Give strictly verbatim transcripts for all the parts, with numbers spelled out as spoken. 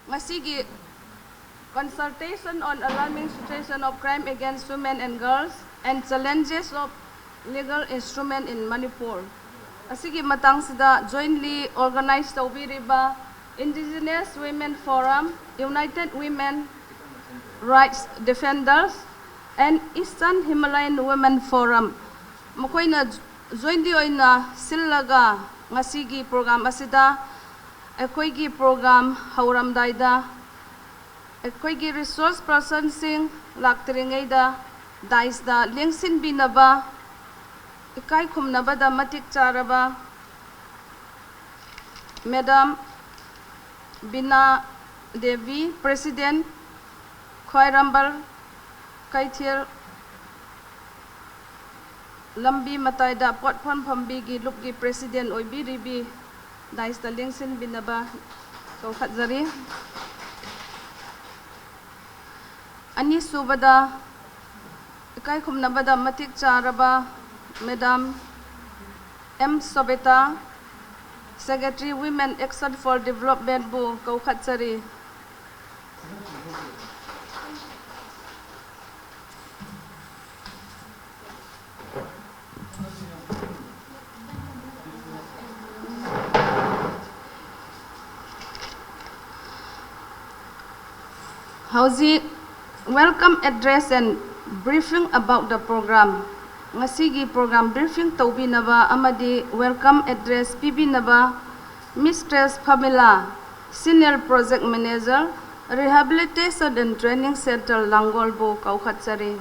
ꯉꯁꯤꯒꯤ Consultation on Alarming Situation of Crime Against Women and Girls and Challenges of Legal Instrument in Manipur ꯑꯁꯤꯒꯤ ꯃꯇꯥꯡꯁꯤꯗ jointly organize ꯇꯧꯕꯤꯔꯤꯕ Indigenous Women Forum, United Women Rights Defenders and Eastern Himalayan Women Forum, ꯃꯈꯣꯏꯅ jointly ꯑꯣꯏꯅ ꯁꯤꯜꯂꯒ ꯉꯁꯤꯒꯤ program ꯑꯁꯤꯗ ꯑꯩꯈꯣꯏꯒꯤ program ꯍꯧꯔꯝꯗꯥꯏꯗ ꯑꯩꯈꯣꯏꯒꯤ resource personꯁꯤꯡ ꯂꯥꯛꯇ꯭ꯔꯤꯉꯩꯗ daisꯇ ꯂꯦꯡꯁꯤꯟꯕꯤꯅꯕ ꯏꯀꯥꯏ ꯈꯨꯝꯅꯕꯗ ꯃꯇꯤꯛ ꯆꯥꯔꯕ Madam ꯕꯤꯅꯥ ꯗꯦꯕꯤ, President, ꯈ꯭ꯋꯥꯏꯔꯝꯕꯜ ꯀꯩꯊꯦꯜ ꯂꯝꯕꯤ ꯃꯇꯥꯏꯗ ꯄꯣꯠꯐꯝ ꯐꯝꯕꯤꯒꯤ ꯂꯨꯞꯀꯤ President ꯑꯣꯏꯕꯤꯔꯤꯕꯤ daisꯇ ꯂꯦꯡꯁꯤꯟꯕꯤꯅꯕ ꯀꯧꯈꯠꯆꯔꯤ꯫ ꯑꯅꯤꯁꯨꯕꯗ, ꯏꯀꯥꯏ ꯈꯨꯝꯅꯕꯗ ꯃꯇꯤꯛ ꯆꯥꯔꯕ Madam M Sobeta, Secretary Women Action for Developmentꯕꯨ ꯀꯧꯈꯠꯆꯔꯤ꯫ ꯍꯧꯖꯤꯛ Welcome Address and Briefing about the Program꯫ ꯉꯁꯤꯒꯤ program briefing ꯇꯧꯕꯤꯅꯕ ꯑꯃꯗꯤ welcome address ꯄꯤꯕꯤꯅꯕ Mistress ꯐꯃꯤꯂꯥ, Senior Project Manager, Rehabilitation and Training Center ꯂꯥꯡꯒꯣꯜꯕꯨ ꯀꯧꯈꯠꯆꯔꯤ꯫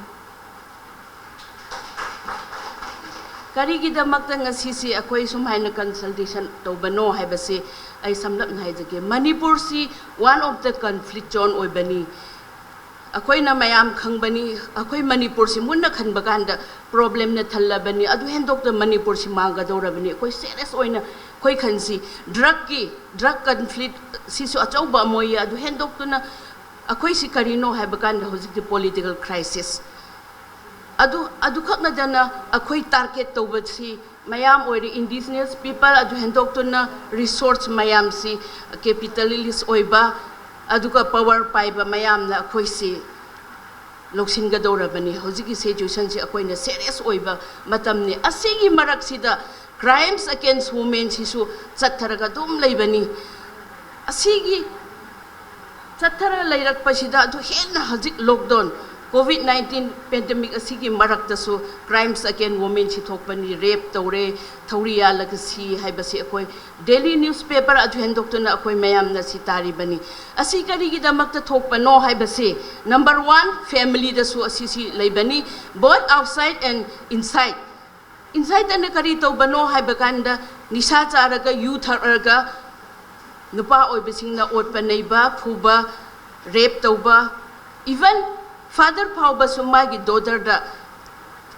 ꯀꯔꯤꯒꯤꯗꯃꯛꯇ ꯉꯁꯤꯁꯤ ꯑꯩꯈꯣꯏ ꯁꯨꯃꯥꯏꯅ consultation ꯇꯧꯕꯅꯣ ꯍꯥꯏꯕꯁꯤ ꯑꯩ ꯁꯝꯂꯞꯅ ꯍꯥꯏꯖꯒꯦ꯫ ꯃꯅꯤꯄꯨꯔꯁꯤ one of the conflict zone ꯑꯣꯏꯕꯅꯤ꯫ ꯑꯩꯈꯣꯏꯅ ꯃꯌꯥꯝ ꯈꯪꯕꯅꯤ, ꯑꯩꯈꯣꯏ ꯃꯅꯤꯄꯨꯔꯁꯤ ꯃꯨꯟꯅ ꯈꯟꯕ ꯀꯥꯟꯗ problemꯅ ꯊꯜꯂꯕꯅꯤ꯫ ꯑꯗꯨ ꯍꯦꯟꯗꯣꯛꯇ ꯃꯅꯤꯄꯨꯔꯁꯤ ꯃꯥꯡꯒꯗꯧꯔꯕꯅꯤ꯫ ꯑꯩꯈꯣꯏ serious ꯑꯣꯏꯅ ꯑꯩꯈꯣꯏ ꯈꯟꯁꯤ꯫ Drugꯀꯤ, drug conflict ꯁꯤꯁꯨ ꯑꯆꯧꯕ ꯑꯃ ꯑꯣꯏꯌꯦ꯫ ꯑꯗꯨ ꯍꯦꯟꯗꯣꯛꯇꯨꯅ ꯑꯩꯈꯣꯏꯁꯤ ꯀꯔꯤꯅꯣ ꯍꯥꯏꯕ ꯀꯥꯟꯗ ꯍꯧꯖꯤꯛꯇꯤ political crisis꯫ ꯑꯗꯨ, ꯑꯗꯨꯈꯛ ꯅꯠꯇꯅ ꯑꯩꯈꯣꯏ target ꯇꯧꯕꯁꯤ ꯃꯌꯥꯝ ꯑꯣꯏꯔꯤ, indigenous people, ꯑꯗꯨ ꯍꯦꯟꯗꯣꯛꯇꯨꯅ resource ꯃꯌꯥꯝꯁꯤ capitalist ꯑꯣꯏꯕ, ꯑꯗꯨꯒ ꯄꯋꯥꯔ ꯄꯥꯏꯕ ꯃꯌꯥꯝꯅ ꯑꯩꯈꯣꯏꯁꯤ ꯂꯧꯁꯤꯟꯒꯗꯧꯔꯕꯅꯤ꯫ ꯍꯧꯖꯤꯛꯀꯤ ꯁꯤꯆꯨꯋꯦꯁꯟꯁꯤ ꯑꯩꯈꯣꯏꯅ ꯁꯦꯔꯤꯌꯁ ꯑꯣꯏꯕ ꯃꯇꯝꯅꯤ꯫ ꯑꯁꯤꯒꯤ ꯃꯔꯛꯁꯤꯗ crimes against womenꯁꯤꯁꯨ ꯆꯠꯊꯔꯒ ꯑꯗꯨꯝ ꯂꯩꯕꯅꯤ꯫ ꯑꯁꯤꯒꯤ ꯆꯠꯊꯔ ꯂꯩꯔꯛꯄꯁꯤꯗ ꯑꯗꯨ ꯍꯦꯟꯅ ꯍꯧꯖꯤꯛ ꯂꯣꯛꯗꯥꯎꯟ, ꯀꯣꯚꯤꯗ ꯅꯥꯏꯟꯇꯤꯟ ꯄꯦꯟꯗꯦꯃꯤꯛ ꯑꯁꯤꯒꯤ ꯃꯔꯛꯇꯁꯨ crimes against womenꯁꯤ ꯊꯣꯛꯄꯅꯤ꯫ ꯔꯦꯞ ꯇꯧꯔꯦ, ꯊꯧꯔꯤ ꯌꯥꯜꯂꯒ ꯁꯤ ꯍꯥꯏꯕꯁꯤ ꯑꯩꯈꯣꯏ ꯗꯦꯂꯤ ꯅ꯭ꯌꯨꯁꯄꯦꯄꯔ ꯑꯗꯨ ꯍꯦꯟꯗꯣꯛꯇꯨꯅ ꯑꯩꯈꯣꯏ ꯃꯌꯥꯝꯅ ꯁꯤ ꯇꯥꯔꯤꯕꯅꯤ꯫ ꯑꯁꯤ ꯀꯔꯤꯒꯤꯗꯃꯛꯇ ꯊꯣꯛꯄꯅꯣ ꯍꯥꯏꯕꯁꯤ, ꯅꯝꯕꯔ ꯋꯥꯟ, ꯐꯦꯃꯤꯂꯤꯗꯁꯨ ꯑꯁꯤꯁꯤ ꯂꯩꯕꯅꯤ, both outside and inside꯫ ꯏꯟꯁꯥꯏꯠꯇꯅ ꯀꯔꯤ ꯇꯧꯕꯅꯣ ꯍꯥꯏꯕ ꯀꯥꯟꯗ, ꯅꯤꯁꯥ ꯆꯥꯔꯒ, ꯌꯨ ꯊꯛꯂꯒ, ꯅꯨꯄꯥ ꯑꯣꯏꯕꯁꯤꯡꯅ ꯑꯣꯠꯄ ꯅꯩꯕ, ꯐꯨꯕ, ꯔꯦꯞ ꯇꯧꯕ, ꯏꯚꯟ ꯐꯥꯗꯔ ꯐꯥꯎꯕꯁꯨ ꯃꯥꯒꯤ ꯗꯣꯇꯔꯗ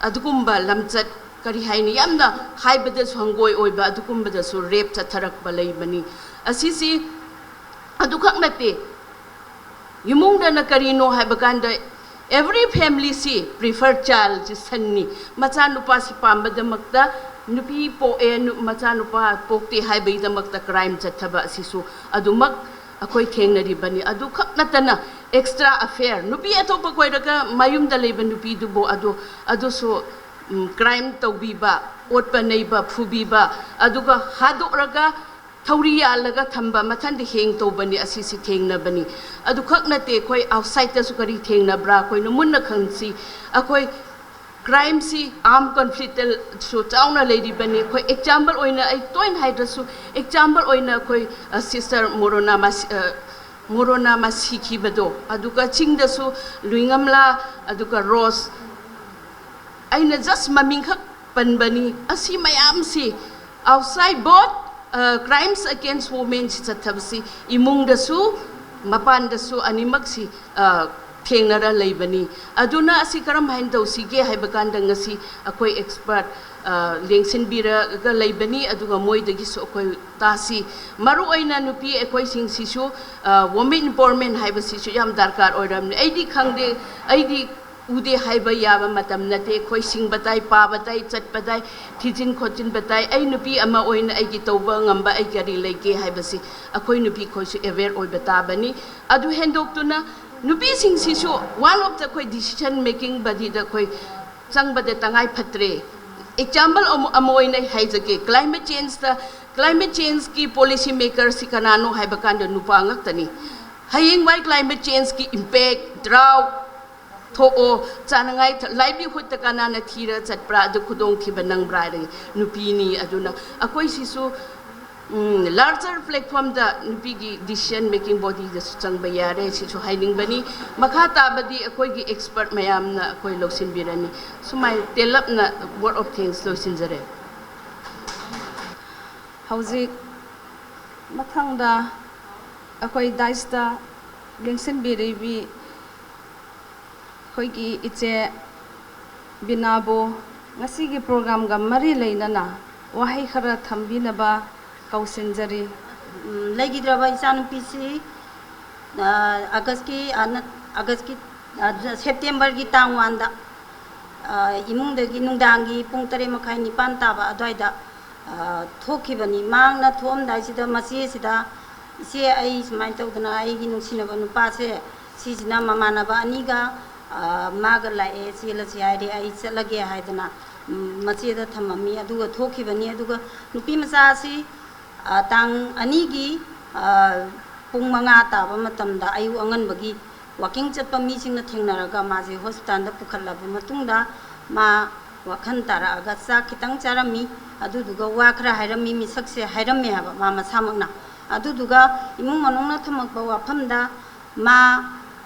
ꯑꯗꯨꯒꯨꯝꯕ ꯂꯝꯆꯠ, ꯀꯔꯤ ꯍꯥꯏꯅꯤ, ꯌꯥꯝꯅ ꯍꯥꯏꯕꯗꯁꯨ ꯍꯪꯒꯣꯏ ꯑꯣꯏꯕ ꯑꯗꯨꯒꯨꯝꯕꯗꯁꯨ ꯔꯦꯞ ꯆꯠꯊꯔꯛꯄ ꯂꯩꯕꯅꯤ꯫ ꯑꯁꯤꯁꯤ ꯑꯗꯨꯈꯛ ꯅꯠꯇꯦ, ꯏꯃꯨꯡꯗꯅ ꯀꯔꯤꯅꯣ ꯍꯥꯏꯕ ꯀꯥꯟꯗ, every familyꯁꯤ prefer childꯁꯤ ꯁꯟꯅꯤ꯫ ꯃꯆꯥꯅꯨꯄꯥꯁꯤ ꯄꯥꯝꯕꯗꯃꯛꯇ ꯅꯨꯄꯤ ꯄꯣꯛꯑꯦ, ꯅꯨ-, ꯃꯆꯥꯅꯨꯄꯥ ꯄꯣꯛꯇꯦ ꯍꯥꯏꯕꯒꯤꯗꯃꯛꯇ crime ꯆꯠꯊꯕ ꯑꯁꯤꯁꯨ ꯑꯗꯨꯃꯛ ꯑꯩꯈꯣꯏ ꯊꯦꯡꯅꯔꯤꯕꯅꯤ꯫ ꯑꯗꯨꯈꯛ ꯅꯠꯇꯅ extra affair, ꯅꯨꯄꯤ ꯑꯇꯣꯞꯄ ꯀꯣꯏꯔꯒ ꯃꯌꯨꯝꯗ ꯂꯩꯕ ꯅꯨꯄꯤꯗꯨꯕꯨ ꯑꯗꯨ, ꯑꯗꯨꯁꯨ, ꯎꯝ, crime ꯇꯧꯕꯤꯕ, ꯑꯣꯠꯄ ꯅꯩꯕ, ꯐꯨꯕꯤꯕ, ꯑꯗꯨꯒ ꯍꯥꯗꯣꯛꯂꯒ ꯊꯧꯔꯤ ꯌꯥꯜꯂꯒ ꯊꯝꯕ, ꯃꯊꯟꯗ ꯍꯦꯡ ꯇꯧꯕꯅꯤ꯫ ꯑꯁꯤꯁꯤ ꯊꯦꯡꯅꯕꯅꯤ꯫ ꯑꯗꯨꯈꯛ ꯅꯠꯇꯦ, ꯑꯩꯈꯣꯏ ꯑꯥꯎꯠꯁꯥꯏꯠꯇꯁꯨ ꯀꯔꯤ ꯊꯦꯡꯅꯕ꯭ꯔꯥ ꯑꯩꯈꯣꯏꯅ ꯃꯨꯟꯅ ꯈꯪꯁꯤ꯫ ꯑꯩꯈꯣꯏ crimeꯁꯤ armed conflictꯇꯁꯨ ꯆꯥꯎꯅ ꯂꯩꯔꯤꯕꯅꯤ꯫ ꯑꯩꯈꯣꯏ ꯑꯦꯛꯖꯥꯝꯄꯜ ꯑꯣꯏꯅ, ꯑꯩ ꯇꯣꯏꯅ ꯍꯥꯏꯗ꯭ꯔꯁꯨ, ꯑꯦꯛꯖꯥꯝꯄꯜ ꯑꯣꯏꯅ ꯑꯩꯈꯣꯏ, ꯑ, ꯁꯤꯁꯇꯔ ꯃꯣꯔꯣꯅꯥ ꯃꯁꯤ-, ꯑ, ꯃꯣꯔꯣꯅꯥ ꯃꯁꯤꯈꯤꯕꯗꯣ, ꯑꯗꯨꯒ ꯆꯤꯡꯗꯁꯨ ꯂꯨꯏꯉꯝꯂꯥ, ꯑꯗꯨꯒ ꯔꯣꯁ, ꯑꯩꯅ just ꯃꯃꯤꯡꯈꯛ ꯄꯟꯕꯅꯤ꯫ ꯑꯁꯤ ꯃꯌꯥꯝꯁꯤ outside both, ꯑ, crimes against womenꯁꯤ ꯆꯠꯊꯕꯁꯤ ꯏꯃꯨꯡꯗꯁꯨ ꯃꯄꯥꯟꯗꯁꯨ ꯑꯅꯤꯃꯛꯁꯤ, ꯑ, ꯊꯦꯡꯅꯔ ꯂꯩꯕꯅꯤ꯫ ꯑꯗꯨꯅ ꯑꯁꯤ ꯀꯔꯝ ꯍꯥꯏꯅ ꯇꯧꯁꯤꯒꯦ ꯍꯥꯏꯕ ꯀꯥꯟꯗ ꯉꯁꯤ ꯑꯩꯈꯣꯏ ꯑꯦꯛꯁꯄꯔꯠ, ꯑ, ꯂꯦꯡꯁꯤꯟꯕꯤꯔꯒ ꯂꯩꯕꯅꯤ, ꯑꯗꯨꯒ ꯃꯣꯏꯗꯒꯤꯁꯨ ꯑꯩꯈꯣꯏ ꯇꯥꯁꯤ꯫ ꯃꯔꯨꯑꯣꯏꯅ ꯅꯨꯄꯤ ꯑꯩꯈꯣꯏꯁꯤꯡꯁꯤꯁꯨ, ꯑ, women empowerment ꯍꯥꯏꯕꯁꯤꯁꯨ ꯌꯥꯝ ꯗꯔꯀꯥꯔ ꯑꯣꯏꯔꯝꯅꯤ꯫ ꯑꯩꯗꯤ ꯈꯪꯗꯦ, ꯑꯩꯗꯤ ꯎꯗꯦ ꯍꯥꯏꯕ ꯌꯥꯕ ꯃꯇꯝ ꯅꯠꯇꯦ꯫ ꯑꯩꯈꯣꯏ ꯁꯤꯡꯕ ꯇꯥꯏ, ꯄꯥꯕ ꯇꯥꯏ, ꯆꯠꯄ ꯇꯥꯏ, ꯊꯤꯖꯤꯟ ꯈꯣꯠꯆꯤꯟꯕ ꯇꯥꯏ꯫ ꯑꯩ ꯅꯨꯄꯤ ꯑꯃ ꯑꯣꯏꯅ ꯑꯩꯒꯤ ꯇꯧꯕ ꯉꯝꯕ ꯑꯩ ꯀꯔꯤ ꯂꯩꯒꯦ ꯍꯥꯏꯕꯁꯤ ꯑꯩꯈꯣꯏ ꯅꯨꯄꯤ ꯈꯣꯏꯁꯨ aware ꯑꯣꯏꯕ ꯇꯥꯕꯅꯤ꯫ ꯑꯗꯨ ꯍꯦꯟꯗꯣꯛꯇꯨꯅ ꯅꯨꯄꯤꯁꯤꯡꯁꯤꯁꯨ one of the ꯑꯩꯈꯣꯏ decision making bodyꯗ ꯑꯩꯈꯣꯏ ꯆꯪꯕꯗ ꯇꯉꯥꯏ ꯐꯠꯇ꯭ꯔꯦ꯫ Example ꯑꯃ ꯑꯃ ꯑꯣꯏꯅ ꯑꯩ ꯍꯥꯏꯖꯒꯦ, climate changeꯇ, climate changeꯀꯤ policy makerꯁꯤ ꯀꯅꯥꯅꯣ ꯍꯥꯏꯕ ꯀꯥꯟꯗ ꯅꯨꯄꯥ ꯉꯥꯛꯇꯅꯤ꯫ ꯍꯌꯦꯡꯋꯥꯏ climate changeꯀꯤ impact, drought ꯊꯣꯛꯑꯣ, ꯆꯥꯅꯉꯥꯏ ꯊ-, livelihoodꯇ ꯀꯅꯥꯅ ꯊꯤꯔ ꯆꯠꯄ꯭ꯔꯥ, ꯑꯗꯨ ꯈꯨꯗꯣꯡꯊꯤꯕ ꯅꯪꯕ꯭ꯔꯥ ꯍꯥꯏꯔꯒ ꯅꯨꯄꯤꯅꯤ꯫ ꯑꯗꯨꯅ ꯑꯩꯈꯣꯏ ꯁꯤꯁꯨ larger platformꯗ ꯅꯨꯄꯤꯒꯤ decision making bodyꯗꯁꯨ ꯆꯪꯕ ꯌꯥꯔꯦ, ꯁꯤꯁꯨ ꯍꯥꯏꯅꯤꯡꯕꯅꯤ꯫ ꯃꯈꯥ ꯇꯥꯕꯗꯤ ꯑꯩꯈꯣꯏꯒꯤ expert ꯃꯌꯥꯝꯅ ꯑꯩꯈꯣꯏ ꯂꯧꯁꯤꯟꯕꯤꯔꯅꯤ꯫ ꯁꯨꯃꯥꯏꯅ ꯇꯦꯜꯂꯞꯅ word of thanks ꯂꯣꯏꯁꯤꯟꯖꯔꯦ꯫ ꯍꯧꯖꯤꯛ ꯃꯊꯪꯗ ꯑꯩꯈꯣꯏ dais ꯇ ꯂꯦꯡꯁꯤꯟꯕꯤꯔꯤꯕꯤ ꯑꯩꯈꯣꯏꯒꯤ ꯏꯆꯦ ꯕꯤꯅꯥꯕꯨ ꯉꯁꯤꯒꯤ program ꯒ ꯃꯔꯤ ꯂꯩꯅꯅ ꯋꯥꯍꯩ ꯈꯔ ꯊꯝꯕꯤꯅꯕ ꯀꯧꯁꯤꯟꯖꯔꯤ꯫ ꯎꯝ, ꯂꯩꯈꯤꯗ꯭ꯔꯕ ꯏꯆꯥꯅꯨꯄꯤꯁꯤ, ꯑ, August ꯀꯤ, ꯑ, ꯅꯠ-, August ꯀꯤ, ꯑ, September ꯒꯤ ꯇꯥꯡ one ꯗ, ꯑ, ꯏꯃꯨꯡꯗꯒꯤ ꯅꯨꯡꯗꯥꯡꯒꯤ ꯄꯨꯡ ꯇꯔꯦꯠ ꯃꯈꯥꯏ ꯅꯤꯄꯥꯟ ꯇꯥꯕ ꯑꯗꯨꯋꯥꯏꯗ, ꯑ, ꯊꯣꯛꯈꯤꯕꯅꯤ꯫ ꯃꯍꯥꯛꯅ ꯊꯣꯛꯑꯝꯗꯥꯏꯁꯤꯗ ꯃꯆꯦꯁꯤꯗ, "ꯏꯆꯦ, ꯑꯩ ꯁꯨꯃꯥꯏꯅ ꯇꯧꯗꯅ ꯑꯩꯒꯤ ꯅꯨꯡꯁꯤꯅꯕ ꯅꯨꯄꯥꯁꯦ ꯁꯤꯁꯤꯅ ꯃꯃꯥꯟꯅꯕ ꯑꯅꯤꯒ, ꯑ, ꯃꯥꯒ ꯂꯥꯛꯑꯦ, ꯆꯦꯜꯂꯁꯤ ꯍꯥꯏꯔꯦ, ꯑꯩ ꯆꯠꯂꯒꯦ" ꯍꯥꯏꯗꯅ, ꯎꯝ, ꯃꯆꯦꯗ ꯊꯝꯃꯝꯃꯤ꯫ ꯑꯗꯨꯒ ꯊꯣꯛꯈꯤꯕꯅꯤ꯫ ꯑꯗꯨꯒ ꯅꯨꯄꯤ ꯃꯆꯥ ꯑꯁꯤ, ꯑ, ꯇꯥꯡ ꯑꯅꯤꯒꯤ, ꯑ, ꯄꯨꯡ ꯃꯉꯥ ꯇꯥꯕ ꯃꯇꯝꯗ ꯑꯌꯨꯛ ꯑꯉꯟꯕꯒꯤ walking ꯆꯠꯄ ꯃꯤꯁꯤꯡꯅ ꯊꯦꯡꯅꯔꯒ ꯃꯥꯁꯦ hospital ꯗ ꯄꯨꯈꯠꯂꯕ ꯃꯇꯨꯡꯗ ꯃꯥ ꯋꯥꯈꯜ ꯇꯥꯔꯛꯑꯒ ꯆꯥꯛ ꯈꯤꯇꯪ ꯆꯥꯔꯝꯃꯤ꯫ ꯑꯗꯨꯗꯨꯒ ꯋꯥ ꯈꯔ ꯍꯥꯏꯔꯝꯃꯤ, ꯃꯤꯁꯛꯁꯦ ꯍꯥꯏꯔꯝꯃꯦ ꯍꯥꯏꯕ ꯃꯥ ꯃꯁꯥꯃꯛꯅ꯫ ꯑꯗꯨꯗꯨꯒ ꯏꯃꯨꯡ ꯃꯅꯨꯡꯅ ꯊꯝꯃꯛꯄ ꯋꯥꯐꯝꯗ ꯃꯥ,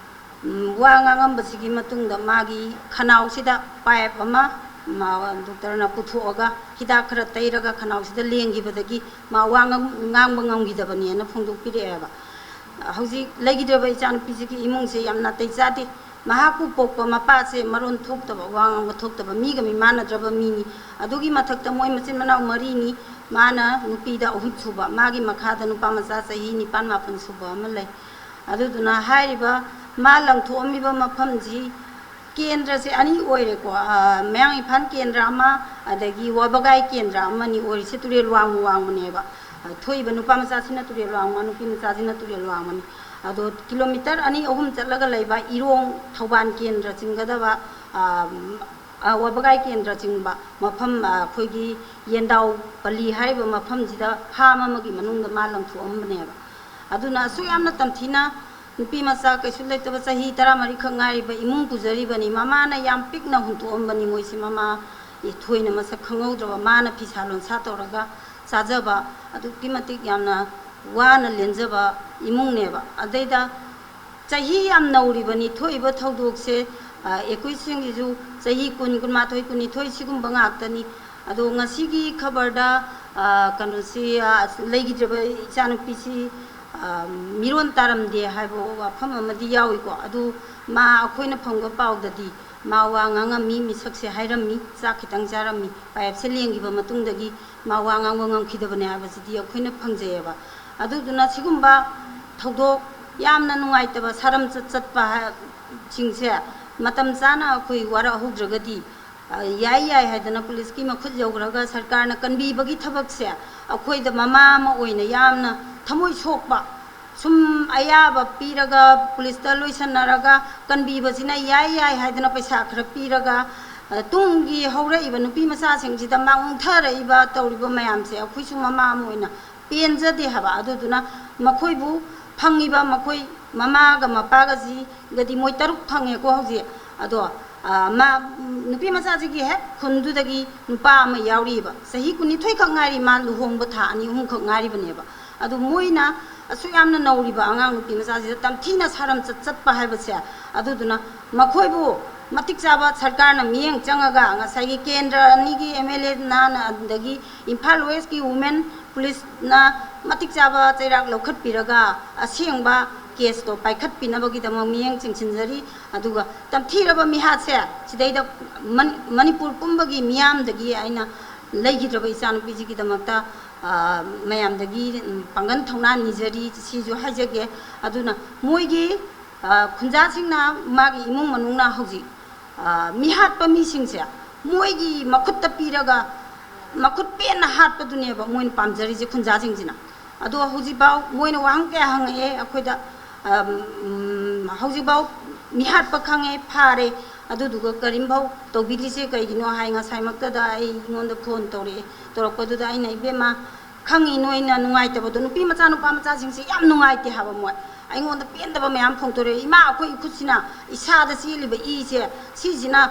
ꯎꯝ, ꯋꯥ ꯉꯥꯡꯉꯝꯕꯁꯤꯒꯤ ꯃꯇꯨꯡꯗ ꯃꯥꯒꯤ ꯈꯅꯥꯎꯁꯤꯗ pipe ꯑꯃ ꯃꯥ, doctor ꯅ ꯄꯨꯊꯣꯛꯑꯒ ꯍꯤꯗꯥꯛ ꯈꯔ ꯇꯩꯔꯒ ꯈꯅꯥꯎꯁꯤꯗ ꯂꯦꯡꯈꯤꯕꯗꯒꯤ ꯃꯥ ꯋꯥ ꯉꯥꯡ-, ꯉꯥꯡꯕ ꯉꯝꯈꯤꯗꯕꯅꯦꯅ ꯐꯣꯡꯗꯣꯛꯄꯤꯔꯛꯑꯦꯕ꯫ ꯍꯧꯖꯤꯛ ꯂꯩꯈꯤꯗ꯭ꯔꯕ ꯏꯆꯥꯅꯨꯄꯤꯁꯤꯒꯤ ꯏꯃꯨꯡꯁꯦ ꯌꯥꯝ ꯅꯥꯇꯩ ꯆꯥꯗꯦ꯫ ꯃꯍꯥꯛꯄꯨ ꯄꯣꯛꯄ ꯃꯄꯥꯁꯦ ꯃꯔꯣꯟ ꯊꯣꯛꯇꯕ, ꯋꯥ ꯉꯥꯡꯕ ꯊꯣꯛꯇꯕ, ꯃꯤꯒ ꯃꯤꯃꯥꯟꯅꯗ꯭ꯔꯕ ꯃꯤꯅꯤ꯫ ꯑꯗꯨꯒꯤ ꯃꯊꯛꯇ ꯃꯣꯏ ꯃꯆꯤꯟ ꯃꯅꯥꯎ ꯃꯔꯤꯅꯤ꯫ ꯃꯥꯅ ꯅꯨꯄꯤꯗ ꯑꯍꯨꯝ ꯁꯨꯕ, ꯃꯥꯒꯤ ꯃꯈꯥꯗ ꯅꯨꯄꯥ ꯃꯆꯥ ꯆꯍꯤ ꯅꯤꯄꯥꯟ ꯃꯥꯄꯟ ꯁꯨꯕ ꯑꯃ ꯂꯩ꯫ ꯑꯗꯨꯗꯨꯅ ꯍꯥꯏꯔꯤꯕ ꯃꯥ ꯂꯪꯊꯣꯛꯑꯝꯃꯤꯕ ꯃꯐꯝꯁꯤ ꯀꯦꯟꯗ꯭ꯔꯁꯦ ꯑꯅꯤ ꯑꯣꯏꯔꯦꯀꯣ꯫ ꯑ, ꯃꯌꯥꯡ ꯏꯝꯐꯥꯜ ꯀꯦꯟꯗ꯭ꯔ ꯑꯃ, ꯑꯗꯒꯤ ꯋꯥꯕꯒꯥꯏ ꯀꯦꯟꯗ꯭ꯔ ꯑꯃꯅꯤ ꯑꯣꯏꯔꯤꯁꯦ꯫ ꯇꯨꯔꯦꯜ ꯋꯥꯡꯃ ꯋꯥꯡꯃꯅꯦꯕ꯫ ꯑ, ꯊꯣꯛꯏꯕ ꯅꯨꯄꯥ ꯃꯆꯥꯁꯤꯅ ꯇꯨꯔꯦꯜ ꯋꯥꯡꯃ, ꯅꯨꯄꯤ ꯃꯆꯥꯁꯤꯅ ꯇꯨꯔꯦꯜ ꯋꯥꯡꯃꯅꯤ꯫ ꯑꯗꯣ ꯀꯤꯂꯣꯃꯤꯇꯔ ꯑꯅꯤ ꯑꯍꯨꯝ ꯆꯠꯂꯒ ꯂꯩꯕ ꯏꯔꯣꯡ ꯊꯧꯕꯥꯜ ꯀꯦꯟꯗ꯭ꯔ ꯆꯤꯡꯒꯗꯕ, ꯑ, ꯑ, ꯋꯥꯕꯒꯥꯏ ꯀꯦꯟꯗ꯭ꯔ ꯆꯤꯡꯕ ꯃꯐꯝ, ꯑ, ꯑꯩꯈꯣꯏꯒꯤ ꯌꯦꯟꯗꯥꯎ ꯄꯜꯂꯤ ꯍꯥꯏꯔꯤꯕ ꯃꯐꯝꯁꯤꯗ ꯐꯥꯝ ꯑꯃꯒꯤ ꯃꯅꯨꯡꯗ ꯃꯥ ꯂꯪꯊꯣꯛꯑꯝꯕꯅꯦꯕ꯫ ꯑꯗꯨꯅ ꯑꯁꯨꯛ ꯌꯥꯝꯅ ꯇꯝꯊꯤꯅ ꯅꯨꯄꯤ ꯃꯆꯥ ꯀꯩꯁꯨ ꯂꯩꯇꯕ ꯆꯍꯤ ꯇꯔꯥꯃꯔꯤꯈꯛ ꯉꯥꯏꯔꯤꯕ ꯏꯃꯨꯡ ꯄꯨꯖꯔꯤꯕꯅꯤ꯫ ꯃꯃꯥꯅ ꯌꯥꯝ ꯄꯤꯛꯅ ꯍꯨꯟꯇꯣꯛꯑꯝꯕꯅꯤ ꯃꯣꯏꯁꯤ꯫ ꯃꯃꯥ ꯊꯣꯏꯅ ꯃꯁꯛ ꯈꯪꯍꯧꯗ꯭ꯔꯕ, ꯃꯥꯅ ꯐꯤꯁꯥ ꯂꯣꯟꯁꯥ ꯇꯧꯔꯒ ꯆꯥꯖꯕ, ꯑꯗꯨꯛꯀꯤ ꯃꯇꯤꯛ ꯌꯥꯝꯅ ꯋꯥꯅ ꯂꯦꯟꯖꯕ ꯏꯃꯨꯡꯅꯦꯕ꯫ ꯑꯗꯩꯗ ꯆꯍꯤ ꯌꯥꯝ ꯅꯧꯔꯤꯕꯅꯤ꯫ ꯊꯣꯛꯏꯕ ꯊꯧꯗꯣꯛꯁꯦ, ꯑ, ꯑꯦꯀ꯭ꯌꯨꯁꯁꯤꯡꯁꯤꯁꯨ ꯆꯍꯤ ꯀꯨꯟ, ꯀꯨꯟꯃꯥꯊꯣꯏ, ꯀꯨꯟꯅꯤꯊꯣꯏ ꯁꯤꯒꯨꯝꯕ ꯉꯥꯛꯇꯅꯤ꯫ ꯑꯗꯣ ꯉꯁꯤꯒꯤ ꯈꯕꯔꯗ, ꯑ, ꯀꯩꯅꯣꯁꯤ, ꯑ, ꯂꯩꯈꯤꯗ꯭ꯔꯕ ꯏꯆꯥꯅꯨꯄꯤꯁꯤ, ꯑ, ꯃꯤꯔꯣꯟ ꯇꯥꯔꯝꯗꯦ ꯍꯥꯏꯕ ꯋꯥꯐꯝ ꯑꯃꯗꯤ ꯌꯥꯎꯏꯀꯣ꯫ ꯑꯗꯨ ꯃꯥ ꯑꯩꯈꯣꯏꯅ ꯐꯪꯕ ꯄꯥꯎꯗꯗꯤ ꯃꯥ ꯋꯥ ꯉꯥꯡꯉꯝꯃꯤ, ꯃꯤꯁꯛꯁꯦ ꯍꯥꯏꯔꯝꯃꯤ, ꯆꯥꯛ ꯈꯤꯇꯪ ꯆꯥꯔꯝꯃꯤ, ꯄꯥꯏꯞꯁꯦ ꯂꯦꯡꯈꯤꯕ ꯃꯇꯨꯡꯗꯒꯤ ꯃꯥ ꯋꯥ ꯉꯥꯡꯕ ꯉꯝꯈꯤꯗꯕꯅꯦ ꯍꯥꯏꯕꯁꯤꯗꯤ ꯑꯩꯈꯣꯏꯅ ꯐꯪꯖꯩꯌꯦꯕ꯫ ꯑꯗꯨꯗꯨꯅ ꯁꯤꯒꯨꯝꯕ ꯊꯧꯗꯣꯛ ꯌꯥꯝꯅ ꯅꯨꯡꯉꯥꯏꯇꯕ, ꯁꯥꯔꯝ ꯆꯠ-, ꯆꯠꯄ ꯍꯥꯏ-, ꯁꯤꯡꯁꯦ ꯃꯇꯝ ꯆꯥꯅ ꯑꯩꯈꯣꯏ ꯋꯥꯔꯛꯍꯧꯗ꯭ꯔꯒꯗꯤ, ꯑ, ꯌꯥꯏ ꯌꯥꯏ ꯍꯥꯏꯗꯅ ꯄꯨꯂꯤꯁꯀꯤ ꯃꯈꯨꯠ ꯌꯧꯈ꯭ꯔꯒ ꯁꯔꯀꯥꯔꯅ ꯀꯟꯕꯤꯕꯒꯤ ꯊꯕꯛꯁꯦ ꯑꯩꯈꯣꯏꯗ ꯃꯃꯥ ꯑꯃ ꯑꯣꯏꯅ ꯌꯥꯝꯅ ꯊꯃꯣꯏ ꯁꯣꯛꯄ, ꯁꯨꯝ ꯑꯌꯥꯕ ꯄꯤꯔꯒ ꯄꯨꯂꯤꯁꯇ ꯂꯣꯏꯁꯟꯅꯔꯒ ꯀꯟꯕꯤꯕꯁꯤꯅ ꯌꯥꯏ ꯌꯥꯏ ꯍꯥꯏꯗꯅ ꯄꯩꯁꯥ ꯈꯔ ꯄꯤꯔꯒ, ꯑ, ꯇꯨꯡꯒꯤ ꯍꯧꯔꯛꯏꯕ ꯅꯨꯄꯤ ꯃꯆꯥꯁꯤꯡꯁꯤꯗ ꯃꯥꯡꯊꯔꯛꯏꯕ ꯇꯧꯔꯤꯕ ꯃꯌꯥꯝꯁꯦ ꯑꯩꯈꯣꯏꯁꯨ ꯃꯃꯥ ꯑꯃ ꯑꯣꯏꯅ ꯄꯦꯟꯖꯗꯦ ꯍꯥꯏꯕ꯫ ꯑꯗꯨꯗꯨꯅ ꯃꯈꯣꯏꯕꯨ ꯐꯪꯉꯤꯕ, ꯃꯈꯣꯏ ꯃꯃꯥꯒ ꯃꯄꯥꯒꯁꯤꯒꯗꯤ ꯃꯣꯏ ꯇꯔꯨꯛ ꯐꯪꯉꯦꯀꯣ ꯍꯧꯖꯤꯛ꯫ ꯑꯗꯣ, ꯑ, ꯃꯥ, ꯅꯨꯄꯤ ꯃꯆꯥꯁꯤꯒꯤ ꯍꯦꯛ ꯈꯨꯟꯗꯨꯗꯒꯤ ꯅꯨꯄꯥ ꯑꯃ ꯌꯥꯎꯔꯤꯕ, ꯆꯍꯤ ꯀꯨꯟꯅꯤꯊꯣꯏꯈꯛ ꯉꯥꯏꯔꯤ, ꯃꯥ ꯂꯨꯍꯣꯡꯕ ꯊꯥ ꯑꯅꯤ ꯑꯍꯨꯝꯈꯛ ꯉꯥꯏꯔꯤꯕꯅꯦꯕ꯫ ꯑꯗꯨ ꯃꯣꯏꯅ ꯑꯁꯨꯛ ꯌꯥꯝꯅ ꯅꯧꯔꯤꯕ ꯑꯉꯥꯡ ꯅꯨꯄꯤ ꯃꯆꯥꯁꯤꯗ ꯇꯝꯊꯤꯅ ꯁꯥꯔꯝ ꯆꯠ-, ꯆꯠꯄ ꯍꯥꯏꯕꯁꯦ, ꯑꯗꯨꯗꯨꯅ ꯃꯈꯣꯏꯕꯨ ꯃꯇꯤꯛ ꯆꯥꯕ ꯁꯔꯀꯥꯔꯅ ꯃꯤꯠꯌꯦꯡ ꯆꯪꯉꯒ, ꯉꯁꯥꯏꯒꯤ ꯀꯦꯟꯗ꯭ꯔ ꯑꯅꯤꯒꯤ ꯑꯦꯝ ꯑꯦꯜ ꯑꯦꯅ, ꯑꯗꯒꯤ ꯏꯝꯐꯥꯜ ꯋꯦꯁꯀꯤ ꯋꯨꯃꯦꯟ ꯄꯨꯂꯤꯁꯅ ꯃꯇꯤꯛ ꯆꯥꯕ ꯆꯩꯔꯥꯛ ꯂꯧꯈꯠꯄꯤꯔꯒ, ꯑꯁꯦꯡꯕ ꯀꯦꯁꯇꯣ ꯄꯥꯏꯈꯠꯄꯤꯅꯕꯒꯤꯗꯃꯛ ꯃꯤꯠꯌꯦꯡ ꯆꯤꯡꯁꯤꯟꯖꯔꯤ꯫ ꯑꯗꯨꯒ ꯇꯝꯊꯤꯔꯕ ꯃꯤꯍꯥꯠꯁꯦ ꯁꯤꯗꯩꯗ ꯃꯅꯤ-, ꯃꯅꯤꯄꯨꯔ ꯄꯨꯝꯕꯒꯤ ꯃꯤꯌꯥꯝꯗꯒꯤ ꯑꯩꯅ ꯂꯩꯈꯤꯗ꯭ꯔꯕ ꯏꯆꯥꯅꯨꯄꯤꯁꯤꯒꯤꯗꯃꯛꯇ, ꯑ, ꯃꯌꯥꯝꯗꯒꯤ, ꯎꯝ, ꯄꯥꯡꯒꯜ ꯊꯧꯅꯥ ꯅꯤꯖꯔꯤ, ꯁꯤꯁꯨ ꯍꯥꯏꯖꯒꯦ꯫ ꯑꯗꯨꯅ ꯃꯣꯏꯒꯤ, ꯑ, ꯈꯨꯟꯖꯥꯁꯤꯡꯅ, ꯃꯥꯒꯤ ꯏꯃꯨꯡ ꯃꯅꯨꯡꯅ ꯍꯧꯖꯤꯛ ꯃꯤꯍꯥꯠꯄ ꯃꯤꯁꯤꯡꯁꯦ ꯃꯣꯏꯒꯤ ꯃꯈꯨꯠꯇ ꯄꯤꯔꯒ ꯃꯈꯨꯠ ꯄꯦꯟꯅ ꯍꯥꯠꯄꯗꯨꯅꯦꯕ ꯃꯣꯏꯅ ꯄꯥꯝꯖꯔꯤꯁꯦ, ꯈꯨꯟꯖꯥꯁꯤꯡꯁꯤꯅ꯫ ꯑꯗꯣ ꯍꯧꯖꯤꯛꯐꯥꯎ ꯃꯣꯏꯅ ꯋꯥꯍꯪ ꯀꯌꯥ ꯍꯪꯉꯛꯑꯦ ꯑꯩꯈꯣꯏꯗ꯫ ꯍꯧꯖꯤꯛꯐꯥꯎ ꯃꯤꯍꯥꯠꯄ ꯈꯪꯉꯦ, ꯐꯥꯔꯦ, ꯑꯗꯨꯗꯨꯒ ꯀꯔꯤꯝꯐꯥꯎ ꯇꯧꯕꯤꯗ꯭ꯔꯤꯁꯦ ꯀꯩꯒꯤꯅꯣ ꯍꯥꯏ꯫ ꯉꯁꯥꯏꯃꯛꯇꯗ ꯑꯩꯉꯣꯟꯗ ꯐꯣꯟ ꯇꯧꯔꯛꯑꯦ꯫ ꯇꯧꯔꯛꯄꯗꯨꯗ ꯑꯩꯅ, "ꯏꯕꯦꯝꯃ, ꯈꯪꯉꯤ ꯅꯣꯏꯅ ꯅꯨꯡꯉꯥꯏꯇꯕꯗꯣ, ꯅꯨꯄꯤ ꯃꯆꯥ ꯅꯨꯄꯥ ꯃꯆꯥꯁꯤꯡꯁꯦ ꯌꯥꯝ ꯅꯨꯡꯉꯥꯏꯇꯦ ꯍꯥꯏꯕ ꯃꯣꯏ꯫ ꯑꯩꯉꯣꯟꯗ ꯄꯦꯟꯗꯕ ꯃꯌꯥꯝ ꯐꯣꯡꯗꯣꯔꯛꯑꯦ꯫ ꯏꯃꯥ, ꯑꯩꯈꯣꯏ ꯏꯈꯨꯠꯁꯤꯅ, ꯏꯁꯥꯗ ꯆꯦꯜꯂꯤꯕ ꯏꯁꯦ ꯁꯤꯁꯤꯅ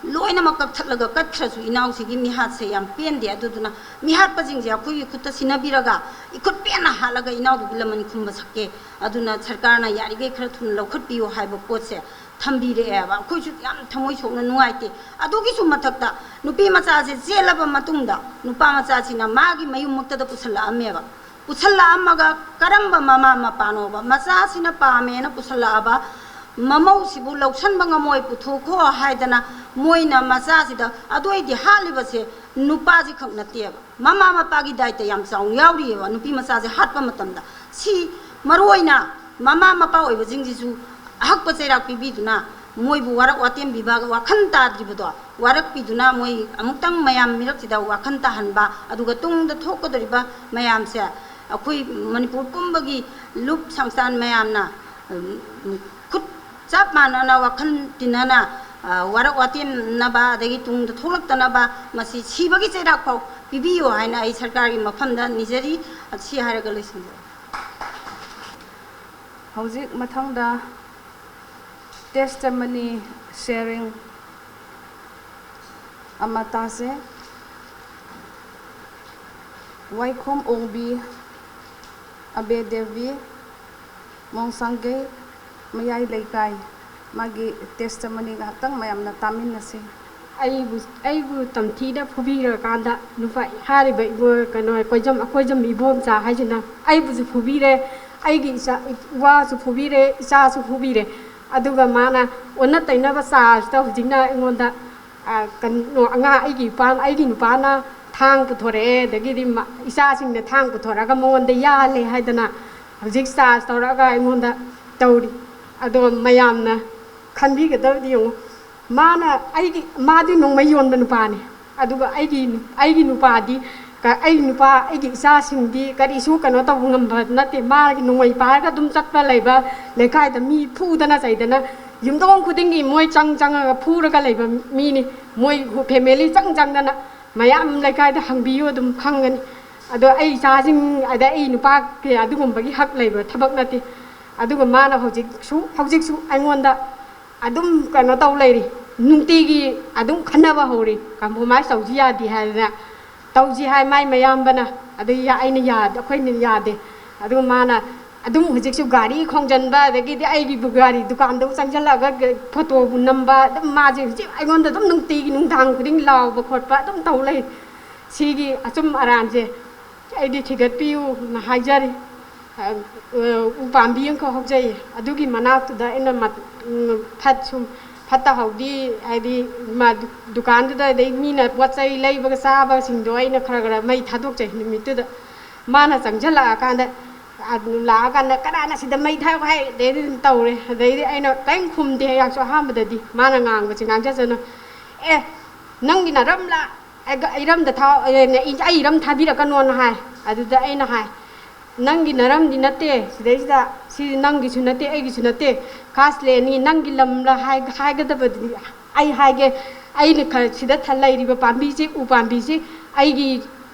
ꯂꯣꯏꯅꯃꯛ ꯀꯛꯊꯠꯂꯒ ꯀꯠꯈ꯭ꯔꯁꯨ ꯏꯅꯥꯎꯁꯤꯒꯤ ꯃꯤꯍꯥꯠꯁꯦ ꯌꯥꯝ ꯄꯦꯟꯗꯦ꯫ ꯑꯗꯨꯗꯨꯅ ꯃꯤꯍꯥꯠꯄꯁꯤꯡꯁꯦ ꯑꯩꯈꯣꯏꯒꯤ ꯈꯨꯠꯇ ꯁꯤꯟꯅꯕꯤꯔꯒ ꯏꯈꯨꯠ ꯄꯦꯟꯅ ꯍꯥꯠꯂꯒ ꯏꯅꯥꯎꯗꯨꯒꯤ ꯂꯃꯟ ꯈꯨꯝꯕ ꯁꯛꯀꯦ꯫ ꯑꯗꯨꯅ ꯁꯔꯀꯥꯔꯅ ꯌꯥꯔꯤꯈꯩ ꯈꯔ ꯊꯨꯅ ꯂꯧꯈꯠꯄꯤꯌꯨ" ꯍꯥꯏꯕ ꯄꯣꯠꯁꯦ ꯊꯝꯕꯤꯔꯛꯑꯦꯕ꯫ ꯑꯩꯈꯣꯏꯁꯨ ꯌꯥꯝ ꯊꯃꯣꯏ ꯁꯣꯛꯅ ꯅꯨꯡꯉꯥꯏꯇꯦ꯫ ꯑꯗꯨꯒꯤꯁꯨ ꯃꯊꯛꯇ ꯅꯨꯄꯤ ꯃꯆꯥꯁꯦ ꯆꯦꯜꯂꯕ ꯃꯇꯨꯡꯗ ꯅꯨꯄꯥ ꯃꯆꯥꯁꯤꯅ ꯃꯥꯒꯤ ꯃꯌꯨꯝꯃꯛꯇꯗ ꯄꯨꯁꯜꯂꯛꯑꯝꯃꯦꯕ꯫ ꯄꯨꯁꯜꯂꯛꯑꯝꯃꯒ ꯀꯔꯝꯕ ꯃꯃꯥ ꯃꯄꯥꯅꯣꯕ, ꯃꯆꯥꯁꯤꯅ ꯄꯥꯝꯃꯦꯅ ꯄꯨꯁꯜꯂꯛꯑꯕ ꯃꯃꯧꯁꯤꯕꯨ ꯂꯧꯁꯟꯕ ꯉꯝꯃꯣꯏ, ꯄꯨꯊꯣꯛꯈꯣ ꯍꯥꯏꯗꯅ ꯃꯣꯏꯅ ꯃꯆꯥꯁꯤꯗ, ꯑꯗꯨ ꯑꯣꯏꯗꯤ ꯍꯥꯠꯂꯤꯕꯁꯦ ꯅꯨꯄꯥꯁꯤ ꯈꯛ ꯅꯠꯇꯦꯕ, ꯃꯃꯥ ꯃꯄꯥꯒꯤ ꯗꯥꯏꯇ ꯌꯥꯝ ꯆꯥꯎꯅ ꯌꯥꯎꯔꯤꯑꯕ꯫ ꯅꯨꯄꯤ ꯃꯆꯥꯁꯦ ꯍꯥꯠꯄ ꯃꯇꯝꯗ ꯁꯤ ꯃꯔꯨ ꯑꯣꯏꯅ ꯃꯃꯥ ꯃꯄꯥ ꯑꯣꯏꯕꯁꯤꯡꯁꯤꯁꯨ ꯑꯍꯛꯄ ꯆꯩꯔꯥꯛ ꯄꯤꯕꯤꯗꯨꯅ ꯃꯣꯏꯕꯨ ꯋꯥꯔꯛ ꯋꯥꯇꯦꯝꯕꯤꯕ, ꯋꯥꯈꯜ ꯇꯥꯗ꯭ꯔꯤꯕꯗꯣ ꯋꯥꯔꯛꯄꯤꯗꯨꯅ ꯃꯣꯏ ꯑꯃꯨꯛꯇꯪ ꯃꯌꯥꯝ ꯃꯤꯔꯛꯁꯤꯗ ꯋꯥꯈꯜ ꯇꯥꯍꯟꯕ, ꯑꯗꯨꯒ ꯇꯨꯡꯗ ꯊꯣꯛꯀꯗꯧꯔꯤꯕ ꯃꯌꯥꯝꯁꯦ ꯑꯩꯈꯣꯏ ꯃꯅꯤꯄꯨꯔ ꯄꯨꯝꯕꯒꯤ ꯂꯨꯞ ꯁꯪꯁꯊꯥꯟ ꯃꯌꯥꯝꯅ, ꯎꯝ, ꯈꯨꯠ ꯆꯞ ꯃꯥꯟꯅꯅ ꯋꯥꯈꯜ ꯇꯤꯟꯅꯅ, ꯑ, ꯋꯥꯔꯛ ꯋꯥꯇꯦꯝꯅꯕ, ꯑꯗꯒꯤ ꯇꯨꯡꯗ ꯊꯣꯛꯂꯛꯇꯅꯕ ꯃꯁꯤ ꯁꯤꯕꯒꯤ ꯆꯩꯔꯥꯛ ꯐꯥꯎ ꯄꯤꯕꯤꯌꯨ ꯍꯥꯏꯅ ꯑꯩ ꯁꯔꯀꯥꯔꯒꯤ ꯃꯐꯝꯗ ꯅꯤꯖꯔꯤ꯫ ꯁꯤ ꯍꯥꯏꯔꯒ ꯂꯣꯏꯁꯤꯟꯖꯔꯦ꯫ ꯍꯧꯖꯤꯛ ꯃꯊꯪꯗ testimony sharing ꯑꯃ ꯇꯥꯁꯦ꯫ ꯋꯥꯏꯈꯣꯝ ꯑꯣꯡꯕꯤ ꯑꯕꯦ ꯗꯦꯕꯤ, ꯃꯣꯡꯁꯥꯡꯒꯩ ꯃꯌꯥꯏ ꯂꯩꯀꯥꯏ, ꯃꯥꯒꯤ testimony ꯉꯥꯏꯍꯥꯛꯇꯪ ꯃꯌꯥꯝꯅ ꯇꯥꯃꯤꯟꯅꯁꯤ꯫ ꯑꯩꯕꯨ ꯑꯩꯕꯨ ꯇꯝꯊꯤꯅ ꯐꯨꯕꯤꯔꯀꯥꯟꯗ ꯅꯨꯄꯥ, ꯍꯥꯏꯔꯤꯕ ꯏꯕꯣ-, ꯀꯩꯅꯣ, ꯀꯣꯏꯖꯝ, ꯑꯀꯣꯏꯖꯝ ꯏꯕꯣꯝꯆꯥ ꯍꯥꯏꯁꯤꯅ ꯑꯩꯕꯨꯁꯨ ꯐꯨꯕꯤꯔꯦ, ꯑꯩꯒꯤ ꯏꯆꯥ, ꯏꯋꯥꯁꯨ ꯐꯨꯕꯤꯔꯦ, ꯏꯆꯥꯁꯨ ꯐꯨꯕꯤꯔꯦ꯫ ꯑꯗꯨꯒ ꯃꯥꯅ ꯑꯣꯟꯅ ꯇꯩꯅꯕ ꯆꯥꯔꯖꯇ ꯍꯧꯖꯤꯛꯅ ꯑꯩꯉꯣꯟꯗ, ꯑ, ꯀꯩꯅꯣ, ꯑꯉꯥꯡ, ꯑꯩꯒꯤ ꯏꯄꯥ, ꯑꯩꯒꯤ ꯅꯨꯄꯥꯅ ꯊꯥꯡ ꯄꯨꯊꯣꯔꯛꯑꯦ, ꯑꯗꯒꯤꯗꯤ ꯃ-, ꯏꯆꯥꯁꯤꯡꯅ ꯊꯥꯡ ꯄꯨꯊꯣꯔꯛꯑꯒ ꯃꯉꯣꯟꯗ ꯌꯥꯜꯂꯦ ꯍꯥꯏꯗꯅ ꯍꯧꯖꯤꯛ ꯆꯥꯔꯖ ꯇꯧꯔꯛꯑꯒ ꯑꯩꯉꯣꯟꯗ ꯇꯧꯔꯤ꯫ ꯑꯗꯣ ꯃꯌꯥꯝꯅ ꯈꯟꯕꯤꯒꯗꯕꯗꯤ ꯌꯦꯡꯉꯨ, ꯃꯥꯅ ꯑꯩꯒꯤ ꯃꯥꯗꯤ ꯅꯣꯡꯃꯩ ꯌꯣꯟꯕ ꯅꯨꯄꯥꯅꯤ꯫ ꯑꯗꯨꯒ ꯑꯩꯒꯤ ꯑꯩꯒꯤ ꯅꯨꯄꯥꯗꯤ ꯑꯩꯒꯤ ꯅꯨꯄꯥ ꯑꯩꯒꯤ ꯏꯆꯥꯁꯤꯡꯗꯤ ꯀꯔꯤꯁꯨ ꯀꯩꯅꯣ ꯇꯧꯕ ꯉꯝꯕ ꯅꯠꯇꯦ꯫ ꯃꯥꯒꯤ ꯅꯣꯡꯃꯩ ꯄꯥꯏꯔꯒ ꯑꯗꯨꯝ ꯆꯠꯄ ꯂꯩꯕ, ꯂꯩꯀꯥꯏꯗ ꯃꯤ ꯐꯨꯗꯅ ꯆꯩꯗꯅ ꯌꯨꯝꯊꯣꯡ ꯈꯨꯗꯤꯡꯒꯤ ꯃꯣꯏ ꯆꯪ ꯆꯪꯉꯒ ꯐꯨꯔꯒ ꯂꯩꯕ ꯃꯤꯅꯤ꯫ ꯃꯣꯏ ꯐꯦꯃꯤꯂꯤ ꯆꯪ ꯆꯪꯗꯅ ꯃꯌꯥꯝ ꯂꯩꯀꯥꯏꯗ ꯍꯪꯕꯤꯌꯨ ꯑꯗꯨꯝ ꯈꯪꯒꯅꯤ꯫ ꯑꯗꯣ ꯑꯩ ꯏꯆꯥꯁꯤꯡ ꯑꯗ ꯑꯩ ꯅꯨꯄꯥ ꯑꯗꯨꯒꯨꯝꯕꯒꯤ ꯍꯛ ꯂꯩꯕ ꯊꯕꯛ ꯅꯠꯇꯦ꯫ ꯑꯗꯨꯒ ꯃꯥꯅ ꯍꯧꯖꯤꯛꯁꯨ ꯍꯧꯖꯤꯛꯁꯨ ꯑꯩꯉꯣꯟꯗ ꯑꯗꯨꯝ ꯀꯩꯅꯣ ꯇꯧ ꯂꯩꯔꯤ꯫ ꯅꯨꯡꯇꯤꯒꯤ ꯑꯗꯨꯝ ꯈꯟꯅꯕ ꯍꯧꯔꯤ꯫ ꯀꯝꯄ꯭ꯔꯣꯃꯥꯏꯁ ꯇꯧꯁꯤ ꯌꯥꯗꯦ ꯍꯥꯏꯗꯅ ꯇꯧꯁꯤ ꯍꯥꯏ ꯃꯥꯏ ꯃꯌꯥꯝꯕꯅ꯫ ꯑꯗꯨ ꯑꯩꯅ ꯌꯥꯗꯦ, ꯑꯩꯈꯣꯏꯅ ꯌꯥꯗꯦ꯫ ꯑꯗꯨꯒ ꯃꯥꯅ ꯑꯗꯨꯝ ꯍꯧꯖꯤꯛꯁꯨ ꯒꯥꯔꯤ ꯈꯣꯡꯖꯟꯕ, ꯑꯗꯒꯤꯗꯤ ꯑꯩꯒꯤꯕꯨ ꯒꯥꯔꯤ ꯗꯨꯀꯥꯟꯗꯕꯨ ꯆꯪꯁꯤꯜꯂꯛꯑꯒ ꯐꯣꯇꯣꯕꯨ ꯅꯝꯕ, ꯑꯗꯨꯝ ꯃꯥꯁꯦ ꯍꯧꯖꯤꯛ ꯑꯩꯉꯣꯟꯗ ꯑꯗꯨꯝ ꯅꯨꯡꯇꯤꯒꯤ ꯅꯨꯡꯗꯥꯡ ꯈꯨꯗꯤꯡ ꯂꯥꯎꯕ ꯈꯣꯠꯄ ꯑꯗꯨꯝ ꯇꯧ ꯂꯩ꯫ ꯁꯤꯒꯤ ꯑꯆꯨꯝ ꯑꯔꯥꯟꯁꯦ ꯑꯩꯗꯤ ꯊꯤꯒꯠꯄꯤꯌꯨꯅ ꯍꯥꯏꯖꯔꯤ꯫ ꯎ ꯄꯥꯝꯕꯤ ꯑꯃꯈꯛ ꯍꯧꯖꯩꯌꯦ, ꯑꯗꯨꯒꯤ ꯃꯅꯥꯛꯇꯨꯗ ꯑꯩꯅ ꯐꯠ ꯁꯨꯝ ꯐꯠꯇ ꯍꯥꯎꯗꯤ, ꯍꯥꯏꯗꯤ ꯗꯨꯀꯥꯟꯗꯨꯗ ꯑꯗꯩ ꯃꯤꯅ ꯄꯣꯠ ꯆꯩ ꯂꯩꯕꯒ ꯆꯥꯕꯁꯤꯡꯗꯣ ꯑꯩꯅ ꯈꯔ ꯈꯔ ꯃꯩ ꯊꯥꯗꯣꯛꯆꯩ꯫ ꯅꯨꯃꯤꯠꯇꯨꯗ ꯃꯥꯅ ꯆꯪꯁꯤꯜꯂꯛꯑꯀꯥꯟꯗ, ꯂꯥꯛꯑꯀꯥꯟꯗ "ꯀꯅꯥꯅ ꯁꯤꯗ ꯃꯩ ꯊꯥꯏ?" ꯍꯥꯏ꯫ ꯑꯗꯩꯗꯤ ꯑꯗꯨꯝ ꯇꯧꯔꯦ꯫ ꯑꯗꯩꯗꯤ ꯑꯩꯅ ꯀꯔꯤꯝ ꯈꯨꯝꯗꯦ꯫ ꯑꯩꯍꯥꯛꯁꯨ ꯑꯍꯥꯟꯕꯗꯗꯤ ꯃꯥꯅ ꯉꯥꯡꯕꯁꯦ ꯉꯥꯡꯖꯁꯅꯨ, "ꯑꯦ, ꯅꯪꯒꯤ ꯅꯔꯝꯂꯥ? ꯑꯩꯔꯝꯗ ꯊꯥꯎ, ꯑꯩ ꯏꯔꯝ ꯊꯥꯕꯤꯔꯛꯀꯅꯣꯅ" ꯍꯥꯏ꯫ ꯑꯗꯨꯗ ꯑꯩꯅ ꯍꯥꯏ, "ꯅꯪꯒꯤ ꯅꯔꯝꯗꯤ ꯅꯠꯇꯦ ꯁꯤꯗꯩꯁꯤꯗ, ꯁꯤ ꯅꯪꯒꯤꯁꯨ ꯅꯠꯇꯦ, ꯑꯩꯒꯤꯁꯨ ꯅꯠꯇꯦ, ꯀꯥꯁꯂꯦꯅꯤ, ꯅꯪꯒꯤ ꯂꯝꯂ ꯍꯥꯏꯒꯗꯕꯗꯨꯗꯤ ꯑꯩ ꯍꯥꯏꯒꯦ, ꯑꯩꯅ ꯁꯤꯗ ꯂꯩꯔꯤꯕ ꯄꯥꯝꯕꯤꯁꯤ, ꯎ ꯄꯥꯝꯕꯤꯁꯤ ꯑꯩꯒꯤ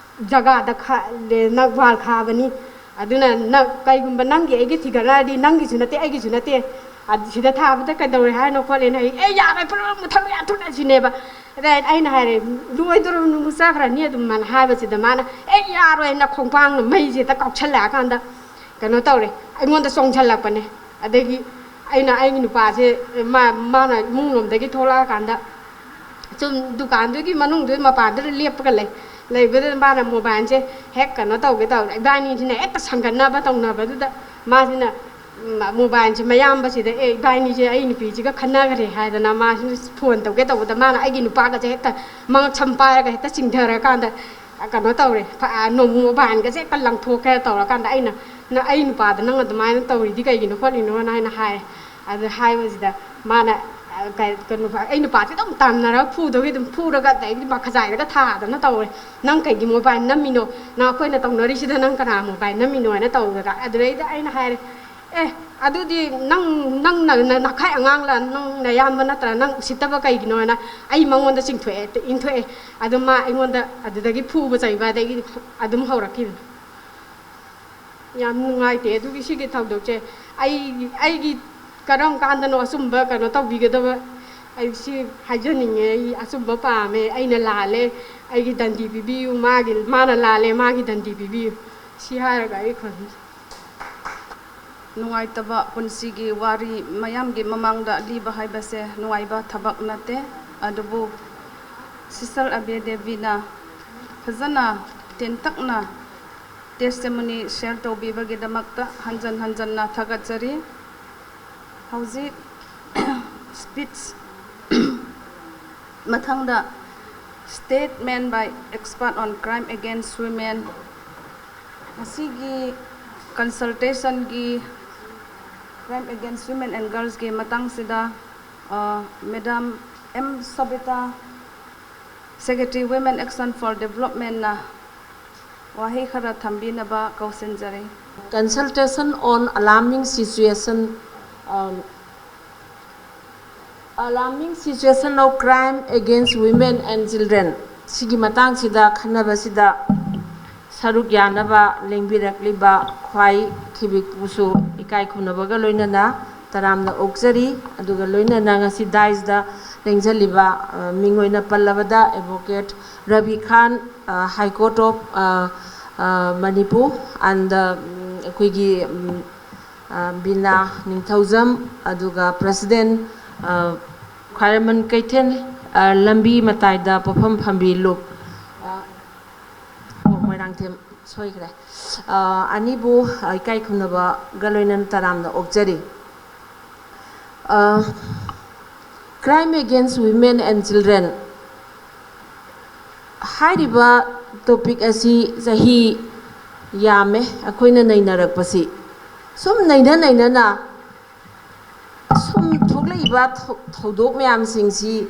ꯖꯒꯥꯗ ꯅꯛ ꯋꯥꯜ ꯈꯥꯕꯅꯤ꯫ ꯑꯗꯨꯅ ꯅꯪ, ꯀꯩꯒꯨꯝꯕ ꯅꯪꯒꯤ ꯑꯩꯒꯤ ꯊꯤꯒꯠꯅꯔꯗꯤ ꯅꯪꯒꯤꯁꯨ ꯅꯠꯇꯦ, ꯑꯩꯒꯤꯁꯨ ꯅꯠꯇꯦ, ꯁꯤꯗ ꯊꯥꯕꯗ ꯀꯩꯗꯧꯔꯦ ꯍꯥꯏꯅꯣ?" ꯈꯣꯠꯂꯦꯅ ꯑꯩ, "ꯑꯦ, ꯌꯥꯔꯣꯏ, ꯄꯨꯂꯞ ꯃꯨꯊꯠꯂꯨ, ꯌꯥꯟꯊꯠꯂꯨ" ꯁꯤꯅꯦꯕ꯫ ꯑꯗ ꯑꯩꯅ ꯍꯥꯏꯔꯦ, "ꯂꯣꯏꯗꯣꯔꯕꯅꯤ, ꯃꯨꯠꯆꯈ꯭ꯔꯅꯤ ꯑꯗꯨꯝ" ꯃꯥꯅ ꯍꯥꯏꯕꯁꯤꯗ ꯃꯥꯅ, "ꯑꯦ, ꯌꯥꯔꯣꯏꯅ" ꯈꯣꯡꯄꯥꯡꯅ ꯃꯩꯁꯦ ꯍꯦꯛꯇ ꯀꯥꯎꯁꯜꯂꯛꯑꯀꯥꯟꯗ ꯀꯩꯅꯣ ꯇꯧꯔꯦ, ꯑꯩꯉꯣꯟꯗ ꯆꯣꯡꯁꯤꯜꯂꯛꯄꯅꯦ꯫ ꯑꯗꯒꯤ ꯑꯩꯅ ꯑꯩꯒꯤ ꯅꯨꯄꯥꯁꯦ, ꯃꯥ, ꯃꯥꯅ ꯏꯃꯨꯡ ꯂꯣꯝꯗꯒꯤ ꯊꯣꯛꯂꯛꯑꯀꯥꯟꯗ ꯁꯨꯝ ꯗꯨꯀꯥꯟꯗꯨꯒꯤ ꯃꯅꯨꯡꯗꯨ ꯃꯄꯥꯟꯗꯨꯗ ꯂꯦꯞꯄꯒ ꯂꯩ꯫ ꯂꯩꯕꯗꯨꯗ ꯃꯥꯅ ꯃꯣꯕꯥꯏꯜꯁꯦ ꯍꯦꯛ ꯀꯩꯅꯣ ꯇꯧꯒꯦ ꯇꯧꯔꯦ, ꯏꯕꯥꯅꯤꯁꯤꯅ ꯍꯦꯛꯇ ꯁꯪꯒꯟꯅꯕ ꯇꯧꯅꯕꯗꯨꯗ ꯃꯥꯁꯤꯅ ꯃꯣꯕꯥꯏꯜꯁꯦ ꯃꯌꯥꯝꯕꯁꯤꯗ, "ꯑꯦ, ꯏꯕꯥꯅꯤꯁꯦ ꯑꯩ ꯅꯨꯄꯤꯁꯤꯒ ꯈꯟꯅꯈ꯭ꯔꯦ" ꯍꯥꯏꯗꯅ ꯃꯥꯁꯤꯅ ꯐꯣꯟ ꯇꯧꯒꯦ ꯇꯧꯕꯗ ꯃꯥꯅ ꯑꯩꯒꯤ ꯅꯨꯄꯥꯒꯁꯦ ꯍꯦꯛꯇ ꯃꯉꯛ ꯁꯝ ꯄꯥꯏꯔꯒ ꯍꯦꯛꯇ ꯆꯤꯡꯊꯔꯀꯥꯟꯗ ꯀꯩꯅꯣ ꯇꯧꯔꯦ, ꯃꯣꯕꯥꯏꯜꯒꯁꯦ ꯍꯦꯛꯇ ꯂꯪꯊꯣꯛꯈ꯭ꯔꯦ꯫ ꯇꯧꯔꯀꯥꯟꯗ ꯑꯩꯅ, "ꯑꯩ ꯅꯨꯄꯥꯗ ꯅꯪ ꯑꯗꯨꯃꯥꯏꯅ ꯇꯧꯔꯤꯗꯤ ꯀꯩꯒꯤꯅꯣ ꯈꯣꯠꯂꯤꯅꯣꯅ" ꯍꯥꯏꯅ ꯍꯥꯏ꯫ ꯑꯗꯨ ꯍꯥꯏꯕꯁꯤꯗ ꯃꯥꯅ ꯀꯩ- ꯀꯩꯅꯣ, ꯑꯩ ꯅꯨꯄꯥꯁꯦ ꯑꯗꯨꯝ ꯇꯥꯟꯅꯔꯒ ꯐꯨꯗꯧꯒꯤ ꯑꯗꯨꯝ ꯐꯨꯔꯒ, ꯑꯗꯩꯗꯤ ꯃꯈꯖꯥꯏꯗꯒ ꯊꯥꯗꯅ ꯇꯧꯔꯦ꯫ "ꯅꯪ ꯀꯩꯒꯤ ꯃꯣꯕꯥꯏꯜ ꯅꯝꯃꯤꯅꯣ? ꯅꯪ ꯑꯩꯈꯣꯏꯅ ꯇꯧꯅꯔꯤꯁꯤꯗ ꯅꯪ ꯀꯅꯥ ꯃꯣꯕꯥꯏꯜ ꯅꯝꯃꯤꯅꯣ?" ꯍꯥꯏꯅ ꯇꯧꯗꯅ, ꯑꯗꯨꯗꯩꯗ ꯑꯩꯅ ꯍꯥꯏꯔꯦ, "ꯑꯦ, ꯑꯗꯨꯗꯤ ꯅꯪ ꯅꯪ ꯅ- ꯅ- ꯅꯈꯥꯏ ꯑꯉꯥꯡꯂ, ꯅꯪ ꯅꯌꯥꯝꯕ ꯅꯠꯇ꯭ꯔꯥ, ꯅꯪ ꯎꯁꯤꯠꯇꯕ ꯀꯩꯒꯤꯅꯣ?" ꯍꯥꯏꯅ ꯑꯩ ꯃꯉꯣꯟꯗ ꯆꯤꯡꯊꯣꯛꯑꯦ, ꯏꯟꯊꯣꯛꯑꯦ꯫ ꯑꯗꯨ ꯃꯥ ꯑꯩꯉꯣꯟꯗ ꯑꯗꯨꯗꯒꯤ ꯐꯨꯕ ꯆꯩꯕ, ꯑꯗꯒꯤ ꯑꯗꯨꯝ ꯍꯧꯔꯛꯈꯤꯕꯅꯤ꯫ ꯌꯥꯝ ꯅꯨꯡꯉꯥꯏꯇꯦ ꯑꯗꯨꯒꯤ, ꯁꯤꯒꯤ ꯊꯧꯗꯣꯛꯁꯦ꯫ ꯑꯩ ꯑꯩꯒꯤ ꯀꯔꯝ ꯀꯥꯟꯗꯅꯣ ꯑꯆꯨꯝꯕ ꯀꯩꯅꯣ ꯇꯧꯕꯤꯒꯗꯕ? ꯑꯩ ꯁꯤ ꯍꯥꯏꯖꯅꯤꯡꯉꯦ, ꯑꯩ ꯑꯆꯨꯝꯕ ꯄꯥꯝꯃꯦ, ꯑꯩꯅ ꯂꯥꯜꯂꯦ, ꯑꯩꯒꯤ ꯗꯟꯗꯤ ꯄꯤꯕꯤꯌꯨ, ꯃꯥꯒꯤ, ꯃꯥꯅ ꯂꯥꯜꯂꯦ, ꯃꯥꯒꯤ ꯗꯟꯗꯤ ꯄꯤꯕꯤꯌꯨ꯫ ꯁꯤ ꯍꯥꯏꯔꯒ ꯑꯩ ꯈꯨꯔꯨꯝꯖꯔꯤ꯫ ꯅꯨꯡꯉꯥꯏꯇꯕ ꯄꯨꯟꯁꯤꯒꯤ ꯋꯥꯔꯤ ꯃꯌꯥꯝꯒꯤ ꯃꯃꯥꯡꯗ ꯂꯤꯕ ꯍꯥꯏꯕꯁꯦ ꯅꯨꯡꯉꯥꯏꯕ ꯊꯕꯛ ꯅꯠꯇꯦ꯫ ꯑꯗꯨꯕꯨ Sister ꯑꯕꯦ ꯗꯦꯕꯤꯅ ꯐꯖꯅ ꯇꯦꯟꯇꯛꯅ testimony share ꯇꯧꯕꯤꯕꯒꯤꯗꯃꯛꯇ ꯍꯟꯖꯟ ꯍꯟꯖꯟꯅ ꯊꯥꯒꯠꯆꯔꯤ꯫ ꯍꯧꯖꯤꯛ speech ꯃꯊꯪꯗ statement by expert on crime against women, ꯃꯁꯤꯒꯤ consultationꯒꯤ crime against women and girlsꯀꯤ ꯃꯇꯥꯡꯁꯤꯗ Madam M Sobita, Secretary Women Action for Developmentꯅ ꯋꯥꯍꯩ ꯈꯔ ꯊꯝꯕꯤꯅꯕ ꯀꯧꯁꯤꯟꯖꯔꯤ꯫ Consultation on alarming situation, um, alarming situation of crime against women and children ꯁꯤꯒꯤ ꯃꯇꯥꯡꯁꯤꯗ ꯈꯟꯅꯕꯁꯤꯗ ꯁꯔꯨꯛ ꯌꯥꯅꯕ ꯂꯦꯡꯕꯤꯔꯛꯂꯤꯕ ꯈ꯭ꯋꯥꯏ ꯈꯤꯕꯤꯛꯄꯨꯁꯨ ꯏꯀꯥꯏ ꯈꯨꯝꯅꯕꯒ ꯂꯣꯏꯅꯅ ꯇꯔꯥꯝꯅ ꯑꯣꯛꯆꯔꯤ꯫ ꯑꯗꯨꯒ ꯂꯣꯏꯅꯅ ꯉꯁꯤ daisꯇ ꯂꯦꯡꯖꯜꯂꯤꯕ, ꯑ, ꯃꯤꯡ ꯑꯣꯏꯅ ꯄꯜꯂꯕꯗ Advocate ꯔꯕꯤ ꯈꯥꯟ, ꯑ, High Court of, ꯑ, ꯑ, Manipur and, ꯎꯝ, ꯑꯩꯈꯣꯏꯒꯤ, ꯎꯝ, ꯑ, ꯕꯤꯅꯥ ꯅꯤꯡꯊꯧꯖꯝ, ꯑꯗꯨꯒ President, ꯑ, ꯈ꯭ꯋꯥꯏꯔꯝꯕꯟ ꯀꯩꯊꯦꯜ, ꯑ, ꯂꯝꯕꯤ ꯃꯇꯥꯏꯗ ꯄꯣꯠꯐꯝ ꯐꯝꯕꯤ ꯂꯨꯞ, ꯑ, ꯑꯣ, ꯃꯣꯏꯔꯥꯡꯊꯦꯝ ꯁꯣꯏꯈ꯭ꯔꯦ꯫ ꯑ, ꯑꯅꯤꯕꯨ, ꯑ, ꯏꯀꯥꯏ ꯈꯨꯝꯅꯕꯒ ꯂꯣꯏꯅꯅ ꯇꯔꯥꯝꯅ ꯑꯣꯛꯆꯔꯤ꯫ ꯑ, Crime against women and children ꯍꯥꯏꯔꯤꯕ topic ꯑꯁꯤ ꯆꯍꯤ ꯌꯥꯝꯃꯦ ꯑꯩꯈꯣꯏꯅ ꯅꯩꯅꯔꯛꯄꯁꯤ꯫ ꯁꯨꯝ ꯅꯩꯅ ꯅꯩꯅꯅ ꯁꯨꯝ ꯊꯣꯛꯂꯛꯏꯕ ꯊꯣꯛꯏꯕ ꯊꯧ- ꯊꯧꯗꯣꯛ ꯃꯌꯥꯝꯁꯤꯡꯁꯤ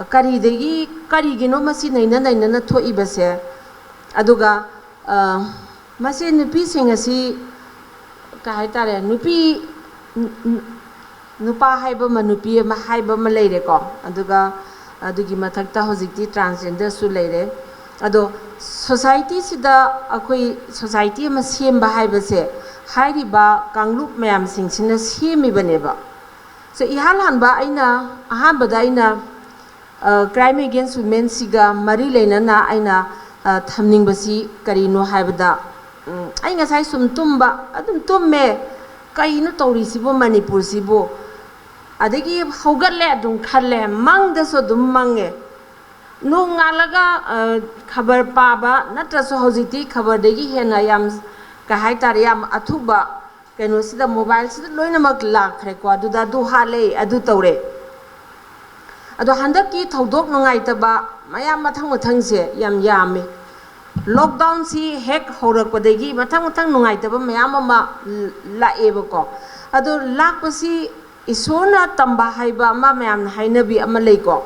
ꯀꯔꯤꯗꯒꯤ, ꯀꯔꯤꯒꯤꯅꯣ ꯃꯁꯤ ꯅꯩꯅ ꯅꯩꯅꯅ ꯊꯣꯛꯏꯕꯁꯦ? ꯑꯗꯨꯒ, ꯑ, ꯃꯁꯤ ꯅꯨꯄꯤꯁꯤꯡ ꯑꯁꯤ, ꯀꯩ ꯍꯥꯏꯇꯥꯔꯦ, ꯅꯨꯄꯤ, ꯅꯨꯄꯥ ꯍꯥꯏꯕ ꯑꯃ, ꯅꯨꯄꯤ ꯑꯃ ꯍꯥꯏꯕ ꯑꯃ ꯂꯩꯔꯦꯀꯣ꯫ ꯑꯗꯨꯒ ꯑꯗꯨꯒꯤ ꯃꯊꯛꯇ ꯍꯧꯖꯤꯛꯇꯤ transgenderꯁꯨ ꯂꯩꯔꯦ꯫ ꯑꯗꯣ societyꯁꯤꯗ ꯑꯩꯈꯣꯏ society ꯑꯃ ꯁꯦꯝꯕ ꯍꯥꯏꯕꯁꯦ ꯍꯥꯏꯔꯤꯕ ꯀꯥꯡꯂꯨꯞ ꯃꯌꯥꯝꯁꯤꯡꯁꯤꯅ ꯁꯦꯝꯃꯤꯕꯅꯦꯕ꯫ So, ꯏꯍꯥꯟ ꯍꯥꯟꯕ ꯑꯩꯅ, ꯑꯍꯥꯟꯕꯗ ꯑꯩꯅ, ꯑ, Crime Against Womenꯁꯤꯒ ꯃꯔꯤ ꯂꯩꯅꯅ ꯑꯩꯅ, ꯑ, ꯊꯝꯅꯤꯡꯕꯁꯤ ꯀꯔꯤꯅꯣ ꯍꯥꯏꯕꯗ, ꯎꯝ, ꯑꯩ ꯉꯁꯥꯏ ꯁꯨꯝ ꯇꯨꯝꯕ, ꯑꯗꯨꯝ ꯇꯨꯝꯃꯦ, "ꯀꯩꯅꯣ ꯇꯧꯔꯤꯁꯤꯕꯨ ꯃꯅꯤꯄꯨꯔꯁꯤꯕꯨ?" ꯑꯗꯒꯤ ꯍꯧꯒꯠꯂꯦ, ꯑꯗꯨꯝ ꯈꯜꯂꯦ, ꯃꯪꯗꯁꯨ ꯑꯗꯨꯝ ꯃꯪꯉꯦ꯫ ꯅꯣꯡꯉꯥꯜꯂꯒ, ꯑ, ꯈꯕꯔ ꯄꯥꯕ ꯅꯠꯇ꯭ꯔꯁꯨ ꯍꯧꯖꯤꯛꯇꯤ ꯈꯕꯔꯗꯒꯤ ꯍꯦꯟꯅ ꯌꯥꯝ, ꯀꯩ ꯍꯥꯏꯇꯥꯔꯦ, ꯌꯥꯝ ꯑꯊꯨꯕ ꯀꯩꯅꯣꯁꯤꯗ, mobileꯁꯤꯗ ꯂꯣꯏꯅꯃꯛ ꯂꯥꯛꯈ꯭ꯔꯦꯀꯣ꯫ ꯑꯗꯨꯗ ꯑꯗꯨ ꯍꯥꯠꯂꯦ, ꯑꯗꯨ ꯇꯧꯔꯦ꯫ ꯑꯗꯣ ꯍꯟꯗꯛꯀꯤ ꯊꯧꯗꯣꯛ ꯅꯨꯡꯉꯥꯏꯇꯕ ꯃꯌꯥꯝ ꯃꯊꯪ ꯃꯊꯪꯁꯦ ꯌꯥꯝ ꯌꯥꯝꯃꯤ꯫ Lockdownꯁꯤ ꯍꯦꯛ ꯍꯧꯔꯛꯄꯗꯒꯤ ꯃꯊꯪ ꯃꯊꯪ ꯅꯨꯡꯉꯥꯏꯇꯕ ꯃꯌꯥꯝ ꯑꯃ ꯂꯥꯛꯑꯦꯕꯀꯣ꯫ ꯑꯗꯣ ꯂꯥꯛꯄꯁꯤ ꯏꯁꯣꯔꯅ ꯇꯝꯕ ꯍꯥꯏꯕ ꯑꯃ ꯃꯌꯥꯝꯅ ꯍꯥꯏꯅꯕꯤ ꯑꯃ ꯂꯩꯀꯣ꯫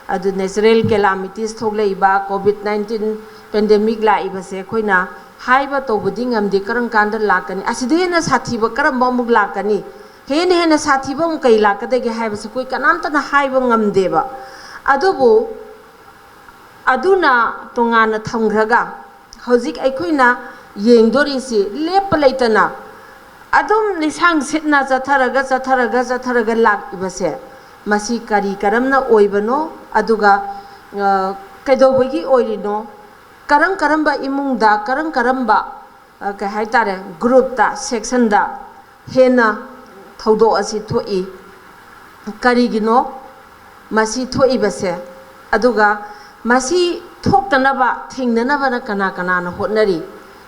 ꯑꯗꯨ natural calamities ꯊꯣꯛꯂꯛꯏꯕ, COVID nineteen pandemic ꯂꯥꯛꯏꯕꯁꯦ ꯑꯩꯈꯣꯏꯅ ꯍꯥꯏꯕ ꯇꯧꯕꯗꯤ ꯉꯝꯗꯦ, ꯀꯔꯝ ꯀꯥꯟꯗ ꯂꯥꯛꯀꯅꯤ, ꯑꯁꯤꯗ ꯍꯦꯟꯅ ꯁꯥꯊꯤꯕ ꯀꯔꯝꯕ ꯑꯃꯨꯛ ꯂꯥꯛꯀꯅꯤ, ꯍꯦꯟꯅ ꯍꯦꯟꯅ ꯁꯥꯊꯤꯕ ꯑꯃꯨꯛ ꯀꯩ ꯂꯥꯛꯀꯗꯒꯦ ꯍꯥꯏꯕꯁꯤ ꯑꯩꯈꯣꯏ ꯀꯅꯥꯝꯇꯅ ꯍꯥꯏꯕ ꯉꯝꯗꯦꯕ꯫ ꯑꯗꯨꯕꯨ ꯑꯗꯨꯅ ꯇꯣꯉꯥꯟꯅ ꯊꯝꯈ꯭ꯔꯒ, ꯍꯧꯖꯤꯛ ꯑꯩꯈꯣꯏꯅ ꯌꯦꯡꯗꯣꯔꯤꯁꯤ ꯂꯦꯞꯄ ꯂꯩꯇꯅ ꯑꯗꯨꯝ ꯂꯤꯁꯥꯡ ꯁꯤꯠꯅ ꯆꯠꯊꯔꯒ, ꯆꯠꯊꯔꯒ, ꯆꯠꯊꯔꯒ ꯂꯥꯛꯏꯕꯁꯦ, ꯃꯁꯤ ꯀꯔꯤ ꯀꯔꯝꯅ ꯑꯣꯏꯕꯅꯣ? ꯑꯗꯨꯒ, ꯑ, ꯀꯩꯗꯧꯕꯒꯤ ꯑꯣꯏꯔꯤꯅꯣ? ꯀꯔꯝ ꯀꯔꯝꯕ ꯏꯃꯨꯡꯗ, ꯀꯔꯝ ꯀꯔꯝꯕ, ꯑ, ꯀꯩ ꯍꯥꯏꯇꯥꯔꯦ, groupꯇ, sectionꯗ ꯍꯦꯟꯅ ꯊꯧꯗꯣꯛ ꯑꯁꯤ ꯊꯣꯛꯏ? ꯀꯔꯤꯒꯤꯅꯣ ꯃꯁꯤ ꯊꯣꯛꯏꯕꯁꯦ? ꯑꯗꯨꯒ ꯃꯁꯤ ꯊꯣꯛꯇꯅꯕ, ꯊꯤꯡꯅꯅꯕꯅ ꯀꯅꯥ ꯀꯅꯥꯅ ꯍꯣꯠꯅꯔꯤ?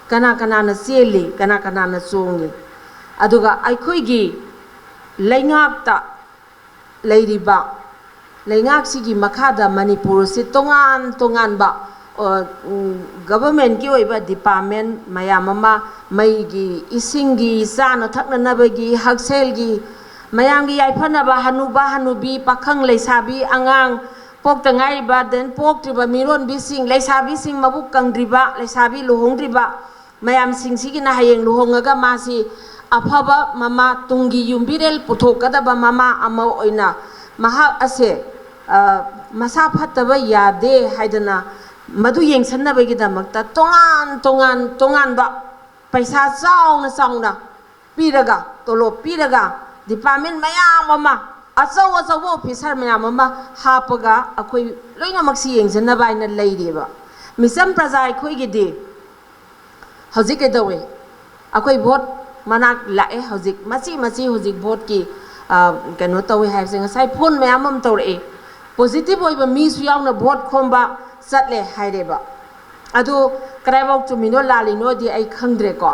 ꯀꯅꯥ ꯀꯅꯥꯅ ꯆꯦꯜꯂꯤ? ꯀꯅꯥ ꯀꯅꯥꯅ ꯆꯣꯡꯉꯤ? ꯑꯗꯨꯒ ꯑꯩꯈꯣꯏꯒꯤ ꯂꯩꯉꯥꯛꯇ ꯂꯩꯔꯤꯕ, ꯂꯩꯉꯥꯛꯁꯤꯒꯤ ꯃꯈꯥꯗ ꯃꯅꯤꯄꯨꯔꯁꯤ ꯇꯣꯉꯥꯟ ꯇꯣꯉꯥꯟꯕ, ꯑ, ꯎꯝ, governmentꯀꯤ ꯑꯣꯏꯕ department ꯃꯌꯥꯝ ꯑꯃ, ꯃꯩꯒꯤ, ꯏꯁꯤꯡꯒꯤ, ꯆꯥꯅ ꯊꯛꯅꯅꯕꯒꯤ, ꯍꯛꯁꯦꯜꯒꯤ, ꯃꯌꯥꯝꯒꯤ ꯌꯥꯏꯐꯅꯕ ꯍꯅꯨꯕ ꯍꯅꯨꯕꯤ, ꯄꯥꯈꯪ ꯂꯩꯁꯥꯕꯤ, ꯑꯉꯥꯡ, ꯄꯣꯛꯇ ꯉꯥꯏꯔꯤꯕ, then ꯄꯣꯛꯇ꯭ꯔꯤꯕ ꯃꯤꯔꯣꯟꯕꯤꯁꯤꯡ, ꯂꯩꯁꯥꯕꯤꯁꯤꯡ ꯃꯕꯨꯛ ꯀꯪꯗ꯭ꯔꯤꯕ, ꯂꯩꯁꯥꯕꯤ ꯂꯨꯍꯣꯡꯗ꯭ꯔꯤꯕ, ꯃꯌꯥꯝꯁꯤꯡꯁꯤꯒꯤꯅ ꯍꯌꯦꯡ ꯂꯨꯍꯣꯡꯉꯒ ꯃꯥꯁꯤ ꯑꯐꯕ ꯃꯃꯥ, ꯇꯨꯡꯒꯤ ꯌꯨꯝꯕꯤꯔꯦꯜ ꯄꯨꯊꯣꯛꯀꯗꯕ ꯃꯃꯥ ꯑꯃ ꯑꯣꯏꯅ ꯃꯍꯥꯛ ꯑꯁꯦ, ꯑ, ꯃꯁꯥ ꯐꯠꯇꯕ ꯌꯥꯗꯦ ꯍꯥꯏꯗꯅ ꯃꯗꯨ ꯌꯦꯡꯁꯤꯟꯅꯕꯒꯤꯗꯃꯛꯇ ꯇꯣꯉꯥꯟ ꯇꯣꯉꯥꯟ ꯇꯣꯉꯥꯟꯕ ꯄꯩꯁꯥ ꯆꯥꯎꯅ ꯆꯥꯎꯅ ꯄꯤꯔꯒ, ꯇꯣꯂꯣꯞ ꯄꯤꯔꯒ, department ꯃꯌꯥꯝ ꯑꯃ, ꯑꯆꯧ ꯑꯆꯧꯕ officer ꯃꯌꯥꯝ ꯑꯃ ꯍꯥꯞꯄꯒ ꯑꯩꯈꯣꯏ ꯂꯣꯏꯅꯃꯛꯁꯤ ꯌꯦꯡꯁꯤꯟꯅꯕ ꯍꯥꯏꯅ ꯂꯩꯔꯤꯕ꯫ ꯃꯤꯆꯝ ꯄ꯭ꯔꯖꯥ ꯑꯩꯈꯣꯏꯒꯤꯗꯤ ꯍꯧꯖꯤꯛ ꯀꯩꯗꯧꯋꯦ? ꯑꯩꯈꯣꯏ vote ꯃꯅꯥꯛ ꯂꯥꯛꯑꯦ꯫ ꯍꯧꯖꯤꯛ ꯃꯆꯤ ꯃꯆꯤ ꯍꯧꯖꯤꯛ voteꯀꯤ, ꯑ, ꯀꯩꯅꯣ ꯇꯧꯋꯦ ꯍꯥꯏꯕꯁꯦ ꯉꯁꯥꯏ phone ꯃꯌꯥꯝ ꯑꯃ ꯇꯧꯔꯛꯑꯦ꯫ Positive ꯑꯣꯏꯕ ꯃꯤꯁꯨ ꯌꯥꯎꯅ vote ꯈꯣꯝꯕ ꯆꯠꯂꯦ ꯍꯥꯏꯔꯦꯕ꯫ ꯑꯗꯨ ꯀꯗꯥꯏꯐꯥꯎ ꯆꯨꯝꯃꯤꯅꯣ ꯂꯥꯜꯂꯤꯅꯣꯗꯤ ꯑꯩ ꯈꯪꯗ꯭ꯔꯦꯀꯣ꯫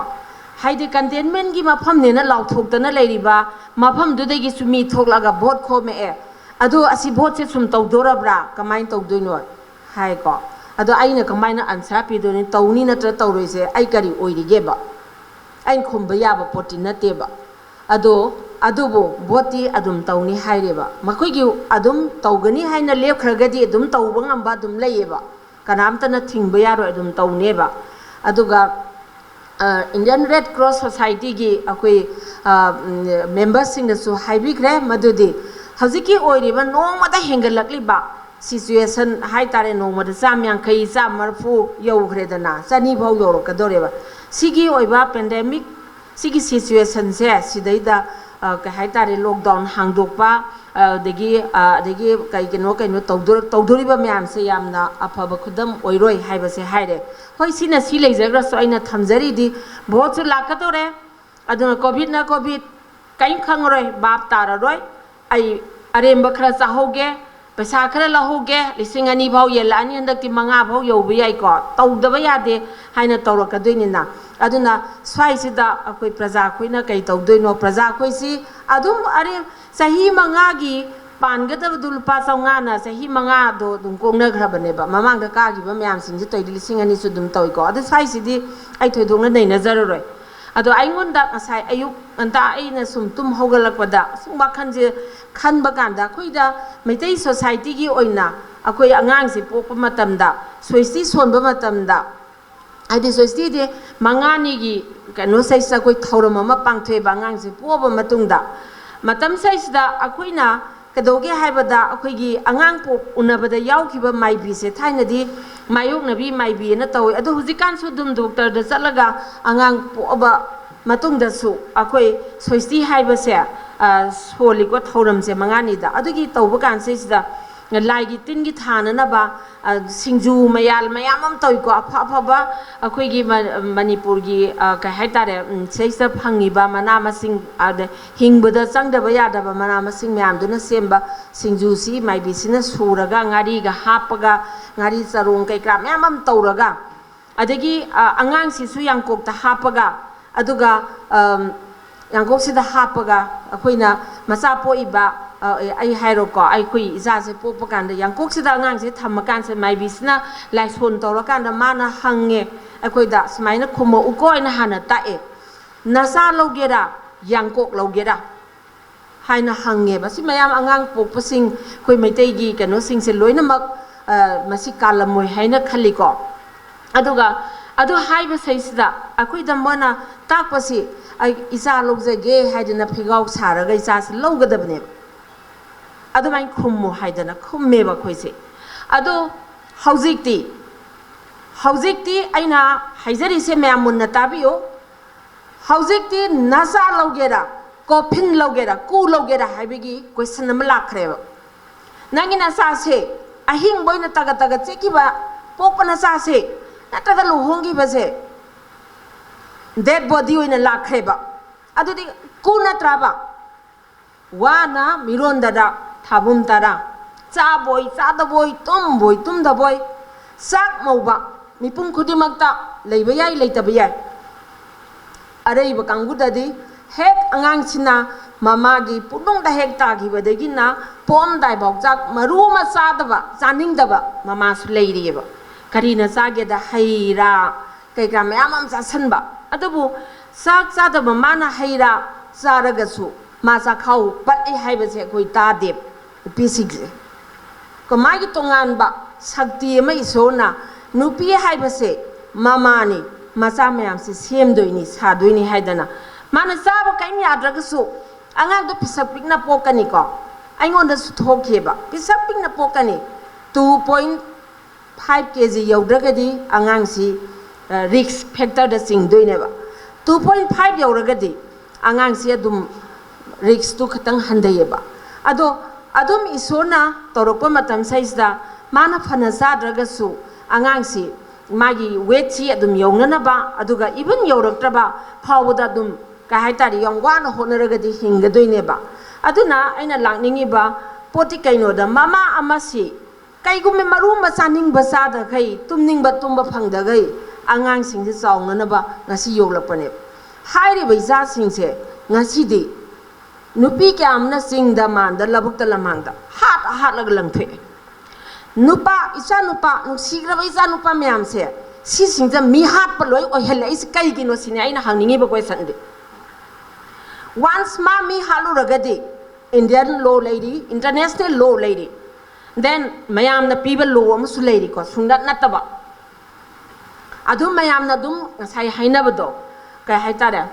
ꯍꯥꯏꯗꯤ containmentꯀꯤ ꯃꯐꯝꯅꯦꯅ ꯂꯥꯎꯊꯣꯛꯇꯅ ꯂꯩꯔꯤꯕ ꯃꯐꯝꯗꯨꯗꯒꯤꯁꯨ ꯃꯤ ꯊꯣꯛꯂꯛꯑꯒ vote ꯈꯣꯝꯃꯛꯑꯦ꯫ ꯑꯗꯨ ꯑꯁꯤ voteꯁꯦ ꯁꯨꯝ ꯇꯧꯗꯣꯔꯕ꯭ꯔꯥ? ꯀꯃꯥꯏꯅ ꯇꯧꯗꯣꯏꯅꯣ? ꯍꯥꯏꯀꯣ꯫ ꯑꯗꯣ ꯑꯩꯅ ꯀꯃꯥꯏꯅ answer ꯄꯤꯗꯣꯏꯅꯣ? ꯇꯧꯅꯤ ꯅꯠꯇ꯭ꯔ ꯇꯧꯔꯣꯏꯁꯦ ꯑꯩ ꯀꯔꯤ ꯑꯣꯏꯔꯤꯒꯦꯕ? ꯑꯩꯅ ꯈꯨꯝꯕ ꯌꯥꯕ ꯄꯣꯠꯇꯤ ꯅꯠꯇꯦꯕ꯫ ꯑꯗꯣ ꯑꯗꯨꯕꯨ voteꯇꯤ ꯑꯗꯨꯝ ꯇꯧꯅꯤ ꯍꯥꯏꯔꯦꯕ꯫ ꯃꯈꯣꯏꯒꯤ ꯑꯗꯨꯝ ꯇꯧꯒꯅꯤ ꯍꯥꯏꯅ ꯂꯦꯞꯈ꯭ꯔꯒꯗꯤ ꯑꯗꯨꯝ ꯇꯧꯕ ꯉꯝꯕ ꯑꯗꯨꯝ ꯂꯩꯌꯦꯕ꯫ ꯀꯅꯥꯝꯇꯅ ꯊꯤꯡꯕ ꯌꯥꯔꯣꯏ, ꯑꯗꯨꯝ ꯇꯧꯅꯦꯕ꯫ ꯑꯗꯨꯒ, ꯑ, Indian Red Cross Societyꯒꯤ ꯑꯩꯈꯣꯏ, ꯑ, ꯎꯝ, memberꯁꯤꯡꯅꯁꯨ ꯍꯥꯏꯕꯤꯈ꯭ꯔꯦ ꯃꯗꯨꯗꯤ ꯍꯧꯖꯤꯛꯀꯤ ꯑꯣꯏꯔꯤꯕ ꯅꯣꯡꯃꯗ ꯍꯦꯟꯒꯠꯂꯛꯂꯤꯕ situation ꯍꯥꯏꯇꯥꯔꯦ, ꯅꯣꯡꯃꯗ ꯆꯥꯝ ꯌꯥꯡꯈꯩ, ꯆꯥꯝ ꯃꯔꯤꯐꯨ ꯌꯧꯈ꯭ꯔꯦꯗꯅ, ꯆꯅꯤ ꯐꯥꯎ ꯌꯧꯔꯛꯀꯗꯧꯔꯦꯕ꯫ ꯁꯤꯒꯤ ꯑꯣꯏꯕ pandemic ꯁꯤꯒꯤ situationꯁꯦ ꯁꯤꯗꯩꯗ, ꯑ, ꯀꯩ ꯍꯥꯏꯇꯥꯔꯦ, lockdown ꯍꯥꯡꯗꯣꯛꯄ, ꯑ, ꯑꯗꯒꯤ, ꯑ, ꯑꯗꯒꯤ ꯀꯩ ꯀꯩꯅꯣ ꯀꯩꯅꯣ ꯇꯧꯗꯣꯔ-, ꯇꯧꯗꯣꯔꯤꯕ ꯃꯌꯥꯝꯁꯦ ꯌꯥꯝꯅ ꯑꯐꯕ ꯈꯨꯗꯝ ꯑꯣꯏꯔꯣꯏ ꯍꯥꯏꯕꯁꯦ ꯍꯥꯏꯔꯦ꯫ ꯍꯣꯏ, ꯁꯤꯅ ꯁꯤ ꯂꯩꯖꯈ꯭ꯔꯁꯨ ꯑꯩꯅ ꯊꯝꯖꯔꯤꯗꯤ voteꯁꯨ ꯂꯥꯛꯀꯗꯧꯔꯦ꯫ ꯑꯗꯨꯅ COVIDꯅ COVID ꯀꯔꯤꯝ ꯈꯪꯉꯔꯣꯏ, ꯚꯥꯞ ꯇꯥꯔꯔꯣꯏ꯫ ꯑꯩ ꯑꯔꯦꯝꯕ ꯈꯔ ꯆꯥꯍꯧꯒꯦ, ꯄꯩꯁꯥ ꯈꯔ ꯂꯧꯍꯧꯒꯦ, ꯂꯤꯁꯤꯡ ꯑꯅꯤ ꯐꯥꯎ ꯌꯦꯜꯂꯛꯑꯅꯤ, ꯍꯟꯗꯛꯇꯤ ꯃꯉꯥ ꯐꯥꯎ ꯌꯧꯕ ꯌꯥꯏꯀꯣ, ꯇꯧꯗꯕ ꯌꯥꯗꯦ ꯍꯥꯏꯅ ꯇꯧꯔꯛꯀꯗꯣꯏꯅꯤꯅ꯫ ꯑꯗꯨꯅ ꯁ꯭ꯋꯥꯏꯁꯤꯗ ꯑꯩꯈꯣꯏ ꯄ꯭ꯔꯖꯥ ꯑꯩꯈꯣꯏꯅ ꯀꯩ ꯇꯧꯗꯣꯏꯅꯣ? ꯄ꯭ꯔꯖꯥ ꯑꯩꯈꯣꯏꯁꯤ ꯑꯗꯨꯝ ꯑꯔꯦꯝ-, ꯆꯍꯤ ꯃꯉꯥꯒꯤ ꯄꯥꯟꯒꯗꯕꯗꯨ ꯂꯨꯄꯥ ꯆꯥꯝꯃꯉꯥꯅ ꯆꯍꯤ ꯃꯉꯥꯗꯣ ꯑꯗꯨꯝ ꯀꯣꯛꯅꯈ꯭ꯔꯕꯅꯦꯕ꯫ ꯃꯃꯥꯡꯗ ꯀꯥꯈꯤꯕ ꯃꯌꯥꯝꯁꯤꯡꯁꯤ ꯇꯧꯔꯤꯗꯤ ꯂꯤꯁꯤꯡ ꯑꯅꯤꯁꯨ ꯑꯗꯨꯝ ꯇꯧꯏꯀꯣ꯫ ꯑꯗꯨ ꯁ꯭ꯋꯥꯏꯁꯤꯗꯤ ꯑꯩ ꯊꯣꯏꯗꯣꯛꯅ ꯅꯩꯅꯖꯔꯔꯣꯏ꯫ ꯑꯗꯣ ꯑꯩꯉꯣꯟꯗ ꯉꯁꯥꯏ ꯑꯌꯨꯛ ꯉꯟꯇꯥ ꯑꯩꯅ ꯁꯨꯝ ꯇꯨꯝ ꯍꯧꯒꯠꯂꯛꯄꯗ ꯁꯨꯝ ꯋꯥꯈꯜꯁꯦ ꯈꯟꯕ ꯀꯥꯟꯗ, ꯑꯩꯈꯣꯏꯗ ꯃꯩꯇꯩ ꯁꯣꯁꯥꯏꯇꯤꯒꯤ ꯑꯣꯏꯅ ꯑꯩꯈꯣꯏ ꯑꯉꯥꯡꯁꯦ ꯄꯣꯛꯄ ꯃꯇꯝꯗ, ꯁꯣꯏꯁꯇꯤ ꯁꯣꯟꯕ ꯃꯇꯝꯗ, ꯍꯥꯏꯗꯤ ꯁꯣꯏꯁꯇꯤꯗꯤ ꯃꯉꯥꯅꯤꯒꯤ ꯀꯩꯅꯣꯁꯤꯗꯩꯁꯤꯗ ꯑꯩꯈꯣꯏ ꯊꯧꯔꯝ ꯑꯃ ꯄꯥꯡꯊꯣꯛꯑꯦꯕ ꯑꯉꯥꯡꯁꯦ ꯄꯣꯛꯑꯕ ꯃꯇꯨꯡꯗ꯫ ꯃꯇꯝꯁꯤꯗꯩꯁꯤꯗ ꯑꯩꯈꯣꯏꯅ ꯀꯩꯗꯧꯒꯦ ꯍꯥꯏꯕꯗ, ꯑꯩꯈꯣꯏꯒꯤ ꯑꯉꯥꯡ ꯄꯣꯛ ꯎꯅꯕꯗ ꯌꯥꯎꯈꯤꯕ ꯃꯥꯏꯕꯤꯁꯦ, ꯊꯥꯏꯅꯗꯤ ꯃꯥꯏꯌꯣꯛꯅꯕꯤ ꯃꯥꯏꯕꯤꯅ ꯇꯧꯋꯦ, ꯑꯗꯣ ꯍꯧꯖꯤꯛꯀꯥꯟꯁꯨ ꯑꯗꯨꯝ ꯗꯣꯛꯇꯔꯗ ꯆꯠꯂꯒ ꯑꯉꯥꯡ ꯄꯣꯛꯑꯕ ꯃꯇꯨꯡꯗꯁꯨ ꯑꯩꯈꯣꯏ ꯁꯣꯏꯁꯇꯤ ꯍꯥꯏꯕꯁꯦ, ꯑ, ꯁꯣꯜꯂꯤꯀꯣ, ꯊꯧꯔꯝꯁꯦ ꯃꯉꯥꯅꯤꯗ꯫ ꯑꯗꯨꯒꯤ ꯇꯧꯕ ꯀꯥꯟꯁꯤꯗꯩꯁꯤꯗ ꯂꯥꯏꯒꯤ ꯇꯤꯟꯒꯤ ꯊꯥꯅꯅꯕ, ꯑ, ꯁꯤꯡꯖꯨ ꯃꯌꯥꯜ ꯃꯌꯥꯝ ꯑꯃ ꯇꯧꯏꯀꯣ, ꯑꯐ ꯑꯐꯕ ꯑꯩꯈꯣꯏꯒꯤ ꯃ-, ꯃꯅꯤꯄꯨꯔꯒꯤ, ꯑ, ꯀꯩ ꯍꯥꯏꯇꯥꯔꯦ, ꯎꯝ, ꯁꯤꯗꯩꯁꯤꯗ ꯐꯪꯉꯤꯕ ꯃꯅꯥ ꯃꯁꯤꯡ, ꯑꯗ ꯍꯤꯡꯕꯗ ꯆꯪꯗꯕ ꯌꯥꯗꯕ ꯃꯅꯥ ꯃꯁꯤꯡ ꯃꯌꯥꯝꯗꯨꯅ ꯁꯦꯝꯕ ꯁꯤꯡꯖꯨꯁꯤ ꯃꯥꯏꯕꯤꯁꯤꯅ ꯁꯨꯔꯒ, ꯉꯥꯔꯤꯒ ꯍꯥꯞꯄꯒ, ꯉꯥꯔꯤ ꯆꯔꯣꯡ ꯀꯩꯀꯥ ꯃꯌꯥꯝ ꯑꯃ ꯇꯧꯔꯒ, ꯑꯗꯒꯤ, ꯑ, ꯑꯉꯥꯡꯁꯤꯁꯨ ꯌꯥꯡꯀꯣꯛꯇ ꯍꯥꯞꯄꯒ, ꯑꯗꯨꯒ, ꯑꯝ, ꯌꯥꯡꯀꯣꯛꯁꯤꯗ ꯍꯥꯞꯄꯒ ꯑꯩꯈꯣꯏꯅ ꯃꯆꯥ ꯄꯣꯛꯏꯕ, ꯑ, ꯑꯦ, ꯑꯩ ꯍꯥꯏꯔꯣꯀꯣ, ꯑꯩꯈꯣꯏ ꯏꯆꯥꯁꯦ ꯄꯣꯛꯄ ꯀꯥꯟꯗ ꯌꯥꯡꯀꯣꯛꯁꯤꯗ ꯑꯉꯥꯡꯁꯦ ꯊꯝꯃꯀꯥꯟꯁꯤꯗ ꯃꯥꯏꯕꯤꯁꯤꯅ ꯂꯥꯏꯁꯣꯟ ꯇꯧꯔꯀꯥꯟꯗ ꯃꯥꯅ ꯍꯪꯉꯦ ꯑꯩꯈꯣꯏꯗ, ꯁꯨꯃꯥꯏꯅ ꯈꯨꯝꯃꯛꯎꯀꯣ ꯍꯥꯏꯅ ꯍꯥꯟꯅ ꯇꯥꯛꯑꯦ, "ꯅꯆꯥ ꯂꯧꯒꯦꯔꯥ, ꯌꯥꯡꯀꯣꯛ ꯂꯧꯒꯦꯔꯥ?" ꯍꯥꯏꯅ ꯍꯪꯉꯦꯕ꯫ ꯁꯤ ꯃꯌꯥꯝ ꯑꯉꯥꯡ ꯄꯣꯛꯄꯁꯤꯡ, ꯑꯩꯈꯣꯏ ꯃꯩꯇꯩꯒꯤ ꯀꯩꯅꯣꯁꯤꯡꯁꯦ ꯂꯣꯏꯅꯃꯛ, ꯑ, ꯃꯁꯤ ꯀꯥꯜꯂꯝꯃꯣꯏ ꯍꯥꯏꯅ ꯈꯜꯂꯤꯀꯣ꯫ ꯑꯗꯨꯒ ꯑꯗꯨ ꯍꯥꯏꯕꯁꯤꯗꯩꯁꯤꯗ ꯑꯩꯈꯣꯏꯗ ꯃꯣꯏꯅ ꯇꯥꯛꯄꯁꯤ, "ꯑꯩ ꯏꯆꯥ ꯂꯧꯖꯒꯦ" ꯍꯥꯏꯗꯅ ꯐꯤꯒꯥꯎ ꯁꯥꯔꯒ ꯏꯆꯥꯁꯤ ꯂꯧꯒꯗꯕꯅꯦꯕ꯫ ꯑꯗꯨꯃꯥꯏꯅ ꯈꯨꯝꯃꯨ ꯍꯥꯏꯗꯅ ꯈꯨꯝꯃꯦꯕ ꯑꯩꯈꯣꯏꯁꯦ꯫ ꯑꯗꯣ ꯍꯧꯖꯤꯛꯇꯤ, ꯍꯧꯖꯤꯛꯇꯤ ꯑꯩꯅ ꯍꯥꯏꯖꯔꯤꯁꯦ ꯃꯌꯥꯝ ꯃꯨꯟꯅ ꯇꯥꯕꯤꯌꯨ꯫ ꯍꯧꯖꯤꯛꯇꯤ ꯅꯆꯥ ꯂꯧꯒꯦꯔꯥ, ꯀꯣꯐꯤꯟ ꯂꯧꯒꯦꯔꯥ, ꯀꯨ ꯂꯧꯒꯦꯔꯥ ꯍꯥꯏꯕꯒꯤ ꯀꯣꯏꯁꯟ ꯑꯃ ꯂꯥꯛꯈ꯭ꯔꯦꯕ꯫ ꯅꯪꯒꯤ ꯅꯆꯥꯁꯦ ꯑꯍꯤꯡꯕ ꯑꯣꯏꯅ ꯇꯒꯠ ꯇꯒꯠ ꯆꯤꯛꯈꯤꯕ, ꯄꯣꯛꯄ ꯅꯆꯥꯁꯦ, ꯅꯠꯇ꯭ꯔꯒ ꯂꯨꯍꯣꯡꯈꯤꯕꯁꯦ ꯗꯦꯠ ꯕꯣꯗꯤ ꯑꯣꯏꯅ ꯂꯥꯛꯈ꯭ꯔꯦꯕ꯫ ꯑꯗꯨꯗꯤ ꯀꯨ ꯅꯠꯇ꯭ꯔꯕ? ꯋꯥꯅ ꯃꯤꯔꯣꯟꯗꯗ ꯊꯥꯕꯨꯝ ꯇꯔꯥ, ꯆꯥꯕꯣꯏ ꯆꯥꯗꯕꯣꯏ, ꯇꯨꯝꯕꯣꯏ ꯇꯨꯝꯗꯕꯣꯏ, ꯆꯥꯛ ꯃꯧꯕ ꯃꯤꯄꯨꯝ ꯈꯨꯗꯤꯡꯃꯛꯇ ꯂꯩꯕ ꯌꯥꯏ, ꯂꯩꯇꯕ ꯌꯥꯏ꯫ ꯑꯔꯩꯕ ꯀꯥꯡꯕꯨꯗꯗꯤ ꯍꯦꯛ ꯑꯉꯥꯡꯁꯤꯅ ꯃꯃꯥꯒꯤ ꯄꯨꯛꯅꯨꯡꯗ ꯍꯦꯛ ꯇꯥꯈꯤꯕꯗꯒꯤꯅ ꯄꯣꯛꯑꯝꯗꯥꯏꯐꯥꯎ ꯆꯥꯛ ꯃꯔꯨ ꯑꯃ ꯆꯥꯗꯕ, ꯆꯥꯅꯤꯡꯗꯕ ꯃꯃꯥꯁꯨ ꯂꯩꯔꯤꯑꯕ꯫ ꯀꯔꯤꯅ ꯆꯥꯒꯦꯗ ꯍꯩ ꯔꯥ ꯀꯩꯀꯥ ꯃꯌꯥꯝ ꯑꯃ ꯆꯥꯁꯟꯕ꯫ ꯑꯗꯨꯕꯨ ꯆꯥꯛ ꯆꯥꯗꯕ ꯃꯥꯅ ꯍꯩ ꯔꯥ ꯆꯥꯔꯒꯁꯨ ꯃꯥ ꯆꯥꯛꯈꯥꯎ ꯄꯠꯂꯤ ꯍꯥꯏꯕꯁꯦ ꯑꯩꯈꯣꯏ ꯇꯥꯗꯦꯕ꯫ ꯅꯨꯄꯤꯁꯤꯡꯁꯦ ꯀꯃꯥꯏꯒꯤ ꯇꯣꯉꯥꯟꯕ ꯁꯛꯇꯤ ꯑꯃ ꯏꯁꯣꯔꯅ ꯅꯨꯄꯤ ꯍꯥꯏꯕꯁꯦ ꯃꯃꯥꯅꯤ, ꯃꯆꯥ ꯃꯌꯥꯝꯁꯦ ꯁꯦꯝꯗꯣꯏꯅꯤ, ꯁꯥꯗꯣꯏꯅꯤ ꯍꯥꯏꯗꯅ ꯃꯥꯅ ꯆꯥꯕ ꯀꯔꯤꯝ ꯌꯥꯗ꯭ꯔꯒꯁꯨ ꯑꯉꯥꯡꯗꯣ ꯄꯤꯁꯛ ꯄꯤꯛꯅ ꯄꯣꯛꯀꯅꯤꯀꯣ꯫ ꯑꯩꯉꯣꯟꯗꯁꯨ ꯊꯣꯛꯈꯤꯕ ꯄꯤꯁꯛ ꯄꯤꯛꯅ ꯄꯣꯛꯀꯅꯤ, two point five K G ꯌꯧꯗ꯭ꯔꯒꯗꯤ ꯑꯉꯥꯡꯁꯤ risk factorꯗ ꯆꯤꯡꯗꯣꯏꯅꯦꯕ꯫ Two point five ꯌꯧꯔꯒꯗꯤ ꯑꯉꯥꯡꯁꯤ ꯑꯗꯨꯝ riskꯇꯨ ꯈꯤꯇꯪ ꯍꯟꯊꯩꯌꯦꯕ꯫ ꯑꯗꯣ ꯑꯗꯨꯝ ꯏꯁꯣꯔꯅ ꯇꯧꯔꯛꯄ ꯃꯇꯝ ꯁꯩꯁꯤꯗ ꯃꯥꯅ ꯐꯅ ꯆꯥꯗ꯭ꯔꯒꯁꯨ ꯑꯉꯥꯡꯁꯤ ꯃꯥꯒꯤ weightꯁꯤ ꯑꯗꯨꯝ ꯌꯧꯅꯅꯕ, ꯑꯗꯨꯒ even ꯌꯧꯔꯛꯇ꯭ꯔꯕ ꯐꯥꯎꯕꯗ ꯑꯗꯨꯝ ꯀꯩ ꯍꯥꯏꯇꯥꯔꯦ, ꯌꯥꯝ ꯋꯥꯅ ꯍꯣꯠꯅꯔꯒꯗꯤ ꯍꯤꯡꯒꯗꯣꯏꯅꯦꯕ꯫ ꯑꯗꯨꯅ ꯑꯩꯅ ꯂꯥꯛꯅꯤꯡꯉꯤꯕ ꯄꯣꯠꯇꯤ ꯀꯩꯅꯣꯗ, ꯃꯃꯥ ꯑꯃꯁꯤ ꯀꯩꯒꯨꯝꯕ ꯃꯔꯨ ꯑꯃ ꯆꯥꯅꯤꯡꯕ ꯆꯥꯗꯈꯩ, ꯇꯨꯝꯅꯤꯡꯕ ꯇꯨꯝꯕ ꯐꯪꯗꯈꯩ ꯑꯉꯥꯡꯁꯤꯡꯁꯦ ꯆꯥꯎꯅꯅꯕ ꯉꯁꯤ ꯌꯣꯛꯂꯛꯄꯅꯦꯕ꯫ ꯍꯥꯏꯔꯤꯕ ꯏꯆꯥꯁꯤꯡꯁꯦ ꯉꯁꯤꯗꯤ ꯅꯨꯄꯤ ꯀꯌꯥ ꯑꯃꯅ ꯆꯤꯡꯗ ꯃꯥꯟꯗ ꯂꯧꯕꯨꯛꯇ ꯂꯝꯍꯥꯡꯗ ꯍꯥꯠ ꯍꯥꯠꯂꯒ ꯂꯪꯊꯣꯛꯑꯦ꯫ ꯅꯨꯄꯥ, ꯏꯆꯥ ꯅꯨꯄꯥ, ꯅꯨꯡꯁꯤꯈ꯭ꯔꯕ ꯏꯆꯥ ꯅꯨꯄꯥ ꯃꯌꯥꯝꯁꯦ ꯁꯤꯁꯤꯡꯁꯦ ꯃꯤ ꯍꯥꯠꯄ ꯂꯣꯏ ꯑꯣꯏꯍꯜꯂꯛꯏꯁꯦ ꯀꯩꯒꯤꯅꯣ ꯁꯤꯅꯤ ꯑꯩꯅ ꯍꯪꯅꯤꯡꯉꯤꯕ questionꯗꯤ꯫ Once ꯃꯥ ꯃꯤ ꯍꯥꯠꯂꯨꯔꯒꯗꯤ Indian law ꯂꯩꯔꯤ, international law ꯂꯩꯔꯤ, then ꯃꯌꯥꯝꯅ ꯄꯤꯕ law ꯑꯃꯁꯨ ꯂꯩꯔꯤꯀꯣ, ꯁꯨꯡꯅꯠ ꯅꯠꯇꯕ꯫ ꯑꯗꯨꯝ ꯃꯌꯥꯝꯅ ꯑꯗꯨꯝ ꯉꯁꯥꯏ ꯍꯥꯏꯅꯕꯗꯣ, ꯀꯩ ꯍꯥꯏꯇꯥꯔꯦ,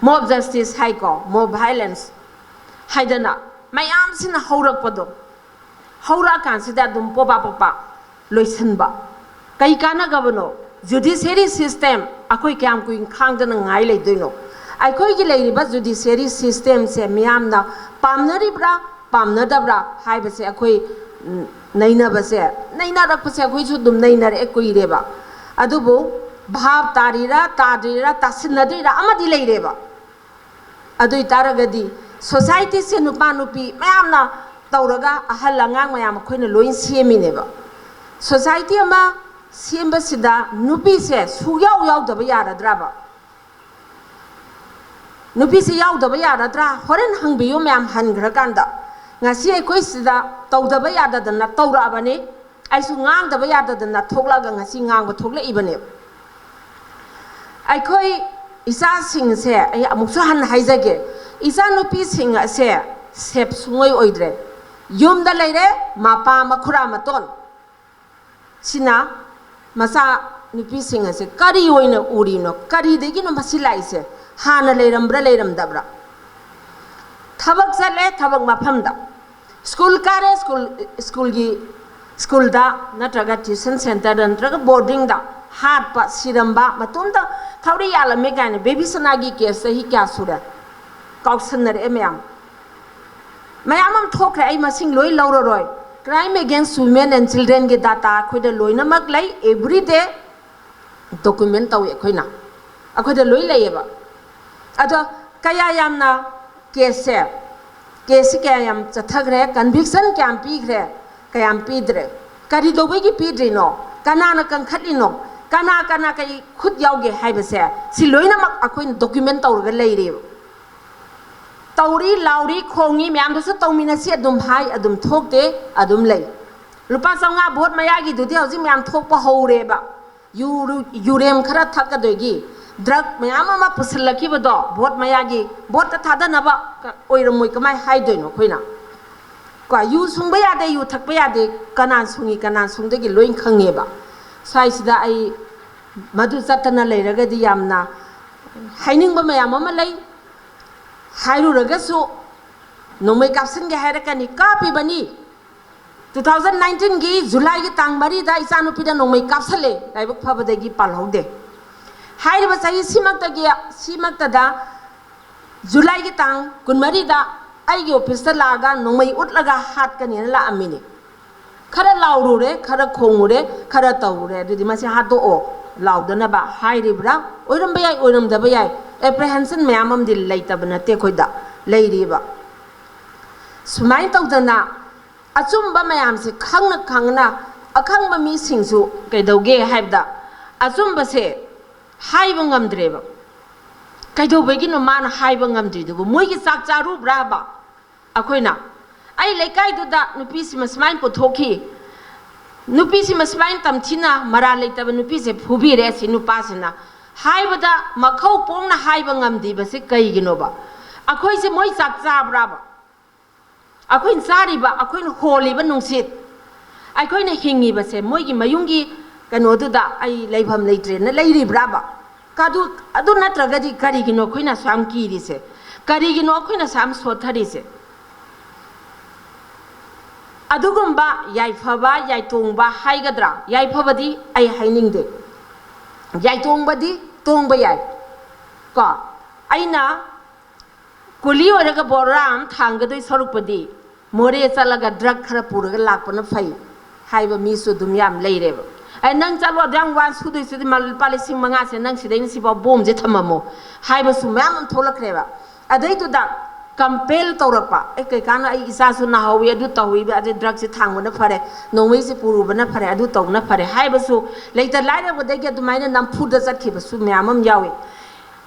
mob justice ꯍꯥꯏꯀꯣ, mob violence ꯍꯥꯏꯗꯅ ꯃꯌꯥꯝꯁꯤꯅ ꯍꯧꯔꯛꯄꯗꯣ, ꯍꯧꯔꯛꯑꯀꯥꯟꯁꯤꯗ ꯑꯗꯨꯝ ꯄꯣꯄꯥ ꯄꯣꯄꯥ ꯂꯣꯏꯁꯤꯟꯕ꯫ ꯀꯩ ꯀꯥꯟꯅꯒꯕꯅꯣ? Judiciary system ꯑꯩꯈꯣꯏ ꯀꯌꯥꯝ ꯀꯨꯏꯅ ꯈꯥꯡꯗꯅ ꯉꯥꯏ ꯂꯩꯗꯣꯏꯅꯣ? ꯑꯩꯈꯣꯏꯒꯤ ꯂꯩꯔꯤꯕ judiciary systemꯁꯦ ꯃꯤꯌꯥꯝꯅ ꯄꯥꯝꯅꯔꯤꯕ꯭ꯔꯥ ꯄꯥꯝꯅꯗꯕ꯭ꯔꯥ ꯍꯥꯏꯕꯁꯦ ꯑꯩꯈꯣꯏ, ꯎꯝ, ꯅꯩꯅꯕꯁꯦ, ꯅꯩꯅꯔꯛꯄꯁꯦ ꯑꯩꯈꯣꯏꯁꯨ ꯑꯗꯨꯝ ꯅꯩꯅꯔꯛꯑꯦ ꯀꯨꯏꯔꯦꯕ꯫ ꯑꯗꯨꯕꯨ ꯚꯥꯞ ꯇꯥꯔꯤꯔꯥ ꯇꯥꯗ꯭ꯔꯤꯔꯥ ꯇꯥꯁꯤꯟꯅꯗ꯭ꯔꯤꯔꯥ ꯑꯃꯗꯤ ꯂꯩꯔꯦꯕ꯫ ꯑꯗꯨ ꯑꯣꯏꯇꯥꯔꯒꯗꯤ societyꯁꯦ ꯅꯨꯄꯥ ꯅꯨꯄꯤ ꯃꯌꯥꯝꯅ ꯇꯧꯔꯒ ꯑꯍꯜ ꯑꯉꯥꯡ ꯃꯌꯥꯝ ꯑꯩꯈꯣꯏꯅ ꯂꯣꯏ ꯁꯦꯝꯃꯤꯅꯦꯕ꯫ Society ꯑꯃ ꯁꯦꯝꯕꯁꯤꯗ ꯅꯨꯄꯤꯁꯦ ꯁꯨꯌꯥꯎ ꯌꯥꯎꯗꯕ ꯌꯥꯔꯗ꯭ꯔꯕ? ꯅꯨꯄꯤꯁꯦ ꯌꯥꯎꯗꯕ ꯌꯥꯔꯗ꯭ꯔꯥ? ꯍꯣꯔꯦꯟ ꯍꯪꯕꯤꯌꯨ ꯃꯌꯥꯝ ꯍꯟꯈ꯭ꯔꯀꯥꯟꯗ꯫ ꯉꯁꯤ ꯑꯩꯈꯣꯏ ꯁꯤꯗ ꯇꯧꯗꯕ ꯌꯥꯗꯗꯅ ꯇꯧꯔꯛꯑꯕꯅꯤ꯫ ꯑꯩꯁꯨ ꯉꯥꯡꯗꯕ ꯌꯥꯗꯗꯅ ꯊꯣꯛꯂꯛꯑꯒ ꯉꯁꯤ ꯉꯥꯡꯕ ꯊꯣꯛꯂꯛꯏꯕꯅꯦꯕ꯫ ꯑꯩꯈꯣꯏ ꯏꯆꯥꯁꯤꯡꯁꯦ ꯑꯩ ꯑꯃꯨꯛꯁꯨ ꯍꯟꯅ ꯍꯥꯏꯖꯒꯦ, ꯏꯆꯥꯅꯨꯄꯤꯁꯤꯡ ꯑꯁꯦ ꯁꯦꯞ ꯁꯨꯡꯑꯣꯏ ꯑꯣꯏꯗ꯭ꯔꯦ꯫ ꯌꯨꯝꯗ ꯂꯩꯔꯦ, ꯃꯄꯥ ꯃꯈꯨꯔꯥ ꯃꯇꯣꯟ꯫ ꯁꯤꯅ ꯃꯆꯥ ꯅꯨꯄꯤꯁꯤꯡ ꯑꯁꯦ ꯀꯔꯤ ꯑꯣꯏꯅ ꯎꯔꯤꯅꯣ? ꯀꯔꯤꯗꯒꯤꯅꯣ ꯃꯁꯤ ꯂꯥꯛꯏꯁꯦ? ꯍꯥꯟꯅ ꯂꯩꯔꯝꯕ꯭ꯔꯥ ꯂꯩꯔꯝꯗꯕ꯭ꯔꯥ? ꯊꯕꯛ ꯆꯠꯂꯦ, ꯊꯕꯛ ꯃꯐꯝꯗ꯫ ꯁ꯭ꯀꯨꯜ ꯀꯥꯔꯦ, ꯁ꯭ꯀꯨꯜ, ꯁ꯭ꯀꯨꯜꯒꯤ, ꯁ꯭ꯀꯨꯜꯗ ꯅꯠꯇ꯭ꯔꯒ ꯇ꯭ꯌꯨꯁꯟ ꯁꯦꯟꯇꯔꯗ ꯅꯠꯇ꯭ꯔꯒ ꯕꯣꯔꯗꯤꯡꯗ ꯍꯥꯠꯄ, ꯁꯤꯔꯝꯕ, ꯃꯇꯣꯝꯇ ꯊꯧꯔꯤ ꯌꯥꯜꯂꯝꯃꯦ ꯀꯥꯏꯅ ꯕꯦꯕꯤ ꯁꯅꯥꯒꯤ ꯀꯦꯁ ꯆꯍꯤ ꯀꯌꯥ ꯁꯨꯔꯦ? ꯀꯥꯎꯁꯟꯅꯔꯛꯑꯦ ꯃꯌꯥꯝ꯫ ꯃꯌꯥꯝ ꯑꯃ ꯊꯣꯛꯈ꯭ꯔꯦ, ꯑꯩ ꯃꯁꯤꯡ ꯂꯣꯏ ꯂꯧꯔꯔꯣꯏ꯫ Crime against women and childrenꯒꯤ data ꯑꯩꯈꯣꯏꯗ ꯂꯣꯏꯅꯃꯛ ꯂꯩ, everyday document ꯇꯧꯏ ꯑꯩꯈꯣꯏꯅ, ꯑꯩꯈꯣꯏꯗ ꯂꯣꯏ ꯂꯩꯌꯦꯕ꯫ ꯑꯗꯣ ꯀꯌꯥ ꯌꯥꯝꯅ ꯀꯦꯁꯁꯦ, ꯀꯦꯁꯁꯤ ꯀꯌꯥ ꯌꯥꯝ ꯆꯠꯊꯈ꯭ꯔꯦ, ꯀꯟꯚꯤꯛꯁꯟ ꯀꯌꯥꯝ ꯄꯤꯈ꯭ꯔꯦ, ꯀꯌꯥꯝ ꯄꯤꯗ꯭ꯔꯦ, ꯀꯔꯤ ꯇꯧꯕꯒꯤ ꯄꯤꯗ꯭ꯔꯤꯅꯣ, ꯀꯅꯥꯅ ꯀꯟꯈꯠꯂꯤꯅꯣ, ꯀꯅꯥ ꯀꯅꯥ ꯀꯔꯤ ꯈꯨꯠ ꯌꯥꯎꯒꯦ ꯍꯥꯏꯕꯁꯦ, ꯁꯤ ꯂꯣꯏꯅꯃꯛ ꯑꯩꯈꯣꯏꯅ document ꯇꯧꯔꯒ ꯂꯩꯔꯦꯕ꯫ ꯇꯧꯔꯤ, ꯂꯥꯎꯔꯤ, ꯈꯣꯡꯉꯤ ꯃꯌꯥꯝꯗꯨꯁꯨ ꯇꯧꯃꯤꯟꯅꯁꯤ ꯑꯗꯨꯝ ꯍꯥꯏ, ꯑꯗꯨꯝ ꯊꯣꯛꯇꯦ, ꯑꯗꯨꯝ ꯂꯩ꯫ ꯂꯨꯄꯥ ꯆꯥꯝꯃꯉꯥ ꯚꯣꯠ ꯃꯌꯥꯒꯤꯗꯨꯗꯤ ꯍꯧꯖꯤꯛ ꯃꯌꯥꯝ ꯊꯣꯛꯄ ꯍꯧꯔꯦꯕ꯫ ꯌꯨ-, ꯌꯨꯔꯦꯝ ꯈꯔ ꯊꯛꯀꯗꯣꯏꯒꯤ, ꯗ꯭ꯔꯒ ꯃꯌꯥꯝ ꯑꯃ ꯄꯨꯁꯤꯜꯂꯛꯈꯤꯕꯗꯣ ꯚꯣꯠ ꯃꯌꯥꯒꯤ, ꯚꯣꯠꯇ ꯊꯥꯗꯅꯕ ꯀ-, ꯑꯣꯏꯔꯝꯃꯣꯏ, ꯀꯃꯥꯏ ꯍꯥꯏꯗꯣꯏꯅꯣ ꯑꯩꯈꯣꯏꯅ? ꯀꯣ, ꯌꯨ ꯁꯨꯡꯕ ꯌꯥꯗꯦ, ꯌꯨ ꯊꯛꯄ ꯌꯥꯗꯦ, ꯀꯅꯥ ꯁꯨꯡꯉꯤ, ꯀꯅꯥ ꯁꯨꯡꯗꯒꯤ ꯂꯣꯏ ꯈꯪꯉꯦꯕ꯫ ꯁ꯭ꯋꯥꯏꯁꯤꯗ ꯑꯩ ꯃꯗꯨ ꯆꯠꯇꯅ ꯂꯩꯔꯒꯗꯤ ꯌꯥꯝꯅ ꯍꯥꯏꯅꯤꯡꯕ ꯃꯌꯥꯝ ꯑꯃ ꯂꯩ꯫ ꯍꯥꯏꯔꯨꯔꯒꯁꯨ ꯅꯣꯡꯃꯩ ꯀꯥꯞꯁꯤꯟꯒꯦ ꯍꯥꯏꯔꯛꯀꯅꯤ, ꯀꯥꯞꯄꯤꯕꯅꯤ꯫ Two thousand nineteenꯒꯤ Julyꯒꯤ ꯇꯥꯡ ꯃꯔꯤꯗ ꯏꯆꯥꯅꯨꯄꯤꯗ ꯅꯣꯡꯃꯩ ꯀꯥꯞꯁꯜꯂꯦ, ꯂꯥꯏꯕꯛ ꯐꯕꯗꯒꯤ ꯄꯥꯜꯍꯧꯗꯦ꯫ ꯍꯥꯏꯔꯤꯕ ꯆꯍꯤ ꯁꯤꯃꯛꯇꯒꯤ, ꯁꯤꯃꯛꯇꯗ Julyꯒꯤ ꯇꯥꯡ ꯀꯨꯟꯃꯔꯤꯗ ꯑꯩꯒꯤ officeꯇ ꯂꯥꯛꯑꯒ ꯅꯣꯡꯃꯩ ꯎꯠꯂꯒ ꯍꯥꯠꯀꯅꯤꯅ ꯂꯥꯛꯑꯝꯃꯤꯅꯤ꯫ ꯈꯔ ꯂꯥꯎꯔꯨꯔꯦ, ꯈꯔ ꯈꯣꯡꯉꯨꯔꯦ, ꯈꯔ ꯇꯧꯔꯨꯔꯦ, ꯑꯗꯨꯗꯤ ꯃꯁꯤ ꯍꯥꯠꯇꯣꯛꯑꯣ ꯂꯥꯎꯗꯅꯕ ꯍꯥꯏꯔꯤꯕ꯭ꯔꯥ? ꯑꯣꯏꯔꯝꯕ ꯌꯥꯏ, ꯑꯣꯏꯔꯝꯗꯕ ꯌꯥꯏ, apprehension ꯃꯌꯥꯝ ꯑꯃꯗꯤ ꯂꯩꯇꯕ ꯅꯠꯇꯦ ꯑꯩꯈꯣꯏꯗ ꯂꯩꯔꯤꯕ꯫ ꯁꯨꯃꯥꯏꯅ ꯇꯧꯗꯅ ꯑꯆꯨꯝꯕ ꯃꯌꯥꯝꯁꯦ ꯈꯪꯅ ꯈꯪꯅ ꯑꯈꯪꯕ ꯃꯤꯁꯤꯡꯁꯨ ꯀꯩꯗꯧꯒꯦ ꯍꯥꯏꯕꯗ ꯑꯆꯨꯝꯕꯁꯦ ꯍꯥꯏꯕ ꯉꯝꯗ꯭ꯔꯦꯕ꯫ ꯀꯩꯗꯧꯕꯒꯤꯅꯣ ꯃꯥꯅ ꯍꯥꯏꯕ ꯉꯝꯗ꯭ꯔꯤꯗꯨꯕꯨ? ꯃꯣꯏꯒꯤ ꯆꯥꯛ ꯆꯥꯔꯨꯕ꯭ꯔꯥꯕ? ꯑꯩꯈꯣꯏꯅ, ꯑꯩ ꯂꯩꯀꯥꯏꯗꯨꯗ ꯅꯨꯄꯤꯁꯤꯃ ꯁꯨꯃꯥꯏꯅ ꯄꯨꯊꯣꯛꯈꯤ, ꯅꯨꯄꯤꯁꯤꯃ ꯁꯨꯃꯥꯏꯅ ꯇꯝꯊꯤꯅ ꯃꯔꯥꯜ ꯂꯩꯇꯕ ꯅꯨꯄꯤꯁꯦ ꯐꯨꯕꯤꯔꯦ, ꯁꯤ ꯅꯨꯄꯥꯁꯤꯅ ꯍꯥꯏꯕꯗ ꯃꯈꯧ ꯄꯣꯡꯅ ꯍꯥꯏꯕ ꯉꯝꯗ꯭ꯔꯤꯕꯁꯦ ꯀꯩꯒꯤꯅꯣꯕ? ꯑꯩꯈꯣꯏꯁꯦ ꯃꯣꯏ ꯆꯥꯛ ꯆꯥꯕ꯭ꯔꯥꯕ? ꯑꯩꯈꯣꯏꯅ ꯆꯥꯔꯤꯕ, ꯑꯩꯈꯣꯏꯅ ꯍꯣꯜꯂꯤꯕ ꯅꯨꯡꯁꯤꯠ, ꯑꯩꯈꯣꯏꯅ ꯍꯤꯡꯉꯤꯕꯁꯦ ꯃꯣꯏꯒꯤ ꯃꯌꯨꯝꯒꯤ ꯀꯩꯅꯣꯗꯨꯗ ꯑꯩ ꯂꯩꯐꯝ ꯂꯩꯇ꯭ꯔꯦꯅ ꯂꯩꯔꯤꯕ꯭ꯔꯥꯕ? ꯑꯗꯨ, ꯑꯗꯨ ꯅꯠꯇ꯭ꯔꯒꯗꯤ ꯀꯔꯤꯒꯤꯅꯣ ꯑꯩꯈꯣꯏꯅ ꯑꯁꯨꯛ ꯌꯥꯝ ꯀꯤꯔꯤꯁꯦ? ꯀꯔꯤꯒꯤꯅꯣ ꯑꯩꯈꯣꯏꯅ ꯑꯁꯨꯛ ꯌꯥꯝ ꯁꯣꯠꯊꯔꯤꯁꯦ? ꯑꯗꯨꯒꯨꯝꯕ ꯌꯥꯏꯐꯕ, ꯌꯥꯏꯇꯣꯡꯕ ꯍꯥꯏꯒꯗ꯭ꯔꯥ? ꯌꯥꯏꯐꯕꯗꯤ ꯑꯩ ꯍꯥꯏꯅꯤꯡꯗꯦ, ꯌꯥꯏꯇꯣꯡꯕꯗꯤ ꯇꯣꯡꯕ ꯌꯥꯏ꯫ ꯀꯣ, ꯑꯩꯅ ꯀꯨꯂꯤ ꯑꯣꯏꯔꯒ ꯕꯣꯔꯥ ꯑꯃ ꯊꯥꯡꯒꯗꯣꯏ ꯁꯔꯨꯛꯄꯨꯗꯤ ꯃꯣꯔꯦ ꯆꯠꯂꯒ ꯗ꯭ꯔꯒ ꯈꯔ ꯄꯨꯔꯒ ꯂꯥꯛꯄꯅ ꯐꯩ ꯍꯥꯏꯕ ꯃꯤꯁꯨ ꯑꯗꯨꯝ ꯌꯥꯝ ꯂꯩꯔꯦꯕ꯫ ꯑꯦ, ꯅꯪ ꯆꯠꯂꯣ, ꯑꯗꯨ ꯌꯥꯝ ꯋꯥꯅ ꯁꯨꯗꯣꯏꯁꯤꯗꯤ ꯃ-, ꯂꯨꯄꯥ ꯂꯤꯁꯤꯡ ꯃꯉꯥꯁꯦ ꯅꯪ ꯁꯤꯗꯩꯅ ꯁꯤꯐꯥꯎ ꯕꯣꯝꯁꯦ ꯊꯝꯃꯝꯃꯣ ꯍꯥꯏꯕꯁꯨ ꯃꯌꯥꯝ ꯑꯃ ꯊꯣꯛꯂꯛꯈ꯭ꯔꯦꯕ꯫ ꯑꯗꯩꯗꯨꯗ ꯀꯝꯄꯦꯜ ꯇꯧꯔꯛꯄ, ꯑꯦ, ꯀꯩꯀꯥꯅ ꯑꯩ ꯏꯆꯥꯁꯨ ꯅꯥꯍꯧꯋꯤ, ꯑꯗꯨ ꯇꯧꯏꯕ, ꯑꯗꯩ ꯗ꯭ꯔꯒꯁꯦ ꯊꯥꯡꯕꯅ ꯐꯔꯦ, ꯅꯣꯡꯃꯩꯁꯦ ꯄꯨꯔꯨꯕꯅ ꯐꯔꯦ, ꯑꯗꯨ ꯇꯧꯕꯅ ꯐꯔꯦ ꯍꯥꯏꯕꯁꯨ ꯂꯩꯇ ꯂꯥꯏꯔꯕꯗꯒꯤ ꯑꯗꯨꯃꯥꯏꯅ ꯅꯝꯐꯨꯗ ꯆꯠꯈꯤꯕꯁꯨ ꯃꯌꯥꯝ ꯑꯃ ꯌꯥꯎꯏ꯫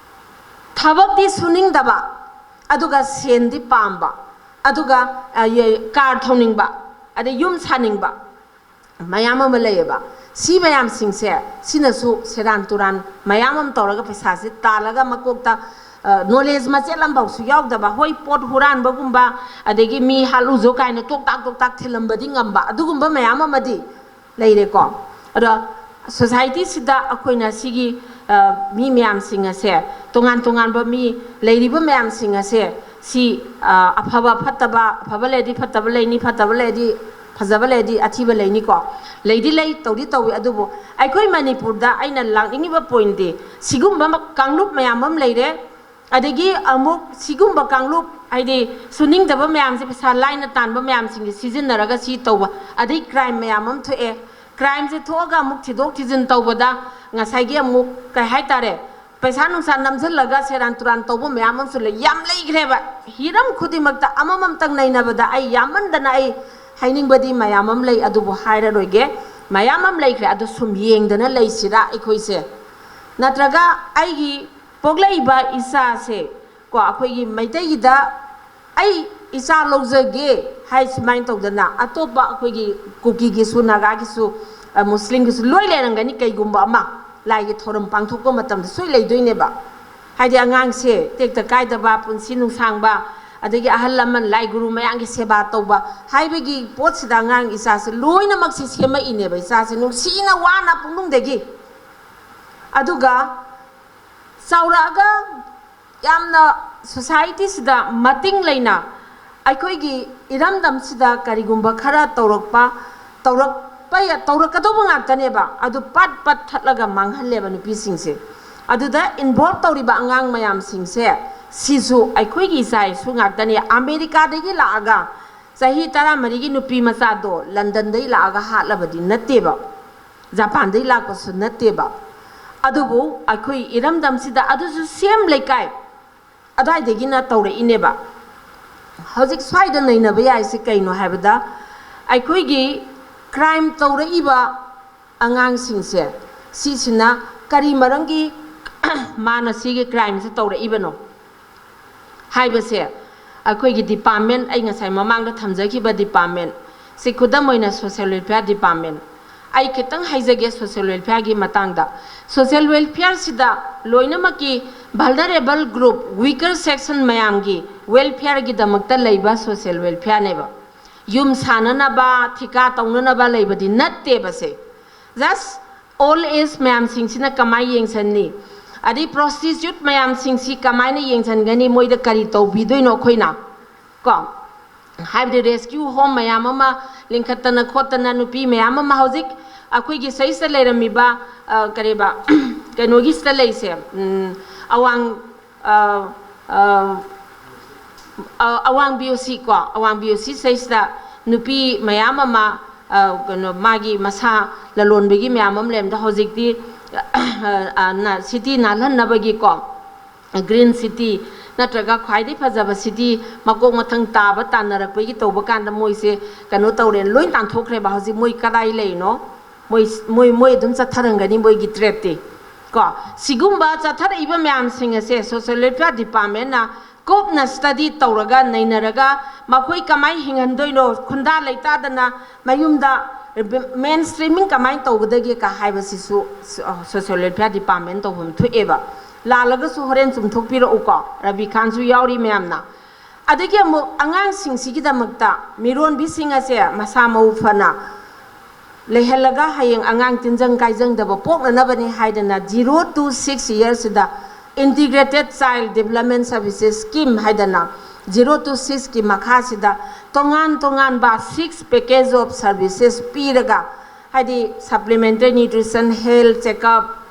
ꯊꯕꯛꯇꯤ ꯁꯨꯅꯤꯡꯗꯕ, ꯑꯗꯨꯒ ꯁꯦꯟꯗꯤ ꯄꯥꯝꯕ, ꯑꯗꯨꯒ, ꯑ, ꯌꯦ-, ꯀꯥꯔ ꯊꯧꯅꯤꯡꯕ, ꯑꯗꯩ ꯌꯨꯝ ꯁꯥꯅꯤꯡꯕ, ꯃꯌꯥꯝ ꯑꯃ ꯂꯩꯌꯦꯕ꯫ ꯁꯤ ꯃꯌꯥꯝꯁꯤꯡꯁꯦ, ꯁꯤꯅꯁꯨ ꯁꯦꯔꯥꯟ ꯇꯨꯔꯥꯟ ꯃꯌꯥꯝ ꯑꯃ ꯇꯧꯔꯒ ꯄꯩꯁꯥꯁꯦ ꯇꯥꯜꯂꯒ ꯃꯀꯣꯛꯇ, ꯑ, ꯅꯣꯂꯦꯖ ꯃꯆꯦꯠ ꯑꯃꯐꯥꯎꯁꯨ ꯌꯥꯎꯗꯕ, ꯍꯣꯏ, ꯄꯣꯠ ꯍꯨꯔꯥꯟꯕꯒꯨꯝꯕ, ꯑꯗꯒꯤ ꯃꯤ ꯍꯥꯠꯂꯨꯖꯣ ꯀꯥꯏꯅ ꯇꯣꯛ ꯇꯥꯛ ꯇꯣꯛ ꯇꯥꯛ ꯊꯤꯜꯂꯝꯕꯗꯤ ꯉꯝꯕ, ꯑꯗꯨꯒꯨꯝꯕ ꯃꯌꯥꯝ ꯑꯃꯗꯤ ꯂꯩꯔꯦꯀꯣ꯫ ꯑꯗꯣ ꯁꯣꯁꯥꯏꯇꯤꯁꯤꯗ ꯑꯩꯈꯣꯏꯅ ꯁꯤꯒꯤ, ꯑ, ꯃꯤ ꯃꯌꯥꯝꯁꯤꯡ ꯑꯁꯦ, ꯇꯣꯉꯥꯟ ꯇꯣꯉꯥꯟꯕ ꯃꯤ ꯂꯩꯔꯤꯕ ꯃꯌꯥꯝꯁꯤꯡ ꯑꯁꯦ, ꯁꯤ, ꯑ, ꯑꯐꯕ ꯐꯠꯇꯕ, ꯑꯐꯕ ꯂꯩꯔꯗꯤ ꯐꯠꯇꯕ ꯂꯩꯅꯤ, ꯐꯠꯇꯕ ꯂꯩꯔꯗꯤ, ꯐꯖꯕ ꯂꯩꯔꯗꯤ ꯑꯊꯤꯕ ꯂꯩꯅꯤꯀꯣ꯫ ꯂꯩꯗꯤ ꯂꯩ, ꯇꯧꯗꯤ ꯇꯧꯏ, ꯑꯗꯨꯕꯨ ꯑꯩꯈꯣꯏ ꯃꯅꯤꯄꯨꯔꯗ ꯑꯩꯅ ꯂꯥꯛꯅꯤꯡꯉꯤꯕ ꯄꯣꯏꯟꯗꯤ, ꯁꯤꯒꯨꯝꯕ ꯑꯃ, ꯀꯥꯡꯂꯨꯞ ꯃꯌꯥꯝ ꯑꯃ ꯂꯩꯔꯦ꯫ ꯑꯗꯒꯤ ꯑꯃꯨꯛ ꯁꯤꯒꯨꯝꯕ ꯀꯥꯡꯂꯨꯞ, ꯍꯥꯏꯗꯤ ꯁꯨꯅꯤꯡꯗꯕ ꯃꯌꯥꯝꯁꯦ, ꯄꯩꯁꯥ ꯂꯥꯏꯅ ꯇꯥꯟꯕ ꯃꯌꯥꯝꯁꯤꯡꯁꯦ ꯁꯤꯖꯤꯟꯅꯔꯒ ꯁꯤ ꯇꯧꯕ, ꯑꯗꯩ ꯀ꯭ꯔꯥꯏꯝ ꯃꯌꯥꯝ ꯑꯃ ꯊꯣꯛꯑꯦ꯫ ꯀ꯭ꯔꯥꯏꯝꯁꯦ ꯊꯣꯛꯑꯒ ꯑꯃꯨꯛ ꯊꯤꯗꯣꯛ ꯊꯤꯖꯤꯟ ꯇꯧꯕꯗ ꯉꯁꯥꯏꯒꯤ ꯑꯃꯨꯛ, ꯀꯩ ꯍꯥꯏꯇꯥꯔꯦ, ꯄꯩꯁꯥ ꯅꯨꯡꯁꯥ ꯅꯝꯁꯤꯜꯂꯒ ꯁꯦꯔꯥꯟ ꯇꯨꯔꯥꯟ ꯇꯧꯕ ꯃꯌꯥꯝ ꯑꯃꯁꯨ ꯂꯩ꯫ ꯌꯥꯝ ꯂꯩꯈ꯭ꯔꯦꯕ꯫ ꯍꯤꯔꯝ ꯈꯨꯗꯤꯡꯃꯛꯇ ꯑꯃꯃꯝꯇꯪ ꯅꯩꯅꯕꯗ ꯑꯩ ꯌꯥꯝꯃꯟꯗꯅ ꯑꯩ ꯍꯥꯏꯅꯤꯡꯕꯗꯤ ꯃꯌꯥꯝ ꯑꯃ ꯂꯩ, ꯑꯗꯨꯕꯨ ꯍꯥꯏꯔꯔꯣꯏꯒꯦ꯫ ꯃꯌꯥꯝ ꯑꯃ ꯂꯩꯈ꯭ꯔꯦ꯫ ꯑꯗꯣ ꯁꯨꯝ ꯌꯦꯡꯗꯅ ꯂꯩꯁꯤꯔꯥ ꯑꯩꯈꯣꯏꯁꯦ? ꯅꯠꯇ꯭ꯔꯒ ꯑꯩꯒꯤ ꯄꯣꯛꯂꯛꯏꯕ ꯏꯆꯥꯁꯦ, ꯀꯣ, ꯑꯩꯈꯣꯏꯒꯤ ꯃꯩꯇꯩꯒꯤꯗ ꯑꯩ ꯏꯆꯥ ꯂꯧꯖꯒꯦ ꯍꯥꯏ, ꯁꯨꯃꯥꯏꯅ ꯇꯧꯗꯅ ꯑꯇꯣꯞꯄ ꯑꯩꯈꯣꯏꯒꯤ ꯀꯨꯀꯤꯒꯤꯁꯨ, ꯅꯥꯒꯥꯒꯤꯁꯨ, ꯑ, ꯃꯨꯁꯂꯤꯝꯒꯤꯁꯨ ꯂꯣꯏ ꯂꯩꯔꯝꯒꯅꯤ ꯀꯩꯒꯨꯝꯕ ꯑꯃ꯫ ꯂꯥꯏꯒꯤ ꯊꯧꯔꯝ ꯄꯥꯡꯊꯣꯛꯄ ꯃꯇꯝꯗ ꯁꯣꯏ ꯂꯩꯗꯣꯏꯅꯦꯕ꯫ ꯍꯥꯏꯗꯤ ꯑꯉꯥꯡꯁꯦ ꯇꯦꯛꯇ ꯀꯥꯏꯗꯕ, ꯄꯨꯟꯁꯤ ꯅꯨꯡꯁꯥꯡꯕ, ꯑꯗꯒꯤ ꯑꯍꯜ ꯂꯃꯟ, ꯂꯥꯏ ꯒꯨꯔꯨ ꯃꯌꯥꯝꯒꯤ ꯁꯦꯕꯥ ꯇꯧꯕ ꯍꯥꯏꯕꯒꯤ ꯄꯣꯠꯁꯤꯗ ꯑꯉꯥꯡ ꯏꯆꯥꯁꯦ ꯂꯣꯏꯅꯃꯛꯁꯦ ꯁꯦꯝꯃꯛꯏꯅꯦꯕ, ꯏꯆꯥꯁꯦ ꯅꯨꯡꯁꯤꯅ ꯋꯥꯅ ꯄꯨꯛꯅꯨꯡꯗꯒꯤ꯫ ꯑꯗꯨꯒ ꯆꯥꯎꯔꯛꯑꯒ ꯌꯥꯝꯅ ꯁꯣꯁꯥꯏꯇꯤꯁꯤꯗ ꯃꯇꯤꯡ ꯂꯩꯅ ꯑꯩꯈꯣꯏꯒꯤ ꯏꯔꯝꯗꯝꯁꯤꯗ ꯀꯔꯤꯒꯨꯝꯕ ꯈꯔ ꯇꯧꯔꯛꯄ, ꯇꯧꯔꯛꯄ ꯌꯥ-, ꯇꯧꯔꯛꯀꯗꯧꯕ ꯉꯥꯛꯇꯅꯦꯕ, ꯑꯗꯨ ꯄꯠ ꯄꯠ ꯊꯠꯂꯒ ꯃꯥꯡꯍꯜꯂꯦꯕ ꯅꯨꯄꯤꯁꯤꯡꯁꯦ꯫ ꯑꯗꯨꯗ ꯏꯟꯚꯣꯜꯕ ꯇꯧꯔꯤꯕ ꯑꯉꯥꯡ ꯃꯌꯥꯝꯁꯤꯡꯁꯦ, ꯁꯤꯁꯨ ꯑꯩꯈꯣꯏꯒꯤ ꯏꯆꯥ ꯏꯁꯨ ꯉꯥꯛꯇꯅꯤ꯫ ꯑꯃꯦꯔꯤꯀꯥꯗꯒꯤ ꯂꯥꯛꯑꯒ ꯆꯍꯤ ꯇꯔꯥꯃꯔꯤꯒꯤ ꯅꯨꯄꯤ ꯃꯆꯥꯗꯣ ꯂꯟꯗꯟꯗꯒꯤ ꯂꯥꯛꯑꯒ ꯍꯥꯠꯂꯕꯗꯤ ꯅꯠꯇꯦꯕ, ꯖꯄꯥꯟꯗꯒꯤ ꯂꯥꯛꯄꯁꯨ ꯅꯠꯇꯦꯕ꯫ ꯑꯗꯨꯕꯨ ꯑꯩꯈꯣꯏ ꯏꯔꯝꯗꯝꯁꯤꯗ, ꯑꯗꯨꯁꯨ ꯁꯦꯝ ꯂꯩꯀꯥꯏ ꯑꯗꯨꯋꯥꯏꯗꯒꯤꯅ ꯇꯧꯔꯛꯏꯅꯦꯕ꯫ ꯍꯧꯖꯤꯛ ꯁ꯭ꯋꯥꯏꯗ ꯅꯩꯅꯕ ꯌꯥꯏꯁꯦ ꯀꯩꯅꯣ ꯍꯥꯏꯕꯗ, ꯑꯩꯈꯣꯏꯒꯤ ꯀ꯭ꯔꯥꯏꯝ ꯇꯧꯔꯛꯏꯕ ꯑꯉꯥꯡꯁꯤꯡꯁꯦ, ꯁꯤꯁꯤꯅ ꯀꯔꯤ ꯃꯔꯝꯒꯤ ꯃꯥꯅ ꯁꯤꯒꯤ ꯀ꯭ꯔꯥꯏꯝꯁꯦ ꯇꯧꯔꯛꯏꯕꯅꯣ ꯍꯥꯏꯕꯁꯦ, ꯑꯩꯈꯣꯏꯒꯤ ꯗꯤꯄꯥꯔꯠꯃꯦꯟ, ꯑꯩ ꯉꯁꯥꯏ ꯃꯃꯥꯡꯗ ꯊꯝꯖꯈꯤꯕ ꯗꯤꯄꯥꯔꯠꯃꯦꯟ, ꯁꯤ ꯈꯨꯗꯝ ꯑꯣꯏꯅ ꯁꯣꯁꯤꯌꯦꯜ ꯋꯦꯜꯐꯤꯌꯥꯔ ꯗꯤꯄꯥꯔꯠꯃꯦꯟ, ꯑꯩ ꯈꯤꯇꯪ ꯍꯥꯏꯖꯒꯦ ꯁꯣꯁꯤꯌꯦꯜ ꯋꯦꯜꯐꯤꯌꯥꯔꯒꯤ ꯃꯇꯥꯡꯗ꯫ ꯁꯣꯁꯤꯌꯦꯜ ꯋꯦꯜꯐꯤꯌꯥꯔꯁꯤꯗ ꯂꯣꯏꯅꯃꯛꯀꯤ ꯚꯜꯅꯔꯦꯕꯜ ꯒ꯭ꯔꯨꯞ, ꯋꯤꯀꯔ ꯁꯦꯛꯁꯟ ꯃꯌꯥꯝꯒꯤ ꯋꯦꯜꯐꯤꯌꯥꯔꯒꯤꯗꯃꯛꯇ ꯂꯩꯕ ꯁꯣꯁꯤꯌꯦꯜ ꯋꯦꯜꯐꯤꯌꯥꯔꯅꯦꯕ꯫ ꯌꯨꯝ ꯁꯥꯅꯅꯕ, ꯊꯤꯀꯥ ꯇꯧꯅꯅꯕ ꯂꯩꯕꯗꯤ ꯅꯠꯇꯦꯕ ꯁꯦ꯫ ꯖꯁ ꯑꯣꯜ ꯑꯦꯖ ꯃꯌꯥꯝꯁꯤꯡꯁꯤꯅ ꯀꯃꯥꯏꯅ ꯌꯦꯡꯁꯟꯅꯤ? ꯑꯗꯩ ꯄ꯭ꯔꯣꯁꯇꯤꯆꯨꯠ ꯃꯌꯥꯝꯁꯤꯡꯁꯤ ꯀꯃꯥꯏꯅ ꯌꯦꯡꯁꯟꯒꯅꯤ? ꯃꯣꯏꯗ ꯀꯔꯤ ꯇꯧꯕꯤꯗꯣꯏꯅꯣ ꯑꯩꯈꯣꯏꯅ? ꯀꯣ, ꯍꯥꯏꯕꯗꯤ ꯔꯦꯁꯀ꯭ꯌꯨ ꯍꯣꯝ ꯃꯌꯥꯝ ꯑꯃ ꯂꯤꯡꯈꯠꯇꯅ ꯈꯣꯠꯇꯅ, ꯅꯨꯄꯤ ꯃꯌꯥꯝ ꯑꯃ ꯍꯧꯖꯤꯛ ꯑꯩꯈꯣꯏꯒꯤ ꯁꯩꯁꯤꯗ ꯂꯩꯔꯝꯃꯤꯕ, ꯑ, ꯀꯔꯤꯕ, ꯀꯩꯅꯣꯒꯤꯁꯤꯗ ꯂꯩꯁꯦ, ꯎꯝ, ꯑꯋꯥꯡ, ꯑ, ꯑ, ꯑ, ꯑꯋꯥꯡ ꯕꯤ ꯑꯣ ꯁꯤ ꯀꯣ, ꯑꯋꯥꯡ ꯕꯤ ꯑꯣ ꯁꯤ ꯁꯩꯁꯤꯗ ꯅꯨꯄꯤ ꯃꯌꯥꯝ ꯑꯃ, ꯑ, ꯀꯩꯅꯣ, ꯃꯥꯒꯤ ꯃꯁꯥ ꯂꯂꯣꯟꯕꯒꯤ ꯃꯌꯥꯝ ꯑꯃ ꯂꯩꯔꯝꯗ, ꯍꯧꯖꯤꯛꯇꯤ, ꯑ, ꯅ-, ꯁꯤꯇꯤ ꯅꯥꯜꯍꯟꯅꯕꯒꯤꯀꯣ, ꯒ꯭ꯔꯤꯟ ꯁꯤꯇꯤ ꯅꯠꯇ꯭ꯔꯒ ꯈ꯭ꯋꯥꯏꯗꯒꯤ ꯐꯖꯕ ꯁꯤꯇꯤ ꯃꯀꯣꯛ ꯃꯊꯪ ꯇꯥꯕ ꯇꯥꯟꯅꯔꯛꯄꯒꯤ ꯇꯧꯕ ꯀꯥꯟꯗ ꯃꯣꯏꯁꯦ ꯀꯩꯅꯣ ꯇꯧꯔꯦ, ꯂꯣꯏ ꯇꯥꯟꯊꯣꯛꯈ꯭ꯔꯦꯕ꯫ ꯍꯧꯖꯤꯛ ꯃꯣꯏ ꯀꯗꯥꯏ ꯂꯩꯔꯤꯅꯣ? ꯃꯣꯏ, ꯃꯣꯏ, ꯃꯣꯏ ꯑꯗꯨꯝ ꯆꯠꯊꯔꯝꯒꯅꯤ ꯃꯣꯏꯒꯤ ꯇ꯭ꯔꯦꯞꯇꯤ꯫ ꯀꯣ, ꯁꯤꯒꯨꯝꯕ ꯆꯠꯊꯔꯛꯏꯕ ꯃꯌꯥꯝꯁꯤꯡ ꯑꯁꯦ ꯁꯣꯁꯤꯌꯦꯜ ꯋꯦꯜꯐꯤꯌꯥꯔ ꯗꯤꯄꯥꯔꯠꯃꯦꯟꯅ ꯀꯨꯞꯅ ꯁ꯭ꯇꯗꯤ ꯇꯧꯔꯒ, ꯅꯩꯅꯔꯒ, ꯃꯈꯣꯏ ꯀꯃꯥꯏꯅ ꯍꯤꯡꯍꯟꯗꯣꯏꯅꯣ? ꯈꯨꯟꯗꯥ ꯂꯩꯇꯥꯗꯅ ꯃꯌꯨꯝꯗ ꯃꯦꯟ ꯁ꯭ꯇ꯭ꯔꯤꯃꯤꯡ ꯀꯃꯥꯏꯅ ꯇꯧꯒꯗꯒꯦ ꯀ ꯍꯥꯏꯕꯁꯤꯁꯨ ꯁꯣꯁꯤꯌꯦꯜ ꯋꯦꯜꯐꯤꯌꯔ ꯗꯤꯄꯥꯔꯠꯃꯦꯟ ꯇꯧꯐꯝ ꯊꯣꯛꯑꯦꯕ꯫ ꯂꯥꯜꯂꯒꯁꯨ ꯍꯣꯔꯦꯟ ꯆꯨꯝꯊꯣꯛꯄꯤꯔꯛꯎꯀꯣ, ꯔꯕꯤ ꯈꯥꯟꯁꯨ ꯌꯥꯎꯔꯤ ꯃꯌꯥꯝꯅ꯫ ꯑꯗꯒꯤ ꯑꯃꯨꯛ ꯑꯉꯥꯡꯁꯤꯡꯁꯤꯒꯤꯗꯃꯛꯇ ꯃꯤꯔꯣꯟꯕꯤꯁꯤꯡ ꯑꯁꯦ ꯃꯁꯥ ꯃꯎ ꯐꯅ ꯂꯩꯍꯜꯂꯒ ꯍꯌꯦꯡ ꯑꯉꯥꯡ ꯇꯤꯟꯖꯪ ꯀꯥꯏꯖꯪꯗꯕ ꯄꯣꯛꯅꯅꯕꯅꯤ ꯍꯥꯏꯗꯅ zero to six yearsꯁꯤꯗ Integrated Child Development Services Scheme ꯍꯥꯏꯗꯅ zero to sixꯀꯤ ꯃꯈꯥꯁꯤꯗ ꯇꯣꯉꯥꯟ ꯇꯣꯉꯥꯟꯕ six package of services ꯄꯤꯔꯒ, ꯍꯥꯏꯗꯤ supplementary nutrition, health checkup,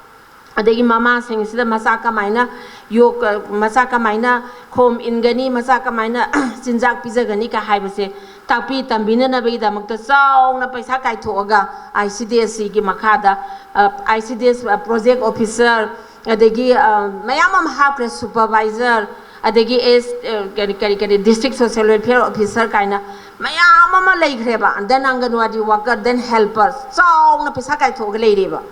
ꯑꯗꯒꯤ ꯃꯃꯥꯁꯤꯡꯁꯤꯗ ꯃꯆꯥ ꯀꯃꯥꯏꯅ ꯌꯣꯛ-, ꯃꯆꯥ ꯀꯃꯥꯏꯅ ꯈꯣꯝ ꯏꯟꯒꯅꯤ, ꯃꯆꯥ ꯀꯃꯥꯏꯅ ꯆꯤꯟꯖꯥꯛ ꯄꯤꯖꯒꯅꯤ ꯀ ꯍꯥꯏꯕꯁꯦ ꯇꯥꯛꯄꯤ ꯇꯝꯕꯤꯅꯅꯕꯒꯤꯗꯃꯛꯇ ꯆꯥꯎꯅ ꯄꯩꯁꯥ ꯀꯥꯏꯊꯣꯛꯑꯒ ICDSCꯒꯤ ꯃꯈꯥꯗ, ꯑ, ICDS project officer, ꯑꯗꯒꯤ, ꯑ, ꯃꯌꯥꯝ ꯑꯃ ꯍꯥꯞꯈ꯭ꯔꯦ, supervisor, ꯑꯗꯒꯤ ꯑꯦꯁ, ꯑ, ꯀꯔꯤ, ꯀꯔꯤ, ꯀꯔꯤ, district social welfare officer ꯀꯥꯏꯅ ꯃꯌꯥꯝ ꯑꯃ ꯂꯩꯈ꯭ꯔꯦꯕ꯫ Then ꯑꯪꯒꯟꯋꯥꯗꯤ worker, then helpers, ꯆꯥꯎꯅ ꯄꯩꯁꯥ ꯀꯥꯏꯊꯣꯛꯑꯒ ꯂꯩꯔꯦꯕ꯫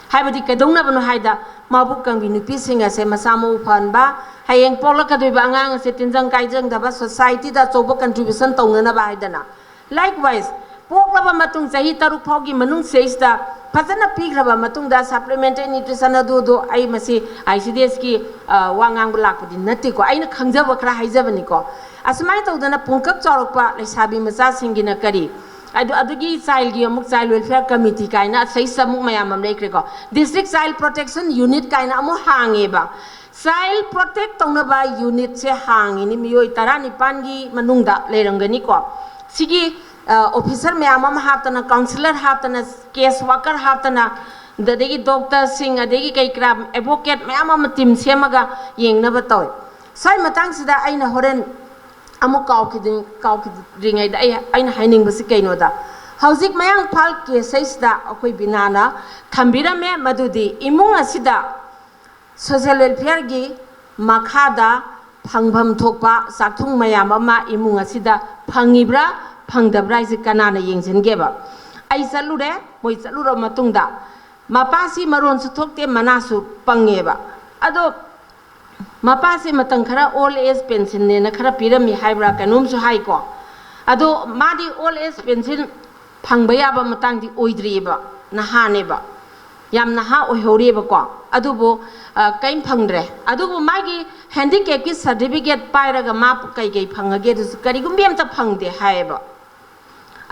ꯍꯥꯏꯕꯗꯤ ꯀꯩꯗꯧꯅꯕꯅꯣ ꯍꯥꯏꯗ, ꯃꯕꯨꯛ ꯀꯪꯕꯤ ꯅꯨꯄꯤꯁꯤꯡ ꯑꯁꯦ ꯃꯁꯥ ꯃꯎ ꯐꯍꯟꯕ, ꯍꯌꯦꯡ ꯄꯣꯛꯂꯛꯀꯗꯣꯏꯕ ꯑꯉꯥꯡ ꯑꯁꯦ ꯇꯤꯟꯖꯪ ꯀꯥꯏꯖꯪꯗꯕ, societyꯗ ꯑꯆꯧꯕ contribution ꯇꯧꯅꯅꯕ ꯍꯥꯏꯗꯅ꯫ Likewise, ꯄꯣꯛꯂꯕ ꯃꯇꯨꯡ ꯆꯍꯤ ꯇꯔꯨꯛ ꯐꯥꯎꯒꯤ ꯃꯅꯨꯡ ꯁꯤꯗꯩꯁꯤꯗ ꯐꯖꯅ ꯄꯤꯈ꯭ꯔꯕ ꯃꯇꯨꯡꯗ supplementary nutrition ꯑꯗꯨ ꯑꯗꯨ ꯑꯩ ꯃꯁꯤ ICDSꯀꯤ, ꯑ, ꯋꯥ ꯉꯥꯡꯕ ꯂꯥꯛꯄꯗꯤ ꯅꯠꯇꯦꯀꯣ, ꯑꯩꯅ ꯈꯪꯖꯕ ꯈꯔ ꯍꯥꯏꯖꯕꯅꯤꯀꯣ꯫ ꯑꯁꯨꯃꯥꯏꯅ ꯇꯧꯗꯅ ꯄꯨꯡꯀꯛ ꯆꯥꯎꯔꯛꯄ ꯂꯩꯁꯥꯕꯤ ꯃꯆꯥꯁꯤꯡꯒꯤꯅ ꯀꯔꯤ? ꯑꯗꯨ, ꯑꯗꯨꯒꯤ childꯒꯤ ꯑꯃꯨꯛ child welfare committee ꯀꯥꯏꯅ ꯑꯁꯩꯁꯤꯗ ꯑꯃꯨꯛ ꯃꯌꯥꯝ ꯑꯃ ꯂꯩꯈ꯭ꯔꯦꯀꯣ꯫ District Child Protection Unit ꯀꯥꯏꯅ ꯑꯃꯨꯛ ꯍꯥꯡꯉꯦꯕ꯫ Child protect ꯇꯧꯅꯕ unitꯁꯦ ꯍꯥꯡꯉꯤꯅꯤ, ꯃꯤꯑꯣꯏ ꯇꯔꯥꯅꯤꯄꯥꯟꯒꯤ ꯃꯅꯨꯡꯗ ꯂꯩꯔꯝꯒꯅꯤꯀꯣ꯫ ꯁꯤꯒꯤ, ꯑ, officer ꯃꯌꯥꯝ ꯑꯃ ꯍꯥꯞꯇꯅ, counsellor ꯍꯥꯞꯇꯅ, case worker ꯍꯥꯞꯇꯅ, ꯑꯗꯒꯤ doctorꯁꯤꯡ, ꯑꯗꯒꯤ ꯀꯩ ꯀꯔꯥ, advocate ꯃꯌꯥꯝ ꯑꯃ team ꯁꯦꯝꯃꯒ ꯌꯦꯡꯅꯕ ꯇꯧꯋꯦ꯫ ꯁ꯭ꯋꯥꯏ ꯃꯇꯥꯡꯁꯤꯗ ꯑꯩꯅ ꯍꯣꯔꯦꯟ ꯑꯃꯨꯛ ꯀꯥꯎꯈꯤꯗ꯭ꯔꯤ-, ꯀꯥꯎꯈꯤꯗ꯭ꯔꯤꯉꯩꯗ ꯑꯩ, ꯑꯩꯅ ꯍꯥꯏꯅꯤꯡꯕꯁꯤ ꯀꯩꯅꯣꯗ, ꯍꯧꯖꯤꯛ ꯃꯌꯥꯡ ꯏꯝꯐꯥꯜ case ꯁꯤꯗ ꯑꯩꯈꯣꯏ ꯕꯤꯅꯥꯅ ꯊꯝꯕꯤꯔꯝꯃꯦ, ꯃꯗꯨꯗꯤ ꯏꯃꯨꯡ ꯑꯁꯤꯗ social welfareꯒꯤ ꯃꯈꯥꯗ ꯐꯪꯐꯝ ꯊꯣꯛꯄ ꯆꯥꯛꯊꯨꯡ ꯃꯌꯥꯝ ꯑꯃ ꯏꯃꯨꯡ ꯑꯁꯤꯗ ꯐꯪꯉꯤꯕ꯭ꯔꯥ ꯐꯪꯗꯕ꯭ꯔꯥ ꯍꯥꯏꯁꯦ ꯀꯅꯥꯅ ꯌꯦꯡꯁꯤꯟꯒꯦꯕ? ꯑꯩ ꯆꯠꯂꯨꯔꯦ, ꯃꯣꯏ ꯆꯠꯂꯨꯔꯕ ꯃꯇꯨꯡꯗ ꯃꯄꯥꯁꯤ ꯃꯔꯣꯟꯁꯨ ꯊꯣꯛꯇꯦ, ꯃꯅꯥꯁꯨ ꯄꯪꯉꯦꯕ꯫ ꯑꯗꯣ ꯃꯄꯥꯁꯦ ꯃꯇꯝ ꯈꯔ old age pensionꯅꯦꯅ ꯈꯔ ꯄꯤꯔꯝꯃꯤ ꯍꯥꯏꯕ꯭ꯔꯥ ꯀꯩꯅꯣꯝꯁꯨ ꯍꯥꯏꯀꯣ꯫ ꯑꯗꯣ ꯃꯥꯗꯤ old age pension ꯐꯪꯕ ꯌꯥꯕ ꯃꯇꯥꯡꯗꯤ ꯑꯣꯏꯗ꯭ꯔꯤꯑꯕ, ꯅꯍꯥꯅꯦꯕ, ꯌꯥꯝ ꯅꯍꯥ ꯑꯣꯏꯍꯧꯔꯤꯑꯕꯀꯣ꯫ ꯑꯗꯨꯕꯨ ꯀꯔꯤꯝ ꯐꯪꯗ꯭ꯔꯦ꯫ ꯑꯗꯨꯕꯨ ꯃꯥꯒꯤ ꯍꯦꯟꯗꯤꯀꯦꯞꯀꯤ ꯁꯥꯔꯇꯤꯐꯤꯀꯦꯠ ꯄꯥꯏꯔꯒ ꯃꯥ ꯀꯩꯀꯩ ꯐꯪꯉꯒꯦ ꯑꯗꯨꯁꯨ ꯀꯔꯤꯒꯨꯝꯕ ꯑꯝꯇ ꯐꯪꯗꯦ ꯍꯥꯏꯌꯦꯕ꯫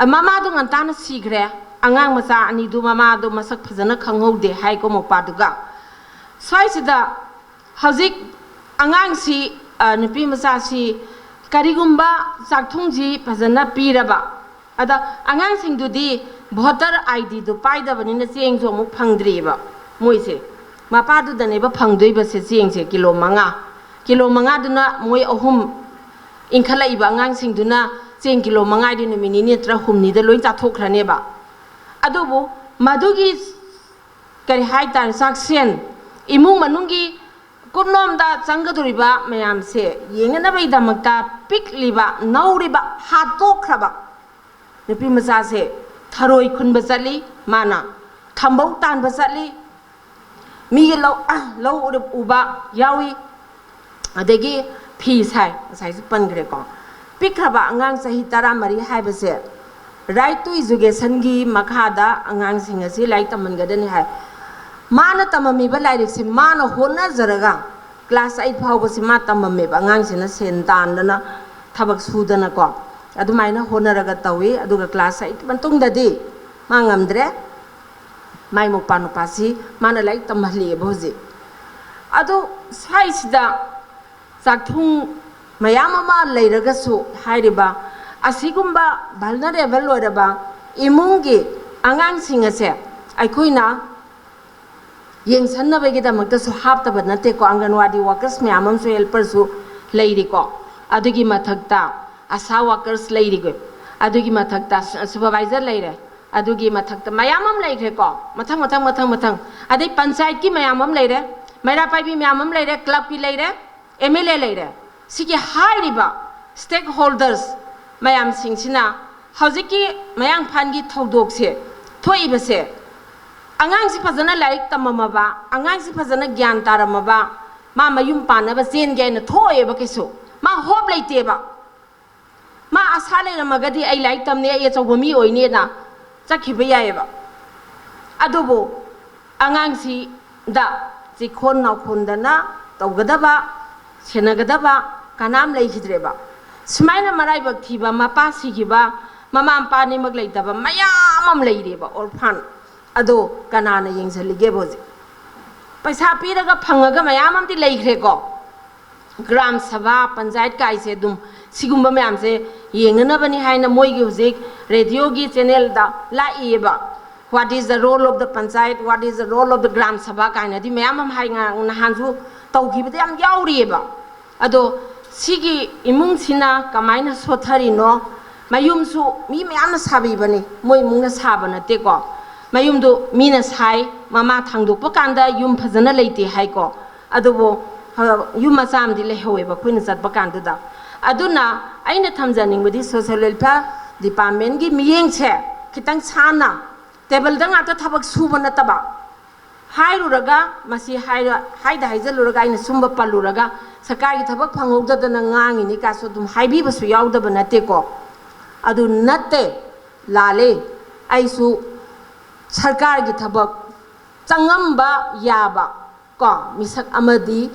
ꯃꯃꯥꯗꯣ ꯉꯟꯇꯥꯅ ꯁꯤꯈ꯭ꯔꯦ꯫ ꯑꯉꯥꯡ ꯃꯆꯥ ꯑꯅꯤꯗꯨ ꯃꯃꯥꯗꯣ ꯃꯁꯛ ꯐꯖꯅ ꯈꯪꯍꯧꯗꯦ ꯍꯥꯏꯀꯣ ꯃꯧꯄꯥꯗꯨꯒ꯫ ꯁ꯭ꯋꯥꯏꯁꯤꯗ ꯍꯧꯖꯤꯛ ꯑꯉꯥꯡꯁꯤ, ꯅꯨꯄꯤ ꯃꯆꯥꯁꯤ ꯀꯔꯤꯒꯨꯝꯕ ꯆꯥꯛꯊꯨꯡꯁꯤ ꯐꯖꯅ ꯄꯤꯔꯕ, ꯑꯗ ꯑꯉꯥꯡꯁꯤꯡꯗꯨꯗꯤ ꯚꯣꯇꯔ ꯑꯥꯏ ꯗꯤꯗꯨ ꯄꯥꯏꯗꯕꯅꯤꯅ ꯆꯦꯡꯁꯨ ꯑꯃꯨꯛ ꯐꯪꯗ꯭ꯔꯤꯑꯕ ꯃꯣꯏꯁꯦ꯫ ꯃꯄꯥꯗꯨꯗꯅꯦꯕ ꯐꯪꯗꯣꯏꯕꯁꯦ ꯆꯦꯡꯁꯦ ꯀꯤꯂꯣ ꯃꯉꯥ꯫ ꯀꯤꯂꯣ ꯃꯉꯥꯗꯨꯅ ꯃꯣꯏ ꯑꯍꯨꯝ ꯏꯟꯈꯠꯂꯛꯏꯕ ꯑꯉꯥꯡꯁꯤꯡꯗꯨꯅ ꯆꯦꯡ ꯀꯤꯂꯣ ꯃꯉꯥꯗꯤ ꯅꯨꯃꯤꯠ ꯅꯤꯅꯤ ꯅꯠꯇ꯭ꯔ ꯍꯨꯝꯅꯤꯗ ꯂꯣꯏ ꯆꯥꯊꯣꯛꯈ꯭ꯔꯅꯦꯕ꯫ ꯑꯗꯨꯕꯨ ꯃꯗꯨꯒꯤ ꯀꯔꯤ ꯍꯥꯏꯇꯥꯔꯦ, ꯆꯥꯛꯁꯦꯟ, ꯏꯃꯨꯡ ꯃꯅꯨꯡꯒꯤ ꯀꯨꯞꯅꯣꯝꯗ ꯆꯪꯒꯗꯧꯔꯤꯕ ꯃꯌꯥꯝꯁꯦ ꯌꯦꯡꯅꯅꯕꯒꯤꯗꯃꯛꯇ ꯄꯤꯛꯂꯤꯕ, ꯅꯧꯔꯤꯕ, ꯍꯥꯠꯇꯣꯛꯈ꯭ꯔꯕ ꯅꯨꯄꯤ ꯃꯆꯥꯁꯦ ꯊꯔꯣꯏ ꯈꯨꯟꯕ ꯆꯠꯂꯤ, ꯃꯥꯅ ꯊꯝꯕꯧ ꯇꯥꯟꯕ ꯆꯠꯂꯤ, ꯃꯤꯒꯤ ꯂꯧ, ꯂꯧ ꯎꯕ ꯌꯥꯎꯏ, ꯑꯗꯒꯤ ꯐꯤ ꯁꯥꯏ, ꯉꯁꯥꯏꯁꯨ ꯄꯟꯈ꯭ꯔꯦꯀꯣ꯫ ꯄꯤꯛꯈ꯭ꯔꯕ ꯑꯉꯥꯡ ꯆꯍꯤ ꯇꯔꯥꯃꯔꯤ ꯍꯥꯏꯕꯁꯦ right to educationꯒꯤ ꯃꯈꯥꯗ ꯑꯉꯥꯡꯁꯤꯡ ꯑꯁꯤ ꯂꯥꯏꯔꯤꯛ ꯇꯝꯍꯟꯒꯗꯅꯤ ꯍꯥꯏ꯫ ꯃꯥꯅ ꯇꯝꯃꯝꯃꯤꯕ ꯂꯥꯏꯔꯤꯛꯁꯦ ꯃꯥꯅ ꯍꯣꯠꯅꯖꯔꯒ class eight ꯐꯥꯎꯕꯁꯤ ꯃꯥ ꯇꯝꯃꯝꯃꯦꯕ꯫ ꯑꯉꯥꯡꯁꯤꯅ ꯁꯦꯟ ꯇꯥꯟꯗꯅ ꯊꯕꯛ ꯁꯨꯗꯅꯀꯣ ꯑꯗꯨꯃꯥꯏꯅ ꯍꯣꯠꯅꯔꯒ ꯇꯧꯏ꯫ ꯑꯗꯨꯒ class eight ꯃꯇꯨꯡꯗꯗꯤ ꯃꯥ ꯉꯝꯗ꯭ꯔꯦ꯫ ꯃꯥꯏ ꯃꯧꯄꯥ ꯅꯨꯄꯥꯁꯤ ꯃꯥꯅ ꯂꯥꯏꯔꯤꯛ ꯇꯝꯍꯜꯂꯛꯑꯦꯕ ꯍꯧꯖꯤꯛ꯫ ꯑꯗꯨ ꯁ꯭ꯋꯥꯏꯁꯤꯗ ꯆꯥꯛꯊꯨꯡ ꯃꯌꯥꯝ ꯑꯃ ꯂꯩꯔꯒꯁꯨ ꯍꯥꯏꯔꯤꯕ ꯑꯁꯤꯒꯨꯝꯕ vulnerable ꯑꯣꯏꯔꯕ ꯏꯃꯨꯡꯒꯤ ꯑꯉꯥꯡꯁꯤꯡ ꯑꯁꯦ ꯑꯩꯈꯣꯏꯅ ꯌꯦꯡꯁꯟꯅꯕꯒꯤꯗꯃꯛꯇꯁꯨ ꯍꯥꯞꯇꯕ ꯅꯠꯇꯦꯀꯣ꯫ ꯑꯪꯒꯟꯋꯥꯗꯤ workers ꯃꯌꯥꯝ ꯑꯃꯁꯨ helperꯁꯨ ꯂꯩꯔꯤꯀꯣ꯫ ꯑꯗꯨꯒꯤ ꯃꯊꯛꯇ ꯑꯁꯥ workers ꯂꯩꯔꯤꯀꯣ꯫ ꯑꯗꯨꯒꯤ ꯃꯊꯛꯇ supervisor ꯂꯩꯔꯦ꯫ ꯑꯗꯨꯒꯤ ꯃꯊꯛꯇ ꯃꯌꯥꯝ ꯑꯃ ꯂꯩꯈ꯭ꯔꯦꯀꯣ꯫ ꯃꯊꯪ, ꯃꯊꯪ, ꯃꯊꯪ, ꯃꯊꯪ꯫ ꯑꯗꯩ ꯄꯟꯆꯥꯌꯠꯀꯤ ꯃꯌꯥꯝ ꯑꯃ ꯂꯩꯔꯦ, ꯃꯩꯔꯥ ꯄꯥꯏꯕꯤ ꯃꯌꯥꯝ ꯑꯃ ꯂꯩꯔꯦ, clubꯀꯤ ꯂꯩꯔꯦ, M L A ꯂꯩꯔꯦ꯫ ꯁꯤꯒꯤ ꯍꯥꯏꯔꯤꯕ stakeholders ꯃꯌꯥꯝꯁꯤꯡꯁꯤꯅ ꯍꯧꯖꯤꯛꯀꯤ ꯃꯌꯥꯡꯐꯥꯟꯒꯤ ꯊꯧꯗꯣꯛꯁꯦ ꯊꯣꯛꯏꯕꯁꯦ, ꯑꯉꯥꯡꯁꯤ ꯐꯖꯅ ꯂꯥꯏꯔꯤꯛ ꯇꯝꯃꯝꯃꯕ, ꯑꯉꯥꯡꯁꯤ ꯐꯖꯅ ꯒ꯭ꯌꯥꯟ ꯇꯥꯔꯝꯃꯕ, ꯃꯥ ꯃꯌꯨꯝ ꯄꯥꯟꯅꯕ ꯆꯦꯟꯒꯦ ꯍꯥꯏꯅ ꯊꯣꯛꯑꯦꯕ꯫ ꯀꯩꯁꯨ ꯃꯥ hope ꯂꯩꯇꯦꯕ꯫ ꯃꯥ ꯑꯁꯥ ꯂꯩꯔꯝꯃꯒꯗꯤ ꯑꯩ ꯂꯥꯏꯔꯤꯛ ꯇꯝꯅꯤ, ꯑꯩ ꯑꯆꯧꯕ ꯃꯤ ꯑꯣꯏꯅꯦꯅ ꯆꯠꯈꯤꯕ ꯌꯥꯏꯑꯕ꯫ ꯑꯗꯨꯕꯨ ꯑꯉꯥꯡꯁꯤꯗ ꯆꯤꯈꯣꯟ ꯅꯥꯎꯈꯣꯟꯗꯅ ꯇꯧꯒꯗꯕ, ꯁꯦꯟꯅꯒꯗꯕ ꯀꯅꯥꯝ ꯂꯩꯈꯤꯗ꯭ꯔꯦꯕ꯫ ꯁꯨꯃꯥꯏꯅ ꯃꯔꯥꯏꯕꯛ ꯊꯤꯕ, ꯃꯄꯥ ꯁꯤꯈꯤꯕ, ꯃꯃꯥ ꯃꯄꯥ ꯑꯅꯤꯃꯛ ꯂꯩꯇꯕ ꯃꯌꯥꯝ ꯑꯃ ꯂꯩꯔꯦꯕ, orphan꯫ ꯑꯗꯣ ꯀꯅꯥꯅ ꯌꯦꯡꯁꯤꯜꯂꯤꯒꯦꯕ ꯍꯧꯖꯤꯛ? ꯄꯩꯁꯥ ꯄꯤꯔꯒ ꯐꯪꯉꯒ ꯃꯌꯥꯝ ꯑꯃꯗꯤ ꯂꯩꯈ꯭ꯔꯦꯀꯣ꯫ ꯒ꯭ꯔꯥꯝ ꯁꯚꯥ, ꯄꯟꯆꯥꯌꯠ ꯀꯥꯏꯁꯦ ꯑꯗꯨꯝ ꯁꯤꯒꯨꯝꯕ ꯃꯌꯥꯝꯁꯦ ꯌꯦꯡꯅꯅꯕꯅꯤ ꯍꯥꯏꯅ ꯃꯣꯏꯒꯤ ꯍꯧꯖꯤꯛ ꯔꯦꯗꯤꯑꯣꯒꯤ ꯆꯦꯅꯦꯜꯗ ꯂꯥꯛꯏꯌꯦꯕ꯫ What is the role of the panchayat, what is the role of the gram sabha ꯀꯥꯏꯅꯗꯤ ꯃꯌꯥꯝ ꯑꯃ ꯍꯥꯏ, ꯉ-, ꯅꯍꯥꯟꯁꯨ ꯇꯧꯈꯤꯕꯗ ꯌꯥꯝ ꯌꯥꯎꯔꯤꯑꯕ꯫ ꯑꯗꯣ ꯁꯤꯒꯤ ꯏꯃꯨꯡꯁꯤꯅ ꯀꯃꯥꯏꯅ ꯁꯣꯠꯊꯔꯤꯅꯣ? ꯃꯌꯨꯝꯁꯨ ꯃꯤ ꯃꯌꯥꯝꯅ ꯁꯥꯕꯤꯕꯅꯤ, ꯃꯣꯏ ꯏꯃꯨꯡꯅ ꯁꯥꯕ ꯅꯠꯇꯦꯀꯣ꯫ ꯃꯌꯨꯝꯗꯨ ꯃꯤꯅ ꯁꯥꯏ, ꯃꯃꯥ ꯊꯥꯡꯗꯣꯛꯄ ꯀꯥꯟꯗ ꯌꯨꯝ ꯐꯖꯅ ꯂꯩꯇꯦ ꯍꯥꯏꯀꯣ꯫ ꯑꯗꯨꯕꯨ, ꯑ, ꯌꯨꯝ ꯃꯆꯥ ꯑꯃꯗꯤ ꯂꯩꯍꯧꯋꯦꯕ ꯑꯩꯈꯣꯏꯅ ꯆꯠꯄ ꯀꯥꯟꯗꯨꯗ꯫ ꯑꯗꯨꯅ ꯑꯩꯅ ꯊꯝꯖꯅꯤꯡꯕꯗꯤ social welfare departmentꯀꯤ ꯃꯤꯠꯌꯦꯡꯁꯦ ꯈꯤꯇꯪ ꯁꯥꯟꯅ, ꯇꯦꯕꯜꯗ ꯉꯥꯛꯇ ꯊꯕꯛ ꯁꯨꯕ ꯅꯠꯇꯕ, ꯍꯥꯏꯔꯨꯔꯒ ꯃꯁꯤ ꯍꯥꯏꯔ-, ꯍꯥꯏꯗ ꯍꯥꯏꯖꯜꯂꯨꯔꯒ ꯑꯩꯅ ꯁꯨꯝꯕ ꯄꯜꯂꯨꯔꯒ ꯁꯔꯀꯥꯔꯒꯤ ꯊꯕꯛ ꯐꯪꯍꯧꯗꯗꯅ ꯉꯥꯡꯉꯤꯅꯤ ꯀꯥꯏꯁꯨ ꯑꯗꯨꯝ ꯍꯥꯏꯕꯤꯕꯁꯨ ꯌꯥꯎꯗꯕ ꯅꯠꯇꯦꯀꯣ꯫ ꯑꯗꯨ ꯅꯠꯇꯦ, ꯂꯥꯜꯂꯦ꯫ ꯑꯩꯁꯨ ꯁꯔꯀꯥꯔꯒꯤ ꯊꯕꯛ ꯆꯪꯉꯝꯕ ꯌꯥꯕ ꯀꯣ, ꯃꯤꯁꯛ ꯑꯃꯗꯤ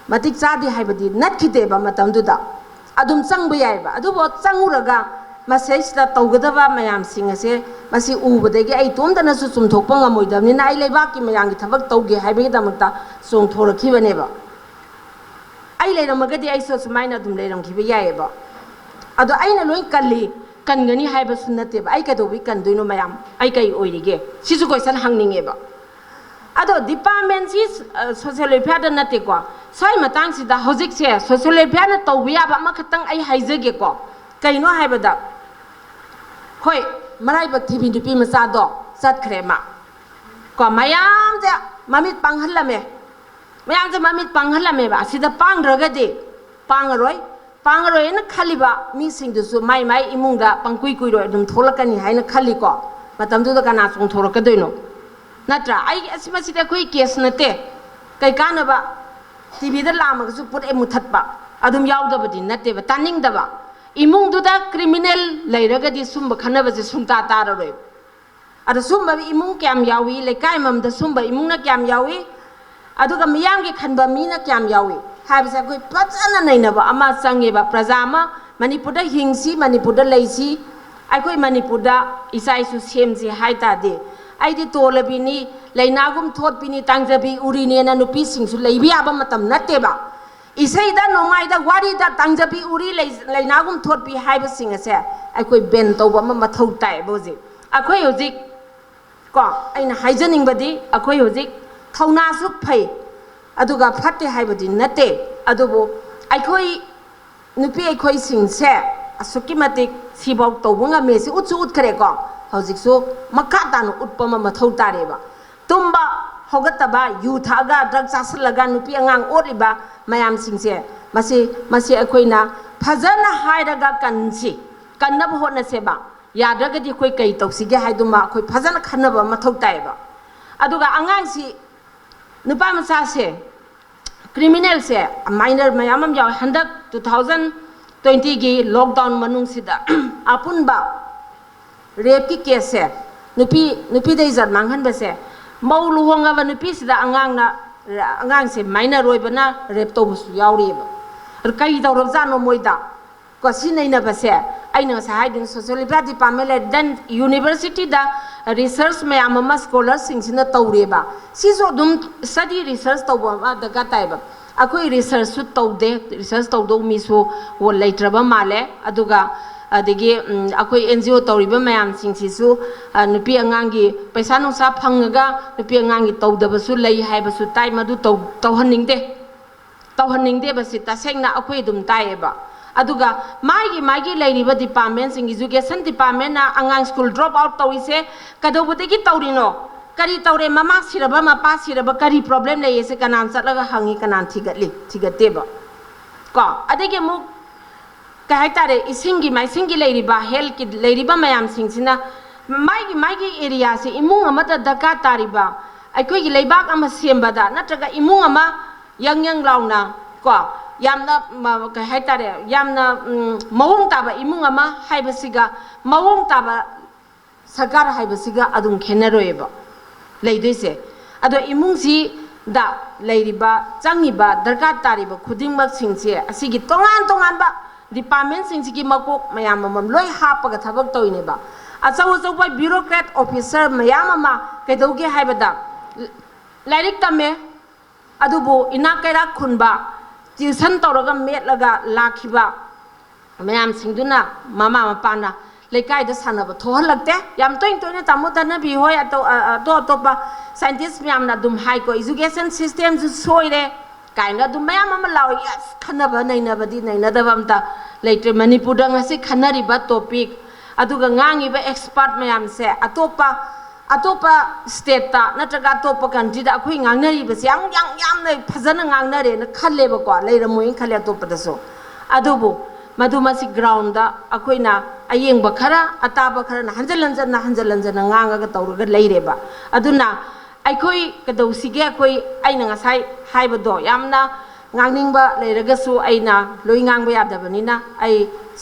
ꯃꯇꯤꯛ ꯆꯥꯗꯦ ꯍꯥꯏꯕꯗꯤ ꯅꯠꯈꯤꯗꯦꯕ ꯃꯇꯝꯗꯨꯗ꯫ ꯑꯗꯨꯝ ꯆꯪꯕ ꯌꯥꯏꯑꯕ꯫ ꯑꯗꯨꯕꯨ ꯆꯪꯉꯨꯔꯒ ꯃꯁꯩꯁꯤꯗ ꯇꯧꯒꯗꯕ ꯃꯌꯥꯝꯁꯤꯡ ꯑꯁꯦ ꯃꯁꯤ ꯎꯕꯗꯒꯤ ꯑꯩ ꯏꯇꯣꯝꯇꯅꯁꯨ ꯆꯨꯝꯊꯣꯛꯄ ꯉꯝꯃꯣꯏꯗꯕꯅꯤꯅ ꯑꯩ ꯂꯩꯕꯥꯛꯀꯤ ꯃꯌꯥꯝꯒꯤ ꯊꯕꯛ ꯇꯧꯒꯦ ꯍꯥꯏꯕꯒꯤꯗꯃꯛꯇ ꯆꯣꯡꯊꯣꯔꯛꯈꯤꯕꯅꯦꯕ꯫ ꯑꯩ ꯂꯩꯔꯝꯃꯒꯗꯤ ꯑꯩꯁꯨ ꯑꯁꯨꯃꯥꯏꯅ ꯑꯗꯨꯝ ꯂꯩꯔꯝꯈꯤꯕ ꯌꯥꯏꯑꯕ꯫ ꯑꯗꯣ ꯑꯩꯅ ꯂꯣꯏ ꯀꯜꯂꯤ, ꯀꯟꯒꯅꯤ ꯍꯥꯏꯕꯁꯨ ꯅꯠꯇꯦꯕ꯫ ꯑꯩ ꯀꯩꯗꯧꯕꯩ ꯀꯟꯗꯣꯏꯅꯣ ꯃꯌꯥꯝ? ꯑꯩ ꯀꯩ ꯑꯣꯏꯔꯤꯒꯦ? ꯁꯤꯁꯨ question ꯍꯪꯅꯤꯡꯉꯦꯕ꯫ ꯑꯗꯣ departmentꯁꯤ, ꯑ, social welfareꯗ ꯅꯠꯇꯦꯀꯣ꯫ ꯁ꯭ꯋꯥꯏ ꯃꯇꯥꯡꯁꯤꯗ ꯍꯧꯖꯤꯛꯁꯦ social welfareꯅ ꯇꯧꯕ ꯌꯥꯕ ꯑꯃꯈꯛꯇꯪ ꯑꯩ ꯍꯥꯏꯖꯒꯦꯀꯣ꯫ ꯀꯩꯅꯣ ꯍꯥꯏꯕꯗ, ꯍꯣꯏ, ꯃꯔꯥꯏꯕꯛ ꯊꯤꯕꯤ ꯅꯨꯄꯤ ꯃꯆꯥꯗꯣ ꯆꯠꯈ꯭ꯔꯦ ꯃꯥ꯫ ꯀꯣ, ꯃꯌꯥꯝꯁꯦ ꯃꯃꯤꯠ ꯄꯥꯡꯍꯜꯂꯝꯃꯦ꯫ ꯃꯌꯥꯝꯁꯦ ꯃꯃꯤꯠ ꯄꯥꯡꯍꯜꯂꯝꯃꯦꯕ꯫ ꯑꯁꯤꯗ ꯄꯥꯡꯗ꯭ꯔꯒꯗꯤ ꯄꯥꯡꯉꯔꯣꯏ꯫ ꯄꯥꯡꯉꯔꯣꯏꯅ ꯈꯜꯂꯤꯕ ꯃꯤꯁꯤꯡꯗꯨꯁꯨ ꯃꯥꯏ ꯃꯥꯏ ꯏꯃꯨꯡꯗ ꯄꯪꯀꯨꯏ ꯀꯨꯏꯔꯣꯏ ꯑꯗꯨꯝ ꯊꯣꯛꯂꯛꯀꯅꯤ ꯍꯥꯏꯅ ꯈꯜꯂꯤꯀꯣ꯫ ꯃꯇꯝꯗꯨꯗ ꯀꯅꯥ ꯆꯣꯡꯊꯣꯔꯛꯀꯗꯣꯏꯅꯣ? ꯅꯠꯇ꯭ꯔꯥ? ꯑꯩ ꯑꯁꯤ, ꯃꯁꯤꯗꯤ ꯑꯩꯈꯣꯏ case ꯅꯠꯇꯦ꯫ ꯀꯩ ꯀꯥꯟꯅꯕ? TVꯗ ꯂꯥꯝꯃꯒꯁꯨ ꯄꯨꯔꯦ ꯃꯨꯊꯠꯄ꯫ ꯑꯗꯨꯝ ꯌꯥꯎꯗꯕꯗꯤ ꯅꯠꯇꯦꯕ, ꯇꯥꯅꯤꯡꯗꯕ꯫ ꯏꯃꯨꯡꯗꯨꯗ ꯀ꯭ꯔꯤꯃꯤꯅꯦꯜ ꯂꯩꯔꯒꯗꯤ ꯁꯨꯝꯕ ꯈꯟꯅꯕꯁꯦ ꯁꯨꯡꯇꯥ ꯇꯥꯔꯔꯣꯏ꯫ ꯑꯗ ꯁꯨꯝꯕ ꯏꯃꯨꯡ ꯀꯌꯥꯝ ꯌꯥꯎꯏ, ꯂꯩꯀꯥꯏ ꯑꯃꯃꯝꯗ ꯁꯨꯝꯕ ꯏꯃꯨꯡꯅ ꯀꯌꯥꯝ ꯌꯥꯎꯏ, ꯑꯗꯨꯒ ꯃꯤꯌꯥꯝꯒꯤ ꯈꯟꯕ ꯃꯤꯅ ꯀꯌꯥꯝ ꯌꯥꯎꯏ ꯍꯥꯏꯕꯁꯦ ꯑꯩꯈꯣꯏ ꯐꯖꯅ ꯅꯩꯅꯕ ꯑꯃ ꯆꯪꯉꯦꯕ꯫ ꯄ꯭ꯔꯖꯥ ꯑꯃ ꯃꯅꯤꯄꯨꯔꯗ ꯍꯤꯡꯁꯤ, ꯃꯅꯤꯄꯨꯔꯗ ꯂꯩꯁꯤ, ꯑꯩꯈꯣꯏ ꯃꯅꯤꯄꯨꯔꯗ ꯏꯆꯥ ꯏꯁꯨ ꯁꯦꯝꯁꯤ ꯍꯥꯏ ꯇꯥꯔꯗꯤ, ꯑꯩꯗꯤ ꯇꯣꯂꯕꯤꯅꯤ, ꯂꯩꯅꯥꯒꯨꯝ ꯊꯣꯠꯄꯤꯅꯤ, ꯇꯥꯡꯖꯕꯤ ꯎꯔꯤꯅꯦꯅ ꯅꯨꯄꯤꯁꯤꯡꯁꯨ ꯂꯩꯕ ꯌꯥꯕ ꯃꯇꯝ ꯅꯠꯇꯦꯕ꯫ ꯏꯁꯩꯗ, ꯅꯣꯡꯃꯥꯏꯗ, ꯋꯥꯔꯤꯗ ꯇꯥꯡꯖꯕꯤ ꯎꯔꯤ ꯂꯩ-, ꯂꯩꯅꯥꯒꯨꯝ ꯊꯣꯠꯄꯤ ꯍꯥꯏꯕꯁꯤꯡ ꯑꯁꯦ ꯑꯩꯈꯣꯏ ꯕꯦꯟ ꯇꯧꯕ ꯑꯃ ꯃꯊꯧ ꯇꯥꯏꯌꯦꯕ ꯍꯧꯖꯤꯛ꯫ ꯑꯩꯈꯣꯏ ꯍꯧꯖꯤꯛ, ꯀꯣ, ꯑꯩꯅ ꯍꯥꯏꯖꯅꯤꯡꯕꯗꯤ, ꯑꯩꯈꯣꯏ ꯍꯧꯖꯤꯛ ꯊꯧꯅꯥꯁꯨ ꯐꯩ, ꯑꯗꯨꯒ ꯐꯠꯇꯦ ꯍꯥꯏꯕꯗꯤ ꯅꯠꯇꯦ, ꯑꯗꯨꯕꯨ ꯑꯩꯈꯣꯏ ꯅꯨꯄꯤ ꯑꯩꯈꯣꯏꯁꯤꯡꯁꯦ ꯑꯁꯨꯛꯀꯤ ꯃꯇꯤꯛ ꯁꯤꯐꯥꯎ ꯇꯧꯕ ꯉꯝꯃꯦ, ꯁꯤ ꯎꯠꯁꯨ ꯎꯠꯈ꯭ꯔꯦꯀꯣ꯫ ꯍꯧꯖꯤꯛꯁꯨ ꯃꯈꯥ ꯇꯥꯅ ꯎꯠꯄ ꯑꯃ ꯃꯊꯧ ꯇꯥꯔꯦꯕ꯫ ꯇꯨꯝꯕ ꯍꯧꯒꯠꯇꯕ, ꯌꯨ ꯊꯛꯑꯒ, ꯗ꯭ꯔꯒ ꯆꯥꯁꯤꯜꯂꯒ ꯅꯨꯄꯤ ꯑꯉꯥꯡ ꯑꯣꯠꯂꯤꯕ ꯃꯌꯥꯝꯁꯤꯡꯁꯦ, ꯃꯁꯤ, ꯃꯁꯤ ꯑꯩꯈꯣꯏꯅ ꯐꯖꯅ ꯍꯥꯏꯔꯒ ꯀꯟꯁꯤ, ꯀꯟꯅꯕ ꯍꯣꯠꯅꯁꯦꯕ꯫ ꯌꯥꯗ꯭ꯔꯒꯗꯤ ꯑꯩꯈꯣꯏ ꯀꯩ ꯇꯧꯁꯤꯒꯦ ꯍꯥꯏꯗꯨꯃ ꯑꯩꯈꯣꯏ ꯐꯖꯅ ꯈꯟꯅꯕ ꯃꯊꯧ ꯇꯥꯏꯌꯦꯕ꯫ ꯑꯗꯨꯒ ꯑꯉꯥꯡꯁꯤ, ꯅꯨꯄꯥ ꯃꯆꯥꯁꯦ, ꯀ꯭ꯔꯤꯃꯤꯅꯦꯜꯁꯦ ꯃꯥꯏꯅꯔ ꯃꯌꯥꯝ ꯑꯃ ꯌꯥꯎꯋꯦ꯫ ꯍꯟꯗꯛ ꯇꯨ ꯊꯥꯎꯖꯟ ꯇ꯭ꯋꯦꯟꯇꯤꯒꯤ ꯂꯣꯛꯗꯥꯎꯟ ꯃꯅꯨꯡꯁꯤꯗ ꯑꯄꯨꯟꯕ ꯔꯦꯞꯀꯤ ꯀꯦꯁꯁꯦ, ꯅꯨꯄꯤ, ꯅꯨꯄꯤꯗ ꯏꯖꯠ ꯃꯥꯡꯍꯟꯕꯁꯦ, ꯃꯧ ꯂꯨꯍꯣꯡꯉꯕ ꯅꯨꯄꯤꯁꯤꯗ ꯑꯉꯥꯡꯅ, ꯑꯉꯥꯡꯁꯦ ꯃꯥꯏꯅꯔ ꯑꯣꯏꯕꯅ ꯔꯦꯞ ꯇꯧꯕꯁꯨ ꯌꯥꯎꯔꯤꯑꯕ꯫ ꯑꯗꯨ ꯀꯔꯤ ꯇꯧꯔꯕꯖꯥꯠꯅꯣ ꯃꯣꯏꯗ? ꯀꯣ, ꯁꯤ ꯅꯩꯅꯕꯁꯦ ꯑꯩꯅ ꯉꯁꯥꯏ ꯍꯥꯏꯗꯨꯅ social welfare department ꯂꯩꯔꯦ, then universityꯗ research ꯃꯌꯥꯝ ꯑꯃ scholarꯁꯤꯡꯁꯤꯅ ꯇꯧꯔꯦꯕ꯫ ꯁꯤꯁꯨ ꯑꯗꯨꯝ study research ꯇꯧꯕ ꯑꯃ ꯗꯔꯀꯥꯔ ꯇꯥꯏꯌꯦꯕ꯫ ꯑꯩꯈꯣꯏ researchꯁꯨ ꯇꯧꯗꯦ, research ꯇꯧꯗꯧ ꯃꯤꯁꯨ ꯂꯩꯇ꯭ꯔꯕ ꯃꯥꯜꯂꯦ꯫ ꯑꯗꯨꯒ ꯑꯗꯒꯤ, ꯎꯝ, ꯑꯩꯈꯣꯏ NGO ꯇꯧꯔꯤꯕ ꯃꯌꯥꯝꯁꯤꯡꯁꯤꯁꯨ, ꯑ, ꯅꯨꯄꯤ ꯑꯉꯥꯡꯒꯤ ꯄꯩꯁꯥ ꯅꯨꯡꯁꯥ ꯐꯪꯉꯒ ꯅꯨꯄꯤ ꯑꯉꯥꯡꯒꯤ ꯇꯧꯗꯕꯁꯨ ꯂꯩ ꯍꯥꯏꯕꯁꯨ ꯇꯥꯏ꯫ ꯃꯗꯨ ꯇꯧ-, ꯇꯧꯍꯟꯅꯤꯡꯗꯦ꯫ ꯇꯧꯍꯟꯅꯤꯡꯗꯦꯕ, ꯁꯤ ꯇꯁꯦꯡꯅ ꯑꯩꯈꯣꯏ ꯑꯗꯨꯝ ꯇꯥꯏꯌꯦꯕ꯫ ꯑꯗꯨꯒ ꯃꯥꯒꯤ, ꯃꯥꯒꯤ ꯂꯩꯔꯤꯕ departmentꯁꯤꯡ, education departmentꯅ ꯑꯉꯥꯡ school drop out ꯇꯧꯔꯤꯁꯦ ꯀꯩꯗꯧꯕꯗꯒꯤ ꯇꯧꯔꯤꯅꯣ? ꯀꯔꯤ ꯇꯧꯔꯦ? ꯃꯃꯥ ꯁꯤꯔꯕ, ꯃꯄꯥ ꯁꯤꯔꯕ, ꯀꯔꯤ problem ꯂꯩꯌꯦꯁꯦ ꯀꯅꯥꯅ ꯆꯠꯂꯒ ꯍꯪꯉꯤ, ꯀꯅꯥꯅ ꯊꯤꯒꯠꯂꯤ? ꯊꯤꯒꯠꯇꯦꯕ꯫ ꯀꯣ, ꯑꯗꯒꯤ ꯑꯃꯨꯛ ꯀꯩ ꯍꯥꯏꯇꯥꯔꯦ, ꯏꯁꯤꯡꯒꯤ ꯃꯥꯏꯁꯤꯡꯒꯤ ꯂꯩꯔꯤꯕ, healthꯀꯤ ꯂꯩꯔꯤꯕ ꯃꯌꯥꯝꯁꯤꯡꯁꯤꯅ ꯃꯥꯒꯤ, ꯃꯥꯒꯤ areaꯁꯦ, ꯏꯃꯨꯡ ꯑꯃꯗ ꯗꯔꯀꯥꯔ ꯇꯥꯔꯤꯕ, ꯑꯩꯈꯣꯏꯒꯤ ꯂꯩꯕꯥꯛ ꯑꯃ ꯁꯦꯝꯕꯗ ꯅꯠꯇ꯭ꯔꯒ ꯏꯃꯨꯡ ꯑꯃ ꯌꯪ ꯌꯪ ꯂꯥꯎꯅ, ꯀꯣ, ꯌꯥꯝꯅ ꯃ-, ꯀꯩ ꯍꯥꯏꯇꯥꯔꯦ, ꯌꯥꯝꯅ, ꯎꯝ, ꯃꯑꯣꯡ ꯇꯥꯕ ꯏꯃꯨꯡ ꯑꯃ ꯍꯥꯏꯕꯁꯤꯒ ꯃꯑꯣꯡ ꯇꯥꯕ ꯁꯔꯀꯥꯔ ꯍꯥꯏꯕꯁꯤꯒ ꯑꯗꯨꯝ ꯈꯦꯠꯅꯔꯣꯏꯕ ꯂꯩꯗꯣꯏꯁꯦ꯫ ꯑꯗꯣ ꯏꯃꯨꯡꯁꯤꯗ ꯂꯩꯔꯤꯕ, ꯆꯪꯉꯤꯕ, ꯗꯔꯀꯥꯔ ꯇꯥꯔꯤꯕ ꯈꯨꯗꯤꯡꯃꯛꯁꯤꯡꯁꯦ ꯑꯁꯤꯒꯤ ꯇꯣꯉꯥꯟ ꯇꯣꯉꯥꯟꯕ ꯗꯤꯄꯥꯔꯠꯃꯦꯟꯁꯤꯡꯁꯤꯒꯤ ꯃꯀꯣꯛ ꯃꯌꯥꯝ ꯑꯃ ꯂꯣꯏ ꯍꯥꯞꯄꯒ ꯊꯕꯛ ꯇꯧꯔꯤꯅꯦꯕ꯫ ꯑꯆꯧ ꯑꯆꯧꯕ ꯕ꯭ꯌꯨꯔꯣꯀ꯭ꯔꯦꯠ ꯑꯣꯐꯤꯁꯔ ꯃꯌꯥꯝ ꯑꯃ ꯀꯩꯗꯧꯒꯦ ꯍꯥꯏꯕꯗ, ꯂꯥꯏꯔꯤꯛ ꯇꯝꯃꯦ, ꯑꯗꯨꯕꯨ ꯏꯅꯥꯛ ꯀꯩꯔꯥꯛ ꯈꯨꯟꯕ, ꯇ꯭ꯌꯨꯁꯟ ꯇꯧꯔꯒ ꯃꯦꯠꯂꯒ ꯂꯥꯛꯈꯤꯕ ꯃꯌꯥꯝꯁꯤꯡꯗꯨꯅ ꯃꯃꯥ ꯃꯄꯥꯅ ꯂꯩꯀꯥꯏꯗ ꯁꯥꯟꯅꯕ ꯊꯣꯛꯍꯜꯂꯛꯇꯦ꯫ ꯌꯥꯝ ꯇꯣꯏꯅ ꯇꯣꯏꯅ ꯇꯥꯃꯣ ꯙꯅꯕꯤ ꯍꯣꯏ, ꯑꯇꯣ-, ꯑ-, ꯑꯇꯣꯞ ꯑꯇꯣꯞꯄ ꯁꯥꯏꯟꯇꯤꯁ ꯃꯌꯥꯝꯅ ꯑꯗꯨꯝ ꯍꯥꯏꯀꯣ, "ꯏꯖꯨꯀꯦꯁꯟ ꯁꯤꯁꯇꯦꯝꯁꯨ ꯁꯣꯏꯔꯦ" ꯀꯥꯏꯅ ꯑꯗꯨꯝ ꯃꯌꯥꯝ ꯑꯃ ꯂꯥꯎꯏ꯫ ꯑꯁ, ꯈꯟꯅꯕ ꯅꯩꯅꯕꯗꯤ ꯅꯩꯅꯗꯕ ꯑꯝꯇ ꯂꯩꯇ꯭ꯔꯦ꯫ ꯃꯅꯤꯄꯨꯔꯗ ꯉꯁꯤ ꯈꯟꯅꯔꯤꯕ ꯇꯣꯄꯤꯛ, ꯑꯗꯨꯒ ꯉꯥꯡꯉꯤꯕ ꯑꯦꯛꯁꯄꯥꯔꯠ ꯃꯌꯥꯝꯁꯦ ꯑꯇꯣꯞꯄ, ꯑꯇꯣꯞꯄ ꯁ꯭ꯇꯦꯠꯇ ꯅꯠꯇ꯭ꯔꯒ ꯑꯇꯣꯞꯄ ꯀꯟꯇ꯭ꯔꯤꯗ ꯑꯩꯈꯣꯏ ꯉꯥꯡꯅꯔꯤꯕꯁꯦ ꯌꯥꯝ, ꯌꯥꯝ, ꯌꯥꯝꯅ ꯐꯖꯅ ꯉꯥꯡꯅꯔꯦꯅ ꯈꯜꯂꯦꯕꯀꯣ, ꯂꯩꯔꯝꯃꯣꯏꯅ ꯈꯜꯂꯦ ꯑꯇꯣꯞꯄꯗꯁꯨ꯫ ꯑꯗꯨꯕꯨ ꯃꯗꯨ ꯃꯁꯤ ꯒ꯭ꯔꯥꯎꯟꯗ ꯑꯩꯈꯣꯏꯅ ꯑꯌꯦꯡꯕ ꯈꯔ, ꯑꯇꯥꯕ ꯈꯔꯅ ꯍꯟꯖꯤꯟ ꯍꯟꯖꯤꯟꯅ, ꯍꯟꯖꯤꯟ ꯍꯟꯖꯤꯟꯅ ꯉꯥꯡꯉꯒ ꯇꯧꯔꯒ ꯂꯩꯔꯦꯕ꯫ ꯑꯗꯨꯅ ꯑꯩꯈꯣꯏ ꯀꯩꯗꯧꯁꯤꯒꯦ? ꯑꯩꯈꯣꯏ, ꯑꯩꯅ ꯉꯁꯥꯏ ꯍꯥꯏꯕꯗꯣ, ꯌꯥꯝꯅ ꯉꯥꯡꯅꯤꯡꯕ ꯂꯩꯔꯒꯁꯨ ꯑꯩꯅ ꯂꯣꯏ ꯉꯥꯡꯕ ꯌꯥꯗꯕꯅꯤꯅ, ꯑꯩ,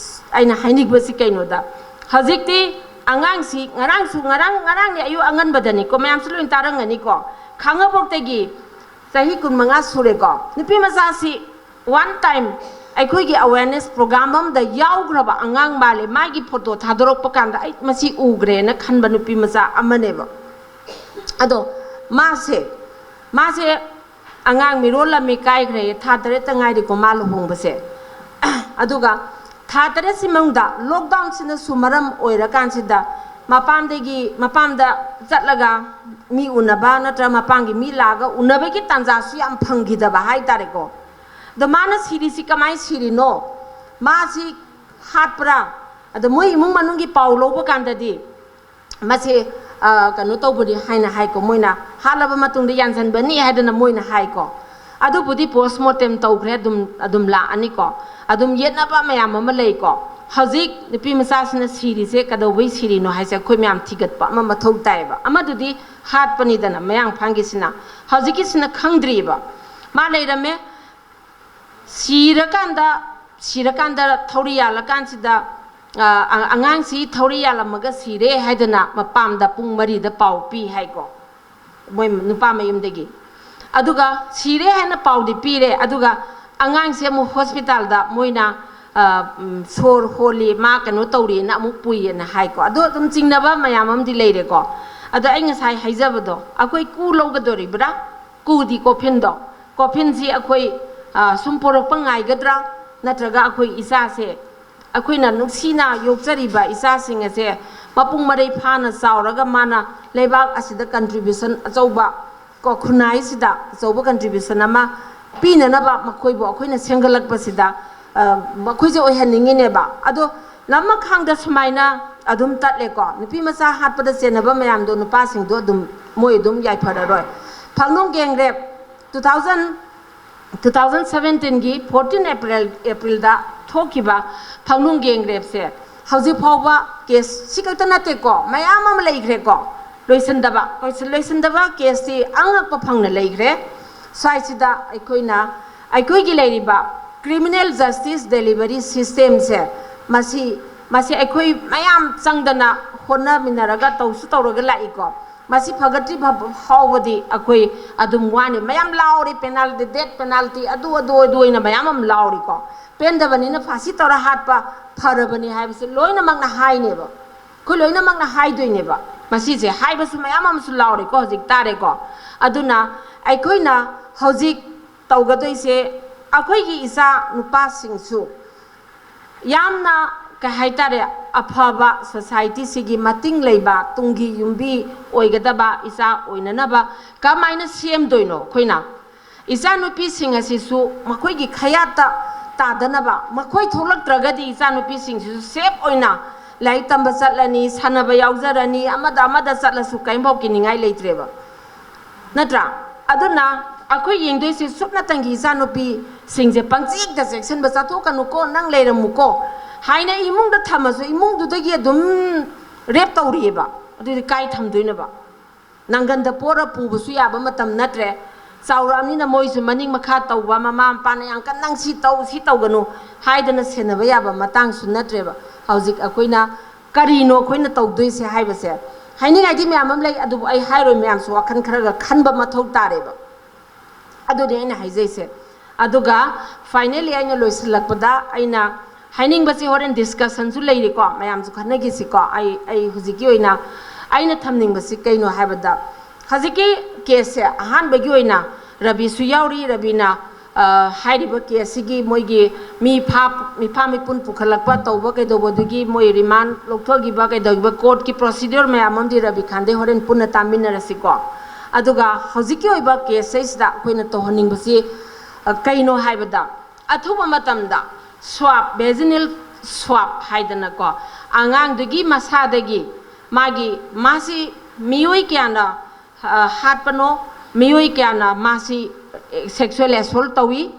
ꯑꯩꯅ ꯍꯥꯏꯅꯤꯡꯕꯁꯤ ꯀꯩꯅꯣꯗ, ꯍꯧꯖꯤꯛꯇꯤ ꯑꯉꯥꯡꯁꯤ, ꯉꯔꯥꯡꯁꯨ, ꯉꯔꯥꯡ, ꯉꯔꯥꯡꯅꯦ ꯑꯌꯨꯛ ꯑꯉꯟꯕꯗꯅꯤꯀꯣ, ꯃꯌꯥꯝꯁꯨ ꯂꯣꯏ ꯇꯥꯔꯝꯒꯅꯤꯀꯣ, ꯈꯥꯡꯉꯕꯣꯛꯇꯒꯤ ꯆꯍꯤ ꯀꯨꯟꯃꯉꯥ ꯁꯨꯔꯦꯀꯣ, ꯅꯨꯄꯤ ꯃꯆꯥꯁꯤ one time ꯑꯩꯈꯣꯏꯒꯤ awareness program ꯑꯃꯗ ꯌꯥꯎꯈ꯭ꯔꯕ ꯑꯉꯥꯡ ꯃꯥꯜꯂꯦ꯫ ꯃꯥꯒꯤ ꯐꯣꯇꯣ ꯊꯥꯗꯣꯔꯛꯄ ꯀꯥꯟꯗ ꯑꯩ ꯃꯁꯤ ꯎꯈ꯭ꯔꯦꯅ ꯈꯟꯕ ꯅꯨꯄꯤ ꯃꯆꯥ ꯑꯃꯅꯦꯕ꯫ ꯑꯗꯣ ꯃꯥꯁꯦ, ꯃꯥꯁꯦ ꯑꯉꯥꯡ ꯃꯤꯔꯣꯜꯂꯝꯃꯤ, ꯀꯥꯏꯈ꯭ꯔꯦ, ꯊꯥ ꯇꯔꯦꯠꯇ ꯉꯥꯏꯔꯤꯀꯣ ꯃꯥ ꯂꯨꯍꯣꯡꯕꯁꯦ꯫ ꯑꯗꯨꯒ ꯊꯥ ꯇꯔꯦꯠꯁꯤ ꯃꯅꯨꯡꯗ ꯂꯣꯛꯗꯥꯎꯟꯁꯤꯅꯁꯨ ꯃꯔꯝ ꯑꯣꯏꯔꯀꯥꯟꯁꯤꯗ ꯃꯄꯥꯝꯗꯒꯤ, ꯃꯄꯥꯝꯗ ꯆꯠꯂꯒ ꯃꯤ ꯎꯅꯕ ꯅꯠꯇ꯭ꯔꯒ ꯃꯄꯥꯝꯒꯤ ꯃꯤ ꯂꯥꯛꯑꯒ ꯎꯅꯕꯒꯤ ꯇꯥꯟꯖꯥꯁꯨ ꯌꯥꯝ ꯐꯪꯈꯤꯗꯕ ꯍꯥꯏꯇꯥꯔꯦꯀꯣ꯫ ꯑꯗꯣ ꯃꯥꯅ ꯁꯤꯔꯤꯁꯤ ꯀꯃꯥꯏꯅ ꯁꯤꯔꯤꯅꯣ? ꯃꯥꯁꯤ ꯍꯥꯠꯄ꯭ꯔꯥ? ꯑꯗꯣ ꯃꯣꯏ ꯏꯃꯨꯡ ꯃꯅꯨꯡꯒꯤ ꯄꯥꯎ ꯂꯧꯕ ꯀꯥꯟꯗꯗꯤ ꯃꯁꯤ, ꯑ, ꯀꯩꯅꯣ ꯇꯧꯕꯅꯤ ꯍꯥꯏꯅ ꯍꯥꯏꯀꯣ, ꯃꯣꯏꯅ ꯍꯥꯠꯂꯕ ꯃꯇꯨꯡꯗ ꯌꯥꯟꯁꯤꯟꯕꯅꯤ ꯍꯥꯏꯗꯅ ꯃꯣꯏꯅ ꯍꯥꯏꯀꯣ꯫ ꯑꯗꯨꯕꯨꯗꯤ post mortem ꯇꯧꯈ꯭ꯔꯦ, ꯑꯗꯨꯝ, ꯑꯗꯨꯝ ꯂꯥꯛꯑꯅꯤꯀꯣ꯫ ꯑꯗꯨꯝ ꯌꯦꯠꯅꯕ ꯃꯌꯥꯝ ꯑꯃ ꯂꯩꯀꯣ꯫ ꯍꯧꯖꯤꯛ ꯅꯨꯄꯤ ꯃꯆꯥꯁꯤꯅ ꯁꯤꯔꯤꯁꯦ ꯀꯩꯗꯧꯕꯩ ꯁꯤꯔꯤꯅꯣ ꯍꯥꯏꯁꯦ ꯑꯩꯈꯣꯏ ꯃꯌꯥꯝ ꯊꯤꯒꯠꯄ ꯑꯃ ꯃꯊꯧ ꯇꯥꯏꯌꯦꯕ꯫ ꯑꯃꯗꯨꯗꯤ ꯍꯥꯠꯄꯅꯤꯗꯅ ꯃꯌꯥꯡꯐꯥꯟꯒꯤꯁꯤꯅ, ꯍꯧꯖꯤꯛꯀꯤꯁꯤꯅ ꯈꯪꯗ꯭ꯔꯤꯕ꯫ ꯃꯥ ꯂꯩꯔꯝꯃꯦ, ꯁꯤꯔꯀꯥꯟꯗ ꯁꯤꯔꯀꯥꯟꯗ ꯊꯧꯔꯤ ꯌꯥꯜꯂꯀꯥꯟꯁꯤꯗ ꯑꯉꯥꯡꯁꯤ ꯊꯧꯔꯤ ꯌꯥꯜꯂꯝꯃꯒ ꯁꯤꯔꯦ ꯍꯥꯏꯗꯅ ꯃꯄꯥꯝꯗ ꯄꯨꯡ ꯃꯔꯤꯗ ꯄꯥꯎ ꯄꯤ ꯍꯥꯏꯀꯣ꯫ ꯃꯣꯏ ꯅꯨꯄꯥ ꯃꯌꯨꯝꯗꯒꯤ꯫ ꯑꯗꯨꯒ ꯁꯤꯔꯦ ꯍꯥꯏꯅ ꯄꯥꯎꯗꯤ ꯄꯤꯔꯦ꯫ ꯑꯗꯨꯒ ꯑꯉꯥꯡꯁꯦ ꯑꯃꯨꯛ ꯍꯣꯁꯄꯤꯇꯥꯜꯗ ꯃꯣꯏꯅ ꯁꯣꯔ ꯍꯣꯜꯂꯤ, ꯃꯥ ꯀꯩꯅꯣ ꯇꯧꯔꯤꯅ ꯑꯃꯨꯛ ꯄꯨꯏꯌꯦꯅ ꯍꯥꯏꯀꯣ꯫ ꯑꯗꯣ ꯑꯗꯨꯝ ꯆꯤꯡꯅꯕ ꯃꯌꯥꯝ ꯑꯃꯗꯤ ꯂꯩꯔꯦꯀꯣ꯫ ꯑꯗꯣ ꯑꯩ ꯉꯁꯥꯏ ꯍꯥꯏꯖꯕꯗꯣ, ꯑꯩꯈꯣꯏ ꯀꯨ ꯂꯧꯒꯗꯣꯔꯤꯕ꯭ꯔꯥ? ꯀꯨꯗꯤ ꯀꯣꯐꯤꯟꯗꯣ, ꯀꯣꯐꯤꯟꯁꯤ ꯑꯩꯈꯣꯏ ꯁꯨꯝ ꯄꯣꯔꯛꯄ ꯉꯥꯏꯒꯗ꯭ꯔꯥ? ꯅꯠꯇ꯭ꯔꯒ ꯑꯩꯈꯣꯏ ꯏꯆꯥꯁꯦ, ꯑꯩꯈꯣꯏꯅ ꯅꯨꯡꯁꯤꯅ ꯌꯣꯛꯆꯔꯤꯕ ꯏꯆꯥꯁꯤꯡ ꯑꯁꯦ ꯃꯄꯨꯡ ꯃꯔꯩ ꯐꯥꯅ ꯆꯥꯎꯔꯒ ꯃꯥꯅ ꯂꯩꯕꯥꯛ ꯑꯁꯤꯗ ꯀꯟꯇ꯭ꯔꯤꯕ꯭ꯌꯨꯁꯟ ꯑꯆꯧꯕ, ꯀꯣ, ꯈꯨꯟꯅꯥꯏꯁꯤꯗ ꯑꯆꯧꯕ ꯀꯟꯇ꯭ꯔꯤꯕ꯭ꯌꯨꯁꯟ ꯑꯃ ꯄꯤꯅꯅꯕ ꯃꯈꯣꯏꯕꯨ ꯑꯩꯈꯣꯏꯅ ꯁꯦꯝꯒꯠꯂꯛꯄꯁꯤꯗ ꯃꯈꯣꯏꯁꯦ ꯑꯣꯏꯍꯟꯅꯤꯡꯉꯤꯅꯦꯕ꯫ ꯑꯗꯣ ꯂꯝꯃꯈꯥꯡꯗ ꯁꯨꯃꯥꯏꯅ ꯑꯗꯨꯝ ꯇꯠꯂꯦꯀꯣ꯫ ꯅꯨꯄꯤ ꯃꯆꯥ ꯍꯥꯠꯄꯗ ꯆꯦꯟꯅꯕ ꯃꯌꯥꯝꯗꯣ ꯅꯨꯄꯥꯁꯤꯡꯗꯣ ꯑꯗꯨꯝ, ꯃꯣꯏ ꯑꯗꯨꯝ ꯌꯥꯏꯐꯔꯔꯣꯏ꯫ ꯐꯪꯅꯨꯡ ꯒꯦꯡ ꯔꯦꯞ, ꯇꯨ ꯊꯥꯎꯖꯟ ꯇꯨ ꯊꯥꯎꯖꯟ ꯁꯕꯦꯟꯇꯤꯟꯒꯤ ꯐꯣꯔꯇꯤꯟ ꯑꯦꯄ꯭ꯔꯤꯜ, ꯑꯦꯄ꯭ꯔꯤꯜꯗ ꯊꯣꯛꯈꯤꯕ ꯐꯪꯅꯨꯡ ꯒꯦꯡ ꯔꯦꯞꯁꯦ ꯍꯧꯖꯤꯛ ꯐꯥꯎꯕ ꯀꯦꯁ ꯁꯤ ꯈꯛꯇ ꯅꯠꯇꯦꯀꯣ, ꯃꯌꯥꯝ ꯑꯃ ꯂꯩꯈ꯭ꯔꯦꯀꯣ꯫ ꯂꯣꯏꯁꯤꯟꯗꯕ, ꯂꯣꯏꯁꯤꯟꯗꯕ ꯀꯦꯁꯇꯤ ꯑꯉꯛꯄ ꯐꯪꯅ ꯂꯩꯈ꯭ꯔꯦ꯫ ꯁ꯭ꯋꯥꯏꯁꯤꯗ ꯑꯩꯈꯣꯏꯅ, ꯑꯩꯈꯣꯏꯒꯤ ꯂꯩꯔꯤꯕ ꯀ꯭ꯔꯤꯃꯤꯅꯦꯜ ꯖꯁꯇꯤꯁ ꯗꯦꯂꯤꯚꯔꯤ ꯁꯤꯁꯇꯦꯝꯁꯦ, ꯃꯁꯤ, ꯃꯁꯤ ꯑꯩꯈꯣꯏ ꯃꯌꯥꯝ ꯆꯪꯗꯅ ꯍꯣꯠꯅꯃꯤꯟꯅꯔꯒ ꯇꯧꯁꯨ ꯇꯧꯔꯒ ꯂꯥꯛꯏꯀꯣ꯫ ꯃꯁꯤ ꯐꯒꯠꯇ꯭ꯔꯤ ꯐꯥꯎꯕꯗꯤ ꯑꯩꯈꯣꯏ ꯑꯗꯨꯝ ꯋꯥꯅꯤ꯫ ꯃꯌꯥꯝ ꯂꯥꯎꯔꯤ, ꯄꯦꯅꯥꯜꯇꯤ, ꯗꯦꯠ ꯄꯦꯅꯥꯜꯇꯤ, ꯑꯗꯨ, ꯑꯗꯨ, ꯑꯗꯨ ꯑꯣꯏꯅ ꯃꯌꯥꯝ ꯑꯃ ꯂꯥꯎꯔꯤꯀꯣ꯫ ꯄꯦꯟꯗꯕꯅꯤꯅ ꯐꯥꯁꯤ ꯇꯧꯔ ꯍꯥꯠꯄ ꯐꯔꯕꯅꯤ ꯍꯥꯏꯕꯁꯦ ꯂꯣꯏꯅꯃꯛꯅ ꯍꯥꯏꯅꯦꯕ꯫ ꯑꯩꯈꯣꯏ ꯂꯣꯏꯅꯃꯛꯅ ꯍꯥꯏꯗꯣꯏꯅꯦꯕ꯫ ꯃꯁꯤꯁꯦ ꯍꯥꯏꯕꯁꯨ ꯃꯌꯥꯝ ꯑꯃꯁꯨ ꯂꯥꯎꯔꯤꯀꯣ, ꯍꯧꯖꯤꯛ ꯇꯥꯔꯦꯀꯣ꯫ ꯑꯗꯨꯅ ꯑꯩꯈꯣꯏꯅ ꯍꯧꯖꯤꯛ ꯇꯧꯒꯗꯣꯏꯁꯦ, ꯑꯩꯈꯣꯏꯒꯤ ꯏꯆꯥ ꯅꯨꯄꯥꯁꯤꯡꯁꯨ ꯌꯥꯝꯅ, ꯀꯩ ꯍꯥꯏꯇꯥꯔꯦ, ꯑꯐꯕ ꯁꯣꯁꯥꯏꯇꯤꯁꯤꯒꯤ ꯃꯇꯤꯡ ꯂꯩꯕ ꯇꯨꯡꯒꯤ ꯌꯨꯝꯕꯤ ꯑꯣꯏꯒꯗꯕ ꯏꯆꯥ ꯑꯣꯏꯅꯅꯕ ꯀꯃꯥꯏꯅ ꯁꯦꯝꯗꯣꯏꯅꯣ? ꯑꯩꯈꯣꯏꯅ ꯏꯆꯥꯅꯨꯄꯤꯁꯤꯡ ꯑꯁꯤꯁꯨ ꯃꯈꯣꯏꯒꯤ ꯈꯌꯥꯠꯇ ꯇꯥꯗꯅꯕ, ꯃꯈꯣꯏ ꯊꯣꯛꯂꯛꯇ꯭ꯔꯒꯗꯤ ꯏꯆꯥꯅꯨꯄꯤꯁꯤꯡꯁꯤꯁꯨ ꯁꯦꯞ ꯑꯣꯏꯅ ꯂꯥꯏꯔꯤꯛ ꯇꯝꯕ ꯆꯠꯂꯅꯤ, ꯁꯥꯟꯅꯕ ꯌꯥꯎꯖꯔꯅꯤ, ꯑꯃꯗ ꯑꯃꯗ ꯆꯠꯂꯁꯨ ꯀꯔꯤꯝꯐꯥꯎ ꯀꯤꯅꯤꯡꯉꯥꯏ ꯂꯩꯇ꯭ꯔꯦꯕ, ꯅꯠꯇ꯭ꯔꯥ? ꯑꯗꯨꯅ ꯑꯩꯈꯣꯏ ꯌꯦꯡꯗꯣꯏꯁꯦ ꯁꯨꯞꯅꯇꯪꯒꯤ ꯏꯆꯥꯅꯨꯄꯤꯁꯤꯡꯁꯦ ꯄꯪꯆꯦꯛꯇ ꯆꯦꯛꯁꯤꯟꯕ, "ꯆꯠꯊꯣꯛꯀꯅꯨꯀꯣ, ꯅꯪ ꯂꯩꯔꯝꯃꯨꯀꯣ" ꯍꯥꯏꯅ ꯏꯃꯨꯡꯗ ꯊꯝꯃꯁꯨ ꯏꯃꯨꯡꯗꯨꯗꯒꯤ ꯑꯗꯨꯝ ꯔꯦꯞ ꯇꯧꯔꯤꯑꯕ꯫ ꯑꯗꯨꯗꯤ ꯀꯥꯏ ꯊꯝꯗꯣꯏꯅꯣꯕ? ꯅꯪꯒꯟꯗ ꯄꯣꯔ ꯄꯨꯕꯁꯨ ꯌꯥꯕ ꯃꯇꯝ ꯅꯠꯇ꯭ꯔꯦ꯫ ꯆꯥꯎꯔꯛꯑꯕꯅꯤꯅ ꯃꯣꯏꯁꯨ ꯃꯅꯤꯡ ꯃꯈꯥ ꯇꯧꯕ, ꯃꯃꯥ ꯃꯄꯥꯅ ꯌꯥꯝ ꯀꯟꯅ "ꯅꯪ ꯁꯤ ꯇꯧ, ꯁꯤ ꯇꯧꯒꯅꯨ" ꯍꯥꯏꯗꯅ ꯁꯦꯟꯅꯕ ꯌꯥꯕ ꯃꯇꯥꯡꯁꯨ ꯅꯠꯇ꯭ꯔꯦꯕ꯫ ꯍꯧꯖꯤꯛ ꯑꯩꯈꯣꯏꯅ ꯀꯔꯤꯅꯣ ꯑꯩꯈꯣꯏꯅ ꯇꯧꯗꯣꯏꯁꯦ ꯍꯥꯏꯕꯁꯦ ꯍꯥꯏꯅꯤꯡꯉꯥꯏꯗꯤ ꯃꯌꯥꯝ ꯑꯃ ꯂꯩ, ꯑꯗꯨꯕꯨ ꯑꯩ ꯍꯥꯏꯔꯣꯏ, ꯃꯌꯥꯝꯁꯨ ꯋꯥꯈꯜ ꯈꯔꯒ ꯈꯟꯕ ꯃꯊꯧ ꯇꯥꯔꯦꯕ꯫ ꯑꯗꯨꯅꯤ ꯑꯩꯅ ꯍꯥꯏꯖꯩꯁꯦ꯫ ꯑꯗꯨꯒ finally ꯑꯩꯅ ꯂꯣꯏꯁꯤꯜꯂꯛꯄꯗ ꯑꯩꯅ ꯍꯥꯏꯅꯤꯡꯕꯁꯤ, ꯍꯣꯔꯦꯟ discussionꯁꯨ ꯂꯩꯔꯤꯀꯣ, ꯃꯌꯥꯝꯁꯨ ꯈꯟꯅꯈꯤꯁꯤꯀꯣ꯫ ꯑꯩ ꯑꯩ ꯍꯧꯖꯤꯛꯀꯤ ꯑꯣꯏꯅ ꯑꯩꯅ ꯊꯝꯅꯤꯡꯕꯁꯤ ꯀꯩꯅꯣ ꯍꯥꯏꯕꯗ, ꯍꯧꯖꯤꯛꯀꯤ caseꯁꯦ ꯑꯍꯥꯟꯕꯒꯤ ꯑꯣꯏꯅ ꯔꯕꯤꯁꯨ ꯌꯥꯎꯔꯤ꯫ ꯔꯕꯤꯅ, ꯑ, ꯍꯥꯏꯔꯤꯕ caseꯁꯤꯒꯤ ꯃꯣꯏꯒꯤ ꯃꯤ ꯐꯥ-, ꯃꯤꯐꯥ ꯃꯤꯄꯨꯟ ꯄꯨꯈꯠꯂꯛꯄ ꯇꯧꯕ ꯀꯩꯗꯧꯕꯗꯨꯒꯤ ꯃꯣꯏ remand ꯂꯧꯊꯣꯛꯈꯤꯕ ꯀꯩꯗꯧꯈꯤꯕ courtꯀꯤ procedure ꯃꯌꯥꯝ ꯑꯃꯗꯤ ꯔꯕꯤ ꯈꯥꯟꯗꯦ ꯍꯣꯔꯦꯟ ꯄꯨꯟꯅ ꯇꯥꯃꯤꯟꯅꯔꯁꯤꯀꯣ꯫ ꯑꯗꯨꯒ ꯍꯧꯖꯤꯛꯀꯤ ꯑꯣꯏꯕ caseꯁꯤꯗ ꯑꯩꯈꯣꯏꯅ ꯇꯧꯍꯟꯅꯤꯡꯕꯁꯤ, ꯑ, ꯀꯩꯅꯣ ꯍꯥꯏꯕꯗ, ꯑꯊꯨꯕ ꯃꯇꯝꯗ swab, vaginal swab ꯍꯥꯏꯗꯅꯀꯣ, ꯑꯉꯥꯡꯗꯨꯒꯤ ꯃꯁꯥꯗꯒꯤ ꯃꯥꯒꯤ, ꯃꯥꯁꯤ ꯃꯤꯑꯣꯏ ꯀꯌꯥꯅ, ꯑ, ꯍꯥꯠꯄꯅꯣ, ꯃꯤꯑꯣꯏ ꯀꯌꯥꯅ ꯃꯥꯁꯤ sexual assault ꯇꯧꯏ,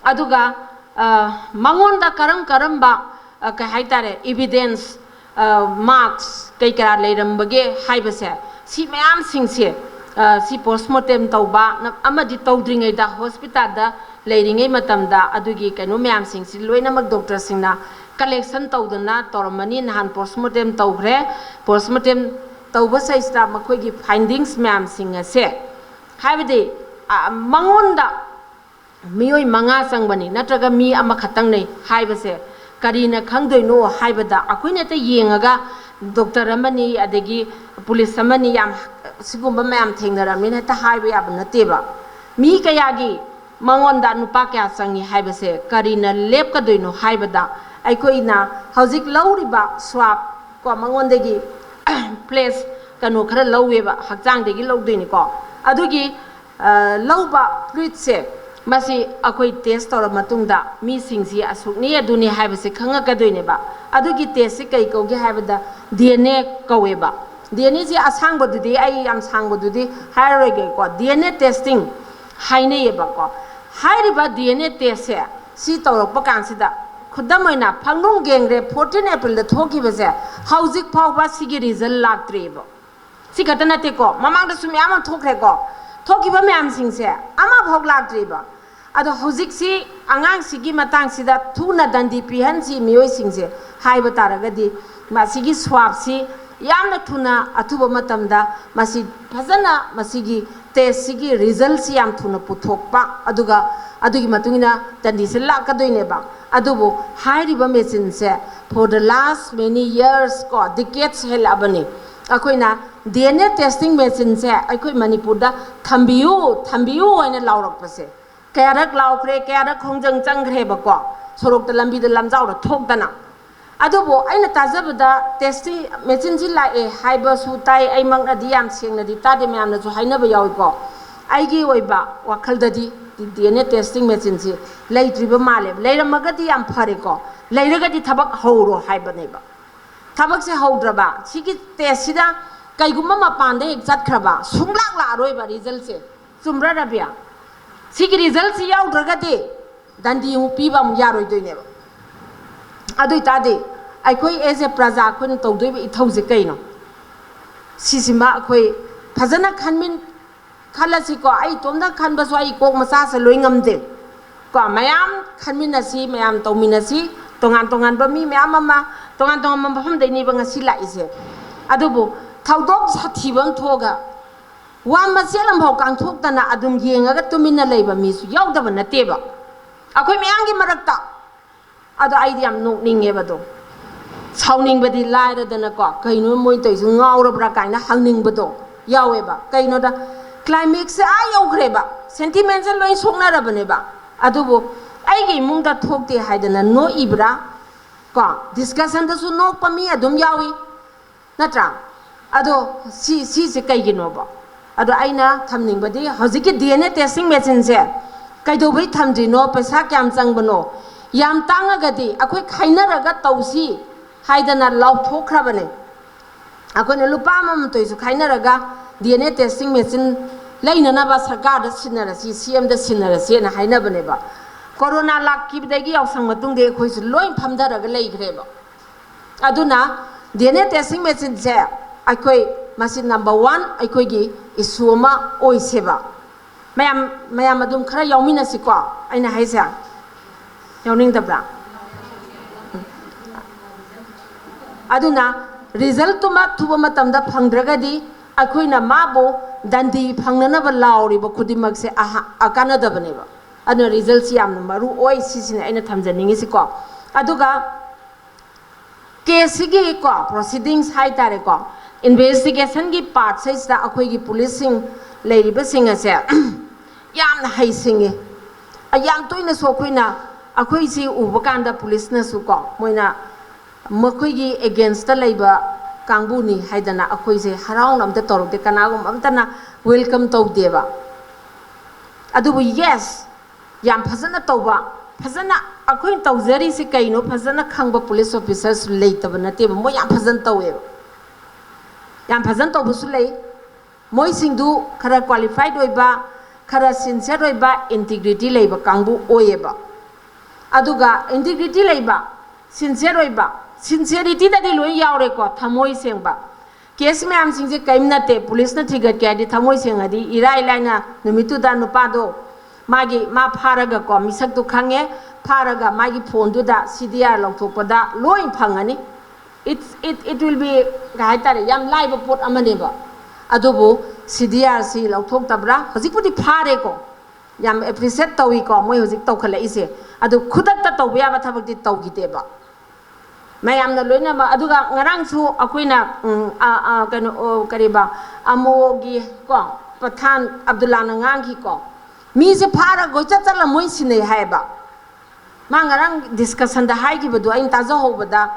ꯑꯗꯨꯒ, ꯑ, ꯃꯉꯣꯟꯗ ꯀꯔꯝ ꯀꯔꯝꯕ, ꯑ, ꯀꯩ ꯍꯥꯏꯇꯥꯔꯦ, evidence, ꯑ, marks ꯀꯩ ꯀꯌꯥ ꯂꯩꯔꯝꯕꯒꯦ ꯍꯥꯏꯕꯁꯦ, ꯁꯤ ꯃꯌꯥꯝꯁꯤꯡꯁꯦ, ꯑ, ꯁꯤ postmortem ꯇꯧꯕ ꯅ-, ꯑꯃꯗꯤ ꯇꯧꯗ꯭ꯔꯤꯉꯩꯗ hospitalꯗ ꯂꯩꯔꯤꯉꯩ ꯃꯇꯝꯗ ꯑꯗꯨꯒꯤ ꯀꯩꯅꯣ ꯃꯌꯥꯝꯁꯤꯡꯁꯤ ꯂꯣꯏꯅꯃꯛ doctorꯁꯤꯡꯅ collection ꯇꯧꯗꯅ ꯇꯧꯔꯝꯃꯅꯤ꯫ ꯅꯍꯥꯟ postmortem ꯇꯧꯈ꯭ꯔꯦ꯫ Postmortem ꯇꯧꯕꯁꯤꯗꯩꯁꯤꯗ ꯃꯈꯣꯏꯒꯤ findings ꯃꯌꯥꯝꯁꯤꯡ ꯑꯁꯦ, ꯍꯥꯏꯕꯗꯤ, ꯑ, ꯃꯉꯣꯟꯗ ꯃꯤꯑꯣꯏ ꯃꯉꯥ ꯆꯪꯕꯅꯤ ꯅꯠꯇ꯭ꯔꯒ ꯃꯤ ꯑꯃꯈꯛꯇꯪꯅꯤ ꯍꯥꯏꯕꯁꯦ ꯀꯔꯤꯅ ꯈꯪꯗꯣꯏꯅꯣ ꯍꯥꯏꯕꯗ, ꯑꯩꯈꯣꯏꯅ ꯍꯦꯛꯇ ꯌꯦꯡꯉꯒ doctor ꯑꯃꯅꯤ, ꯑꯗꯒꯤ police ꯑꯃꯅꯤ, ꯌꯥꯝ ꯁꯤꯒꯨꯝꯕ ꯃꯌꯥꯝ ꯊꯦꯡꯅꯔꯕꯅꯤꯅ ꯍꯦꯛꯇ ꯍꯥꯏꯕ ꯌꯥꯕ ꯅꯠꯇꯦꯕ꯫ ꯃꯤ ꯀꯌꯥꯒꯤ ꯃꯉꯣꯟꯗ ꯅꯨꯄꯥ ꯀꯌꯥ ꯆꯪꯉꯤ ꯍꯥꯏꯕꯁꯦ ꯀꯔꯤꯅ ꯂꯦꯞꯀꯗꯣꯏꯅꯣ ꯍꯥꯏꯕꯗ, ꯑꯩꯈꯣꯏꯅ ꯍꯧꯖꯤꯛ ꯂꯧꯔꯤꯕ swab ꯀꯣ, ꯃꯉꯣꯟꯗꯒꯤ place ꯀꯩꯅꯣ ꯈꯔ ꯂꯧꯋꯦꯕ, ꯍꯛꯆꯥꯡꯗꯒꯤ ꯂꯧꯗꯣꯏꯅꯤꯀꯣ꯫ ꯑꯗꯨꯒꯤ, ꯑ, ꯂꯧꯕ fluidꯁꯦ, ꯃꯁꯤ ꯑꯩꯈꯣꯏ test ꯇꯧꯔ ꯃꯇꯨꯡꯗ ꯃꯤꯁꯤꯡꯁꯤ ꯑꯁꯨꯛꯅꯤ ꯑꯗꯨꯅꯤ ꯍꯥꯏꯕꯁꯦ ꯈꯪꯉꯛꯀꯗꯣꯏꯅꯦꯕ꯫ ꯑꯗꯨꯒꯤ testꯁꯤ ꯀꯩ ꯀꯧꯒꯦ ꯍꯥꯏꯕꯗ DNA ꯀꯧꯋꯦꯕ꯫ DNAꯁꯤ ꯑꯁꯥꯡꯕꯗꯨꯗꯤ, ꯑꯩ ꯌꯥꯝ ꯁꯥꯡꯕꯗꯨꯗꯤ ꯍꯥꯏꯔꯔꯣꯏꯒꯦꯀꯣ꯫ DNA testing ꯍꯥꯏꯅꯩꯌꯦꯕꯀꯣ꯫ ꯍꯥꯏꯔꯤꯕ DNA testꯁꯦ ꯁꯤ ꯇꯧꯔꯛꯄ ꯀꯥꯟꯁꯤꯗ, ꯈꯨꯗꯝ ꯑꯣꯏꯅ, ꯐꯪꯅꯨꯡ ꯒꯦꯡꯔꯦꯞ fourteen Aprilꯗ ꯊꯣꯛꯈꯤꯕꯁꯦ ꯍꯧꯖꯤꯛ ꯐꯥꯎꯕ ꯁꯤꯒꯤ result ꯂꯥꯛꯇ꯭ꯔꯤꯕ꯫ ꯁꯤ ꯈꯛꯇ ꯅꯠꯇꯦꯀꯣ, ꯃꯃꯥꯡꯗꯁꯨ ꯃꯌꯥꯝ ꯑꯃ ꯊꯣꯛꯈ꯭ꯔꯦꯀꯣ꯫ ꯊꯣꯛꯈꯤꯕ ꯃꯌꯥꯝꯁꯤꯡꯁꯦ ꯑꯃꯐꯥꯎ ꯂꯥꯛꯇ꯭ꯔꯤꯕ꯫ ꯑꯗꯣ ꯍꯧꯖꯤꯛꯁꯤ ꯑꯉꯥꯡꯁꯤꯒꯤ ꯃꯇꯥꯡꯁꯤꯗ ꯊꯨꯅ ꯗꯟꯗꯤ ꯄꯤꯍꯟꯁꯤ ꯃꯤꯑꯣꯏꯁꯤꯡꯁꯦ ꯍꯥꯏꯕ ꯇꯥꯔꯒꯗꯤ, ꯃꯁꯤꯒꯤ ꯁ꯭ꯋꯥꯞꯁꯤ ꯌꯥꯝꯅ ꯊꯨꯅ, ꯑꯊꯨꯕ ꯃꯇꯝꯗ ꯃꯁꯤ ꯐꯖꯅ, ꯃꯁꯤꯒꯤ ꯇꯦꯁꯁꯤꯒꯤ ꯔꯤꯖꯜꯁꯤ ꯌꯥꯝ ꯊꯨꯅ ꯄꯨꯊꯣꯛꯄ, ꯑꯗꯨꯒ ꯑꯗꯨꯒꯤ ꯃꯇꯨꯡ ꯏꯟꯅ ꯗꯟꯗꯤꯁꯤ ꯂꯥꯛꯀꯗꯣꯏꯅꯦꯕ꯫ ꯑꯗꯨꯕꯨ ꯍꯥꯏꯔꯤꯕ ꯃꯦꯆꯤꯟꯁꯦ for the last many years ꯀꯣ, ꯗꯤꯀꯦꯠꯁ ꯍꯦꯜꯂꯛꯑꯕꯅꯤ꯫ ꯑꯩꯈꯣꯏꯅ ꯗꯤ ꯑꯦꯟ ꯑꯦ ꯇꯦꯁꯇꯤꯡ ꯃꯦꯆꯤꯟꯁꯦ ꯑꯩꯈꯣꯏ ꯃꯅꯤꯄꯨꯔꯗ ꯊꯝꯕꯤꯌꯨ, ꯊꯝꯕꯤꯌꯨ ꯍꯥꯏꯅ ꯂꯥꯎꯔꯛꯄꯁꯦ ꯀꯌꯥꯔꯛ ꯂꯥꯎꯈ꯭ꯔꯦ, ꯀꯌꯥꯔꯛ ꯈꯣꯡꯖꯪ ꯆꯪꯈ꯭ꯔꯦꯕꯀꯣ, ꯁꯣꯔꯣꯛꯇ, ꯂꯝꯕꯤꯗ, ꯂꯝꯖꯥꯎꯗ ꯊꯣꯛꯇꯅ꯫ ꯑꯗꯨꯕꯨ ꯑꯩꯅ ꯇꯥꯖꯕꯗ ꯇꯦꯁꯇꯤꯡ ꯃꯦꯆꯤꯟꯁꯤ ꯂꯥꯛꯑꯦ ꯍꯥꯏꯕꯁꯨ ꯇꯥꯏ, ꯑꯩꯃꯛꯅꯗꯤ ꯌꯥꯝ ꯁꯦꯡꯅꯗꯤ ꯇꯥꯗꯦ, ꯃꯌꯥꯝꯅꯁꯨ ꯍꯥꯏꯅꯕ ꯌꯥꯎꯏꯀꯣ꯫ ꯑꯩꯒꯤ ꯑꯣꯏꯕ ꯋꯥꯈꯜꯗꯗꯤ ꯗꯤ ꯑꯦꯟ ꯑꯦ ꯇꯦꯁꯇꯤꯡ ꯃꯦꯆꯤꯟꯁꯤ ꯂꯩꯇ꯭ꯔꯤꯕ ꯃꯥꯜꯂꯦꯕ꯫ ꯂꯩꯔꯝꯃꯒꯗꯤ ꯌꯥꯝ ꯐꯔꯦꯀꯣ, ꯂꯩꯔꯒꯗꯤ ꯊꯕꯛ ꯍꯧꯔꯣ ꯍꯥꯏꯕꯅꯦꯕ꯫ ꯊꯕꯛꯁꯦ ꯍꯧꯗ꯭ꯔꯕ, ꯁꯤꯒꯤ ꯇꯦꯁꯁꯤꯗ ꯀꯩꯒꯨꯝꯕ ꯃꯄꯥꯟꯗ ꯍꯦꯛ ꯆꯠꯈ꯭ꯔꯕ, ꯁꯨꯡꯂꯥꯛ ꯂꯥꯛꯑꯔꯣꯏꯕ ꯔꯤꯖꯜꯁꯦ꯫ ꯆꯨꯝꯕ꯭ꯔꯥ ꯔꯕꯤꯌꯥ? ꯁꯤꯒꯤ ꯔꯤꯖꯜꯁꯤ ꯌꯥꯎꯗ꯭ꯔꯒꯗꯤ ꯗꯟꯗꯤ ꯑꯃꯨꯛ ꯄꯤꯕ ꯑꯃꯨꯛ ꯌꯥꯔꯣꯏꯗꯣꯏꯅꯦꯕ꯫ ꯑꯗꯨ ꯑꯣꯏꯇꯥꯔꯗꯤ ꯑꯩꯈꯣꯏ ꯑꯦꯖ ꯑꯦ ꯄ꯭ꯔꯖꯥ ꯑꯩꯈꯣꯏꯅ ꯇꯧꯗꯣꯏꯕ ꯏꯊꯧꯁꯦ ꯀꯩꯅꯣ? ꯁꯤꯁꯤꯃ ꯑꯩꯈꯣꯏ ꯐꯖꯅ ꯈꯟꯃꯤꯟ-, ꯈꯜꯂꯁꯤꯀꯣ꯫ ꯑꯩ ꯏꯇꯣꯝꯇ ꯈꯟꯕꯁꯨ ꯑꯩ ꯀꯣꯛ ꯃꯆꯥꯁꯦ ꯂꯣꯏ ꯉꯝꯗꯦ ꯀꯣ꯫ ꯃꯌꯥꯝ ꯈꯟꯃꯤꯟꯅꯁꯤ, ꯃꯌꯥꯝ ꯇꯧꯃꯤꯟꯅꯁꯤ꯫ ꯇꯣꯉꯥꯟ ꯇꯣꯉꯥꯟꯕ ꯃꯤ ꯃꯌꯥꯝ ꯑꯃ, ꯇꯣꯉꯥꯟ ꯇꯣꯉꯥꯟꯕ ꯃꯐꯝꯗꯩꯅꯦꯕ ꯉꯁꯤ ꯂꯥꯛꯏꯁꯦ꯫ ꯑꯗꯨꯕꯨ ꯊꯧꯗꯣꯛ ꯁꯥꯊꯤꯕ ꯑꯃ ꯊꯣꯛꯑꯒ ꯋꯥ ꯃꯆꯦꯠ ꯑꯃꯐꯥꯎ ꯀꯥꯡꯊꯣꯛꯇꯅ ꯑꯗꯨꯝ ꯌꯦꯡꯉꯒ ꯇꯨꯃꯤꯟꯅ ꯂꯩꯕ ꯃꯤꯁꯨ ꯌꯥꯎꯗꯕ ꯅꯠꯇꯦꯕ ꯑꯩꯈꯣꯏ ꯃꯌꯥꯝꯒꯤ ꯃꯔꯛꯇ꯫ ꯑꯗꯣ ꯑꯩꯗꯤ ꯌꯥꯝ ꯅꯣꯛꯅꯤꯡꯉꯦꯕ꯫ ꯑꯗꯣ ꯁꯥꯎꯅꯤꯡꯕꯗꯤ ꯂꯥꯏꯔꯗꯅꯀꯣ, "ꯀꯩꯅꯣ ꯃꯣꯏ ꯇꯧꯔꯤꯁꯦ, ꯉꯥꯎꯔꯕ꯭ꯔꯥ?" ꯀꯥꯏꯅ ꯍꯪꯅꯤꯡꯕꯗꯣ ꯌꯥꯎꯋꯦꯕ꯫ ꯀꯩꯅꯣꯗ, ꯀ꯭ꯂꯥꯏꯃꯦꯛꯁꯁꯦ ꯑꯥ ꯌꯧꯈ꯭ꯔꯦꯕ, ꯁꯦꯟꯇꯤꯃꯦꯟꯁꯦ ꯂꯣꯏ ꯁꯣꯛꯅꯔꯕꯅꯦꯕ꯫ ꯑꯗꯨꯕꯨ ꯑꯩꯒꯤ ꯏꯃꯨꯡꯗ ꯊꯣꯛꯇꯦ ꯍꯥꯏꯗꯅ ꯅꯣꯛꯏꯕ꯭ꯔꯥ? ꯀꯣ, ꯗꯤꯁꯀꯁꯟꯗꯁꯨ ꯅꯣꯛꯄ ꯃꯤ ꯑꯗꯨꯝ ꯌꯥꯎꯏ, ꯅꯠꯇ꯭ꯔꯥ? ꯑꯗꯣ ꯁꯤ, ꯁꯤꯁꯦ ꯀꯩꯒꯤꯅꯣꯕ? ꯑꯗꯣ ꯑꯩꯅ ꯊꯝꯅꯤꯡꯕꯗꯤ, ꯍꯧꯖꯤꯛꯀꯤ ꯗꯤ ꯑꯦꯟ ꯑꯦ ꯇꯦꯁꯇꯤꯡ ꯃꯦꯆꯤꯟꯁꯦ ꯀꯩꯗꯧꯕꯩ ꯊꯝꯗ꯭ꯔꯤꯅꯣ? ꯄꯩꯁꯥ ꯀꯌꯥꯝ ꯆꯪꯕꯅꯣ? ꯌꯥꯝ ꯇꯥꯡꯉꯒꯗꯤ ꯑꯩꯈꯣꯏ ꯈꯥꯏꯅꯔꯒ ꯇꯧꯁꯤ ꯍꯥꯏꯗꯅ ꯂꯥꯎꯊꯣꯛꯈ꯭ꯔꯕꯅꯦ꯫ ꯑꯩꯈꯣꯏꯅ ꯂꯨꯄꯥ ꯑꯃꯃꯝꯇ ꯑꯣꯏꯁꯨ ꯈꯥꯏꯅꯔꯒ D N A testing machine ꯂꯩꯅꯅꯕ ꯁꯔꯀꯥꯔꯗ ꯁꯤꯟꯅꯔꯁꯤ, ꯁꯤ ꯑꯦꯝꯗ ꯁꯤꯟꯅꯔꯁꯤꯅ ꯍꯥꯏꯅꯕꯅꯦꯕ꯫ ꯀꯣꯔꯣꯅꯥ ꯂꯥꯛꯈꯤꯕꯗꯒꯤ, ꯌꯥꯎꯁꯪ ꯃꯇꯨꯡꯗꯒꯤ ꯑꯩꯈꯣꯏꯁꯨ ꯂꯣꯏ ꯐꯝꯊꯔꯒ ꯂꯩꯈ꯭ꯔꯦꯕ꯫ ꯑꯗꯨꯅ ꯗꯤ ꯑꯦꯟ ꯑꯦ ꯇꯦꯁꯇꯤꯡ ꯃꯦꯆꯤꯟꯁꯦ ꯑꯩꯈꯣꯏ, ꯃꯁꯤ ꯅꯝꯕꯔ ꯋꯥꯟ ꯑꯩꯈꯣꯏꯒꯤ issue ꯑꯃ ꯑꯣꯏꯁꯦꯕ꯫ ꯃꯌꯥꯝ ꯃꯌꯥꯝ ꯑꯗꯨꯝ ꯈꯔ ꯌꯥꯎꯃꯤꯟꯅꯁꯤꯀꯣ꯫ ꯑꯩꯅ ꯍꯥꯏꯁꯦ ꯌꯥꯎꯅꯤꯡꯗꯕ꯭ꯔꯥ? ꯑꯗꯨꯅ resultꯇꯨꯃ ꯑꯊꯨꯕ ꯃꯇꯝꯗ ꯐꯪꯗ꯭ꯔꯒꯗꯤ ꯑꯩꯈꯣꯏꯅ ꯃꯥꯕꯨ ꯗꯟꯗꯤ ꯐꯪꯅꯅꯕ ꯂꯥꯎꯔꯤꯕ ꯈꯨꯗꯤꯡꯃꯛꯁꯦ ꯑꯍ- ꯑ- ꯀꯥꯟꯅꯗꯕꯅꯦꯕ꯫ ꯑꯗꯨꯅ resultꯁꯤ ꯌꯥꯝꯅ ꯃꯔꯨ ꯑꯣꯏ, ꯁꯤꯁꯤꯅ ꯑꯩꯅ ꯊꯝꯖꯅꯤꯡꯉꯤꯁꯤꯀꯣ꯫ ꯑꯗꯨꯒ caseꯁꯤꯒꯤꯀꯣ proceedings ꯍꯥꯏꯇꯥꯔꯦꯀꯣ, investigationꯒꯤ partꯁꯤꯗ ꯑꯩꯈꯣꯏꯒꯤ policeꯁꯤꯡ ꯂꯩꯔꯤꯕꯁꯤꯡ ꯑꯁꯦ ꯌꯥꯝꯅ ꯍꯩꯁꯤꯡꯉꯤ꯫ ꯌꯥꯝ ꯇꯣꯏꯅꯁꯨ ꯑꯩꯈꯣꯏꯅ ꯑꯩꯈꯣꯏꯁꯤ ꯎꯕ ꯀꯥꯟꯗ policeꯅꯁꯨꯀꯣ, ꯃꯣꯏꯅ ꯃꯈꯣꯏꯒꯤ againstꯇ ꯂꯩꯕ ꯀꯥꯡꯕꯨꯅꯤ ꯍꯥꯏꯗꯅ ꯑꯩꯈꯣꯏꯁꯦ ꯍꯔꯥꯎꯅ ꯑꯝꯇ ꯇꯧꯔꯛꯇꯦ, ꯀꯅꯥꯒꯨꯝꯕ ꯑꯝꯇꯅ welcome ꯇꯧꯗꯦꯕ꯫ ꯑꯗꯨꯕꯨ yes, ꯌꯥꯝ ꯐꯖꯅ ꯇꯧꯕ, ꯐꯖꯅ ꯑꯩꯈꯣꯏꯅ ꯇꯧꯖꯔꯤꯁꯤ ꯀꯩꯅꯣ ꯐꯖꯅ ꯈꯪꯕ police officerꯁꯨ ꯂꯩꯇꯕ ꯅꯠꯇꯦꯕ꯫ ꯃꯣꯏ ꯌꯥꯝ ꯐꯖꯅ ꯇꯧꯋꯦꯕ꯫ ꯌꯥꯝ ꯐꯖꯅ ꯇꯧꯕꯁꯨ ꯂꯩ꯫ ꯃꯣꯏꯁꯤꯡꯗꯨ ꯈꯔ qualified ꯑꯣꯏꯕ, ꯈꯔ sincere ꯑꯣꯏꯕ, integrity ꯂꯩꯕ ꯀꯥꯡꯕꯨ ꯑꯣꯏꯌꯦꯕ꯫ ꯑꯗꯨꯒ integrity ꯂꯩꯕ, sincere ꯑꯣꯏꯕ, sinceritydꯗꯤ ꯂꯣꯏ ꯌꯥꯎꯔꯦꯀꯣ, ꯊꯃꯣꯏ ꯁꯦꯡꯕ꯫ Case ꯃꯌꯥꯝꯁꯤꯡꯁꯦ ꯀꯔꯤꯝ ꯅꯠꯇꯦ, policeꯅ ꯊꯤꯒꯠꯀꯦ ꯍꯥꯏꯗꯤ ꯊꯃꯣꯏ ꯁꯦꯡꯉꯗꯤ ꯏꯔꯥꯏ ꯂꯥꯏꯅ ꯅꯨꯃꯤꯠꯇꯨꯗ ꯅꯨꯄꯥꯗꯣ ꯃꯥꯒꯤ, ꯃꯥ ꯐꯥꯔꯒꯀꯣ, ꯃꯤꯁꯛꯇꯨ ꯈꯪꯉꯦ, ꯐꯥꯔꯒ ꯃꯥꯒꯤ phoneꯗꯨꯗ CDR ꯂꯧꯊꯣꯛꯄꯗ ꯂꯣꯏ ꯐꯪꯉꯅꯤ꯫ It's, it, it will be, ꯀꯩ ꯍꯥꯏꯇꯥꯔꯦ, ꯌꯥꯝ ꯂꯥꯏꯕ ꯄꯣꯠ ꯑꯃꯅꯦꯕ꯫ ꯑꯗꯨꯕꯨ CDRꯁꯤ ꯂꯧꯊꯣꯛꯇꯕ꯭ꯔꯥ? ꯍꯧꯖꯤꯛꯄꯨꯗꯤ ꯐꯥꯔꯦꯀꯣ, ꯌꯥꯝ appreciate ꯇꯧꯏꯀꯣ ꯃꯣꯏ ꯍꯧꯖꯤꯛ ꯇꯧꯈꯠꯂꯛꯏꯁꯦ꯫ ꯑꯗꯨ ꯈꯨꯗꯛꯇ ꯇꯧꯕ ꯌꯥꯕ ꯊꯕꯛꯇꯤ ꯇꯧꯈꯤꯗꯦꯕ꯫ ꯃꯌꯥꯝꯅ ꯂꯣꯏꯅꯃꯛ, ꯑꯗꯨꯒ ꯉꯔꯥꯡꯁꯨ ꯑꯩꯈꯣꯏꯅ, ꯎꯝ, ꯑ, ꯑ, ꯀꯩꯅꯣ, ꯑꯣ, ꯀꯔꯤꯕ, ꯑꯃꯣꯒꯤ ꯀꯣ, ꯄꯊꯥꯟ ꯑꯕꯗꯨꯜꯂꯥꯅ ꯉꯥꯡꯈꯤꯀꯣ, ꯃꯤꯁꯦ ꯐꯥꯔꯒ ꯀꯣꯏꯆꯠ ꯆꯠꯂ ꯃꯣꯏ ꯁꯤꯟꯅꯩ ꯍꯥꯏꯌꯦꯕ꯫ ꯃꯥ ꯉꯔꯥꯡ discussionꯗ ꯍꯥꯏꯈꯤꯕꯗꯣ ꯑꯩꯅ ꯇꯥꯖꯍꯧꯕꯗ,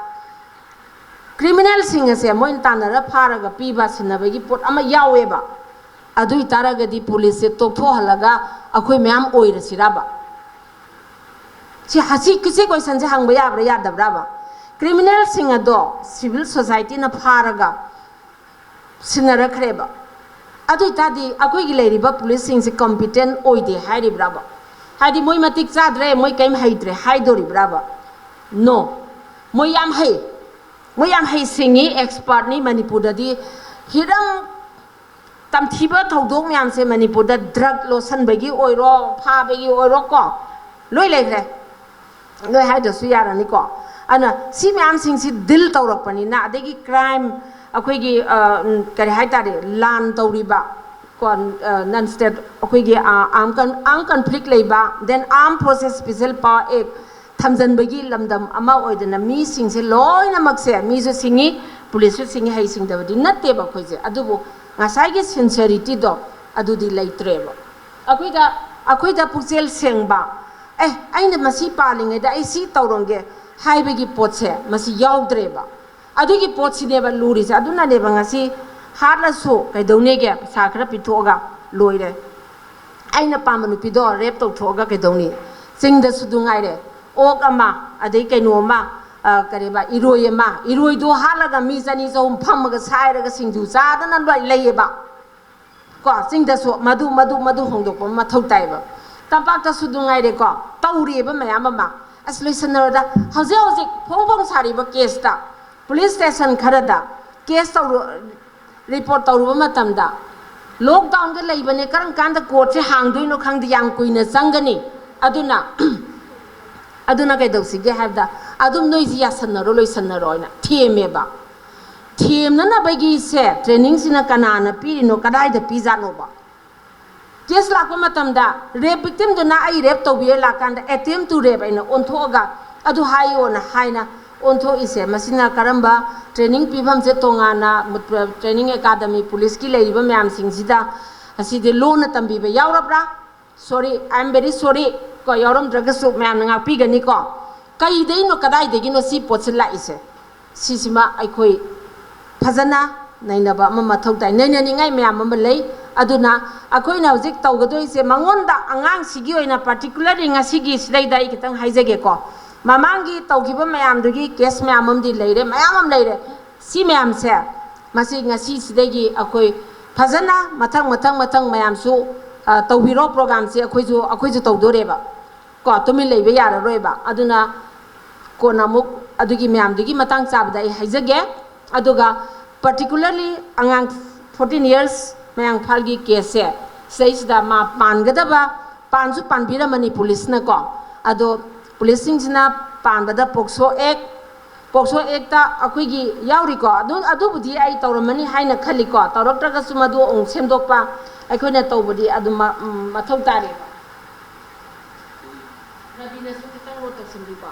criminalꯁꯤꯡ ꯑꯁꯦ ꯃꯣꯏꯅ ꯇꯥꯟꯅꯔ ꯐꯥꯔꯒ ꯄꯤꯕ ꯁꯤꯟꯅꯕꯒꯤ ꯄꯣꯠ ꯑꯃ ꯌꯥꯎꯋꯦꯕ꯫ ꯑꯗꯨ ꯑꯣꯏꯇꯥꯔꯒꯗꯤ policeꯁꯦ ꯇꯣꯛꯊꯣꯛꯍꯜꯂꯒ ꯑꯩꯈꯣꯏ ꯃꯌꯥꯝ ꯑꯣꯏꯔꯁꯤꯔꯕ? ꯁꯤ, ꯁꯤ, ꯁꯤ questionꯁꯦ ꯍꯪꯕ ꯌꯥꯕ꯭ꯔꯥ ꯌꯥꯗꯕ꯭ꯔꯕ? Criminalꯁꯤꯡ ꯑꯗꯣ civil societyꯅ ꯐꯥꯔꯒ ꯁꯤꯟꯅꯔꯛꯈ꯭ꯔꯦꯕ꯫ ꯑꯗꯨ ꯑꯣꯏꯇꯥꯔꯗꯤ ꯑꯩꯈꯣꯏꯒꯤ ꯂꯩꯔꯤꯕ policeꯁꯤꯡꯁꯦ competent ꯑꯣꯏꯗꯦ ꯍꯥꯏꯔꯤꯕ꯭ꯔꯕ? ꯍꯥꯏꯗꯤ ꯃꯣꯏ ꯃꯇꯤꯛ ꯆꯥꯗ꯭ꯔꯦ, ꯃꯣꯏ ꯀꯔꯤꯝ ꯍꯩꯇ꯭ꯔꯦ ꯍꯥꯏꯗꯣꯔꯤꯕ꯭ꯔꯕ? No꯫ ꯃꯣꯏ ꯌꯥꯝ ꯍꯩ꯫ ꯃꯣꯏ ꯌꯥꯝ ꯍꯩ ꯁꯤꯡꯉꯤ, expertꯅꯤ꯫ ꯃꯅꯤꯄꯨꯔꯗꯗꯤ ꯍꯤꯔꯝ ꯇꯝꯊꯤꯕ ꯊꯧꯗꯣꯛ ꯃꯌꯥꯝꯁꯦ ꯃꯅꯤꯄꯨꯔꯗ ꯗ꯭ꯔꯒ ꯂꯣꯠꯁꯟꯕꯒꯤ ꯑꯣꯏꯔꯣ, ꯐꯥꯕꯒꯤ ꯑꯣꯏꯔꯣ ꯀꯣ, ꯂꯣꯏ ꯂꯩꯈ꯭ꯔꯦ꯫ ꯂꯣꯏ ꯍꯥꯏꯗ꯭ꯔꯁꯨ ꯌꯥꯔꯅꯤꯀꯣ꯫ ꯑꯗꯨꯅ ꯁꯤ ꯃꯌꯥꯝꯁꯤꯡꯁꯤ ꯗꯤꯜ ꯇꯧꯔꯛꯄꯅꯤꯅ, ꯑꯗꯒꯤ ꯀ꯭ꯔꯥꯏꯝ, ꯑꯩꯈꯣꯏꯒꯤ ꯀꯔꯤ ꯍꯥꯏ ꯇꯥꯔꯦ, ꯂꯥꯟ ꯇꯧꯔꯤꯕ ꯀꯣ, ꯅꯟ ꯁ꯭ꯇꯦꯠ ꯑꯩꯈꯣꯏꯒꯤ ꯑꯥꯔꯝ ꯀꯟꯐ꯭ꯂꯤꯛ ꯂꯩꯕ, ꯗꯦꯟ ꯑꯥꯔꯝ ꯐꯣꯔꯁꯦꯁ ꯁ꯭ꯄꯤꯁꯦꯜ ꯄꯥꯋꯔ ꯑꯦꯛ ꯊꯝꯖꯤꯟꯕꯒꯤ ꯂꯝꯗꯝ ꯑꯃ ꯑꯣꯏꯗꯅ ꯃꯤꯁꯤꯡꯁꯦ ꯂꯣꯏꯅꯃꯛꯁꯦ, ꯃꯤꯁꯨ ꯁꯤꯡꯉꯤ, ꯄꯨꯂꯤꯁꯁꯨ ꯁꯤꯡꯉꯤ, ꯍꯩꯁꯤꯡꯗꯕꯗꯤ ꯅꯠꯇꯦꯕ ꯑꯩꯈꯣꯏꯁꯦ꯫ ꯑꯗꯨꯕꯨ ꯉꯁꯥꯏꯒꯤ ꯁꯤꯟꯁꯤꯌꯔꯤꯇꯤꯗꯣ ꯑꯗꯨꯗꯤ ꯂꯩꯇ꯭ꯔꯦꯕ꯫ ꯑꯩꯈꯣꯏꯗ, ꯑꯩꯈꯣꯏꯗ ꯄꯨꯛꯆꯦꯜ ꯁꯦꯡꯕ, "ꯑꯦ, ꯑꯩꯅ ꯃꯁꯤ ꯄꯥꯜꯂꯤꯉꯩꯗ ꯑꯩ ꯁꯤ ꯇꯧꯔꯝꯒꯦ" ꯍꯥꯏꯕꯒꯤ ꯄꯣꯠꯁꯦ ꯃꯁꯤ ꯌꯥꯎꯗ꯭ꯔꯦꯕ꯫ ꯑꯗꯨꯒꯤ ꯄꯣꯠꯁꯤꯅꯦꯕ ꯂꯨꯔꯤꯁꯦ꯫ ꯑꯗꯨꯅꯅꯦꯕ ꯉꯁꯤ ꯍꯥꯠꯂꯁꯨ ꯀꯩꯗꯧꯅꯦꯒꯦ, ꯄꯩꯁꯥ ꯈꯔ ꯄꯤꯊꯣꯛꯑꯒ ꯂꯣꯏꯔꯦ꯫ ꯑꯩꯅ ꯄꯥꯝꯕ ꯅꯨꯄꯤꯗꯣ ꯔꯦꯞ ꯇꯧꯊꯣꯛꯑꯒ ꯀꯩꯗꯧꯅꯤ? ꯆꯤꯡꯗꯁꯨ ꯑꯗꯨ ꯉꯥꯏꯔꯦ, ꯑꯣꯛ ꯑꯃ, ꯑꯗꯩ ꯀꯩꯅꯣ ꯑꯃ, ꯑ, ꯀꯔꯤꯕ, ꯏꯔꯣꯏ ꯑꯃ, ꯏꯔꯣꯏꯗꯣ ꯍꯥꯠꯂꯒ ꯃꯤ ꯆꯅꯤ ꯆꯍꯨꯝ ꯐꯝꯃꯒ ꯁꯥꯏꯔꯒ ꯁꯤꯡꯖꯨ ꯆꯥꯗꯅ ꯂꯣꯏ ꯂꯩꯌꯦꯕ꯫ ꯀꯣ, ꯆꯤꯡꯗꯁꯨ ꯃꯗꯨ, ꯃꯗꯨ, ꯃꯗꯨ ꯍꯣꯡꯗꯣꯛꯄ ꯑꯃ ꯃꯊꯧ ꯇꯥꯏꯕ꯫ ꯇꯝꯄꯥꯛꯇꯁꯨ ꯑꯗꯨ ꯉꯥꯏꯔꯦꯀꯣ, ꯇꯧꯔꯤꯑꯕ ꯃꯌꯥꯝ ꯑꯃ꯫ ꯑꯁ, ꯂꯣꯏꯁꯟꯅꯔꯣꯗ꯫ ꯍꯧꯖꯤꯛ ꯍꯧꯖꯤꯛ ꯐꯣꯡ ꯐꯣꯡ ꯁꯥꯔꯤꯕ ꯀꯦꯁꯇ, ꯄꯨꯂꯤꯁ ꯁ꯭ꯇꯦꯁꯟ ꯈꯔꯗ ꯀꯦꯁ ꯇꯧꯔꯨ-, ꯔꯤꯄꯣꯔꯠ ꯇꯧꯔꯨꯕ ꯃꯇꯝꯗ, "ꯂꯣꯛꯗꯥꯎꯟꯗ ꯂꯩꯕꯅꯦ, ꯀꯔꯝ ꯀꯥꯟꯗ ꯀꯣꯔꯠꯁꯦ ꯍꯥꯡꯗꯣꯏꯅꯣ ꯈꯪꯗꯦ, ꯌꯥꯝ ꯀꯨꯏꯅ ꯆꯪꯒꯅꯤ, ꯑꯗꯨꯅ, ꯑꯗꯨꯅ ꯀꯩꯗꯧꯁꯤꯒꯦ ꯍꯥꯏꯕꯗ, ꯑꯗꯨꯝ ꯅꯣꯏꯁꯤ ꯌꯥꯁꯟꯅꯔꯣ, ꯂꯣꯏꯁꯟꯅꯔꯣ" ꯍꯥꯏꯅ ꯊꯦꯝꯃꯦꯕ꯫ ꯊꯦꯝꯅꯅꯕꯒꯤꯁꯦ ꯇ꯭ꯔꯦꯅꯤꯡꯁꯤꯅ ꯀꯅꯥꯅ ꯄꯤꯔꯤꯅꯣ, ꯀꯗꯥꯏꯗ ꯄꯤꯖꯥꯠꯅꯣꯕ? ꯀꯦꯁ ꯂꯥꯛꯄ ꯃꯇꯝꯗ ꯔꯦꯞ ꯚꯤꯛꯇꯤꯝꯗꯨꯅ "ꯑꯩ ꯔꯦꯞ ꯇꯧꯕꯤꯔꯦ" ꯂꯥꯛꯀꯥꯟꯗ, "ꯑꯦꯇꯦꯝ ꯇꯨ ꯔꯦꯞ" ꯑꯩꯅ ꯑꯣꯟꯊꯣꯛꯑꯒ ꯑꯗꯨ ꯍꯥꯏꯌꯣꯅ ꯍꯥꯏꯅ ꯑꯣꯟꯊꯣꯛꯏꯁꯦ, ꯃꯁꯤꯅ ꯀꯔꯝꯕ ꯇ꯭ꯔꯦꯅꯤꯡ ꯄꯤꯐꯝꯁꯦ? ꯇꯣꯉꯥꯟꯅ ꯇ꯭ꯔꯦꯅꯤꯡ ꯑꯦꯀꯥꯗꯃꯤ ꯄꯨꯂꯤꯁꯀꯤ ꯂꯩꯔꯤꯕ ꯃꯌꯥꯝꯁꯤꯡꯁꯤꯗ ꯑꯁꯤꯗꯤ ꯂꯣꯟꯅ ꯇꯝꯕꯤꯕ ꯌꯥꯎꯔꯕ꯭ꯔꯥ? Sorry, I am very sorry ꯀꯣ, ꯌꯥꯎꯔꯝꯗ꯭ꯔꯒꯁꯨ ꯃꯌꯥꯝꯅ ꯉꯥꯛꯄꯤꯒꯅꯤꯀꯣ꯫ ꯀꯩꯗꯩꯅꯣ, ꯀꯗꯥꯏꯗꯒꯤꯅꯣ ꯁꯤ ꯄꯣꯠꯁꯦ ꯂꯥꯛꯏꯁꯦ? ꯁꯤꯁꯤꯃ ꯑꯩꯈꯣꯏ ꯐꯖꯅ ꯅꯩꯅꯕ ꯑꯃ ꯃꯊꯧ ꯇꯥꯏ꯫ ꯅꯩꯅꯅꯤꯡꯉꯥꯏ ꯃꯌꯥꯝ ꯑꯃ ꯂꯩ꯫ ꯑꯗꯨꯅ ꯑꯩꯈꯣꯏꯅ ꯍꯧꯖꯤꯛ ꯇꯧꯒꯗꯣꯏꯁꯦ, ꯃꯉꯣꯟꯗ, ꯑꯉꯥꯡꯁꯤꯒꯤ ꯑꯣꯏꯅ particularly ꯉꯁꯤꯒꯤ ꯁꯤꯗꯩꯗ ꯑꯩ ꯈꯤꯇꯪ ꯍꯥꯏꯖꯒꯦꯀꯣ꯫ ꯃꯃꯥꯡꯒꯤ ꯇꯧꯈꯤꯕ ꯃꯌꯥꯝꯗꯨꯒꯤ ꯀꯦꯁ ꯃꯌꯥꯝ ꯑꯃꯗꯤ ꯂꯩꯔꯦ, ꯃꯌꯥꯝ ꯑꯃ ꯂꯩꯔꯦ꯫ ꯁꯤ ꯃꯌꯥꯝꯁꯦ, ꯃꯁꯤ ꯉꯁꯤꯁꯤꯗꯒꯤ ꯑꯩꯈꯣꯏ ꯐꯖꯅ ꯃꯊꯪ, ꯃꯊꯪ, ꯃꯊꯪ ꯃꯌꯥꯝꯁꯨ, ꯑ, ꯇꯧꯕꯤꯔꯣ꯫ ꯄ꯭ꯔꯣꯒ꯭ꯔꯥꯝꯁꯦ ꯑꯩꯈꯣꯏꯁꯨ, ꯑꯩꯈꯣꯏꯁꯨ ꯇꯧꯗꯣꯔꯦꯕ꯫ ꯀꯣ, ꯇꯨꯃꯤꯟ ꯂꯩꯕ ꯌꯥꯔꯔꯣꯏꯕ꯫ ꯑꯗꯨꯅ ꯀꯣꯟꯅ ꯑꯃꯨꯛ ꯑꯗꯨꯒꯤ ꯃꯌꯥꯝꯗꯨꯒꯤ ꯃꯇꯥꯡ ꯆꯥꯕꯗ ꯑꯩ ꯍꯥꯏꯖꯒꯦ꯫ ꯑꯗꯨꯒ particularly ꯑꯉꯥꯡ fourteen years ꯃꯌꯥꯡ ꯏꯝꯐꯥꯜꯒꯤ ꯀꯦꯁꯁꯦ ꯁꯤꯗꯩꯁꯤꯗ ꯃꯥ ꯄꯥꯟꯒꯗꯕ, ꯄꯥꯟꯁꯨ ꯄꯥꯟꯕꯤꯔꯝꯃꯅꯤ ꯄꯨꯂꯤꯁꯅꯀꯣ꯫ ꯑꯗꯣ ꯄꯨꯂꯤꯁꯁꯤꯡꯁꯤꯅ ꯄꯥꯟꯕꯗ ꯄꯣꯛꯁꯣ ꯑꯦꯛ, ꯄꯣꯛꯁꯣ ꯑꯦꯛꯇ ꯑꯩꯈꯣꯏꯒꯤ ꯌꯥꯎꯔꯤꯀꯣ꯫ ꯑꯗꯨ, ꯑꯗꯨꯕꯨꯗꯤ ꯑꯩ ꯇꯧꯔꯝꯃꯅꯤ ꯍꯥꯏꯅ ꯈꯜꯂꯤꯀꯣ꯫ ꯇꯧꯔꯛꯇ꯭ꯔꯒꯁꯨ ꯃꯗꯨ ꯑꯃꯨꯛ ꯁꯦꯝꯗꯣꯛꯄ ꯑꯩꯈꯣꯏꯅ ꯇꯧꯕꯗꯤ ꯑꯗꯨꯝ ꯃ-, ꯎꯝ, ꯃꯊꯧ ꯇꯥꯔꯦꯕ꯫ ꯔꯕꯤꯅꯁꯨ ꯈꯤꯇꯪ ꯅꯣꯠ ꯇꯧꯁꯤꯟꯕꯤꯀꯣ꯫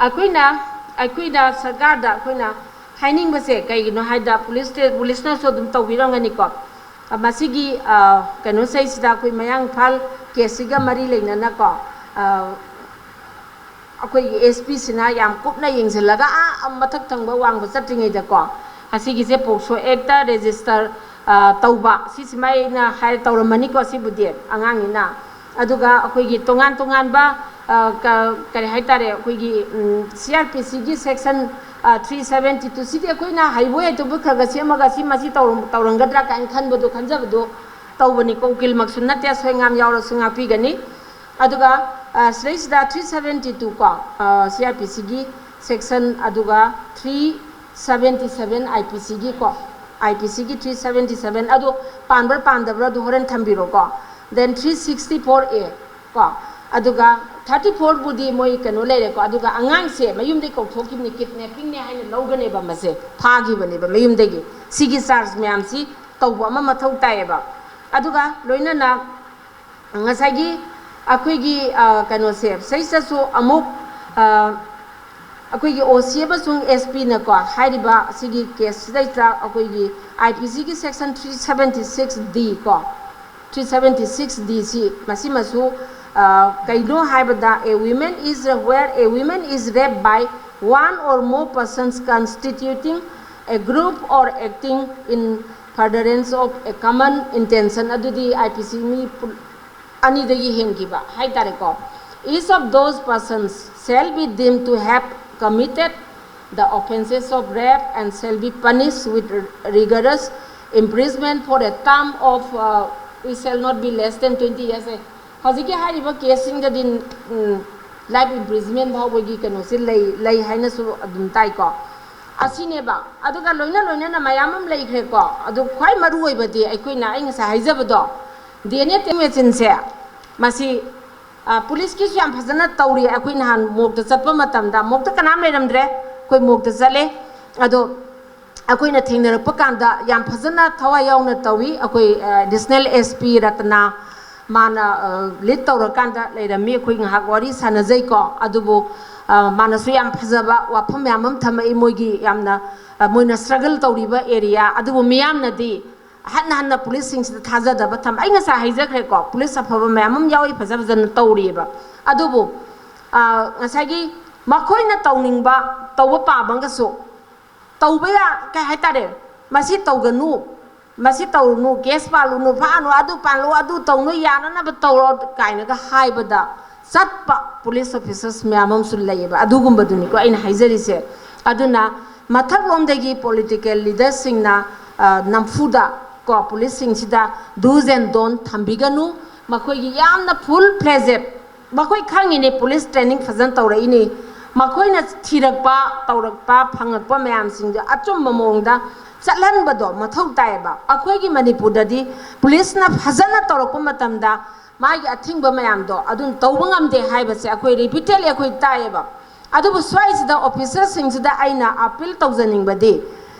ꯑꯩꯈꯣꯏꯅ, ꯑꯩꯈꯣꯏꯅ ꯁꯔꯀꯥꯔꯗ ꯑꯩꯈꯣꯏꯅ ꯍꯥꯏꯅꯤꯡꯕꯁꯦ ꯀꯩꯒꯤꯅꯣ ꯍꯥꯏꯗ, ꯄꯨꯂꯤꯁ, ꯄꯨꯂꯤꯁꯅꯁꯨ ꯑꯗꯨꯝ ꯇꯧꯕꯤꯔꯝꯒꯅꯤꯀꯣ꯫ ꯃꯁꯤꯒꯤ, ꯑ, ꯀꯩꯅꯣꯁꯤꯗꯩꯁꯤꯗ ꯑꯩꯈꯣꯏ ꯃꯌꯥꯡ ꯏꯝꯐꯥꯜ ꯀꯦꯁꯁꯤꯒ ꯃꯔꯤ ꯂꯩꯅꯅꯀꯣ, ꯑ, ꯑꯩꯈꯣꯏꯒꯤ ꯑꯦꯁ ꯄꯤꯁꯤꯅ ꯌꯥꯝ ꯀꯨꯞꯅ ꯌꯦꯡꯁꯤꯜꯂꯒ, ꯑꯥ ꯃꯊꯛ ꯊꯪꯕ ꯋꯥꯡꯕ ꯆꯠꯇ꯭ꯔꯤꯉꯩꯗꯀꯣ, ꯑꯁꯤꯒꯤꯁꯦ ꯄꯣꯛꯁꯣ ꯑꯦꯛꯇ ꯔꯦꯖꯤꯁꯇꯔ, ꯑ, ꯇꯧꯕ, ꯁꯤꯁꯤꯃ ꯑꯩꯅ ꯍꯥꯏ ꯇꯧꯔꯝꯃꯅꯤꯀꯣ, ꯁꯤꯕꯨꯗꯤ ꯑꯉꯥꯡꯅꯤꯅ꯫ ꯑꯗꯨꯒ ꯑꯩꯈꯣꯏꯒꯤ ꯇꯣꯉꯥꯟ ꯇꯣꯉꯥꯟꯕ, ꯑ, ꯀ-, ꯀꯔꯤ ꯍꯥꯏꯇꯥꯔꯦ, ꯑꯩꯈꯣꯏꯒꯤ, ꯎꯝ, ꯁꯤ ꯑꯥꯔ ꯄꯤ ꯁꯤꯒꯤ ꯁꯦꯛꯁꯟ, ꯑ, ꯊ꯭ꯔꯤ ꯁꯕꯦꯟꯇꯤ ꯇꯨ, ꯁꯤꯗꯤ ꯑꯩꯈꯣꯏꯅ ꯍꯩꯕꯣꯏ ꯍꯩꯇꯕꯣꯏ ꯈꯔ ꯈꯔ ꯁꯦꯝꯃꯒ ꯁꯤ ꯃꯁꯤ ꯇꯧꯔꯝ-, ꯇꯧꯔꯝꯒꯗ꯭ꯔꯥ ꯀꯥꯏꯅ ꯈꯟꯕꯗꯣ, ꯈꯟꯖꯕꯗꯣ ꯇꯧꯕꯅꯤꯀꯣ꯫ ꯎꯀꯤꯜꯃꯛꯁꯨ ꯅꯠꯇꯦ, ꯑꯁꯣꯏ ꯑꯉꯥꯝ ꯌꯥꯎꯔꯁꯨ ꯉꯥꯛꯄꯤꯒꯅꯤ꯫ ꯑꯗꯨꯒ, ꯑ, ꯁꯤꯗꯩꯁꯤꯗ ꯊ꯭ꯔꯤ ꯁꯕꯦꯟꯇꯤ ꯇꯨ ꯀꯣ, ꯑ, ꯁꯤ ꯑꯥꯔ ꯄꯤ ꯁꯤꯒꯤ ꯁꯦꯛꯁꯟ, ꯑꯗꯨꯒ three seventy seven I P ꯁꯤꯒꯤ ꯀꯣ, ꯑꯥꯏ ꯄꯤ ꯁꯤꯒꯤ ꯊ꯭ꯔꯤ ꯁꯕꯦꯟꯇꯤ ꯁꯕꯦꯟ ꯑꯗꯨ ꯄꯥꯟꯕ꯭ꯔꯥ ꯄꯥꯟꯗꯕ꯭ꯔꯥ ꯑꯗꯨ ꯍꯣꯔꯦꯟ ꯊꯝꯕꯤꯔꯣꯀꯣ꯫ Then ꯊ꯭ꯔꯤ ꯁꯤꯛꯁꯇꯤ ꯐꯣꯔ ꯑꯦ ꯀꯣ, ꯑꯗꯨꯒ ꯊꯥꯔꯇꯤ ꯐꯣꯔꯕꯨꯗꯤ ꯃꯣꯏ ꯀꯩꯅꯣ ꯂꯩꯔꯦꯀꯣ꯫ ꯑꯗꯨꯒ ꯑꯉꯥꯡꯁꯦ ꯃꯌꯨꯝꯗꯒꯤ ꯀꯧꯊꯣꯛꯈꯤꯕꯅꯤ, ꯀꯤꯗꯅꯦꯄꯤꯡꯅꯦ ꯍꯥꯏꯅ ꯂꯧꯒꯅꯦꯕ, ꯃꯁꯦ ꯐꯥꯈꯤꯕꯅꯦꯕ ꯃꯌꯨꯝꯗꯒꯤ꯫ ꯁꯤꯒꯤ ꯆꯥꯔꯖ ꯃꯌꯥꯝꯁꯤ ꯇꯧꯕ ꯑꯃ ꯃꯊꯧ ꯇꯥꯏꯌꯦꯕ꯫ ꯑꯗꯨꯒ ꯂꯣꯏꯅꯅ ꯉꯁꯥꯏꯒꯤ ꯑꯩꯈꯣꯏꯒꯤ, ꯑ, ꯀꯩꯅꯣꯁꯦ, ꯁꯤꯗꯩꯁꯤꯗꯁꯨ ꯑꯃꯨꯛ, ꯑ, ꯑꯩꯈꯣꯏꯒꯤ ꯑꯣ ꯁꯤ ꯑꯃꯁꯨꯡ ꯑꯦꯁ ꯄꯤꯅꯀꯣ, ꯍꯥꯏꯔꯤꯕ ꯑꯁꯤꯒꯤ ꯀꯦꯁꯁꯤꯗꯩꯁꯤꯗ ꯑꯩꯈꯣꯏꯒꯤ ꯑꯥꯏ ꯄꯤ ꯁꯤꯒꯤ ꯁꯦꯛꯁꯟ ꯊ꯭ꯔꯤ ꯁꯕꯦꯟꯇꯤ ꯁꯤꯛꯁ ꯗꯤ ꯀꯣ, ꯊ꯭ꯔꯤ ꯁꯕꯦꯟꯇꯤ ꯁꯤꯛꯁ ꯗꯤ ꯁꯤ, ꯃꯁꯤꯃꯁꯨ, ꯑ, ꯀꯩꯅꯣ ꯍꯥꯏꯕꯗ, "A woman is, where a woman is raped by one or more persons constituting a group or acting in furtherance of a common intention", ꯑꯗꯨꯗꯤ I P ꯁꯤ ꯃꯤ ꯄꯨ-, ꯑꯅꯤꯗꯒꯤ ꯍꯦꯟꯈꯤꯕ ꯍꯥꯏꯇꯥꯔꯦꯀꯣ, "Each of those persons shall be deemed to have committed the offences of rape and shall be punished with rigorous imprisonment for a term of, uh, which shall not be less than twenty years." ꯍꯧꯖꯤꯛꯀꯤ ꯍꯥꯏꯔꯤꯕ ꯀꯦꯁꯁꯤꯡꯗꯗꯤ, ꯎꯝ, life imprisonment ꯐꯥꯎꯕꯒꯤ ꯀꯩꯅꯣꯁꯦ ꯂꯩ, ꯂꯩ ꯍꯥꯏꯅꯁꯨ ꯑꯗꯨꯝ ꯇꯥꯏꯀꯣ꯫ ꯑꯁꯤꯅꯦꯕ꯫ ꯑꯗꯨꯒ ꯂꯣꯏꯅ ꯂꯣꯏꯅꯅ ꯃꯌꯥꯝ ꯑꯃ ꯂꯩꯈ꯭ꯔꯦꯀꯣ꯫ ꯑꯗꯨ ꯈ꯭ꯋꯥꯏ ꯃꯔꯨ ꯑꯣꯏꯕꯗꯤ ꯑꯩꯈꯣꯏꯅ, ꯑꯩ ꯉꯁꯥꯏ ꯍꯥꯏꯖꯕꯗꯣ, ꯗꯤ ꯑꯦꯟ ꯑꯦ ꯇꯦꯁ ꯃꯦꯆꯤꯟꯁꯦ, ꯃꯁꯤ, ꯑ, ꯄꯨꯂꯤꯁꯀꯤꯁꯨ ꯌꯥꯝ ꯐꯖꯅ ꯇꯧꯔꯤ꯫ ꯑꯩꯈꯣꯏ ꯅꯍꯥꯟ ꯃꯣꯛꯇ ꯆꯠꯄ ꯃꯇꯝꯗ, ꯃꯣꯛꯇ ꯀꯅꯥꯝ ꯂꯩꯔꯝꯗ꯭ꯔꯦ, ꯑꯩꯈꯣꯏ ꯃꯣꯛꯇ ꯆꯠꯂꯦ꯫ ꯑꯗꯣ ꯑꯩꯈꯣꯏꯅ ꯊꯦꯡꯅꯔꯛꯄ ꯀꯥꯟꯗ ꯌꯥꯝ ꯐꯖꯅ ꯊꯋꯥꯏ ꯌꯥꯎꯅ ꯇꯧꯏ꯫ ꯑꯩꯈꯣꯏ, ꯑ, ꯑꯦꯗꯤꯁꯅꯦꯜ ꯑꯦꯁ ꯄꯤ ꯔꯇꯅꯥ, ꯃꯥꯅ, ꯑ, ꯂꯤꯗ ꯇꯧꯔꯀꯥꯟꯗ ꯂꯩꯔꯝꯃꯤ꯫ ꯑꯩꯈꯣꯏ ꯉꯥꯏꯍꯥꯛ ꯋꯥꯔꯤ ꯁꯥꯟꯅꯖꯩꯀꯣ꯫ ꯑꯗꯨꯕꯨ, ꯑ, ꯃꯥꯅꯁꯨ ꯌꯥꯝ ꯐꯖꯕ ꯋꯥꯐꯝ ꯃꯌꯥꯝ ꯑꯃ ꯊꯝꯃꯛꯏ꯫ ꯃꯣꯏꯒꯤ ꯌꯥꯝꯅ, ꯑ, ꯃꯣꯏꯅ ꯁ꯭ꯇ꯭ꯔꯒꯜ ꯇꯧꯔꯤꯕ ꯑꯦꯔꯤꯌꯥ, ꯑꯗꯨꯕꯨ ꯃꯤꯌꯥꯝꯅꯗꯤ ꯍꯟꯅ ꯍꯟꯅ ꯄꯨꯂꯤꯁꯁꯤꯡꯁꯤꯗ ꯊꯥꯖꯗꯕ ꯊꯝꯕ꯫ ꯑꯩ ꯉꯁꯥꯏ ꯍꯥꯏꯖꯈ꯭ꯔꯦꯀꯣ, ꯄꯨꯂꯤꯁ ꯑꯐꯕ ꯃꯌꯥꯝ ꯑꯃ ꯌꯥꯎꯔꯤ, ꯐꯖ ꯐꯖꯅ ꯇꯧꯔꯤꯑꯕ꯫ ꯑꯗꯨꯕꯨ, ꯑ, ꯉꯁꯥꯏꯒꯤ ꯃꯈꯣꯏꯅ ꯇꯧꯅꯤꯡꯕ, ꯇꯧꯕ ꯄꯥꯝꯃꯒꯁꯨ ꯇꯧꯕ ꯌꯥ-, ꯀꯩ ꯍꯥꯏꯇꯥꯔꯦ, ꯃꯁꯤ ꯇꯧꯒꯅꯨ, ꯃꯁꯤ ꯇꯧꯔꯨꯅꯨ, ꯀꯦꯁ ꯄꯥꯜꯂꯨꯅꯨ, ꯐꯥꯅꯨ, ꯑꯗꯨ ꯄꯥꯜꯂꯨ, ꯑꯗꯨ ꯇꯧꯅꯨ, ꯌꯥꯅꯅꯕ ꯇꯧꯔꯣ ꯀꯥꯏꯅꯒ ꯍꯥꯏꯕꯗ ꯆꯠꯄ ꯄꯨꯂꯤꯁ ꯑꯣꯐꯤꯁꯔꯁ ꯃꯌꯥꯝ ꯑꯃꯁꯨ ꯂꯩꯌꯦꯕ꯫ ꯑꯗꯨꯒꯨꯝꯕꯗꯨꯅꯤꯀꯣ ꯑꯩꯅ ꯍꯥꯏꯖꯔꯤꯁꯦ꯫ ꯑꯗꯨꯅ ꯃꯊꯛꯂꯣꯝꯗꯒꯤ ꯄꯣꯂꯤꯇꯤꯀꯦꯜ ꯂꯤꯗꯔꯁꯤꯡꯅ, ꯑ, ꯅꯝꯐꯨꯗ ꯀꯣ ꯄꯨꯂꯤꯁꯁꯤꯡꯁꯤꯗ do's and don't ꯊꯝꯕꯤꯒꯅꯨ꯫ ꯃꯈꯣꯏꯒꯤ ꯌꯥꯝꯅ ꯐꯨꯜ ꯐ꯭ꯂꯦꯖꯦꯠ, ꯃꯈꯣꯏ ꯈꯪꯉꯤꯅꯦ, ꯄꯨꯂꯤꯁ ꯇ꯭ꯔꯦꯅꯤꯡ ꯐꯖꯅ ꯇꯧꯔꯛꯏꯅꯤ꯫ ꯃꯈꯣꯏꯅ ꯊꯤꯔꯛꯄ, ꯇꯧꯔꯛꯄ, ꯐꯪꯉꯛꯄ ꯃꯌꯥꯝꯁꯤꯡꯗꯣ ꯑꯆꯨꯝꯕ ꯃꯑꯣꯡꯗ ꯆꯠꯍꯟꯕꯗꯣ ꯃꯊꯧ ꯇꯥꯏꯌꯦꯕ꯫ ꯑꯩꯈꯣꯏꯒꯤ ꯃꯅꯤꯄꯨꯔꯗꯗꯤ ꯄꯨꯂꯤꯁꯅ ꯐꯖꯅ ꯇꯧꯔꯛꯄ ꯃꯇꯝꯗ ꯃꯥꯒꯤ ꯑꯊꯤꯡꯕ ꯃꯌꯥꯝꯗꯣ ꯑꯗꯨꯝ ꯇꯧꯕ ꯉꯝꯗꯦ ꯍꯥꯏꯕꯁꯦ ꯑꯩꯈꯣꯏ ꯔꯤꯄꯤꯇꯦꯗꯂꯤ ꯑꯩꯈꯣꯏ ꯇꯥꯏꯌꯦꯕ꯫ ꯑꯗꯨꯕꯨ ꯁ꯭ꯋꯥꯏꯁꯤꯗ ꯑꯣꯐꯤꯁꯔꯁꯤꯡꯁꯤꯗ ꯑꯩꯅ ꯑꯄꯤꯜ ꯇꯧꯖꯅꯤꯡꯕꯗꯤ,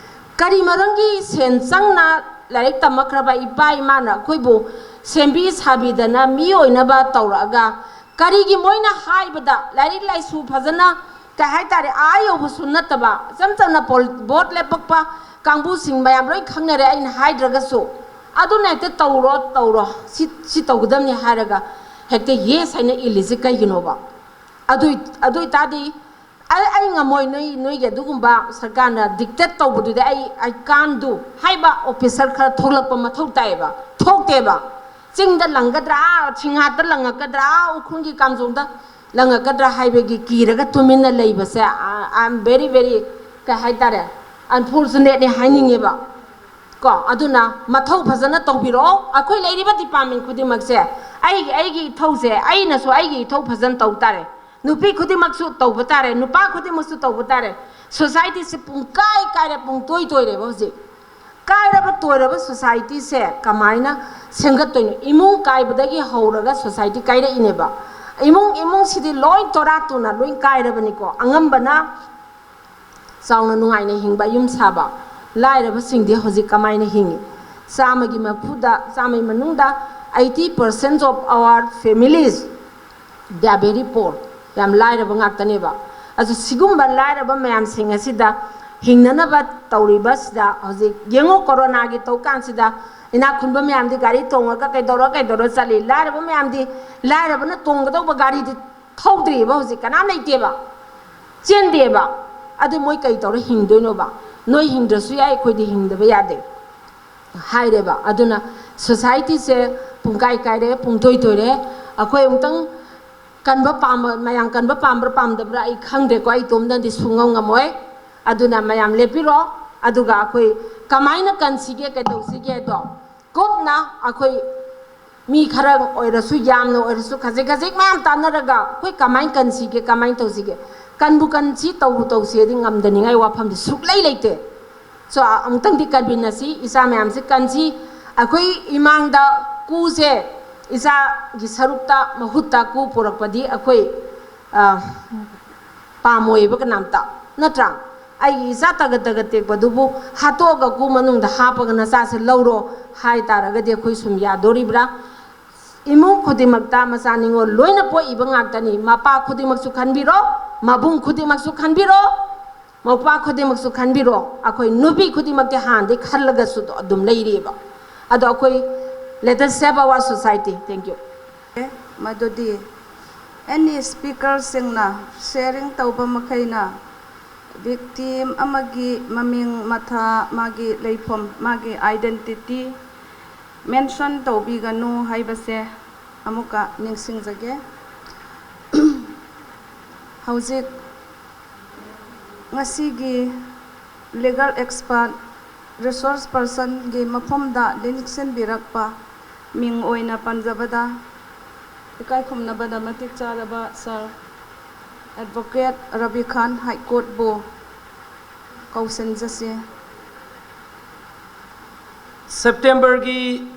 ꯀꯔꯤ ꯃꯔꯝꯒꯤ ꯁꯦꯟ ꯆꯪꯅ ꯂꯥꯏꯔꯤꯛ ꯇꯝꯃꯛꯈ꯭ꯔꯕ ꯏꯄꯥ ꯏꯃꯥꯅ ꯑꯩꯈꯣꯏꯕꯨ ꯁꯦꯝꯕꯤ ꯁꯥꯕꯤꯗꯅ ꯃꯤ ꯑꯣꯏꯅꯕ ꯇꯧꯔꯛꯑꯒ, ꯀꯔꯤꯒꯤ ꯃꯣꯏꯅ ꯍꯥꯏꯕꯗ ꯂꯥꯏꯔꯤꯛ ꯂꯥꯏꯁꯨ ꯐꯖꯅ, ꯀꯩ ꯍꯥꯏꯇꯥꯔꯦ, ꯑꯥ ꯌꯧꯕꯁꯨ ꯅꯠꯇꯕ, ꯏꯆꯝ ꯆꯝꯅ ꯄꯣꯜ-, ꯚꯣꯠ ꯂꯦꯞꯄꯛꯄ ꯀꯥꯡꯕꯨꯁꯤꯡ ꯃꯌꯥꯝ ꯂꯣꯏ ꯈꯪꯅꯔꯦ, ꯑꯩꯅ ꯍꯥꯏꯗ꯭ꯔꯒꯁꯨ, ꯑꯗꯨꯅ ꯍꯦꯛꯇ "ꯇꯧꯔꯣ, ꯇꯧꯔꯣ, ꯁꯤ, ꯁꯤ ꯇꯧꯒꯗꯕꯅꯤ" ꯍꯥꯏꯔꯒ ꯍꯦꯛꯇ "ꯌꯦꯁ" ꯍꯥꯏꯅ ꯏꯜꯂꯤꯁꯦ ꯀꯩꯒꯤꯅꯣꯕ? ꯑꯗꯨꯏ-, ꯑꯗꯨ ꯑꯣꯏꯇꯥꯔꯗꯤ ꯑꯩ, ꯑꯩ ꯉꯝꯃꯣꯏ, ꯅꯣꯏ, ꯅꯣꯏꯒꯤ ꯑꯗꯨꯒꯨꯝꯕ ꯁꯔꯀꯥꯔꯅ ꯗꯤꯛꯇꯦꯠ ꯇꯧꯕꯗꯨꯗꯤ ꯑꯩ, "I can't do" ꯍꯥꯏꯕ ꯑꯣꯐꯤꯁꯔ ꯈꯔ ꯊꯣꯛꯂꯛꯄ ꯃꯊꯧ ꯇꯥꯏꯌꯦꯕ꯫ ꯊꯣꯛꯇꯦꯕ꯫ ꯆꯤꯡꯗ ꯂꯪꯒꯗ꯭ꯔꯥ, ꯁꯤꯡꯍꯥꯠꯇ ꯂꯪꯉꯛꯀꯗ꯭ꯔꯥ, ꯎꯈ꯭ꯔꯨꯜꯒꯤ ꯀꯥꯝꯖꯣꯡꯗ ꯂꯪꯉꯛꯀꯗ꯭ꯔꯥ ꯍꯥꯏꯕꯒꯤ ꯀꯤꯔꯒ ꯇꯨꯃꯤꯟꯅ ꯂꯩꯕꯁꯦ, I, I am very, very, ꯀꯩ ꯍꯥꯏꯇꯥꯔꯦ, unfortunate ꯅꯦ ꯍꯥꯏꯅꯤꯡꯉꯦꯕ꯫ ꯀꯣ, ꯑꯗꯨꯅ ꯃꯊꯧ ꯐꯖꯅ ꯇꯧꯕꯤꯔꯛꯑꯣ꯫ ꯑꯩꯈꯣꯏ ꯂꯩꯔꯤꯕ ꯗꯤꯄꯥꯔꯠꯃꯦꯟ ꯈꯨꯗꯤꯡꯃꯛꯁꯦ, ꯑꯩꯒꯤ, ꯑꯩꯒꯤ ꯏꯊꯧꯁꯦ, ꯑꯩꯅꯁꯨ ꯑꯩꯒꯤ ꯏꯊꯧ ꯐꯖꯅ ꯇꯧ ꯇꯥꯔꯦ꯫ ꯅꯨꯄꯤ ꯈꯨꯗꯤꯡꯃꯛꯁꯨ ꯇꯧꯕ ꯇꯥꯔꯦ, ꯅꯨꯄꯥ ꯈꯨꯗꯤꯡꯃꯛꯁꯨ ꯇꯧꯕ ꯇꯥꯔꯦ꯫ ꯁꯣꯁꯥꯏꯇꯤꯁꯦ ꯄꯨꯡꯀꯥꯏ ꯀꯥꯏꯔꯦ, ꯄꯨꯡꯇꯣꯏ ꯇꯣꯏꯔꯦꯕ ꯍꯧꯖꯤꯛ꯫ ꯀꯥꯏꯔꯕ ꯇꯣꯏꯔꯕ ꯁꯣꯁꯥꯏꯇꯤꯁꯦ ꯀꯃꯥꯏꯅ ꯁꯦꯝꯒꯠꯇꯣꯏꯅꯣ? ꯏꯃꯨꯡ ꯀꯥꯏꯕꯗꯒꯤ ꯍꯧꯔꯒ ꯁꯣꯁꯥꯏꯇꯤ ꯀꯥꯏꯔꯛꯏꯅꯦꯕ꯫ ꯏꯃꯨꯡ ꯏꯃꯨꯡꯁꯤꯗꯤ ꯂꯣꯏ ꯇꯣꯔꯥ ꯇꯨꯅ ꯂꯣꯏ ꯀꯥꯏꯔꯕꯅꯤꯀꯣ꯫ ꯑꯉꯝꯕꯅ ꯆꯥꯎꯅ ꯅꯨꯡꯉꯥꯏꯅ ꯍꯤꯡꯕ ꯌꯨꯝ ꯁꯥꯕ, ꯂꯥꯏꯔꯕꯁꯤꯡꯗꯤ ꯍꯧꯖꯤꯛ ꯀꯃꯥꯏꯅ ꯍꯤꯡꯉꯤ? ꯆꯥꯝꯃꯒꯤ ꯃꯔꯐꯨꯗ, ꯆꯥꯝꯃꯒꯤ ꯃꯅꯨꯡꯗ eighty percent of our families, they are very poor, ꯌꯥꯝ ꯂꯥꯏꯔꯕ ꯉꯥꯛꯇꯅꯦꯕ꯫ ꯑꯗꯨ ꯁꯤꯒꯨꯝꯕ ꯂꯥꯏꯔꯕ ꯃꯌꯥꯝꯁꯤꯡ ꯑꯁꯤꯗ ꯍꯤꯡꯅꯅꯕ ꯇꯧꯔꯤꯕꯁꯤꯗ ꯍꯧꯖꯤꯛ ꯌꯦꯡꯉꯣ, ꯀꯣꯔꯣꯅꯥꯒꯤ ꯇꯧ ꯀꯥꯟꯁꯤꯗ ꯏꯅꯥꯛ ꯈꯨꯟꯕ ꯃꯌꯥꯝꯗꯤ ꯒꯥꯔꯤ ꯇꯣꯡꯉꯒ ꯀꯩꯗꯧꯔ ꯀꯩꯗꯧꯔ ꯆꯠꯂꯤ, ꯂꯥꯏꯔꯕ ꯃꯌꯥꯝꯗꯤ ꯂꯥꯏꯔꯕꯅ ꯇꯣꯡꯒꯗꯧꯕ ꯒꯥꯔꯤꯗꯤ ꯊꯧꯗ꯭ꯔꯤꯕ ꯍꯧꯖꯤꯛ ꯀꯅꯥꯝ ꯂꯩꯇꯦꯕ, ꯆꯦꯟꯗꯦꯕ꯫ ꯑꯗꯨ ꯃꯣꯏ ꯀꯩ ꯇꯧꯔ ꯍꯤꯡꯗꯣꯏꯅꯣꯕ? ꯅꯣꯏ ꯍꯤꯡꯗ꯭ꯔꯁꯨ ꯌꯥꯏ, ꯑꯩꯈꯣꯏꯗꯤ ꯍꯤꯡꯗꯕ ꯌꯥꯗꯦ ꯍꯥꯏꯔꯦꯕ꯫ ꯑꯗꯨꯅ ꯁꯣꯁꯥꯏꯇꯤꯁꯦ ꯄꯨꯡꯀꯥꯏ ꯀꯥꯏꯔꯦ, ꯄꯨꯡꯇꯣꯏ ꯇꯣꯏꯔꯦ꯫ ꯑꯩꯈꯣꯏ ꯑꯃꯨꯛꯇꯪ ꯀꯟꯕ ꯄꯥꯝꯕ, ꯃꯌꯥꯝ ꯀꯟꯕ ꯄꯥꯝꯕ꯭ꯔꯥ ꯄꯥꯝꯗꯕ꯭ꯔꯥ ꯑꯩ ꯈꯪꯗ꯭ꯔꯦꯀꯣ, ꯑꯩ ꯏꯇꯣꯝꯗꯗꯤ ꯁꯨꯡꯉꯝ ꯉꯝꯃꯣꯏ꯫ ꯑꯗꯨꯅ ꯃꯌꯥꯝ ꯂꯦꯞꯄꯤꯔꯣ, ꯑꯗꯨꯒ ꯑꯩꯈꯣꯏ ꯀꯃꯥꯏꯅ ꯀꯟꯁꯤꯒꯦ, ꯀꯩꯗꯧꯁꯤꯒꯦꯗꯣ ꯀꯨꯞꯅ ꯑꯩꯈꯣꯏ ꯃꯤ ꯈꯔ ꯑꯣꯏꯔꯁꯨ, ꯌꯥꯝꯅ ꯑꯣꯏꯔꯁꯨ, ꯈꯖꯤꯛ ꯈꯖꯤꯛ ꯃꯌꯥꯝ ꯇꯥꯟꯅꯔꯒ ꯑꯩꯈꯣꯏ ꯀꯃꯥꯏꯅ ꯀꯟꯁꯤꯒꯦ, ꯀꯃꯥꯏꯅ ꯇꯧꯁꯤꯒꯦ, ꯀꯟꯕꯨ ꯀꯟꯁꯤ, ꯇꯧꯕꯨ ꯇꯧꯁꯤꯗꯤ ꯉꯝꯗꯅꯤꯡꯉꯥꯏ ꯋꯥꯐꯝꯗꯤ ꯁꯨꯛꯂꯩ ꯂꯩꯇꯦ꯫ ꯁꯣ ꯑꯃꯨꯛꯇꯪꯗꯤ ꯀꯟꯃꯤꯟꯅꯁꯤ, ꯏꯆꯥ ꯃꯌꯥꯝꯁꯦ ꯀꯟꯁꯤ꯫ ꯑꯩꯈꯣꯏ ꯏꯃꯥꯡꯗ ꯀꯨꯁꯦ, ꯏꯆꯥꯒꯤ ꯁꯔꯨꯛꯇ, ꯃꯍꯨꯠꯇ ꯀꯨ ꯄꯨꯔꯛꯄꯗꯤ ꯑꯩꯈꯣꯏ ꯑ, ꯄꯥꯝꯃꯣꯏꯕ ꯀꯅꯥꯝꯇ, ꯅꯠꯇ꯭ꯔꯥ? ꯑꯩꯒꯤ ꯏꯆꯥ ꯇꯒꯠ ꯇꯒꯠ ꯇꯦꯛꯄꯗꯨꯕꯨ ꯍꯥꯠꯇꯣꯛꯑꯒ ꯀꯨ ꯃꯅꯨꯡꯗ ꯍꯥꯞꯄꯒ ꯅꯆꯥꯁꯦ ꯂꯧꯔꯣ ꯍꯥꯏ ꯇꯥꯔꯒꯗꯤ ꯑꯩꯈꯣꯏ ꯁꯨꯝ ꯌꯥꯗꯣꯔꯤꯕ꯭ꯔꯥ? ꯏꯃꯨꯡ ꯈꯨꯗꯤꯡꯃꯛꯇ ꯃꯆꯥ ꯅꯤꯉꯣꯜ ꯂꯣꯏꯅ ꯄꯣꯛꯏꯕ ꯉꯥꯛꯇꯅꯤ꯫ ꯃꯄꯥ ꯈꯨꯗꯤꯡꯃꯛꯁꯨ ꯈꯟꯕꯤꯔꯣ, ꯃꯕꯨꯡ ꯈꯨꯗꯤꯡꯃꯛꯁꯨ ꯈꯟꯕꯤꯔꯣ, ꯃꯧꯄꯥ ꯈꯨꯗꯤꯡꯃꯛꯁꯨ ꯈꯟꯕꯤꯔꯣ꯫ ꯑꯩꯈꯣꯏ ꯅꯨꯄꯤ ꯈꯨꯗꯤꯡꯃꯛꯇꯤ ꯍꯥꯟꯅꯗꯩ ꯈꯜꯂꯒꯁꯨ ꯑꯗꯨꯝ ꯂꯩꯔꯤꯑꯕ꯫ ꯑꯗꯣ ꯑꯩꯈꯣꯏ, let us save our society. Thank you. ꯃꯗꯨꯗꯤ ꯑꯦꯅꯤ ꯁ꯭ꯄꯤꯀꯔꯁꯤꯡꯅ ꯁꯤꯌꯔꯤꯡ ꯇꯧꯕ ꯃꯈꯩꯅ ꯚꯤꯛꯇꯤꯝ ꯑꯃꯒꯤ ꯃꯃꯤꯡ, ꯃꯊꯥ, ꯃꯥꯒꯤ ꯂꯩꯐꯝ, ꯃꯥꯒꯤ ꯑꯥꯏꯗꯦꯟꯇꯤꯇꯤ ꯃꯦꯟꯁꯟ ꯇꯧꯕꯤꯒꯅꯨ ꯍꯥꯏꯕꯁꯦ ꯑꯃꯨꯛꯀ ꯅꯤꯡꯁꯤꯡꯖꯒꯦ꯫ ꯍꯧꯖꯤꯛ ꯉꯁꯤꯒꯤ ꯂꯤꯒꯦꯜ ꯑꯦꯛꯁꯄꯔꯠ ꯔꯤꯁꯣꯔꯁ ꯄꯔꯁꯟꯒꯤ ꯃꯐꯝꯗ ꯂꯦꯡꯁꯤꯟꯕꯤꯔꯛꯄ ꯃꯤꯡ ꯑꯣꯏꯅ ꯄꯟꯖꯕꯗ ꯏꯀꯥꯏ ꯈꯨꯝꯅꯕꯗ ꯃꯇꯤꯛ ꯆꯥꯔꯕ ꯁꯥꯔ ꯑꯦꯗꯚꯣꯀꯦꯠ ꯔꯕꯤ ꯈꯥꯟ ꯍꯥꯏ ꯀꯣꯔꯠꯄꯨ ꯀꯧꯁꯤꯟꯖꯁꯤ꯫ ꯁꯦꯞꯇꯦꯝꯕꯔꯒꯤ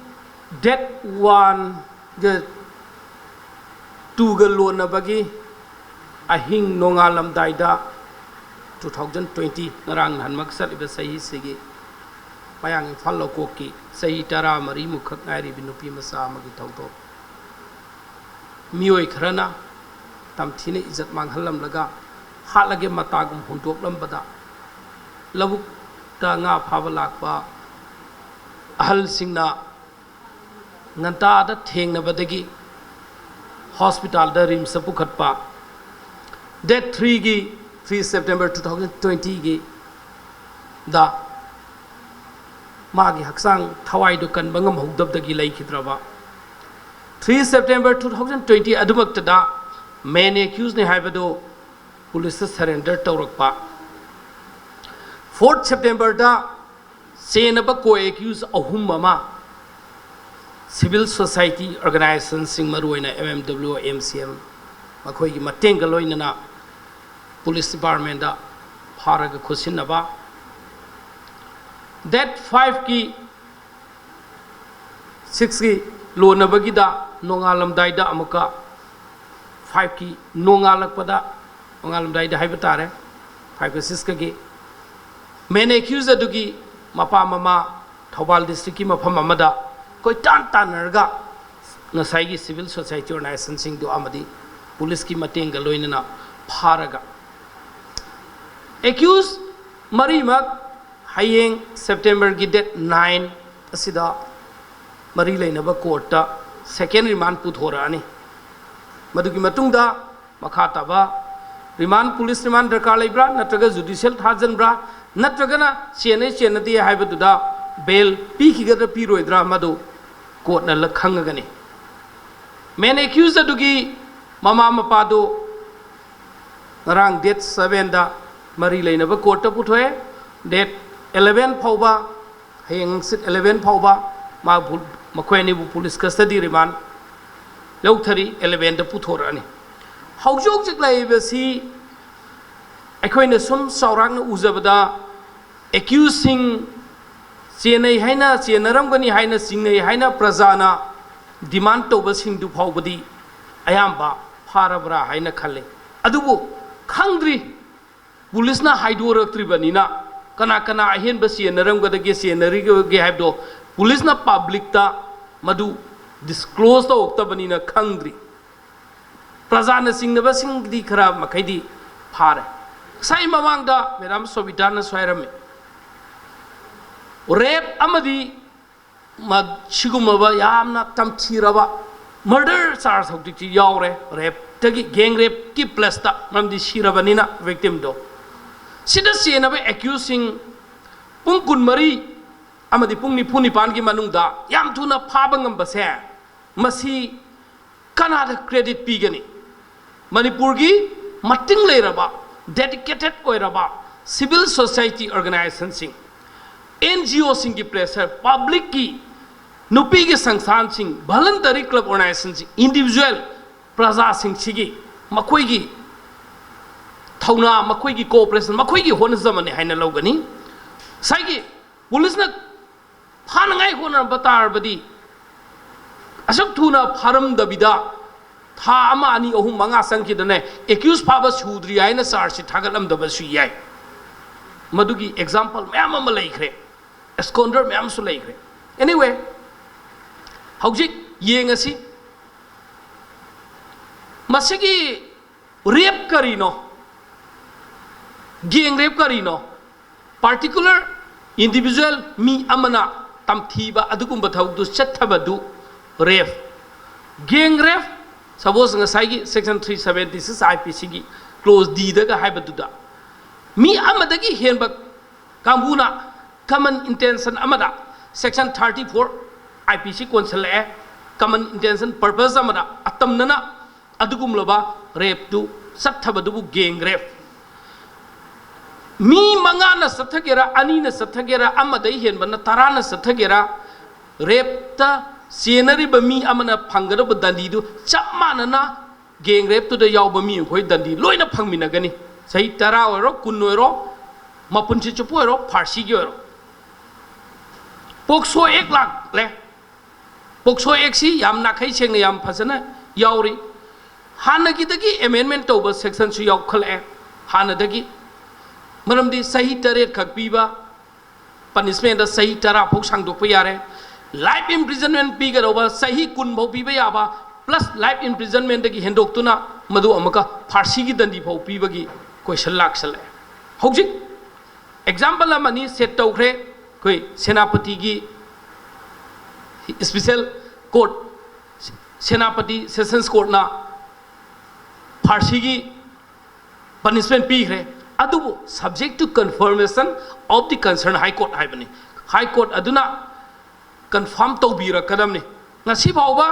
ꯗꯦꯠ ꯋꯥꯟꯒ ꯇꯨꯒ ꯂꯣꯟꯅꯕꯒꯤ ꯑꯍꯤꯡ ꯅꯣꯡꯉꯥꯜꯂꯝꯗꯥꯏꯗ, two thousand twenty, ꯉꯔꯥꯡ ꯅꯍꯥꯟꯃꯛ ꯆꯠꯂꯤꯕ ꯆꯍꯤꯁꯤꯒꯤ ꯃꯌꯥꯡ ꯏꯝꯐꯥꯜ ꯂꯧꯀꯣꯛꯀꯤ ꯆꯍꯤ ꯇꯔꯥꯃꯔꯤꯃꯨꯛꯈꯛ ꯉꯥꯏꯔꯤꯕꯤ ꯅꯨꯄꯤ ꯃꯆꯥ ꯑꯃꯒꯤ ꯊꯧꯗꯣꯛ꯫ ꯃꯤꯑꯣꯏ ꯈꯔꯅ ꯇꯝꯊꯤꯅ ꯏꯖꯠ ꯃꯥꯡꯍꯜꯂꯝꯂꯒ ꯍꯥꯠꯂꯒꯦ ꯃꯇꯥꯒꯨꯝ ꯍꯨꯟꯗꯣꯛꯂꯝꯕꯗ, ꯂꯧꯕꯨꯛꯇ ꯉꯥ ꯐꯥꯕ ꯂꯥꯛꯄ ꯑꯍꯜꯁꯤꯡꯅ ꯉꯟꯇꯥꯗ ꯊꯦꯡꯅꯕꯗꯒꯤ ꯍꯣꯁꯄꯤꯇꯥꯜꯗ, ꯔꯤꯝꯁꯇ ꯄꯨꯈꯠꯄ꯫ ꯗꯦꯠ ꯊ꯭ꯔꯤꯒꯤ, three September two thousand twentyꯒꯤ ꯗ ꯃꯥꯒꯤ ꯍꯛꯆꯥꯡ ꯊꯋꯥꯏꯗꯨ ꯀꯟꯕ ꯉꯝꯍꯧꯗꯕꯗꯒꯤ ꯂꯩꯈꯤꯗ꯭ꯔꯕ꯫ Three September two thousand twenty ꯑꯗꯨꯃꯛꯇꯗ main accusedꯅꯤ ꯍꯥꯏꯕꯗꯨ ꯄꯨꯂꯤꯁꯇ surrender ꯇꯧꯔꯛꯄ꯫ Fourth Septemberꯗ ꯆꯦꯟꯅꯕ co-accused ꯑꯍꯨꯝ ꯑꯃ civil society organizationꯁꯤꯡ, ꯃꯔꯨꯑꯣꯏꯅ M M W, M C M, ꯃꯈꯣꯏꯒꯤ ꯃꯇꯦꯡꯒ ꯂꯣꯏꯅꯅ ꯄꯨꯂꯤꯁ departmentꯇ ꯐꯥꯔꯒ ꯈꯨꯠꯁꯤꯟꯅꯕ꯫ Date fiveꯀꯤ, sixꯀꯤ ꯂꯣꯟꯅꯕꯒꯤꯗ ꯅꯣꯡꯉꯥꯜꯂꯝꯗꯥꯏꯗ ꯑꯃꯨꯛꯀ, fiveꯀꯤ ꯅꯣꯡꯉꯥꯜꯂꯛꯄꯗ, ꯅꯣꯡꯉꯥꯜꯂꯝꯗꯥꯏꯗ ꯍꯥꯏꯕ ꯇꯥꯔꯦ, fiveꯀ sixꯀꯒꯤ main accused ꯑꯗꯨꯒꯤ ꯃꯄꯥ ꯃꯃꯥ ꯊꯧꯕꯥꯜ districtꯀꯤ ꯃꯐꯝ ꯑꯃꯗ ꯀꯣꯏꯇꯥꯟ ꯇꯥꯟꯅꯔꯒ ꯉꯁꯥꯏꯒꯤ civil society organizationꯁꯤꯡꯗꯨ ꯑꯃꯗꯤ ꯄꯨꯂꯤꯁꯀꯤ ꯃꯇꯦꯡꯒ ꯂꯣꯏꯅꯅ ꯐꯥꯔꯒ, accused ꯃꯔꯤꯃꯛ ꯍꯌꯦꯡ Septemberꯒꯤ date nine ꯑꯁꯤꯗ ꯃꯔꯤ ꯂꯩꯅꯕ courtꯇ second remand ꯄꯨꯊꯣꯔꯛꯑꯅꯤ꯫ ꯃꯗꯨꯒꯤ ꯃꯇꯨꯡꯗ ꯃꯈꯥ ꯇꯥꯕ remand, police remand ꯗꯔꯀꯥꯔ ꯂꯩꯕ꯭ꯔꯥ, ꯅꯠꯇ꯭ꯔꯒ judicial ꯊꯥꯖꯟꯕ꯭ꯔꯥ, ꯅꯠꯇ꯭ꯔꯒꯅ ꯆꯦꯟꯅꯩ ꯆꯦꯟꯅꯗꯦ ꯍꯥꯏꯕꯗꯨꯗ bail ꯄꯤꯈꯤꯒꯗ꯭ꯔꯥ ꯄꯤꯔꯣꯏꯗ꯭ꯔꯥ, ꯃꯗꯨ courtꯅ ꯂ-, ꯈꯪꯉꯒꯅꯤ꯫ Main accused ꯑꯗꯨꯒꯤ ꯃꯃꯥ ꯃꯄꯥꯗꯨ ꯉꯔꯥꯡ date sevenꯗ ꯃꯔꯤ ꯂꯩꯅꯕ courtꯇ ꯄꯨꯊꯣꯛꯑꯦ꯫ Date eleven ꯐꯥꯎꯕ, ꯍꯌꯦꯡ ꯍꯪꯆꯤꯠ eleven ꯐꯥꯎꯕ ꯃꯥꯕꯨ, ꯃꯈꯣꯏ ꯑꯅꯤꯕꯨ police custody remand ꯂꯧꯊꯔꯤ, elevenꯗ ꯄꯨꯊꯣꯔꯛꯑꯅꯤ꯫ ꯍꯧꯖꯤꯛ ꯍꯧꯖꯤꯛ ꯂꯩꯔꯤꯕꯁꯤ ꯑꯩꯈꯣꯏꯅ ꯁꯨꯝ ꯆꯥꯎꯔꯥꯛꯅ ꯎꯖꯕꯗ, ꯑꯦꯀ꯭ꯌꯨꯁꯁꯤꯡ ꯆꯦꯟꯅꯩ ꯍꯥꯏꯅ, ꯆꯦꯟꯅꯔꯝꯒꯅꯤ ꯍꯥꯏꯅ ꯆꯤꯡꯅꯩ ꯍꯥꯏꯅ ꯄ꯭ꯔꯖꯥꯅ ꯗꯤꯃꯥꯟ ꯇꯧꯕꯁꯤꯡꯗꯨ ꯐꯥꯎꯕꯗꯤ ꯑꯌꯥꯝꯕ ꯐꯥꯔꯕ꯭ꯔꯥ ꯍꯥꯏꯅ ꯈꯜꯂꯤ꯫ ꯑꯗꯨꯕꯨ ꯈꯪꯗ꯭ꯔꯤ, ꯄꯨꯂꯤꯁꯅ ꯍꯥꯏꯗꯣꯔꯛꯇ꯭ꯔꯤꯕꯅꯤꯅ ꯀꯅꯥ ꯀꯅꯥ ꯑꯍꯦꯟꯕ ꯆꯦꯟꯅꯔꯝꯒꯗꯒꯦ, ꯆꯦꯟꯅꯔꯤꯒꯦ ꯍꯥꯏꯕꯗꯣ ꯄꯨꯂꯤꯁꯅ ꯄꯕ꯭ꯂꯤꯛꯇ ꯃꯗꯨ ꯗꯤꯁꯀ꯭ꯂꯣꯖ ꯇꯧꯔꯛꯇꯕꯅꯤꯅ ꯈꯪꯗ꯭ꯔꯤ꯫ ꯄ꯭ꯔꯖꯥꯅ ꯆꯤꯡꯅꯕꯁꯤꯡꯗꯤ ꯈꯔ ꯃꯈꯩꯗꯤ ꯐꯥꯔꯦ꯫ ꯉꯁꯥꯏ ꯃꯃꯥꯡꯗ ꯃꯦꯗꯥꯝ ꯁꯣꯕꯤꯇꯥꯅꯁꯨ ꯍꯥꯏꯔꯝꯃꯤ, ꯔꯦꯞ ꯑꯃꯗꯤ ꯃ-, ꯁꯤꯒꯨꯝꯂꯕ ꯌꯥꯝꯅ ꯇꯝꯊꯤꯔꯕ ꯃꯔꯗꯔ ꯆꯥꯔꯖ ꯍꯧꯖꯤꯛꯇꯤ ꯌꯥꯎꯔꯦ, ꯔꯦꯞꯇꯒꯤ, ꯒꯦꯡ ꯔꯦꯞꯀꯤ ꯄ꯭ꯂꯁꯇ, ꯃꯔꯝꯗꯤ ꯁꯤꯔꯕꯅꯤꯅ ꯚꯤꯛꯇꯤꯝꯗꯣ꯫ ꯁꯤꯗ ꯆꯦꯟꯅꯕ ꯑꯦꯀ꯭ꯌꯨꯁꯁꯤꯡ ꯄꯨꯡ ꯀꯨꯟꯃꯔꯤ ꯑꯃꯗꯤ ꯄꯨꯡ ꯅꯤꯐꯨ ꯅꯤꯄꯥꯟꯒꯤ ꯃꯅꯨꯡꯗ ꯌꯥꯝ ꯊꯨꯅ ꯐꯥꯕ ꯉꯝꯕꯁꯦ, ꯃꯁꯤ ꯀꯅꯥꯗ ꯀ꯭ꯔꯦꯗꯤꯠ ꯄꯤꯒꯅꯤ? ꯃꯅꯤꯄꯨꯔꯒꯤ ꯃꯇꯤꯡ ꯂꯩꯔꯕ, ꯗꯦꯗꯤꯀꯦꯇꯦꯠ ꯑꯣꯏꯔꯕ ꯁꯤꯚꯤꯜ ꯁꯣꯁꯥꯏꯇꯤ ꯑꯣꯔꯒꯅꯥꯏꯖꯦꯁꯟꯁꯤꯡ, ꯑꯦꯟ ꯖꯤ ꯑꯣꯁꯤꯡꯒꯤ ꯄ꯭ꯔꯦꯁꯔ, ꯄꯕ꯭ꯂꯤꯛꯀꯤ, ꯅꯨꯄꯤꯒꯤ ꯁꯪꯁꯊꯥꯟꯁꯤꯡ, ꯚꯣꯂꯟꯇꯔꯤ ꯀ꯭ꯂꯕ ꯑꯣꯔꯒꯅꯥꯏꯖꯦꯁꯟꯁꯤꯡ, ꯏꯟꯗꯤꯚꯤꯖꯨꯋꯦꯜ ꯄ꯭ꯔꯖꯥꯁꯤꯡꯁꯤꯒꯤ, ꯃꯈꯣꯏꯒꯤ ꯊꯧꯅꯥ, ꯃꯈꯣꯏꯒꯤ ꯀꯣꯑꯣꯄꯔꯦꯁꯟ, ꯃꯈꯣꯏꯒꯤ ꯍꯣꯠꯅꯖꯃꯟꯅꯤ ꯍꯥꯏꯅ ꯂꯧꯒꯅꯤ꯫ ꯉꯁꯥꯏꯒꯤ ꯄꯨꯂꯤꯁꯅ ꯐꯥꯅꯉꯥꯏ ꯍꯣꯠꯅꯔꯝꯕ ꯇꯥꯔꯕꯗꯤ, ꯑꯁꯨꯛ ꯊꯨꯅ ꯐꯥꯔꯝꯗꯕꯤꯗ ꯊꯥ ꯑꯃ, ꯑꯅꯤ, ꯑꯍꯨꯝ, ꯃꯉꯥ ꯆꯪꯈꯤꯗꯅ ꯑꯦꯀ꯭ꯌꯨꯁ ꯐꯥꯕ ꯁꯨꯗ꯭ꯔꯤ ꯍꯥꯏꯅ ꯆꯥꯔꯖꯁꯤ ꯊꯥꯒꯠꯂꯝꯗꯕꯁꯨ ꯌꯥꯏ꯫ ꯃꯗꯨꯒꯤ ꯑꯦꯛꯖꯥꯝꯄꯜ ꯃꯌꯥꯝ ꯑꯃ ꯂꯩꯈ꯭ꯔꯦ, ꯑꯦꯁꯀꯣꯟꯗꯔ ꯃꯌꯥꯝ ꯑꯃꯁꯨ ꯂꯩꯈ꯭ꯔꯦ꯫ Anyway, ꯍꯧꯖꯤꯛ ꯌꯦꯡꯉꯁꯤ, ꯃꯁꯤꯒꯤ ꯔꯦꯞ ꯀꯔꯤꯅꯣ? ꯒꯦꯡ ꯔꯦꯞ ꯀꯔꯤꯅꯣ? ꯄꯥꯔꯇꯤꯀꯨꯂꯔ ꯏꯟꯗꯤꯚꯤꯖꯨꯋꯦꯜ ꯃꯤ ꯑꯃꯅ ꯇꯝꯊꯤꯕ ꯑꯗꯨꯒꯨꯝꯕ ꯊꯕꯛꯇꯨ ꯆꯠꯊꯕꯗꯨ ꯔꯦꯞ꯫ ꯒꯦꯡ ꯔꯦꯞ, ꯁꯄꯣꯁ ꯉꯁꯥꯏꯒꯤ section three seventy six I P ꯁꯤꯒꯤ ꯀ꯭ꯂꯣꯖ ꯗꯤꯗꯒ ꯍꯥꯏꯕꯗꯨꯗ, ꯃꯤ ꯑꯃꯗꯒꯤ ꯍꯦꯟꯕ ꯀꯥꯡꯕꯨꯅ ꯀꯃꯟ ꯏꯟꯇꯦꯟꯁꯟ ꯑꯃꯗ, section thirty four I P ꯁꯤ ꯀꯣꯟꯁꯤꯜꯂꯛꯑꯦ, ꯀꯃꯟ ꯏꯟꯇꯦꯟꯁꯟ ꯄꯔꯄꯁ ꯑꯃꯗ ꯑꯇꯝꯅꯅ ꯑꯗꯨꯒꯨꯝꯂꯕ ꯔꯦꯞꯇꯨ ꯆꯠꯊꯕꯗꯨꯕꯨ ꯒꯦꯡ ꯔꯦꯞ꯫ ꯃꯤ ꯃꯉꯥꯅ ꯆꯠꯊꯒꯦꯔꯥ, ꯑꯅꯤꯅ ꯆꯠꯊꯒꯦꯔꯥ, ꯑꯃꯗꯩ ꯍꯦꯟꯕꯅ ꯇꯔꯥꯅ ꯆꯠꯊꯒꯦꯔꯥ, ꯔꯦꯞꯇ ꯆꯦꯟꯅꯔꯤꯕ ꯃꯤ ꯑꯃꯅ ꯐꯪꯒꯗꯕ ꯗꯟꯗꯤꯗꯨ ꯆꯞ ꯃꯥꯟꯅꯅ ꯒꯦꯡ ꯔꯦꯞꯇꯨꯗ ꯌꯥꯎꯕ ꯃꯤ ꯑꯩꯈꯣꯏ ꯗꯟꯗꯤ ꯂꯣꯏꯅ ꯐꯪꯃꯤꯟꯅꯒꯅꯤ꯫ ꯆꯍꯤ ꯇꯔꯥ ꯑꯣꯏꯔꯣ, ꯀꯨꯟ ꯑꯣꯏꯔꯣ, ꯃꯄꯨꯟꯁꯤ ꯆꯨꯞꯄ ꯑꯣꯏꯔꯣ, ꯐꯥꯔꯁꯤꯒꯤ ꯑꯣꯏꯔꯣ꯫ ꯄꯣꯛꯁꯣ ꯑꯦꯛ ꯂꯥꯛꯂꯦ꯫ ꯄꯣꯛꯁꯣ ꯑꯦꯛꯁꯤ ꯌꯥꯝ ꯅꯥꯈꯩ ꯁꯦꯡꯅ ꯌꯥꯝ ꯐꯖꯅ ꯌꯥꯎꯔꯤ꯫ ꯍꯥꯟꯅꯒꯤꯗꯒꯤ ꯑꯦꯃꯦꯟꯃꯦꯟ ꯇꯧꯕ ꯁꯦꯛꯁꯟꯁꯨ ꯌꯥꯎꯈꯠꯂꯛꯑꯦ ꯍꯥꯟꯅꯗꯒꯤ꯫ ꯃꯔꯝꯗꯤ ꯆꯍꯤ ꯇꯔꯦꯠ ꯈꯛ ꯄꯤꯕ ꯄꯅꯤꯁꯃꯦꯟꯗ ꯆꯍꯤ ꯇꯔꯥ ꯐꯥꯎ ꯁꯥꯡꯗꯣꯛꯄ ꯌꯥꯔꯦ꯫ ꯂꯥꯏꯐ ꯏꯝꯄ꯭ꯔꯤꯖꯟꯃꯦꯟ ꯄꯤꯒꯗꯧꯕ ꯆꯍꯤ ꯀꯨꯟ ꯐꯥꯎ ꯄꯤꯕ ꯌꯥꯕ, ꯄ꯭ꯂꯁ ꯂꯥꯏꯐ ꯏꯝꯄ꯭ꯔꯤꯖꯟꯃꯦꯟꯗꯒꯤ ꯍꯦꯟꯗꯣꯛꯇꯨꯅ ꯃꯗꯨ ꯑꯃꯨꯛꯀ ꯐꯥꯔꯁꯤꯒꯤ ꯗꯟꯗꯤ ꯐꯥꯎ ꯄꯤꯕꯒꯤ ꯀꯣꯏꯁꯟ ꯂꯥꯛꯁꯜꯂꯛꯑꯦ꯫ ꯍꯧꯖꯤꯛ ꯑꯦꯛꯖꯥꯝꯄꯜ ꯑꯃꯅꯤ ꯁꯦꯠ ꯇꯧꯈ꯭ꯔꯦ꯫ ꯑꯩꯈꯣꯏ ꯁꯦꯅꯥꯄꯇꯤꯒꯤ ꯏꯁꯄꯤꯁꯦꯜ ꯀꯣꯔꯠ, ꯁꯦꯅꯥꯄꯇꯤ ꯁꯦꯁꯟꯁ ꯀꯣꯔꯠꯅ ꯐꯥꯔꯁꯤꯒꯤ ꯄꯅꯤꯁꯃꯦꯟ ꯄꯤꯈ꯭ꯔꯦ꯫ ꯑꯗꯨꯕꯨ subject to confirmation of the concerned High Court ꯍꯥꯏꯕꯅꯤ꯫ ꯍꯥꯏ ꯀꯣꯔꯠ ꯑꯗꯨꯅ ꯀꯟꯐꯥꯔꯝ ꯇꯧꯕꯤꯔꯛꯀꯗꯕꯅꯤ꯫ ꯉꯁꯤ ꯐꯥꯎꯕ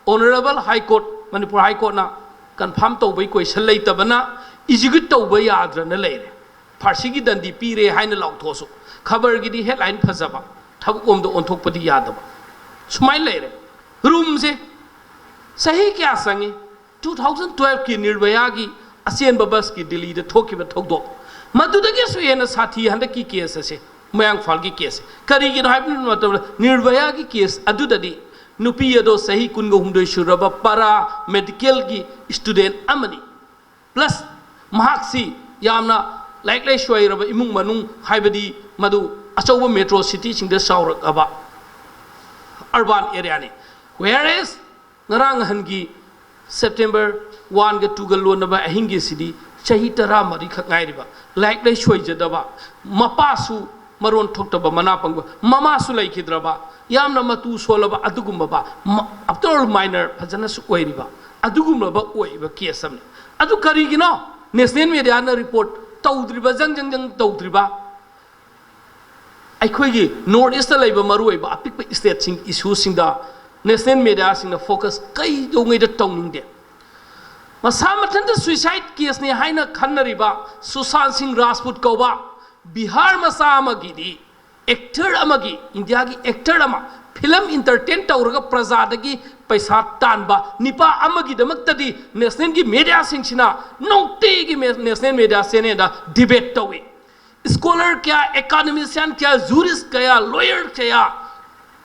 ꯑꯣꯅꯔꯦꯕꯜ ꯍꯥꯏ ꯀꯣꯔꯠ, ꯃꯅꯤꯄꯨꯔ ꯍꯥꯏ ꯀꯣꯔꯠꯅ ꯀꯟꯐꯥꯔꯝ ꯇꯧꯕꯩ ꯀꯣꯏꯁꯟ ꯂꯩꯇꯕꯅ ꯑꯦꯛꯖꯤꯀ꯭ꯌꯨꯠ ꯇꯧꯕ ꯌꯥꯗ꯭ꯔꯅ ꯂꯩꯔꯦ꯫ ꯐꯥꯔꯁꯤꯒꯤ ꯗꯟꯗꯤ ꯄꯤꯔꯦ ꯍꯥꯏꯅ ꯂꯥꯎꯊꯣꯛꯑꯁꯨ ꯈꯕꯔꯒꯤꯗꯤ ꯍꯦꯗꯂꯥꯏꯟ ꯐꯖꯕ, ꯊꯕꯛ ꯂꯣꯝꯗ ꯑꯣꯟꯊꯣꯛꯄꯗꯤ ꯌꯥꯗꯕ꯫ ꯁꯨꯃꯥꯏꯅ ꯂꯩꯔꯦ꯫ ꯔꯨꯝꯁꯦ ꯆꯍꯤ ꯀꯌꯥ ꯆꯪꯉꯤ? ꯇꯨ ꯊꯥꯎꯖꯟ ꯇꯨꯋꯦꯜꯐꯀꯤ ꯅꯤꯔꯚꯌꯥꯒꯤ ꯑꯆꯦꯟꯕ ꯕꯁꯀꯤ ꯗꯤꯜꯂꯤꯗ ꯊꯣꯛꯈꯤꯕ ꯊꯧꯗꯣꯛ, ꯃꯗꯨꯗꯒꯤꯁꯨ ꯍꯦꯟꯅ ꯁꯥꯊꯤ ꯍꯟꯗꯛꯀꯤ ꯀꯦꯁ ꯑꯁꯦ, ꯃꯌꯥꯡꯐꯥꯜꯒꯤ ꯀꯦꯁ꯫ ꯀꯔꯤꯒꯤꯅꯣ ꯍꯥꯏꯕ ꯃꯇꯝꯗ ꯅꯤꯔꯚꯌꯥꯒꯤ ꯀꯦꯁ ꯑꯗꯨꯗꯗꯤ ꯅꯨꯄꯤ ꯑꯗꯣ ꯆꯍꯤ ꯀꯨꯟꯒ ꯍꯨꯝꯗꯣꯏ ꯁꯨꯔꯕ ꯄꯔꯥ ꯃꯦꯗꯤꯀꯦꯜꯒꯤ ꯁ꯭ꯇꯨꯗꯦꯟ ꯑꯃꯅꯤ꯫ ꯄ꯭ꯂꯁ ꯃꯍꯥꯛꯁꯤ ꯌꯥꯝꯅ ꯂꯥꯏꯔꯤꯛ ꯂꯥꯏꯁꯨ ꯍꯩꯔꯕ ꯏꯃꯨꯡ ꯃꯅꯨꯡ, ꯍꯥꯏꯕꯗꯤ ꯃꯗꯨ ꯑꯆꯧꯕ ꯃꯦꯇ꯭ꯔꯣ ꯁꯤꯇꯤꯁꯤꯡꯗ ꯆꯥꯎꯔꯛꯑꯕ ꯑꯔꯕꯥꯟ ꯑꯦꯔꯤꯌꯥꯅꯤ꯫ Whereas ꯉꯔꯥꯡ ꯅꯍꯥꯟꯒꯤ ꯁꯦꯞꯇꯦꯝꯕꯔ ꯋꯥꯟꯒ ꯇꯨꯒ ꯂꯣꯟꯅꯕ ꯑꯍꯤꯡꯒꯤꯁꯤꯗꯤ ꯆꯍꯤ ꯇꯔꯥꯃꯔꯤꯈꯛ ꯉꯥꯏꯔꯤꯕ, ꯂꯥꯏꯔꯤꯛ ꯂꯥꯏꯁꯨ ꯍꯩꯖꯗꯕ, ꯃꯄꯥꯁꯨ ꯃꯔꯣꯟ ꯊꯣꯛꯇꯕ ꯃꯅꯥ ꯄꯪꯕ, ꯃꯃꯥꯁꯨ ꯂꯩꯈꯤꯗ꯭ꯔꯕ, ꯌꯥꯝꯅ ꯃꯇꯨ ꯁꯣꯜꯂꯕ ꯑꯗꯨꯒꯨꯝꯂꯕ, ꯃ-, after all minor ꯐꯖꯅꯁꯨ ꯑꯣꯏꯔꯤꯕ, ꯑꯗꯨꯒꯨꯝꯂꯕ ꯑꯣꯏꯕ ꯀꯦꯁ ꯑꯃꯅꯤ꯫ ꯑꯗꯨ ꯀꯔꯤꯒꯤꯅꯣ ꯅꯦꯁꯅꯦꯜ ꯃꯦꯗꯤꯌꯥꯅ ꯔꯤꯄꯣꯔꯠ ꯇꯧꯗ꯭ꯔꯤꯕ, ꯖꯪ ꯖꯪ ꯖꯪ ꯇꯧꯗ꯭ꯔꯤꯕ? ꯑꯩꯈꯣꯏꯒꯤ ꯅꯣꯔꯠ ꯏꯁꯇ ꯂꯩꯕ ꯃꯔꯨꯑꯣꯏꯕ ꯑꯄꯤꯛꯄ ꯁ꯭ꯇꯦꯠꯁꯤꯡ ꯏꯁꯨꯁꯤꯡꯗ ꯅꯦꯁꯅꯦꯜ ꯃꯦꯗꯤꯌꯥꯁꯤꯡꯅ ꯐꯣꯀꯁ ꯀꯩꯗꯧꯉꯩꯗ ꯇꯧꯅꯤꯡꯗꯦ? ꯃꯁꯥ ꯃꯊꯟꯇ ꯁꯨꯏꯁꯥꯏꯠ ꯀꯦꯁꯅꯤ ꯍꯥꯏꯅ ꯈꯟꯅꯔꯤꯕ ꯁꯨꯁꯥꯟ ꯁꯤꯡ ꯔꯥꯖꯄꯨꯠ ꯀꯧꯕ ꯕꯤꯍꯥꯔ ꯃꯆꯥ ꯑꯃꯒꯤꯗꯤ, ꯑꯦꯛꯇꯔ ꯑꯃꯒꯤ, ꯏꯟꯗꯤꯌꯥꯒꯤ ꯑꯦꯛꯇꯔ ꯑꯃ, ꯐꯤꯂꯝ ꯏꯟꯇꯔꯇꯦꯟ ꯇꯧꯔꯒ ꯄ꯭ꯔꯖꯥꯗꯒꯤ ꯄꯩꯁꯥ ꯇꯥꯟꯕ ꯅꯤꯄꯥ ꯑꯃꯒꯤꯗꯃꯛꯇꯗꯤ ꯅꯦꯁꯅꯦꯜꯒꯤ ꯃꯦꯗꯤꯌꯥꯁꯤꯡꯁꯤꯅ ꯅꯨꯡꯇꯤꯒꯤ ꯃꯦ-, ꯅꯦꯁꯅꯦꯜ ꯃꯦꯗꯤꯌꯥ ꯆꯦꯅꯦꯜꯗ ꯗꯤꯕꯦꯠ ꯇꯧꯏ꯫ ꯁ꯭ꯀꯣꯂꯔ ꯀꯌꯥ, ꯑꯦꯀꯥꯗꯦꯃꯤꯁꯤꯌꯥꯟ ꯀꯌꯥ, ꯖꯨꯔꯤꯁ ꯀꯌꯥ, ꯂꯣꯌꯔ ꯀꯌꯥ,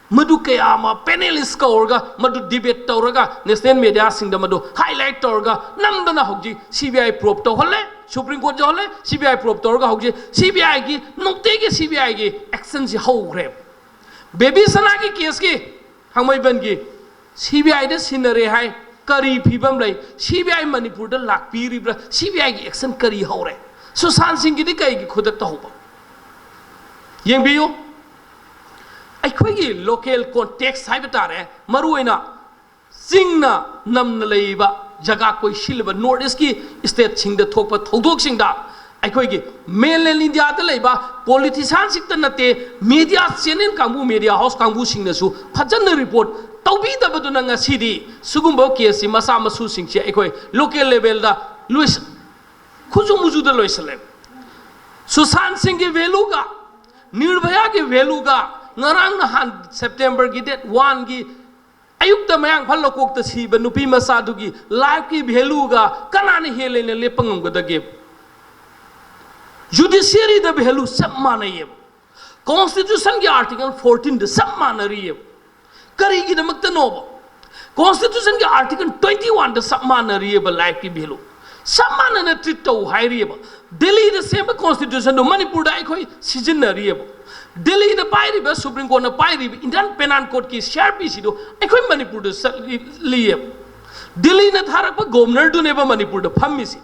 ꯃꯗꯨ ꯀꯌꯥ ꯑꯃ ꯄꯦꯅꯦꯂꯤꯁ ꯀꯧꯔꯒ ꯃꯗꯨ ꯗꯤꯕꯦꯠ ꯇꯧꯔꯒ ꯅꯦꯁꯅꯦꯜ ꯃꯦꯗꯤꯌꯥꯁꯤꯡꯗ ꯃꯗꯨ ꯍꯥꯏꯂꯥꯏꯠ ꯇꯧꯔꯒ ꯅꯝꯗꯅ ꯍꯧꯖꯤꯛ ꯁꯤ ꯕꯤ ꯑꯥꯏ ꯄ꯭ꯔꯣꯞ ꯇꯧꯍꯜꯂꯦ, ꯁꯨꯄ꯭ꯔꯤꯝ ꯀꯣꯔꯠ ꯌꯧꯍꯜꯂꯦ, ꯁꯤ ꯕꯤ ꯑꯥꯏ ꯄ꯭ꯔꯣꯞ ꯇꯧꯔꯒ ꯍꯧꯖꯤꯛ ꯁꯤ ꯕꯤ ꯑꯥꯏꯒꯤ ꯅꯨꯡꯇꯤꯒꯤ ꯁꯤ ꯕꯤ ꯑꯥꯏꯒꯤ ꯑꯦꯛꯁꯟꯁꯤ ꯍꯧꯈ꯭ꯔꯦ꯫ ꯕꯦꯕꯤ ꯁꯅꯥꯒꯤ ꯀꯦꯁꯀꯤ ꯊꯥꯡꯃꯩꯕꯟꯒꯤ ꯁꯤ ꯕꯤ ꯑꯥꯏꯗ ꯁꯤꯟꯅꯔꯦ ꯍꯥꯏ꯫ ꯀꯔꯤ ꯐꯤꯕꯝ ꯂꯩ? ꯁꯤ ꯕꯤ ꯑꯥꯏ ꯃꯅꯤꯄꯨꯔꯗ ꯂꯥꯛꯄꯤꯔꯤꯕ꯭ꯔꯥ? ꯁꯤ ꯕꯤ ꯑꯥꯏꯒꯤ ꯑꯦꯛꯁꯟ ꯀꯔꯤ ꯍꯧꯔꯦ? ꯁꯨꯁꯥꯟ ꯁꯤꯡꯒꯤꯗꯤ ꯀꯩꯒꯤ ꯈꯨꯗꯛꯇ ꯍꯧꯕ? ꯌꯦꯡꯕꯤꯌꯨ, ꯑꯩꯈꯣꯏꯒꯤ ꯂꯣꯀꯦꯜ ꯀꯣꯟꯇꯦꯛꯁ ꯍꯥꯏꯕ ꯇꯥꯔꯦ, ꯃꯔꯨꯑꯣꯏꯅ ꯆꯤꯡꯅ ꯅꯝꯅ ꯂꯩꯔꯤꯕ ꯖꯒꯥ ꯀꯣꯏꯁꯤꯜꯂꯤꯕ ꯅꯣꯔꯠ ꯏꯁꯀꯤ ꯁ꯭ꯇꯦꯠꯁꯤꯡꯗ ꯊꯣꯛꯄ ꯊꯧꯗꯣꯛꯁꯤꯡꯗ ꯑꯩꯈꯣꯏꯒꯤ ꯃꯦꯟꯂꯦꯟ ꯏꯟꯗꯤꯌꯥꯗ ꯂꯩꯕ ꯄꯣꯂꯤꯇꯤꯁꯤꯌꯥꯟꯁꯤꯛꯇ ꯅꯠꯇꯦ, ꯃꯦꯗꯤꯌꯥ ꯆꯦꯅꯦꯜ ꯀꯥꯡꯕꯨ, ꯃꯦꯗꯤꯌꯥ ꯍꯥꯎꯁ ꯀꯥꯡꯕꯨꯁꯤꯡꯅꯁꯨ ꯐꯖꯅ ꯔꯤꯄꯣꯔꯠ ꯇꯧꯕꯤꯗꯕꯗꯨꯅ ꯉꯁꯤꯗꯤ ꯁꯤꯒꯨꯝꯕ ꯀꯦꯁꯁꯤ ꯃꯆꯥ ꯃꯁꯨꯁꯤꯡꯁꯤ ꯑꯩꯈꯣꯏ ꯂꯣꯀꯦꯜ ꯂꯦꯚꯦꯜꯗ ꯂꯣꯏꯁ-, ꯈꯨꯖꯨ ꯃꯨꯖꯨꯗ ꯂꯣꯏꯁꯤꯜꯂꯦ꯫ ꯁꯨꯁꯥꯟ ꯁꯤꯡꯒꯤ ꯚꯦꯂꯨꯒ ꯅꯤꯔꯚꯌꯥꯒꯤ ꯚꯦꯂꯨꯒ ꯉꯔꯥꯡ ꯅꯍꯥꯟ ꯁꯦꯞꯇꯦꯝꯕꯔꯒꯤ ꯗꯦꯠ ꯋꯥꯟꯒꯤ ꯑꯌꯨꯛꯇ ꯃꯌꯥꯡ ꯏꯝꯐꯥꯜ ꯂꯧꯀꯣꯛꯇ ꯁꯤꯕ ꯅꯨꯄꯤ ꯃꯆꯥꯗꯨꯒꯤ ꯂꯥꯏꯐꯀꯤ ꯚꯦꯂꯨꯒ ꯀꯅꯥꯅ ꯍꯦꯜꯂꯦꯅ ꯂꯦꯞꯄ ꯉꯝꯒꯗꯒꯦ? ꯖꯨꯗꯤꯁꯤꯌꯔꯤꯗ ꯚꯦꯂꯨ ꯆꯞ ꯃꯥꯟꯅꯩꯌꯦꯕ꯫ ꯀꯣꯟꯁꯇꯤꯇ꯭ꯌꯨꯁꯟꯒꯤ ꯑꯥꯔꯇꯤꯀꯜ ꯐꯣꯔꯇꯤꯟꯗ ꯆꯞ ꯃꯥꯟꯅꯔꯤꯌꯦꯕ꯫ ꯀꯔꯤꯒꯤꯗꯃꯛꯇꯅꯣꯕ? ꯀꯣꯟꯁꯇꯤꯇ꯭ꯌꯨꯁꯟꯒꯤ ꯑꯥꯔꯇꯤꯀꯜ ꯇ꯭ꯋꯦꯟꯇꯤ ꯋꯥꯟꯗ ꯆꯞ ꯃꯥꯟꯅꯔꯤꯌꯦꯕ, ꯂꯥꯏꯐꯀꯤ ꯚꯦꯂꯨ꯫ ꯆꯞ ꯃꯥꯟꯅꯅ ꯇ꯭ꯔꯤꯠ ꯇꯧ ꯍꯥꯏꯔꯤꯌꯦꯕ꯫ ꯗꯦꯜꯂꯤꯗ ꯁꯦꯝꯕ ꯀꯣꯟꯁꯇꯤꯇ꯭ꯌꯨꯁꯟꯗꯨ ꯃꯅꯤꯄꯨꯔꯗ ꯑꯩꯈꯣꯏ ꯁꯤꯖꯤꯟꯅꯔꯤꯌꯦꯕ꯫ ꯗꯦꯜꯂꯤꯗ ꯄꯥꯏꯔꯤꯕ, ꯁꯨꯄ꯭ꯔꯤꯝ ꯀꯣꯔꯠꯅ ꯄꯥꯏꯔꯤꯕ Indian penal ꯀꯣꯗꯀꯤ C R P ꯁꯤꯗꯨ ꯑꯩꯈꯣꯏ ꯃꯅꯤꯄꯨꯔꯗ ꯆꯠꯂꯤꯌꯦꯕ꯫ ꯗꯦꯜꯂꯤꯅ ꯊꯥꯔꯛꯄ ꯒꯣꯕꯔꯅꯔꯗꯨꯅꯦꯕ ꯃꯅꯤꯄꯨꯔꯗ ꯐꯝꯃꯤꯁꯤ꯫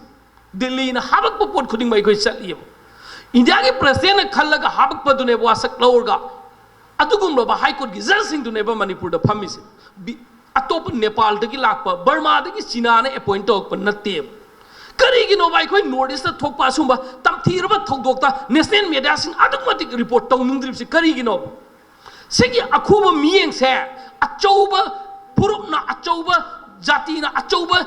ꯗꯦꯜꯂꯤꯅ ꯍꯥꯄꯛꯄ ꯄꯣꯠ ꯈꯨꯗꯤꯡꯃꯛ ꯑꯩꯈꯣꯏ ꯆꯠꯂꯤꯑꯕ꯫ ꯏꯟꯗꯤꯌꯥꯒꯤ ꯄ꯭ꯔꯁꯤꯗꯦꯟꯅ ꯈꯜꯂꯒ ꯍꯥꯄꯛꯄꯗꯨꯅꯦꯕ ꯋꯥꯁꯛ ꯂꯧꯔꯒ ꯑꯗꯨꯒꯨꯝꯂꯕ ꯍꯥꯏ ꯀꯣꯔꯠꯀꯤ ꯖꯖꯁꯤꯡꯗꯨꯅꯦꯕ ꯃꯅꯤꯄꯨꯔꯗ ꯐꯝꯃꯤꯁꯦ꯫ ꯕꯤ-, ꯑꯇꯣꯞꯄ ꯅꯦꯄꯥꯜꯗꯒꯤ ꯂꯥꯛꯄ, ꯕꯔꯃꯥꯗꯒꯤ ꯆꯤꯅꯥꯅ ꯑꯦꯄꯣꯏꯟ ꯇꯧꯔꯛꯄ ꯅꯠꯇꯦꯕ꯫ ꯀꯔꯤꯒꯤꯅꯣꯕ ꯑꯩꯈꯣꯏ ꯅꯣꯔꯠ ꯏꯁꯇ ꯊꯣꯛꯄ ꯑꯁꯨꯝꯕ ꯇꯝꯊꯤꯔꯕ ꯊꯧꯗꯣꯛꯇ ꯅꯦꯁꯅꯦꯜ ꯃꯦꯗꯤꯌꯥꯁꯤꯡ ꯑꯗꯨꯛ ꯃꯇꯤꯛ ꯔꯤꯄꯣꯔꯠ ꯇꯧꯅꯤꯡꯗ꯭ꯔꯤꯕꯁꯤ ꯀꯔꯤꯒꯤꯅꯣꯕ? ꯁꯤꯒꯤ ꯑꯈꯨꯕ ꯃꯤꯠꯌꯦꯡꯁꯦ ꯑꯆꯧꯕ ꯐꯨꯔꯨꯞꯅ, ꯑꯆꯧꯕ ꯖꯥꯇꯤꯅ, ꯑꯆꯧꯕ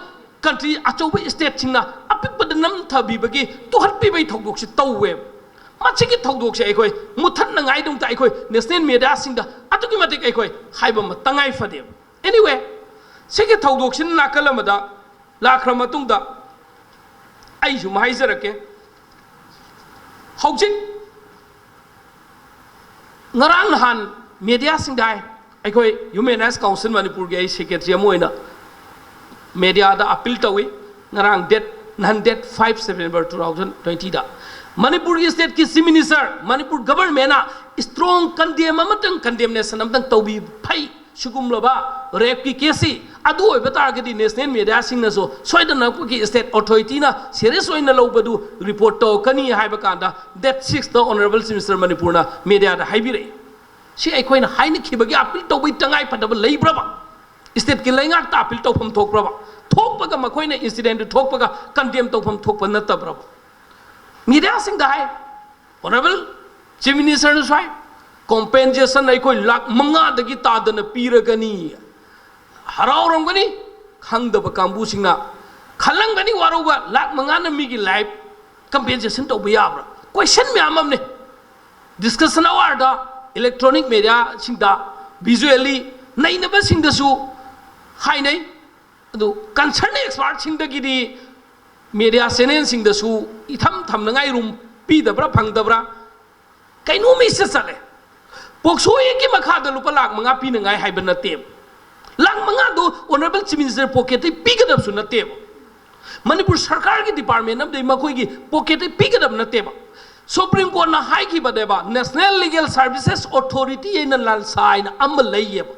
ꯀꯟꯇ꯭ꯔꯤ, ꯑꯆꯧꯕ ꯁ꯭ꯇꯦꯠꯁꯤꯡꯅ ꯑꯄꯤꯛꯄꯗ ꯅꯝꯊꯕꯤꯕꯒꯤ, ꯇꯨꯍꯠꯄꯤꯕꯒꯤ ꯊꯧꯗꯣꯛꯁꯦ ꯇꯧꯋꯦꯕ꯫ ꯃꯁꯤꯒꯤ ꯊꯧꯗꯣꯛꯁꯦ ꯑꯩꯈꯣꯏ ꯃꯨꯊꯠꯅꯉꯥꯏꯗꯃꯛꯇ ꯑꯩꯈꯣꯏ ꯅꯦꯁꯅꯦꯜ ꯃꯦꯗꯤꯌꯥꯁꯤꯡꯗ ꯑꯗꯨꯛꯀꯤ ꯃꯇꯤꯛ ꯑꯩꯈꯣꯏ ꯍꯥꯏꯕ ꯑꯃ ꯇꯉꯥꯏ ꯐꯗꯦꯕ꯫ Anyway, ꯁꯤꯒꯤ ꯊꯧꯗꯣꯛꯁꯤꯅ ꯅꯥꯀꯜ ꯑꯃꯗ ꯂꯥꯛꯈ꯭ꯔ ꯃꯇꯨꯡꯗ, ꯑꯩ ꯁꯨꯝ ꯍꯥꯏꯖꯔꯛꯀꯦ, ꯍꯧꯖꯤꯛ ꯉꯔꯥꯡ ꯅꯍꯥꯟ ꯃꯦꯗꯤꯌꯥꯁꯤꯡꯗ ꯍꯥꯏ, ꯑꯩꯈꯣꯏ ꯍ꯭ꯌꯨꯃꯦꯟ ꯔꯥꯏꯠꯁ ꯀꯥꯎꯟꯁꯤꯜ ꯃꯅꯤꯄꯨꯔꯒꯤ ꯑꯩ ꯁꯦꯀ꯭ꯔꯦꯇꯔꯤ ꯑꯃ ꯑꯣꯏꯅ ꯃꯦꯗꯤꯌꯥꯗ ꯑꯄꯤꯜ ꯇꯧꯏ꯫ ꯉꯔꯥꯡ ꯗꯦꯠ, ꯅꯍꯥꯟ date five September two thousand ꯇ꯭ꯋꯦꯟꯇꯤꯗ ꯃꯅꯤꯄꯨꯔꯒꯤ ꯁ꯭ꯇꯦꯠꯀꯤ ꯆꯤꯐ ꯃꯤꯅꯤꯁꯇꯔ, ꯃꯅꯤꯄꯨꯔ ꯒꯚꯔꯟꯃꯦꯟꯅ ꯏꯁꯇ꯭ꯔꯣꯡ ꯀꯟꯗꯦꯝ ꯑꯃꯇꯪ, ꯀꯟꯗꯦꯝꯅꯦꯁꯟ ꯑꯃꯇꯪ ꯇꯧꯕꯤ ꯐꯩ꯫ ꯁꯤꯒꯨꯝꯂꯕ ꯔꯦꯞꯀꯤ ꯀꯦꯁꯁꯤ ꯑꯗꯨ ꯑꯣꯏꯕ ꯇꯥꯔꯒꯗꯤ ꯅꯦꯁꯅꯦꯜ ꯃꯦꯗꯤꯌꯥꯁꯤꯡꯅꯁꯨ ꯁꯣꯏꯗꯅ ꯑꯩꯈꯣꯏꯒꯤ ꯁ꯭ꯇꯦꯠ ꯑꯣꯊꯣꯔꯤꯇꯤꯅ ꯁꯦꯔꯤꯌꯁ ꯑꯣꯏꯅ ꯂꯧꯕꯗꯨ ꯔꯤꯄꯣꯔꯠ ꯇꯧꯔꯛꯀꯅꯤ ꯍꯥꯏꯕ ꯀꯥꯟꯗ ꯗꯦꯠ ꯁꯤꯛꯁꯇ ꯑꯣꯅꯔꯦꯕꯜ ꯆꯤꯐ ꯃꯤꯅꯤꯁꯇꯔ ꯃꯅꯤꯄꯨꯔꯅ ꯃꯦꯗꯤꯌꯥꯗ ꯍꯥꯏꯕꯤꯔꯛꯏ꯫ ꯁꯤ ꯑꯩꯈꯣꯏꯅ ꯍꯥꯏꯅꯈꯤꯕꯒꯤ ꯑꯄꯤꯜ ꯇꯧꯕꯒꯤ ꯇꯉꯥꯏ ꯐꯗꯕ ꯂꯩꯕ꯭ꯔꯕ? ꯁ꯭ꯇꯦꯠꯀꯤ ꯂꯩꯉꯥꯛꯇ ꯑꯄꯤꯜ ꯇꯧꯐꯝ ꯊꯣꯛꯄ꯭ꯔꯕ? ꯊꯣꯛꯄꯒ ꯃꯈꯣꯏꯅ ꯏꯟꯁꯤꯗꯦꯟꯗꯨ ꯊꯣꯛꯄꯒ ꯀꯟꯗꯦꯝ ꯇꯧꯐꯝ ꯊꯣꯛꯄ ꯅꯠꯇꯕ꯭ꯔꯕ? ꯃꯦꯗꯤꯌꯥꯁꯤꯡꯗ ꯍꯥꯏ, ꯑꯣꯅꯔꯦꯕꯜ ꯆꯤꯐ ꯃꯤꯅꯤꯁꯇꯔꯅꯁꯨ ꯍꯥꯏ, ꯀꯣꯝꯄꯦꯟꯁꯦꯁꯟ ꯑꯩꯈꯣꯏ ꯂꯥꯛ ꯃꯉꯥꯗꯒꯤ ꯇꯥꯗꯅ ꯄꯤꯔꯒꯅꯤ꯫ ꯍꯔꯥꯎꯔꯝꯒꯅꯤ꯫ ꯈꯪꯗꯕ ꯀꯥꯡꯕꯨꯁꯤꯡꯅ ꯈꯜꯂꯝꯒꯅꯤ, ꯋꯥꯔꯧꯕ, ꯂꯥꯛ ꯃꯉꯥꯅ ꯃꯤꯒꯤ ꯂꯥꯏꯐ ꯀꯝꯄꯦꯟꯁꯦꯁꯟ ꯇꯧꯕ ꯌꯥꯕ꯭ꯔꯥ? ꯀꯣꯏꯁꯟ ꯃꯌꯥꯝ ꯑꯃꯅꯦ꯫ ꯗꯤꯁꯀꯁꯟ ꯑꯋꯥꯔꯗ ꯏꯂꯦꯛꯇ꯭ꯔꯣꯅꯤꯛ ꯃꯦꯗꯤꯌꯥꯁꯤꯡꯗ ꯚꯤꯖꯨꯋꯦꯜꯂꯤ ꯅꯩꯅꯕꯁꯤꯡꯗꯁꯨ ꯍꯥꯏꯅꯩ꯫ ꯑꯗꯨ ꯀꯟꯁꯔꯟ ꯑꯦꯛꯁꯄꯥꯔꯠꯁꯤꯡꯗꯒꯤꯗꯤ ꯃꯦꯗꯤꯌꯥ ꯆꯦꯅꯦꯜꯁꯤꯡꯗꯁꯨ ꯏꯊꯝ ꯊꯝꯅꯉꯥꯏ ꯔꯨꯝ ꯄꯤꯗꯕ꯭ꯔꯥ, ꯐꯪꯗꯕ꯭ꯔꯥ? ꯀꯩꯅꯣꯝ ꯏꯆꯠ ꯆꯠꯂꯦ꯫ ꯄꯣꯛꯁꯣ ꯑꯦꯛꯀꯤ ꯃꯈꯥꯗ ꯂꯨꯄꯥ ꯂꯥꯛ ꯃꯉꯥ ꯄꯤꯅꯉꯥꯏ ꯍꯥꯏꯕ ꯅꯠꯇꯦꯕ꯫ ꯂꯥꯛ ꯃꯉꯥꯗꯨ ꯑꯣꯅꯔꯦꯕꯜ ꯆꯤꯐ ꯃꯤꯅꯤꯁꯇꯔ ꯄꯣꯀꯦꯠꯇꯒꯤ ꯄꯤꯒꯗꯕꯁꯨ ꯅꯠꯇꯦꯕ꯫ ꯃꯅꯤꯄꯨꯔ ꯁꯔꯀꯥꯔꯒꯤ ꯗꯤꯄꯥꯔꯠꯃꯦꯟ ꯑꯃꯗꯒꯤ ꯃꯈꯣꯏꯒꯤ ꯄꯣꯀꯦꯠꯇꯒꯤ ꯄꯤꯒꯗꯕ ꯅꯠꯇꯦꯕ꯫ ꯁꯨꯄ꯭ꯔꯤꯝ ꯀꯣꯔꯠꯅ ꯍꯥꯏꯈꯤꯕꯅꯦꯕ, ꯅꯦꯁꯅꯦꯜ ꯂꯤꯒꯦꯜ ꯁꯥꯔꯚꯤꯁꯦꯁ ꯑꯣꯊꯣꯔꯤꯇꯤ ꯍꯥꯏꯅ, ꯅꯜꯁꯥ ꯍꯥꯏꯅ ꯑꯃ ꯂꯩꯌꯦꯕ꯫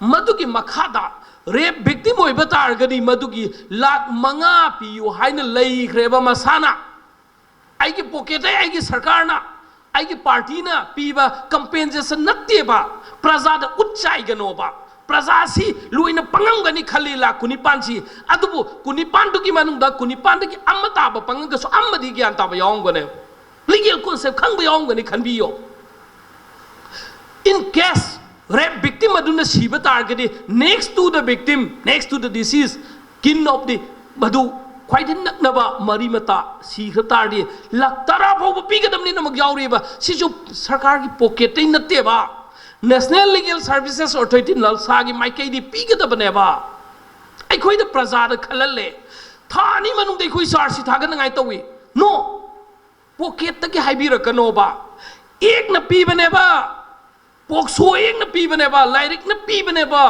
ꯃꯗꯨꯒꯤ ꯃꯈꯥꯗ ꯔꯦꯞ ꯚꯤꯛꯇꯤꯝ ꯑꯣꯏꯕ ꯇꯥꯔꯒꯗꯤ ꯃꯗꯨꯒꯤ ꯂꯥꯛ ꯃꯉꯥ ꯄꯤꯌꯨ ꯍꯥꯏꯅ ꯂꯩꯈ꯭ꯔꯦꯕ ꯃꯁꯥꯅ꯫ ꯑꯩꯒꯤ ꯄꯣꯀꯦꯠꯇꯩ ꯑꯩꯒꯤ ꯁꯔꯀꯥꯔꯅ, ꯑꯩꯒꯤ ꯄꯥꯔꯇꯤꯅ ꯄꯤꯕ ꯀꯝꯄꯦꯟꯁꯦꯁꯟ ꯅꯠꯇꯦꯕ꯫ ꯄ꯭ꯔꯖꯥꯗ ꯎꯠ ꯆꯥꯏꯒꯅꯣꯕ꯫ ꯄ꯭ꯔꯖꯥꯁꯤ ꯂꯣꯏꯅ ꯄꯪꯉꯝꯒꯅꯤ ꯈꯜꯂꯤ, ꯂꯥꯛ ꯀꯨꯟꯅꯤꯄꯥꯟꯁꯤ꯫ ꯑꯗꯨꯕꯨ ꯀꯨꯟꯅꯤꯄꯥꯟꯗꯨꯒꯤ ꯃꯅꯨꯡꯗ ꯀꯨꯟꯅꯤꯄꯥꯟꯗꯒꯤ ꯑꯃ ꯇꯥꯕ ꯄꯪꯉꯒꯁꯨ ꯑꯃꯗꯤ ꯒ꯭ꯌꯥꯟ ꯇꯥꯕ ꯌꯥꯎꯔꯝꯒꯅꯦꯕ꯫ ꯂꯤꯒꯦꯜ ꯀꯣꯟꯁꯦꯞ ꯈꯪꯕ ꯌꯥꯎꯔꯝꯒꯅꯤ ꯈꯟꯕꯤꯌꯣ꯫ In case rape victim ꯑꯗꯨꯅ ꯁꯤꯕ ꯇꯥꯔꯒꯗꯤ, next to the victim, next to the deceased, kin of the, ꯃꯗꯨ ꯈ꯭ꯋꯥꯏꯗꯒꯤ ꯅꯛꯅꯕ ꯃꯔꯤ ꯃꯇꯥ ꯁꯤꯈ꯭ꯔ ꯇꯥꯔꯗꯤ ꯂꯥꯛ ꯇꯔꯥ ꯐꯥꯎꯕ ꯄꯤꯒꯗꯕꯅꯤꯅ ꯑꯃꯨꯛ ꯌꯥꯎꯔꯤꯕ꯫ ꯁꯤꯁꯨ ꯁꯔꯀꯥꯔꯒꯤ ꯄꯣꯀꯦꯠꯇꯩ ꯅꯠꯇꯦꯕ, ꯅꯦꯁꯅꯦꯜ ꯂꯤꯒꯦꯜ ꯁꯥꯔꯚꯤꯁꯦꯁ ꯑꯣꯊꯣꯔꯤꯇꯤ, ꯅꯜꯁꯥꯒꯤ ꯃꯥꯏꯀꯩꯗꯤ ꯄꯤꯒꯗꯕꯅꯦꯕ꯫ ꯑꯩꯈꯣꯏꯗ ꯄ꯭ꯔꯖꯥꯗ ꯈꯜꯍꯜꯂꯦ꯫ ꯊꯥ ꯑꯅꯤ ꯃꯅꯨꯡꯗ ꯑꯩꯈꯣꯏ ꯆꯥꯔꯖ ꯁꯤꯠ ꯊꯥꯒꯠꯅꯉꯥꯏ ꯇꯧꯏ꯫ ꯅꯣ, ꯄꯣꯀꯦꯠꯇꯒꯤ ꯍꯥꯏꯕꯤꯔꯛꯀꯅꯣꯕ꯫ ꯑꯦꯛꯅ ꯄꯤꯕꯅꯦꯕ, ꯄꯣꯛꯁꯣ ꯑꯦꯛꯅ ꯄꯤꯕꯅꯦꯕ, ꯂꯥꯏꯔꯤꯛꯅ ꯄꯤꯕꯅꯦꯕ꯫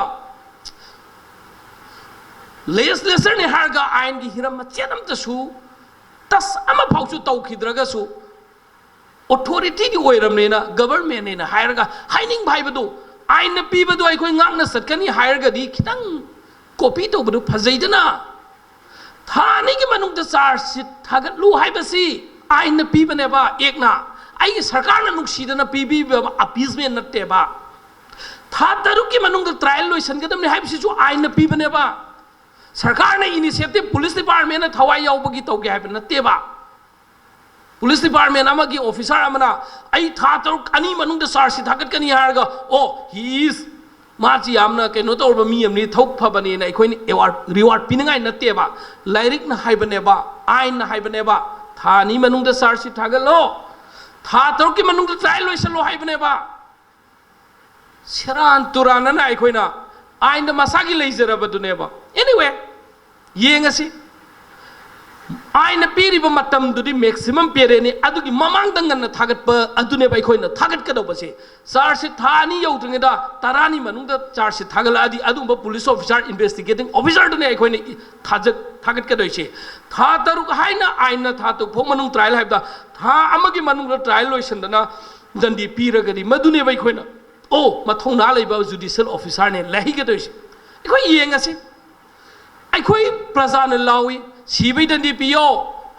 ꯂꯦꯖꯤꯁꯂꯦꯆꯔꯅꯤ ꯍꯥꯏꯔꯒ ꯑꯥꯏꯟꯒꯤ ꯍꯤꯔꯝ ꯃꯆꯦꯠ ꯑꯃꯇꯁꯨ ꯇꯁ ꯑꯃꯐꯥꯎꯁꯨ ꯇꯧꯈꯤꯗ꯭ꯔꯒꯁꯨ, ꯑꯣꯊꯣꯔꯤꯇꯤꯗꯤ ꯑꯣꯏꯔꯕꯅꯤꯅ, ꯒꯕꯔꯃꯦꯟꯅꯦꯅ ꯍꯥꯏꯔꯒ ꯍꯥꯏꯅꯤꯡꯕ ꯍꯥꯏꯕꯗꯨ, ꯑꯥꯏꯟꯅ ꯄꯤꯕꯗꯨ ꯑꯩꯈꯣꯏ ꯉꯥꯛꯅ ꯆꯠꯀꯅꯤ ꯍꯥꯏꯔꯒꯗꯤ ꯈꯤꯇꯪ ꯀꯣꯄꯤ ꯇꯧꯕꯗꯨ ꯐꯖꯩꯗꯅ꯫ ꯊꯥ ꯑꯅꯤꯒꯤ ꯃꯅꯨꯡꯗ ꯆꯥꯔꯖ ꯁꯤꯠ ꯊꯥꯒꯠꯂꯨ ꯍꯥꯏꯕꯁꯤ ꯑꯥꯏꯟꯅ ꯄꯤꯕꯅꯦꯕ, ꯑꯦꯛꯅ꯫ ꯑꯩꯒꯤ ꯁꯔꯀꯥꯔꯅ ꯅꯨꯡꯁꯤꯗꯅ ꯄꯤꯕꯤꯕ ꯑꯄꯤꯁꯃꯦꯟ ꯅꯠꯇꯦꯕ꯫ ꯊꯥ ꯇꯔꯨꯛꯀꯤ ꯃꯅꯨꯡꯗ ꯇ꯭ꯔꯥꯏꯌꯦꯜ ꯂꯣꯏꯁꯤꯟꯒꯗꯕꯅꯤ ꯍꯥꯏꯕꯁꯤꯁꯨ ꯑꯥꯏꯟꯅ ꯄꯤꯕꯅꯦꯕ꯫ ꯁꯔꯀꯥꯔꯅ ꯏꯅꯤꯁꯤꯌꯦꯇꯤꯚ ꯄꯨꯂꯤꯁ ꯗꯤꯄꯥꯔꯠꯃꯦꯟꯅ ꯊꯋꯥꯏ ꯌꯥꯎꯕꯒꯤ ꯇꯧꯒꯦ ꯍꯥꯏꯕ ꯅꯠꯇꯦꯕ꯫ ꯄꯨꯂꯤꯁ ꯗꯤꯄꯥꯔꯠꯃꯦꯟ ꯑꯃꯒꯤ ꯑꯣꯐꯤꯁꯥꯔ ꯑꯃꯅ ꯑꯩ ꯊꯥ ꯇꯔꯨꯛ ꯑꯅꯤ ꯃꯅꯨꯡꯗ ꯆꯥꯔꯖ ꯁꯤꯠ ꯊꯥꯒꯠꯀꯅꯤ ꯍꯥꯏꯔꯒ, ꯑꯣ, ꯍꯤ ꯏꯁ, ꯃꯥꯁꯤ ꯌꯥꯝꯅ ꯀꯩꯅꯣ ꯇꯧꯔꯕ ꯃꯤ ꯑꯃꯅꯤ, ꯊꯕꯛ ꯐꯕꯅꯦꯅ ꯑꯩꯈꯣꯏꯅ ꯑꯦꯋꯥꯔꯗ, ꯔꯤꯋꯥꯔꯗ ꯄꯤꯅꯤꯡꯉꯥꯏ ꯅꯠꯇꯦꯕ꯫ ꯂꯥꯏꯔꯤꯛꯅ ꯍꯥꯏꯕꯅꯦꯕ, ꯑꯥꯏꯟꯅ ꯍꯥꯏꯕꯅꯦꯕ, ꯊꯥ ꯑꯅꯤ ꯃꯅꯨꯡꯗ ꯆꯥꯔꯖ ꯁꯤꯠ ꯊꯥꯒꯠꯂꯣ, ꯊꯥ ꯇꯔꯨꯛꯀꯤ ꯃꯅꯨꯡꯗ ꯇ꯭ꯔꯥꯏꯌꯦꯜ ꯂꯣꯏꯁꯤꯜꯂꯣ ꯍꯥꯏꯕꯅꯦꯕ꯫ ꯁꯦꯔꯥꯟ ꯇꯨꯔꯥꯟꯅꯅ ꯑꯩꯈꯣꯏꯅ ꯑꯥꯏꯟꯗ ꯃꯁꯥꯒꯤ ꯂꯩꯖꯔꯕꯗꯨꯅꯦꯕ꯫ ꯑꯦꯅꯤꯋꯦ, ꯌꯦꯡꯉꯁꯤ꯫ ꯑꯥꯏꯟꯅ ꯄꯤꯔꯤꯕ ꯃꯇꯝꯗꯨꯗꯤ ꯃꯦꯛꯁꯤꯃꯝ ꯄꯦꯔꯦꯠꯅꯤ꯫ ꯑꯗꯨꯒꯤ ꯃꯃꯥꯡꯗ ꯉꯟꯅ ꯊꯥꯒꯠꯄ ꯑꯗꯨꯅꯦꯕ ꯑꯩꯈꯣꯏꯅ ꯊꯥꯒꯠꯀꯗꯧꯕꯁꯦ꯫ ꯆꯥꯔꯖ ꯁꯤꯠ ꯊꯥ ꯑꯅꯤ ꯌꯧꯗ꯭ꯔꯤꯉꯩꯗ ꯇꯔꯥꯅꯤ ꯃꯅꯨꯡꯗ ꯆꯥꯔꯖ ꯁꯤꯠ ꯊꯥꯒꯠꯂꯛꯑꯗꯤ ꯑꯗꯨꯒꯨꯝꯕ ꯄꯨꯂꯤꯁ ꯑꯣꯐꯤꯁꯥꯔ, ꯏꯟꯚꯦꯁꯇꯤꯒꯦꯇꯤꯡ ꯑꯣꯐꯤꯁꯥꯔꯗꯨꯅꯦ ꯑꯩꯈꯣꯏꯅ ꯏ-, ꯊꯥꯖ-, ꯊꯥꯒꯠꯀꯗꯣꯏꯁꯦ꯫ ꯊꯥ ꯇꯔꯨꯛ ꯍꯥꯏꯅ ꯑꯥꯏꯟꯅ ꯊꯥ ꯇꯔꯨꯛ ꯐꯥꯎ ꯃꯅꯨꯡ ꯇ꯭ꯔꯥꯏꯌꯦꯜ ꯍꯥꯏꯕꯗ ꯊꯥ ꯑꯃꯒꯤ ꯃꯅꯨꯡꯗ ꯇ꯭ꯔꯥꯏꯌꯦꯜ ꯂꯣꯏꯁꯤꯟꯗꯅ ꯗꯟꯗꯤ ꯄꯤꯔꯒꯗꯤ ꯃꯗꯨꯅꯦꯕ ꯑꯩꯈꯣꯏꯅ, ꯑꯣ, ꯃꯊꯧꯅꯥ ꯂꯩꯕ ꯖꯨꯗꯤꯁꯤꯌꯦꯜ ꯑꯣꯐꯤꯁꯥꯔꯅꯦ ꯂꯩꯍꯩꯒꯗꯣꯏꯁꯦ꯫ ꯑꯩꯈꯣꯏ ꯌꯦꯡꯉꯁꯤ꯫ ꯑꯩꯈꯣꯏ ꯄ꯭ꯔꯖꯥꯅ ꯂꯥꯎꯏ, ꯁꯤꯕꯩ ꯗꯟꯗꯤ ꯄꯤꯌꯣ,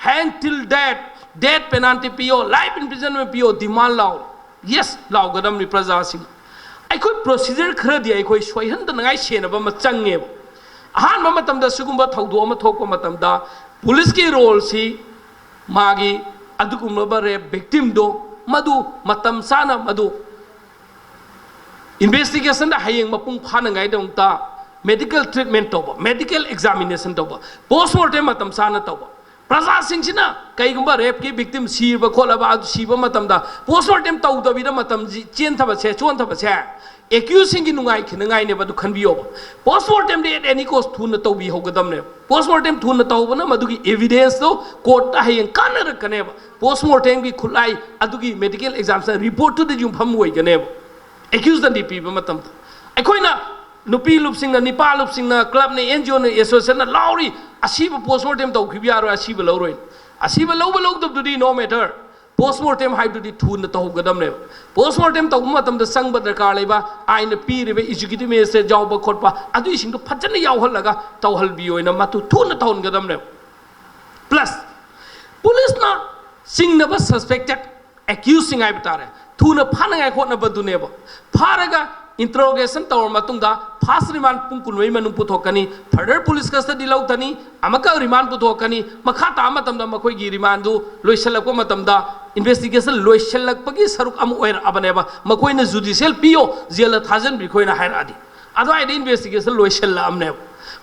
hang till death, death penalty ꯄꯤꯌꯣ, life imprisonment ꯄꯤꯌꯣ, ꯗꯤꯃꯥꯟ ꯂꯥꯎꯏ꯫ ꯌꯦꯁ, ꯂꯥꯎꯒꯗꯕꯅꯤ ꯄ꯭ꯔꯖꯥꯁꯤꯡ꯫ ꯑꯩꯈꯣꯏ ꯄ꯭ꯔꯣꯁꯤꯖꯔ ꯈꯔꯗꯤ ꯑꯩꯈꯣꯏ ꯁꯣꯏꯍꯟꯗꯅꯉꯥꯏ ꯁꯦꯟꯅꯕ ꯑꯃ ꯆꯪꯉꯦꯕ꯫ ꯑꯍꯥꯟꯕ ꯃꯇꯝꯗ ꯁꯤꯒꯨꯝꯕ ꯊꯧꯗꯣꯛ ꯑꯃ ꯊꯣꯛꯄ ꯃꯇꯝꯗ ꯄꯨꯂꯤꯁꯀꯤ ꯔꯣꯜꯁꯤ, ꯃꯥꯒꯤ ꯑꯗꯨꯒꯨꯝꯂꯕ ꯔꯦꯞ ꯚꯤꯛꯇꯤꯝꯗꯣ ꯃꯗꯨ ꯃꯇꯝ ꯆꯥꯅ ꯃꯗꯨ ꯏꯟꯚꯦꯁꯇꯤꯒꯦꯁꯟꯗ ꯍꯌꯦꯡ ꯃꯄꯨꯡ ꯐꯥꯅꯉꯥꯏꯗꯃꯛꯇ ꯃꯦꯗꯤꯀꯦꯜ ꯇ꯭ꯔꯤꯠꯃꯦꯟ ꯇꯧꯕ, ꯃꯦꯗꯤꯀꯦꯜ ꯑꯦꯛꯖꯥꯃꯤꯅꯦꯁꯟ ꯇꯧꯕ, ꯄꯣꯁꯃꯣꯔꯇꯦꯝ ꯃꯇꯝ ꯆꯥꯅ ꯇꯧꯕ꯫ ꯄ꯭ꯔꯖꯥꯁꯤꯡꯁꯤꯅ ꯀꯩꯒꯨꯝꯕ ꯔꯦꯞꯀꯤ ꯚꯤꯛꯇꯤꯝ ꯁꯤꯕ ꯈꯣꯠꯂꯕ, ꯑꯗꯨ ꯁꯤꯕ ꯃꯇꯝꯗ ꯄꯣꯁꯃꯣꯔꯇꯦꯝ ꯇꯧꯗꯕꯤꯗ ꯃꯇꯝꯁꯤ ꯆꯦꯟꯊꯕꯁꯦ, ꯆꯣꯟꯊꯕꯁꯦ, ꯑꯦꯀ꯭ꯌꯨꯁꯁꯤꯡꯒꯤ ꯅꯨꯡꯉꯥꯏꯈꯤꯅꯉꯥꯏꯅꯦꯕ꯫ ꯑꯗꯨ ꯈꯟꯕꯤꯌꯣꯕ, ꯄꯣꯁꯃꯣꯔꯇꯦꯝꯗꯤ at any cost ꯊꯨꯅ ꯇꯧꯕꯤꯍꯧꯒꯗꯕꯅꯦꯕ꯫ ꯄꯣꯁꯃꯣꯔꯇꯦꯝ ꯊꯨꯅ ꯇꯧꯕꯅ ꯃꯗꯨꯒꯤ ꯑꯦꯚꯤꯗꯦꯟꯁꯇꯣ ꯀꯣꯔꯠꯇ ꯍꯌꯦꯡ ꯀꯥꯟꯅꯔꯛꯀꯅꯦꯕ꯫ ꯄꯣꯁꯃꯣꯔꯇꯦꯝꯒꯤ ꯈꯨꯠꯂꯥꯏ ꯑꯗꯨꯒꯤ ꯃꯦꯗꯤꯀꯦꯜ ꯑꯦꯛꯖꯥꯝꯁꯤꯅ ꯔꯤꯄꯣꯔꯠꯇꯨꯗ ꯌꯨꯝꯐꯝ ꯑꯣꯏꯒꯅꯦꯕ꯫ ꯑꯦꯀ꯭ꯌꯨꯁꯇꯗꯤ ꯄꯤꯕ ꯃꯇꯝꯗ ꯑꯩꯈꯣꯏꯅ ꯅꯨꯄꯤ ꯂꯨꯞꯁꯤꯡꯅ, ꯅꯤꯄꯥ ꯂꯨꯞꯁꯤꯡꯅ, ꯀ꯭ꯂꯕꯅ, ꯑꯦꯟ ꯖꯤ ꯑꯣꯅ, ꯑꯦꯁꯣꯁꯤꯌꯦꯁꯟꯅ ꯂꯥꯎꯔꯤ, "ꯑꯁꯤꯕ ꯄꯣꯁꯃꯣꯔꯇꯦꯝ ꯇꯧꯈꯤꯕ ꯌꯥꯔꯣꯏ, ꯑꯁꯤꯕ ꯂꯧꯔꯣꯏ"꯫ ꯑꯁꯤꯕ ꯂꯧꯕ ꯂꯧꯗꯕꯗꯨꯗꯤ no matter, ꯄꯣꯁꯃꯣꯔꯇꯦꯝ ꯍꯥꯏꯕꯗꯨꯗꯤ ꯊꯨꯅ ꯇꯧꯍꯧꯒꯗꯕꯅꯦꯕ꯫ ꯄꯣꯁꯃꯣꯔꯇꯦꯝ ꯇꯧꯕ ꯃꯇꯝꯗ ꯆꯪꯕ ꯗꯔꯀꯥꯔ ꯂꯩꯕ, ꯑꯥꯏꯟꯅ ꯄꯤꯔꯤꯕ ꯑꯦꯛꯖꯤꯀ꯭ꯌꯨꯇꯤꯚ ꯃꯦꯖꯤꯁꯇ꯭ꯔꯦꯠ ꯌꯥꯎꯕ ꯈꯣꯠꯄ, ꯑꯗꯨꯏꯁꯤꯡꯗꯣ ꯐꯖꯅ ꯌꯥꯎꯍꯜꯂꯒ ꯇꯧꯍꯜꯕꯤꯌꯣꯅ ꯃꯗꯨ ꯊꯨꯅ ꯇꯧꯍꯟꯒꯗꯕꯅꯦꯕ꯫ ꯄ꯭ꯂꯁ, ꯄꯨꯂꯤꯁꯅ ꯆꯤꯡꯅꯕ ꯁꯁꯄꯦꯛꯇꯦꯠ ꯑꯦꯀ꯭ꯌꯨꯁꯁꯤꯡ ꯍꯥꯏꯕ ꯇꯥꯔꯦ, ꯊꯨꯅ ꯐꯥꯅꯉꯥꯏ ꯍꯣꯠꯅꯕꯗꯨꯅꯦꯕ꯫ ꯐꯥꯔꯒ ꯏꯟꯇꯔꯣꯒꯦꯁꯟ ꯇꯧꯔꯕ ꯃꯇꯨꯡꯗ ꯐꯥꯔꯁ ꯔꯤꯃꯥꯟ ꯄꯨꯡ ꯀꯨꯟꯃꯔꯤ ꯃꯅꯨꯡ ꯄꯨꯊꯣꯛꯀꯅꯤ, ꯐꯔꯗꯔ ꯄꯨꯂꯤꯁ ꯀꯁꯇꯗꯤ ꯂꯧꯊꯅꯤ, ꯑꯃꯨꯛꯀ ꯔꯤꯃꯥꯟ ꯄꯨꯊꯣꯛꯀꯅꯤ꯫ ꯃꯈꯥ ꯇꯥꯕ ꯃꯇꯝꯗ ꯃꯈꯣꯏꯒꯤ ꯔꯤꯃꯥꯟꯗꯨ ꯂꯣꯏꯁꯤꯜꯂꯛꯄ ꯃꯇꯝꯗ, ꯏꯟꯚꯦꯁꯇꯤꯒꯦꯁꯟ ꯂꯣꯏꯁꯤꯜꯂꯛꯄꯒꯤ ꯁꯔꯨꯛ ꯑꯃ ꯑꯣꯏꯔꯛꯑꯕꯅꯦꯕ꯫ ꯃꯈꯣꯏꯅ ꯖꯨꯗꯤꯁꯤꯌꯦꯜ ꯄꯤꯌꯣ, ꯖꯦꯜꯗ ꯊꯥꯖꯤꯟꯕꯤꯈꯣꯅ ꯍꯥꯏꯔꯛꯑꯗꯤ, ꯑꯗꯨꯋꯥꯏꯗ ꯏꯟꯚꯦꯁꯇꯤꯒꯦꯁꯟ ꯂꯣꯏꯁꯤꯜꯂꯛꯑꯕꯅꯦꯕ꯫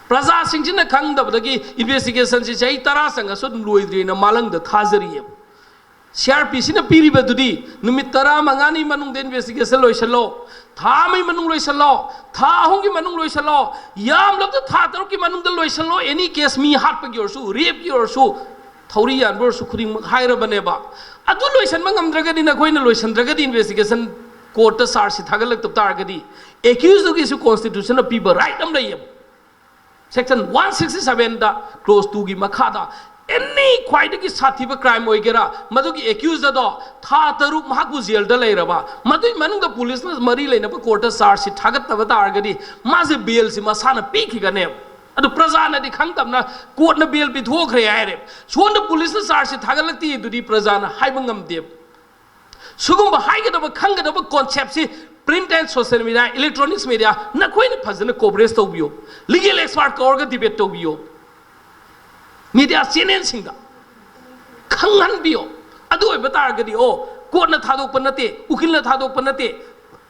ꯄ꯭ꯔꯖꯥꯁꯤꯡꯁꯤꯅ ꯈꯪꯗꯕꯗꯒꯤ ꯏꯟꯚꯦꯁꯇꯤꯒꯦꯁꯟꯁꯤ ꯆꯍꯤ ꯇꯔꯥ ꯆꯪꯉꯁꯨ ꯑꯗꯨꯝ ꯂꯣꯏꯗ꯭ꯔꯤꯅ ꯃꯥꯂꯪꯗ ꯊꯥꯖꯔꯤꯑꯕ꯫ ꯁꯤ ꯑꯥꯔ ꯄꯤꯁꯤꯅ ꯄꯤꯔꯤꯕꯗꯨꯗꯤ ꯅꯨꯃꯤꯠ ꯇꯔꯥꯃꯉꯥꯅꯤ ꯃꯅꯨꯡꯗ ꯏꯟꯚꯦꯁꯇꯤꯒꯦꯁꯟ ꯂꯣꯏꯁꯤꯜꯂꯣ, ꯊꯥ ꯑꯃꯒꯤ ꯃꯅꯨꯡ ꯂꯣꯏꯁꯤꯜꯂꯣ, ꯊꯥ ꯑꯍꯨꯝꯒꯤ ꯃꯅꯨꯡ ꯂꯣꯏꯁꯤꯜꯂꯣ, ꯌꯥꯝꯂꯕꯗ ꯊꯥ ꯇꯔꯨꯛꯀꯤ ꯃꯅꯨꯡꯗ ꯂꯣꯏꯁꯤꯜꯂꯣ꯫ ꯑꯦꯅꯤ ꯀꯦꯁ, ꯃꯤ ꯍꯥꯠꯄꯒꯤ ꯑꯣꯏꯔꯁꯨ, ꯔꯦꯞꯀꯤ ꯑꯣꯏꯔꯁꯨ, ꯊꯧꯔꯤ ꯌꯥꯟꯕ ꯑꯣꯏꯔꯁꯨ, ꯈꯨꯗꯤꯡꯃꯛ ꯍꯥꯏꯔꯕꯅꯦꯕ꯫ ꯑꯗꯨ ꯂꯣꯏꯁꯤꯟꯕ ꯉꯝꯗ꯭ꯔꯒꯗꯤ, ꯅꯈꯣꯏꯅ ꯂꯣꯏꯁꯤꯟꯗ꯭ꯔꯒꯗꯤ, ꯏꯟꯚꯦꯁꯇꯤꯒꯦꯁꯟ ꯀꯣꯔꯠꯇ ꯆꯥꯔꯖꯁꯤꯠ ꯊꯥꯒꯠꯂꯛꯇꯕ ꯇꯥꯔꯒꯗꯤ, ꯑꯦꯀ꯭ꯌꯨꯁꯇꯨꯒꯤꯁꯨ ꯀꯣꯟꯁꯇꯤꯇ꯭ꯌꯨꯁꯟꯅ ꯄꯤꯕ ꯔꯥꯏꯠ ꯑꯃ ꯂꯩꯌꯦꯕ꯫ ꯁꯦꯛꯁꯟ ꯋꯥꯟ ꯁꯤꯛꯁꯇꯤ ꯁꯚꯦꯟꯗ ꯀ꯭ꯂꯣꯖ ꯇꯨꯒꯤ ꯃꯈꯥꯗ ꯑꯦꯅꯤ ꯈ꯭ꯋꯥꯏꯗꯒꯤ ꯁꯥꯊꯤꯕ ꯀ꯭ꯔꯥꯏꯝ ꯑꯣꯏꯒꯦꯔꯥ, ꯃꯗꯨꯒꯤ ꯑꯦꯀ꯭ꯌꯨꯁ ꯑꯗꯣ ꯊꯥ ꯇꯔꯨꯛ ꯃꯍꯥꯛꯄꯨ ꯖꯦꯜꯗ ꯂꯩꯔꯕ, ꯃꯗꯨꯒꯤ ꯃꯅꯨꯡꯗ ꯄꯨꯂꯤꯁꯅ ꯃꯔꯤ ꯂꯩꯅꯕ ꯀꯣꯔꯠꯇ ꯆꯥꯔꯖꯁꯤꯠ ꯊꯥꯒꯠꯇꯕ ꯇꯥꯔꯒꯗꯤ, ꯃꯥꯁꯦ ꯕꯦꯜꯁꯤ ꯃꯁꯥꯅ ꯄꯤꯈꯤꯒꯅꯦꯕ꯫ ꯑꯗꯨ ꯄ꯭ꯔꯖꯥꯅꯗꯤ ꯈꯪꯗꯕꯅ ꯀꯣꯔꯠꯅ ꯕꯦꯜ ꯄꯤꯊꯣꯛꯈ꯭ꯔꯦ ꯍꯥꯏꯔꯦ, ꯁꯣꯝꯗ ꯄꯨꯂꯤꯁꯅ ꯆꯥꯔꯖꯁꯤꯠ ꯊꯥꯒꯠꯂꯛꯇꯦ ꯑꯗꯨꯗꯤ ꯄ꯭ꯔꯖꯥꯅ ꯍꯥꯏꯕ ꯉꯝꯗꯦꯕ꯫ ꯁꯤꯒꯨꯝꯕ ꯍꯥꯏꯒꯗꯕ, ꯈꯪꯒꯗꯕ ꯀꯣꯟꯁꯦꯞꯁꯤ print and social media, electronics media, ꯅꯈꯣꯏꯅ ꯐꯖꯅ ꯀꯣꯚꯔꯦꯖ ꯇꯧꯕꯤꯌꯨ꯫ ꯂꯤꯒꯦꯜ ꯑꯦꯛꯁꯄꯥꯔꯠ ꯀꯧꯔꯒ ꯗꯤꯕꯦꯠ ꯇꯧꯕꯤꯌꯨ꯫ ꯃꯤꯗꯤꯌꯥ ꯆꯦꯅꯦꯜꯁꯤꯡꯗ ꯈꯪꯍꯟꯕꯤꯌꯨ꯫ ꯑꯗꯨ ꯑꯣꯏꯕ ꯇꯥꯔꯒꯗꯤ, ꯑꯣ, ꯀꯣꯔꯠꯅ ꯊꯥꯗꯣꯛꯄ ꯅꯠꯇꯦ, ꯎꯀꯤꯜꯅ ꯊꯥꯗꯣꯛꯄ ꯅꯠꯇꯦ,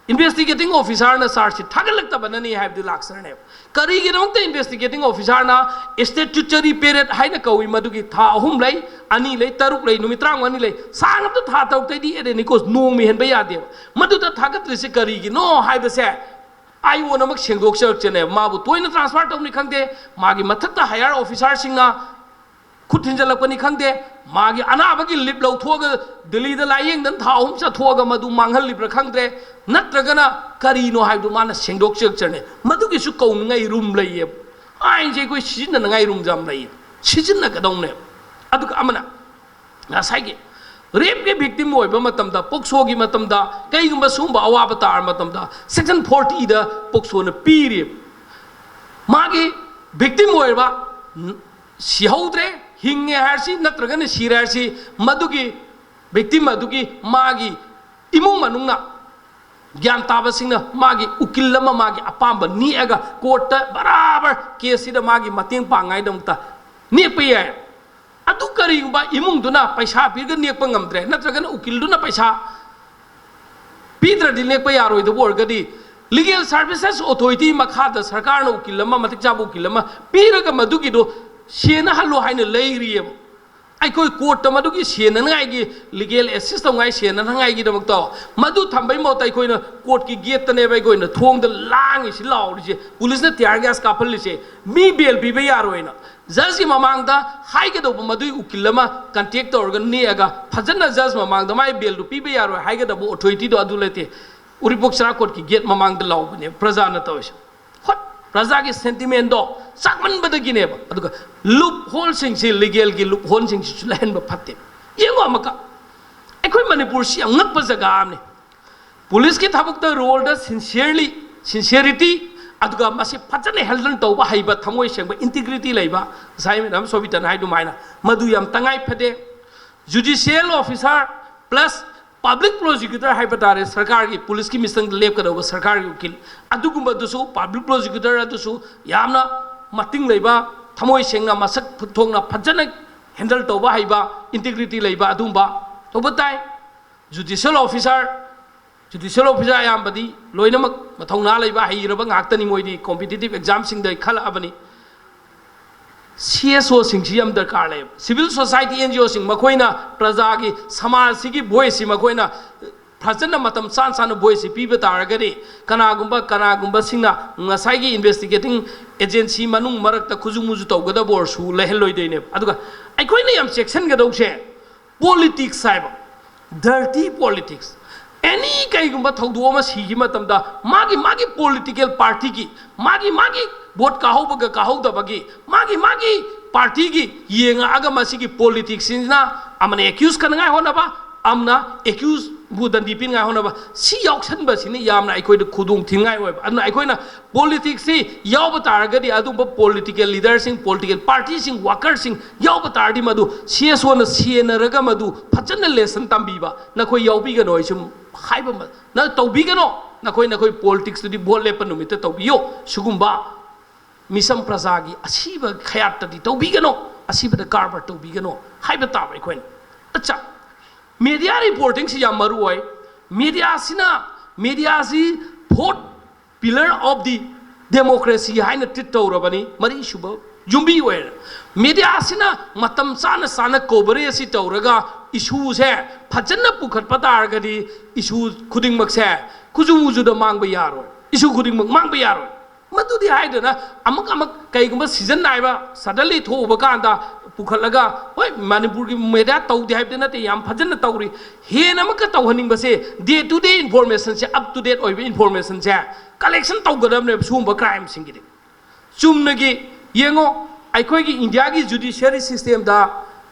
Investigating officerꯅ charge sheet ꯊꯥꯒꯠꯂꯛꯇꯕꯅꯅꯤ ꯍꯥꯏꯕꯗꯨ ꯂꯥꯛꯆꯔꯅꯦꯕ꯫ ꯀꯔꯤꯒꯤꯗꯃꯛꯇ investigating officerꯅ statutory period ꯍꯥꯏꯅ ꯀꯧꯏ, ꯃꯗꯨꯒꯤ ꯊꯥ ꯑꯍꯨꯝ ꯂꯩ, ꯑꯅꯤ ꯂꯩ, ꯇꯔꯨꯛ ꯂꯩ, ꯅꯨꯃꯤꯠ ꯇꯔꯥꯃꯉꯥꯅꯤ ꯂꯩ, ꯁꯥꯡꯉꯕꯗ ꯊꯥ ꯇꯔꯨꯛꯇꯩꯗꯤ ꯑꯦꯔꯦꯅꯤꯀꯣꯁ ꯅꯣꯡꯃ ꯍꯦꯟꯕ ꯌꯥꯗꯦꯕ꯫ ꯃꯗꯨꯗ ꯊꯥꯒꯠꯇ꯭ꯔꯤꯁꯦ ꯀꯔꯤꯒꯤꯅꯣ ꯍꯥꯏꯕꯁꯦ ꯑꯥꯏ ꯑꯣꯅ ꯑꯃꯨꯛ ꯁꯦꯡꯗꯣꯛꯆꯔꯛꯆꯅꯦꯕ꯫ ꯃꯥꯕꯨ ꯇꯣꯏꯅ transfer ꯇꯧꯅꯤ ꯈꯪꯗꯦ, ꯃꯥꯒꯤ ꯃꯊꯛꯇ higher officerꯁꯤꯡꯅ ꯈꯨꯠ ꯊꯤꯟꯖꯜꯂꯛꯄꯅꯤ ꯈꯪꯗꯦ, ꯃꯥꯒꯤ ꯑꯅꯥꯕꯒꯤ leave ꯂꯧꯊꯣꯛꯑꯒ ꯗꯤꯜꯂꯤꯗ ꯂꯥꯏꯌꯦꯡꯗꯅ ꯊꯥ ꯑꯍꯨꯝ ꯆꯠꯊꯣꯛꯑꯒ ꯃꯗꯨ ꯃꯥꯡꯍꯜꯂꯤꯕ꯭ꯔꯥ ꯈꯪꯗ꯭ꯔꯦ, ꯅꯠꯇ꯭ꯔꯒꯅ ꯀꯔꯤꯅꯣ ꯍꯥꯏꯕꯗꯨ ꯃꯥꯅ ꯁꯦꯡꯗꯣꯛꯆꯔꯛꯆꯅꯤ꯫ ꯃꯗꯨꯒꯤꯁꯨ ꯀꯧꯅꯉꯥꯏ room ꯂꯩꯌꯦꯕ꯫ ꯑꯥꯏꯟꯁꯦ ꯑꯩꯈꯣꯏ ꯁꯤꯖꯤꯟꯅꯅꯉꯥꯏ roomꯁꯦ ꯌꯥꯝ ꯂꯩꯌꯦ, ꯁꯤꯖꯤꯟꯅꯒꯗꯧꯅꯦꯕ꯫ ꯑꯗꯨꯒ ꯑꯃꯅ ꯉꯁꯥꯏꯒꯤ rapeꯀꯤ victim ꯑꯣꯏꯕ ꯃꯇꯝꯗ, POCSOꯒꯤ ꯃꯇꯝꯗ, ꯀꯩꯒꯨꯝꯕ ꯁꯤꯒꯨꯝꯕ ꯑꯋꯥꯕ ꯇꯥꯔ ꯃꯇꯝꯗ section fortyꯗ POCSOꯅ ꯄꯤꯔꯤ꯫ ꯃꯥꯒꯤ victim ꯑꯣꯏꯔꯕ, ꯁꯤꯍꯧꯗ꯭ꯔꯦ, ꯍꯤꯡꯉꯦ ꯍꯥꯏꯔꯁꯤ ꯅꯠꯇ꯭ꯔꯒꯅ ꯁꯤꯔꯦ ꯍꯥꯏꯔꯁꯤ, ꯃꯗꯨꯒꯤ victim ꯑꯗꯨꯒꯤ ꯃꯥꯒꯤ ꯏꯃꯨꯡ ꯃꯅꯨꯡꯅ, ꯒ꯭ꯌꯥꯟ ꯇꯥꯕꯁꯤꯡꯅ ꯃꯥꯒꯤ ꯎꯀꯤꯜ ꯑꯃ ꯃꯥꯒꯤ ꯑꯄꯥꯝꯕ ꯅꯦꯛꯑꯒ courtꯇ ꯕꯔꯥꯕꯔ caseꯁꯤꯗ ꯃꯥꯒꯤ ꯃꯇꯦꯡ ꯄꯥꯡꯉꯥꯏꯗꯃꯛꯇ ꯅꯦꯛꯄ ꯌꯥꯏ꯫ ꯑꯗꯨ ꯀꯔꯤꯒꯨꯝꯕ ꯏꯃꯨꯡꯗꯨꯅ ꯄꯩꯁꯥ ꯄꯤꯔꯒ ꯅꯦꯛꯄ ꯉꯝꯗ꯭ꯔꯦ, ꯅꯠꯇ꯭ꯔꯒꯅ ꯎꯀꯤꯜꯗꯨꯅ ꯄꯩꯁꯥ ꯄꯤꯗ꯭ꯔꯗꯤ ꯅꯦꯛꯄ ꯌꯥꯔꯣꯏꯗꯕ ꯑꯣꯏꯔꯒꯗꯤ, Legal Services Authority ꯃꯈꯥꯗ ꯁꯔꯀꯥꯔꯅ ꯎꯀꯤꯜ ꯑꯃ, ꯃꯇꯤꯛ ꯆꯥꯕ ꯎꯀꯤꯜ ꯑꯃ ꯄꯤꯔꯒ ꯃꯗꯨꯒꯤꯗꯣ ꯁꯦꯟꯅꯍꯜꯂꯣ ꯍꯥꯏꯅ ꯂꯩꯔꯤꯑꯕ꯫ ꯑꯩꯈꯣꯏ courtꯇ ꯃꯗꯨꯒꯤ ꯁꯦꯟꯅꯅꯉꯥꯏꯒꯤ, legal assist ꯇꯧꯅꯉꯥꯏ ꯁꯦꯟꯅꯅꯉꯥꯏꯒꯤꯗꯃꯛꯇ ꯃꯗꯨ ꯊꯝꯕꯩ ꯃꯍꯨꯠꯇ ꯑꯩꯈꯣꯏꯅ courtꯀꯤ gateꯇꯅꯦꯕ ꯑꯩꯈꯣꯏꯅ ꯊꯣꯡꯗ ꯂꯥꯡꯉꯤꯁꯤ, ꯂꯥꯎꯔꯤꯁꯦ, policeꯅ tear gas ꯀꯥꯞꯍꯜꯂꯤꯁꯦ꯫ ꯃꯤ bail ꯄꯤꯕ ꯌꯥꯔꯣꯏꯅ judgeꯀꯤ ꯃꯃꯥꯡꯗ ꯍꯥꯏꯒꯗꯧꯕ ꯃꯗꯨꯒꯤ ꯎꯀꯤꯜ ꯑꯃ contact ꯇꯧꯔꯒ ꯅꯦꯛꯑꯒ ꯐꯖꯅ judge ꯃꯃꯥꯡꯗ ꯃꯥꯏ bailꯗꯨ ꯄꯤꯕ ꯌꯥꯔꯣꯏ ꯍꯥꯏꯒꯗꯕ authorityꯗꯣ ꯑꯗꯨ ꯂꯩꯇꯦ꯫ ꯎꯔꯤꯄꯣꯛ ꯆꯤꯔꯥ courtꯀꯤ gate ꯃꯃꯥꯡꯗ ꯂꯥꯎꯕꯅꯦ ꯄ꯭ꯔꯖꯥꯅ ꯇꯧꯔꯤꯁꯦ꯫ ꯍꯣꯏ, ꯄ꯭ꯔꯖꯥꯒꯤ sentimentꯗꯣ ꯆꯥꯛꯃꯟꯕꯗꯒꯤꯅꯦꯕ꯫ ꯑꯗꯨꯒ loopholeꯁꯤꯡꯁꯤ, legalꯒꯤ loopholeꯁꯤꯡꯁꯤꯁꯨ ꯂꯩꯍꯟꯕ ꯐꯠꯇꯦ꯫ ꯌꯦꯡꯉꯣ ꯑꯃꯨꯛꯀ, ꯑꯩꯈꯣꯏ ꯃꯅꯤꯄꯨꯔꯁꯤ ꯌꯥꯝ ꯉꯛꯄ ꯖꯒꯥ ꯑꯃꯅꯤ꯫ Policeꯀꯤ ꯊꯕꯛꯇ roleꯗ sincerely, sincerity, ꯑꯗꯨꯒ ꯃꯁꯤ ꯐꯖꯅ handle ꯇꯧꯕ ꯍꯩꯕ, ꯊꯃꯣꯏ ꯁꯦꯡꯕ, integrity ꯂꯩꯕ, ꯉꯁꯥꯏ Madam ꯁꯣꯕꯤꯇꯥꯅ ꯍꯥꯏ ꯑꯗꯨꯃꯥꯏꯅ, ꯃꯗꯨ ꯌꯥꯝ ꯇꯉꯥꯏ ꯐꯗꯦ꯫ Judicial officer plus public prosecutor ꯍꯥꯏꯕ ꯇꯥꯔꯦ, ꯁꯔꯀꯥꯔꯒꯤ, policeꯀꯤ ꯃꯤꯆꯪꯗ ꯂꯦꯞꯀꯗꯧꯕ ꯁꯔꯀꯥꯔꯒꯤ ꯎꯀꯤꯜ, ꯑꯗꯨꯒꯨꯝꯕꯗꯨꯁꯨ, public prosecutor ꯑꯗꯨꯁꯨ ꯌꯥꯝꯅ ꯃꯇꯤꯡ ꯂꯩꯕ, ꯊꯃꯣꯏ ꯁꯦꯡꯅ, ꯃꯁꯛ ꯊꯣꯛꯅ ꯐꯖꯅ handle ꯇꯧꯕ ꯍꯩꯕ, integrity ꯂꯩꯕ ꯑꯗꯨꯒꯨꯝꯕ ꯇꯧꯕ ꯇꯥꯏ꯫ Judicial officer, Judicial officer ꯑꯌꯥꯝꯕꯗꯤ ꯂꯣꯏꯅꯃꯛ ꯃꯊꯧꯅꯥ ꯂꯩꯕ, ꯍꯩꯔꯕ ꯉꯥꯛꯇꯅꯤ꯫ ꯃꯣꯏꯗꯤ competitive examꯁꯤꯡꯗ ꯈꯜꯂꯛꯑꯕꯅꯤ꯫ ꯁꯤ ꯑꯦꯁ ꯑꯣꯁꯤꯡꯁꯤ ꯌꯥꯝ ꯗꯔꯀꯥꯔ ꯂꯩꯌꯦꯕ꯫ Civil society, ꯑꯦꯟ ꯖꯤ ꯑꯣꯁꯤꯡ, ꯃꯈꯣꯏꯅ ꯄ꯭ꯔꯖꯥꯒꯤ, ꯁꯃꯥꯖꯁꯤꯒꯤ voiceꯁꯤ ꯃꯈꯣꯏꯅ ꯐꯖꯅ ꯃꯇꯝ ꯆꯥꯅ ꯆꯥꯅ voiceꯁꯤ ꯄꯤꯕ ꯇꯥꯔꯒꯗꯤ, ꯀꯅꯥꯒꯨꯝꯕ ꯀꯅꯥꯒꯨꯝꯕꯁꯤꯡꯅ ꯉꯁꯥꯏꯒꯤ investigating agency ꯃꯅꯨꯡ ꯃꯔꯛꯇ ꯈꯨꯖꯨ ꯃꯨꯖꯨ ꯇꯧꯒꯗꯕ ꯑꯣꯏꯔꯁꯨ ꯂꯩꯍꯜꯂꯣꯏꯗꯣꯏꯅꯦꯕ꯫ ꯑꯗꯨꯒ ꯑꯩꯈꯣꯏꯅ ꯌꯥꯝ ꯆꯦꯛꯁꯤꯟꯒꯗꯧꯁꯦ, politics ꯍꯥꯏꯕ, dirty politics, any ꯀꯩꯒꯨꯝꯕ ꯊꯧꯗꯣꯛ ꯑꯃ ꯁꯤꯈꯤꯕ ꯃꯇꯝꯗ, ꯃꯥꯒꯤ ꯃꯥꯒꯤ political partyꯒꯤ, ꯃꯥꯒꯤ ꯃꯥꯒꯤ vote ꯀꯥꯍꯧꯕꯒ ꯀꯥꯍꯧꯗꯕꯒꯤ, ꯃꯥꯒꯤ ꯃꯥꯒꯤ partyꯒꯤ ꯌꯦꯡꯉꯛꯑꯒ, ꯃꯁꯤꯒꯤ politicsꯁꯤꯅ ꯑꯃꯅ accuse ꯈꯟꯅꯉꯥꯏ ꯍꯣꯠꯅꯕ, ꯑꯃꯅ accusedꯕꯨ ꯗꯟꯗꯤ ꯄꯤꯅꯉꯥꯏ ꯍꯣꯠꯅꯕ, ꯁꯤ ꯌꯥꯎꯁꯟꯕꯁꯤꯅ ꯌꯥꯝꯅ ꯑꯩꯈꯣꯏꯗ ꯈꯨꯗꯣꯡ ꯊꯤꯅꯤꯡꯉꯥꯏ ꯑꯣꯏꯕ꯫ ꯑꯗꯨꯅ ꯑꯩꯈꯣꯏꯅ politicsꯁꯤ ꯌꯥꯎꯕ ꯇꯥꯔꯒꯗꯤ, ꯑꯗꯨꯝꯕ political leaderꯁꯤꯡ, political partyꯁꯤꯡ, workerꯁꯤꯡ ꯌꯥꯎꯕ ꯇꯥꯔꯗꯤ, ꯃꯗꯨ ꯁꯤ ꯑꯦꯁ ꯑꯣꯅ ꯁꯦꯟꯅꯔꯒ ꯃꯗꯨ ꯐꯖꯅ lesson ꯇꯝꯕꯤꯕ, "ꯅꯈꯣꯏ ꯌꯥꯎꯕꯤꯒꯅꯣ, ꯑꯩ ꯁꯨꯝ ꯍꯥꯏꯕ ꯑꯃ, ꯅ ꯇꯧꯕꯤꯒꯅꯣ, ꯅꯈꯣꯏ ꯅꯈꯣꯏ politicsꯇꯨꯗꯤ vote ꯂꯦꯞꯄ ꯅꯨꯃꯤꯠꯇ ꯇꯧꯕꯤꯌꯣ, ꯁꯤꯒꯨꯝꯕ ꯃꯤꯁꯝ ꯄ꯭ꯔꯖꯥꯒꯤ ꯑꯁꯤꯕ ꯈꯌꯥꯠꯇꯗꯤ ꯇꯧꯕꯤꯒꯅꯣ, ꯑꯁꯤꯕꯗ ꯀꯔꯕꯥꯔ ꯇꯧꯕꯤꯒꯅꯣ" ꯍꯥꯏꯕ ꯇꯥꯕ ꯑꯩꯈꯣꯏꯅ꯫ ꯑꯠꯆꯥ, media reportingꯁꯤ ꯌꯥꯝ ꯃꯔꯨ ꯑꯣꯏ꯫ Mediaꯁꯤꯅ, mediaꯁꯤ fourth pillar of the democracy ꯍꯥꯏꯅ treat ꯇꯧꯔꯕꯅꯤ, ꯃꯔꯤꯁꯨꯕ ꯌꯨꯝꯕꯤ ꯑꯣꯏꯔꯦ꯫ Mediaꯁꯤꯅ ꯃꯇꯝ ꯆꯥꯅ ꯆꯥꯅ coverage ꯑꯁꯤ ꯇꯧꯔꯒ, issueꯁꯦ ꯐꯖꯅ ꯄꯨꯈꯠꯄ ꯇꯥꯔꯒꯗꯤ, issue ꯈꯨꯗꯤꯡꯃꯛꯁꯦ ꯈꯨꯖꯨ ꯃꯨꯖꯨꯗ ꯃꯥꯡꯕ ꯌꯥꯔꯣꯏ, issue ꯈꯨꯗꯤꯡꯃꯛ ꯃꯥꯡꯕ ꯌꯥꯔꯣꯏ꯫ ꯃꯗꯨꯗꯤ ꯍꯥꯏꯗꯅ, ꯑꯃꯨꯛ ꯑꯃꯨꯛ ꯀꯩꯒꯨꯝꯕ season ꯅꯥꯏꯕ suddenly ꯊꯣꯛꯎꯕ ꯀꯥꯟꯗ ꯄꯨꯈꯠꯂꯒ, ꯍꯣꯏ, ꯃꯅꯤꯄꯨꯔꯒꯤ media ꯇꯧꯗꯦ ꯍꯥꯏꯕꯗꯤ ꯅꯠꯇꯦ, ꯌꯥꯝ ꯐꯖꯅ ꯇꯧꯔꯤ꯫ ꯍꯦꯟꯅ ꯑꯃꯨꯛꯀ ꯇꯧꯍꯟꯅꯤꯡꯕꯁꯦ, day to day informationꯁꯦ, up to date ꯑꯣꯏꯕ informationꯁꯦ collection ꯇꯧꯒꯗꯕꯅꯦꯕ ꯁꯤꯒꯨꯝꯕ crimeꯁꯤꯡꯒꯤꯗꯤ꯫ ꯆꯨꯝꯅꯒꯤ ꯌꯦꯡꯉꯣ, ꯑꯩꯈꯣꯏꯒꯤ ꯏꯟꯗꯤꯌꯥꯒꯤ judiciary systemꯗ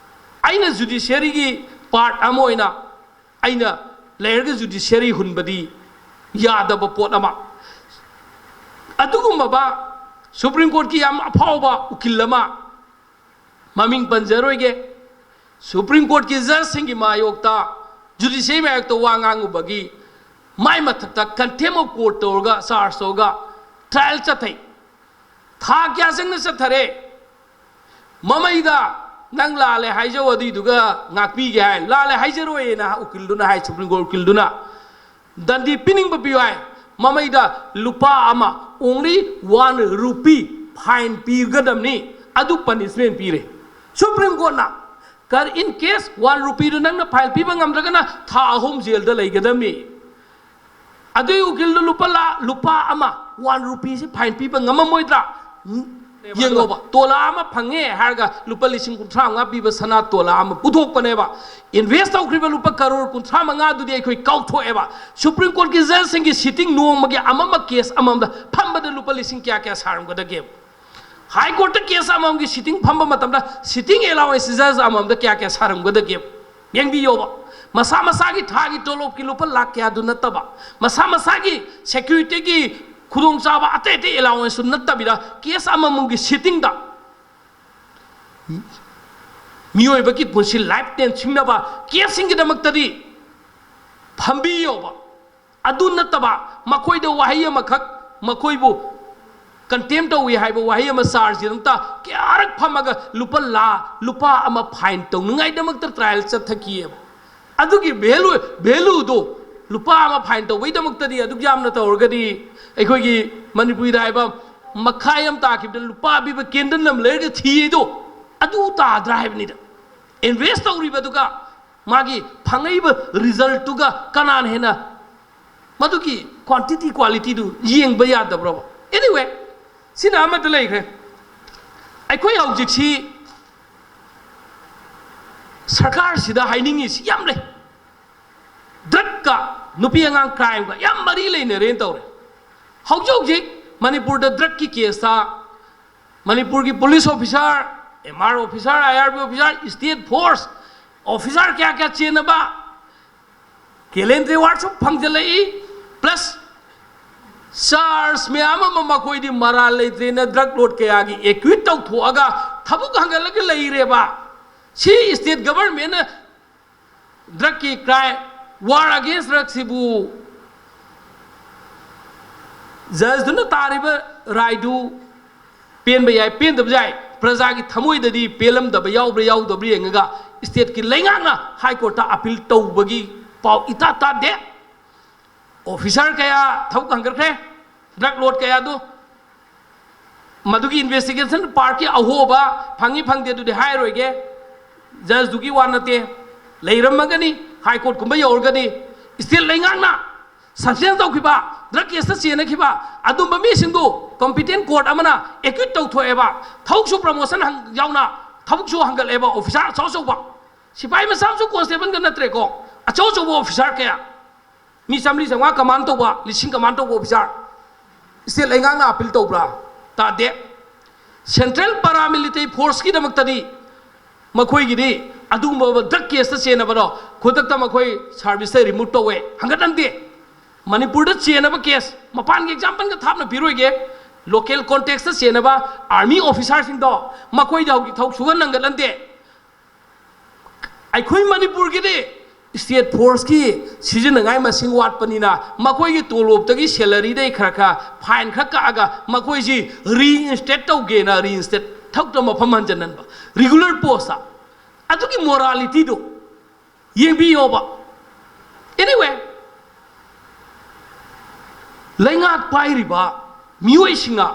ꯑꯩꯅ judiciaryꯒꯤ part ꯑꯃ ꯑꯣꯏꯅ ꯑꯩꯅ ꯂꯩꯔꯒ judiciary ꯍꯨꯟꯕꯗꯤ ꯌꯥꯗꯕ ꯄꯣꯠ ꯑꯃ꯫ ꯑꯗꯨꯒꯨꯝꯂꯕ Supreme Courtꯀꯤ ꯌꯥꯝ ꯑꯐꯥꯎꯕ ꯎꯀꯤꯜ ꯑꯃ, ꯃꯃꯤꯡ ꯄꯟꯖꯔꯣꯏꯒꯦ, Supreme Courtꯀꯤ judgeꯁꯤꯡꯒꯤ ꯃꯥꯌꯣꯛꯇ, judiciary ꯃꯥꯌꯣꯛꯇ ꯋꯥ ꯉꯥꯡꯉꯨꯕꯒꯤ ꯃꯥꯏ ꯃꯊꯛꯇ contempt of court ꯇꯧꯔꯒ, charge ꯇꯧꯔꯒ trial ꯆꯠꯊꯩ꯫ ꯊꯥ ꯀꯌꯥ ꯆꯪꯅ ꯆꯠꯊꯔꯦ꯫ ꯃꯃꯩꯗ "ꯅꯪ ꯂꯥꯜꯂꯦ ꯍꯥꯏꯖꯧ, ꯑꯗꯨꯏꯗꯨꯒ ꯉꯥꯛꯄꯤꯒꯦ" ꯍꯥꯏ꯫ "ꯂꯥꯜꯂꯦ ꯍꯥꯏꯖꯔꯣꯏꯅ" ꯎꯀꯤꯜꯗꯨꯅ ꯍꯥꯏ, Supreme Court ꯎꯀꯤꯜꯗꯨꯅ꯫ ꯗꯟꯗꯤ ꯄꯤꯅꯤꯡꯕ ꯄꯤꯌꯨ ꯍꯥꯏ, ꯃꯃꯩꯗ ꯂꯨꯄꯥ ꯑꯃ, only one rupee fine ꯄꯤꯒꯗꯕꯅꯤ꯫ ꯑꯗꯨ punishment ꯄꯤꯔꯦ ꯁꯨꯄ꯭ꯔꯤꯝ ꯀꯣꯔꯠꯅ꯫ ꯀꯔ-, in case one rupeeꯗꯨ ꯅꯪꯅ fine ꯄꯤꯕ ꯉꯝꯗ꯭ꯔꯒꯅ ꯊꯥ ꯑꯍꯨꯝ ꯖꯦꯜꯗ ꯂꯩꯒꯗꯕꯅꯤ꯫ ꯑꯗꯨꯏ ꯎꯀꯤꯜꯗꯨ ꯂꯨꯄꯥ ꯂꯥ-, ꯂꯨꯄꯥ ꯑꯃ, one rupeeꯁꯤ fine ꯄꯤꯕ ꯉꯝꯃꯝꯃꯣꯏꯗ꯭ꯔꯥ? ꯌꯦꯡꯉꯣꯕ, ꯇꯣꯂꯥ ꯑꯃ ꯐꯪꯉꯦ ꯍꯥꯏꯔꯒ ꯂꯨꯄꯥ ꯂꯤꯁꯤꯡ ꯀꯨꯟꯊ꯭ꯔꯥ ꯃꯉꯥ ꯄꯤꯕ ꯁꯅꯥ ꯇꯣꯂꯥ ꯑꯃ ꯄꯨꯊꯣꯛꯄꯅꯦꯕ꯫ Invest ꯇꯧꯈ꯭ꯔꯤꯕ ꯂꯨꯄꯥ ꯀꯔꯣꯔ ꯀꯨꯟꯊ꯭ꯔꯥ ꯃꯉꯥꯗꯨꯗꯤ ꯑꯩꯈꯣꯏ ꯀꯥꯎꯊꯣꯛꯑꯦꯕ꯫ ꯁꯨꯄ꯭ꯔꯤꯝ ꯀꯣꯔꯠꯀꯤ ꯖꯖꯁꯤꯡꯒꯤ sitting ꯅꯣꯡꯃꯒꯤ ꯑꯃꯃꯝ case ꯑꯃꯃꯝꯗ ꯐꯝꯕꯗ ꯂꯨꯄꯥ ꯂꯤꯁꯤꯡ ꯀꯌꯥ ꯀꯌꯥ ꯁꯥꯔꯝꯒꯗꯒꯦ? ꯍꯥꯏ ꯀꯣꯔꯠꯇ case ꯑꯃꯃꯝꯒꯤ sitting ꯐꯝꯕ ꯃꯇꯝꯗ sitting allowance ꯖꯖ ꯑꯃꯃꯝꯗ ꯀꯌꯥ ꯀꯌꯥ ꯁꯥꯔꯝꯒꯗꯒꯦ? ꯌꯦꯡꯕꯤꯌꯣꯕ, ꯃꯁꯥ ꯃꯁꯥꯒꯤ ꯊꯥꯒꯤ ꯇꯣꯂꯣꯞꯀꯤ ꯂꯨꯄꯥ ꯂꯥꯈ ꯀꯌꯥꯗꯨ ꯅꯠꯇꯕ, ꯃꯁꯥ ꯃꯁꯥꯒꯤ securityꯒꯤ ꯈꯨꯗꯣꯡꯆꯥꯕ ꯑꯇꯩ ꯑꯇꯩ allowanceꯁꯨ ꯅꯠꯇꯕꯤꯗ case ꯑꯃꯃꯝꯒꯤ sittingꯗ ꯃꯤꯑꯣꯏꯕꯒꯤ ꯄꯨꯟꯁꯤ life ꯇꯦꯟꯁꯤꯡꯅꯕ caseꯁꯤꯡꯒꯤꯗꯃꯛꯇꯗꯤ ꯐꯝꯕꯤꯌꯣꯕ꯫ ꯑꯗꯨ ꯅꯠꯇꯕ ꯃꯈꯣꯏꯗ ꯋꯥꯍꯩ ꯑꯃꯈꯛ, ꯃꯈꯣꯏꯕꯨ condemn ꯇꯧꯏ ꯍꯥꯏꯕ ꯋꯥꯍꯩ ꯑꯃ chargeꯒꯤꯗꯃꯛꯇ ꯀꯌꯥꯔꯛ ꯐꯝꯃꯒ ꯂꯨꯄꯥ ꯂꯥ-, ꯂꯨꯄꯥ ꯑꯃ fine ꯇꯧꯅꯉꯥꯏꯗꯃꯛꯇ trial ꯆꯠꯊꯈꯤꯑꯕ꯫ ꯑꯗꯨꯒꯤ value, valueꯗꯣ, ꯂꯨꯄꯥ ꯑꯃ fine ꯇꯧꯕꯩꯗꯃꯛꯇꯗꯤ ꯑꯗꯨꯛ ꯌꯥꯝꯅ ꯇꯧꯔꯒꯗꯤ ꯑꯩꯈꯣꯏꯒꯤ ꯃꯅꯤꯄꯨꯔꯤꯗ ꯍꯥꯏꯕ ꯃꯈꯥꯏ ꯑꯃ ꯇꯥꯈꯤꯕꯗ ꯂꯨꯄꯥ ꯄꯤꯕ candle ꯑꯃ ꯂꯩꯔꯒ ꯊꯤꯌꯦꯗꯣ, ꯑꯗꯨ ꯇꯥꯗ꯭ꯔꯥ ꯍꯥꯏꯕꯅꯤꯗ꯫ Invest ꯇꯧꯔꯤꯕꯗꯨꯒ ꯃꯥꯒꯤ ꯐꯪꯉꯛꯏꯕ resultꯇꯨꯒ ꯀꯅꯥꯅ ꯍꯦꯟꯅ ꯃꯗꯨꯒꯤ quantity qualityꯗꯨ ꯌꯦꯡꯕ ꯌꯥꯗꯕ꯭ꯔꯕ? Anyway, ꯁꯤꯅ ꯑꯃꯗ ꯂꯩꯈ꯭ꯔꯦ꯫ ꯑꯩꯈꯣꯏ ꯍꯧꯖꯤꯛꯁꯤ ꯁꯔꯀꯥꯔꯁꯤꯗ ꯍꯥꯏꯅꯤꯡꯉꯤꯁꯤ ꯌꯥꯝ ꯂꯩ꯫ Drugꯀ ꯅꯨꯄꯤ ꯑꯉꯥꯡ crimeꯒ ꯌꯥꯝ ꯃꯔꯤ ꯂꯩꯅꯔꯦꯅ ꯇꯧꯔꯦ꯫ ꯍꯧꯖꯤꯛ ꯍꯧꯖꯤꯛ ꯃꯅꯤꯄꯨꯔꯗ drugꯀꯤ caseꯇ ꯃꯅꯤꯄꯨꯔꯒꯤ police officer, M R officer, I R B officer, state force officer ꯀꯌꯥ ꯀꯌꯥ ꯆꯦꯟꯅꯕ, ꯀꯦꯂꯦꯟꯗ꯭ꯔꯤ ꯋꯥꯔꯁꯨ ꯐꯪꯖꯜꯂꯛꯏ, plus charge ꯃꯌꯥꯝ ꯑꯃ ꯃꯈꯣꯏꯗꯤ ꯃꯔꯥꯜ ꯂꯩꯇ꯭ꯔꯦꯅ drug lord ꯀꯌꯥꯒꯤ acquit ꯇꯧꯊꯣꯛꯑꯒ ꯊꯕꯛ ꯍꯪꯒꯠꯂꯒ ꯂꯩꯔꯦꯕ꯫ ꯁꯤ state governmentꯅ drugꯀꯤ crime, war against drugꯁꯤꯕꯨ judgeꯗꯨꯅ ꯇꯥꯔꯤꯕ ꯔꯥꯏꯗꯨ ꯄꯦꯟꯕ ꯌꯥꯏ, ꯄꯦꯟꯗꯕ ꯌꯥꯏ, ꯄ꯭ꯔꯖꯥꯒꯤ ꯊꯃꯣꯏꯗꯗꯤ ꯄꯦꯜꯂꯝꯗꯕ ꯌꯥꯎꯕ꯭ꯔꯥ ꯌꯥꯎꯗꯕ꯭ꯔꯥ ꯌꯦꯡꯉꯒ state ꯀꯤ ꯂꯩꯉꯥꯛꯅ High Court ꯇ appeal ꯇꯧꯕꯒꯤ ꯄꯥꯎ ꯏꯇꯥ ꯇꯥꯗꯦ꯫ ꯑꯣꯐꯤꯁꯥꯔ ꯀꯌꯥ ꯊꯕꯛ ꯍꯟꯒꯠꯈ꯭ꯔꯦ, ꯗ꯭ꯔꯒ ꯂꯣꯗ ꯀꯌꯥꯗꯨ꯫ ꯃꯗꯨꯒꯤ ꯏꯟꯚꯦꯁꯇꯤꯒꯦꯁꯟ ꯄꯥꯔꯠꯀꯤ ꯑꯍꯣꯕ ꯐꯪꯉꯤ ꯐꯪꯗꯦ ꯑꯗꯨꯗꯤ ꯍꯥꯏꯔꯣꯏꯒꯦ, ꯖꯖꯇꯨꯒꯤ ꯋꯥ ꯅꯠꯇꯦ, ꯂꯩꯔꯝꯃꯒꯅꯤ, ꯍꯥꯏ ꯀꯣꯔꯠꯀꯨꯝꯕ ꯌꯧꯔꯒꯗꯤ꯫ ꯁ꯭ꯇꯦꯠ ꯂꯩꯉꯥꯛꯅ ꯁꯁꯄꯦꯟ ꯇꯧꯈꯤꯕ, ꯗ꯭ꯔꯒ ꯀꯦꯁꯇ ꯆꯦꯟꯅꯈꯤꯕ ꯑꯗꯨꯝꯕ ꯃꯤꯁꯤꯡꯗꯨ ꯀꯣꯝꯄꯤꯇꯦꯟ ꯀꯣꯔꯠ ꯑꯃꯅ ꯑꯦꯀ꯭ꯌꯨꯠ ꯇꯧꯊꯣꯛꯑꯦꯕ, ꯊꯕꯛꯁꯨ ꯄ꯭ꯔꯃꯣꯁꯟ ꯌꯥꯎꯅ ꯊꯕꯛꯁꯨ ꯍꯟꯒꯠꯂꯦꯕ, ꯑꯣꯐꯤꯁꯥꯔ ꯑꯆꯧ ꯑꯆꯧꯕ, ꯁꯤꯐꯥꯏ ꯃꯆꯥ ꯃꯁꯨ ꯀꯣꯟꯁꯇꯦꯕꯜꯒ ꯅꯠꯇ꯭ꯔꯦꯀꯣ, ꯑꯆꯧ ꯑꯆꯧꯕ ꯑꯣꯐꯤꯁꯥꯔ ꯀꯌꯥ꯫ ꯃꯤ ꯆꯥꯃꯔꯤ ꯆꯥꯝꯃꯉꯥ ꯀꯃꯥꯟ ꯇꯧꯕ, ꯂꯤꯁꯤꯡ ꯀꯃꯥꯟ ꯇꯧꯕ ꯑꯣꯐꯤꯁꯥꯔ꯫ ꯁ꯭ꯇꯦꯠ ꯂꯩꯉꯥꯛꯅ ꯑꯄꯤꯜ ꯇꯧꯕ꯭ꯔꯥ? ꯇꯥꯗꯦ꯫ ꯁꯦꯟꯇ꯭ꯔꯦꯜ ꯄꯔꯥꯃꯤꯂꯤꯇꯔꯤ ꯐꯣꯔꯁꯀꯤꯗꯃꯛꯇꯗꯤ ꯃꯈꯣꯏꯒꯤꯗꯤ ꯑꯗꯨꯒꯨꯝꯕ ꯗ꯭ꯔꯒ ꯀꯦꯁꯇ ꯆꯦꯟꯅꯕꯗꯣ ꯈꯨꯗꯛꯇ ꯃꯈꯣꯏ ꯁꯥꯔꯚꯤꯁꯇ ꯔꯤꯃꯨꯚ ꯇꯧꯋꯦ, ꯍꯪꯒꯠꯍꯟꯗꯦ꯫ ꯃꯅꯤꯄꯨꯔꯗ ꯆꯦꯟꯅꯕ ꯀꯦꯁ, ꯃꯄꯥꯟꯒꯤ ꯑꯦꯛꯖꯥꯝꯄꯜꯒ ꯊꯥꯞꯅ ꯄꯤꯔꯣꯏꯒꯦ, ꯂꯣꯀꯦꯜ ꯀꯣꯟꯇꯦꯛꯁꯇ ꯆꯦꯟꯅꯕ ꯑꯥꯔꯃꯤ ꯑꯣꯐꯤꯁꯥꯔꯁꯤꯡꯗꯣ ꯃꯈꯣꯏꯗ ꯍꯧꯖꯤꯛ ꯊꯕꯛ ꯁꯨꯍꯟ ꯍꯪꯒꯠꯍꯟꯗꯦ꯫ ꯑꯩꯈꯣꯏ ꯃꯅꯤꯄꯨꯔꯒꯤꯗꯤ ꯁ꯭ꯇꯦꯠ ꯐꯣꯔꯁꯀꯤ ꯁꯤꯖꯤꯟꯅꯉꯥꯏ ꯃꯁꯤꯡ ꯋꯥꯠꯄꯅꯤꯅ ꯃꯈꯣꯏꯒꯤ ꯇꯣꯂꯣꯞꯇꯒꯤ, ꯁꯦꯂꯔꯤꯗꯩ ꯈꯔ ꯈꯔ ꯐꯥꯏꯟ ꯈꯔ ꯀꯛꯑꯒ ꯃꯈꯣꯏꯁꯤ ꯔꯤꯏꯟꯁꯇꯦꯠ ꯇꯧꯒꯦꯅ ꯔꯤꯏꯟꯁꯇꯦꯠ ꯊꯕꯛꯇ ꯃꯐꯝ ꯍꯟꯖꯟꯍꯟꯕ, ꯔꯤꯒꯨꯂꯔ ꯄꯣꯁꯇ꯫ ꯑꯗꯨꯒꯤ ꯃꯣꯔꯥꯂꯤꯇꯤꯗꯨ ꯌꯦꯡꯕꯤꯌꯣꯕ꯫ ꯑꯦꯅꯤꯋꯦ, ꯂꯩꯉꯥꯛ ꯄꯥꯏꯔꯤꯕ ꯃꯤꯑꯣꯏꯁꯤꯡꯅ,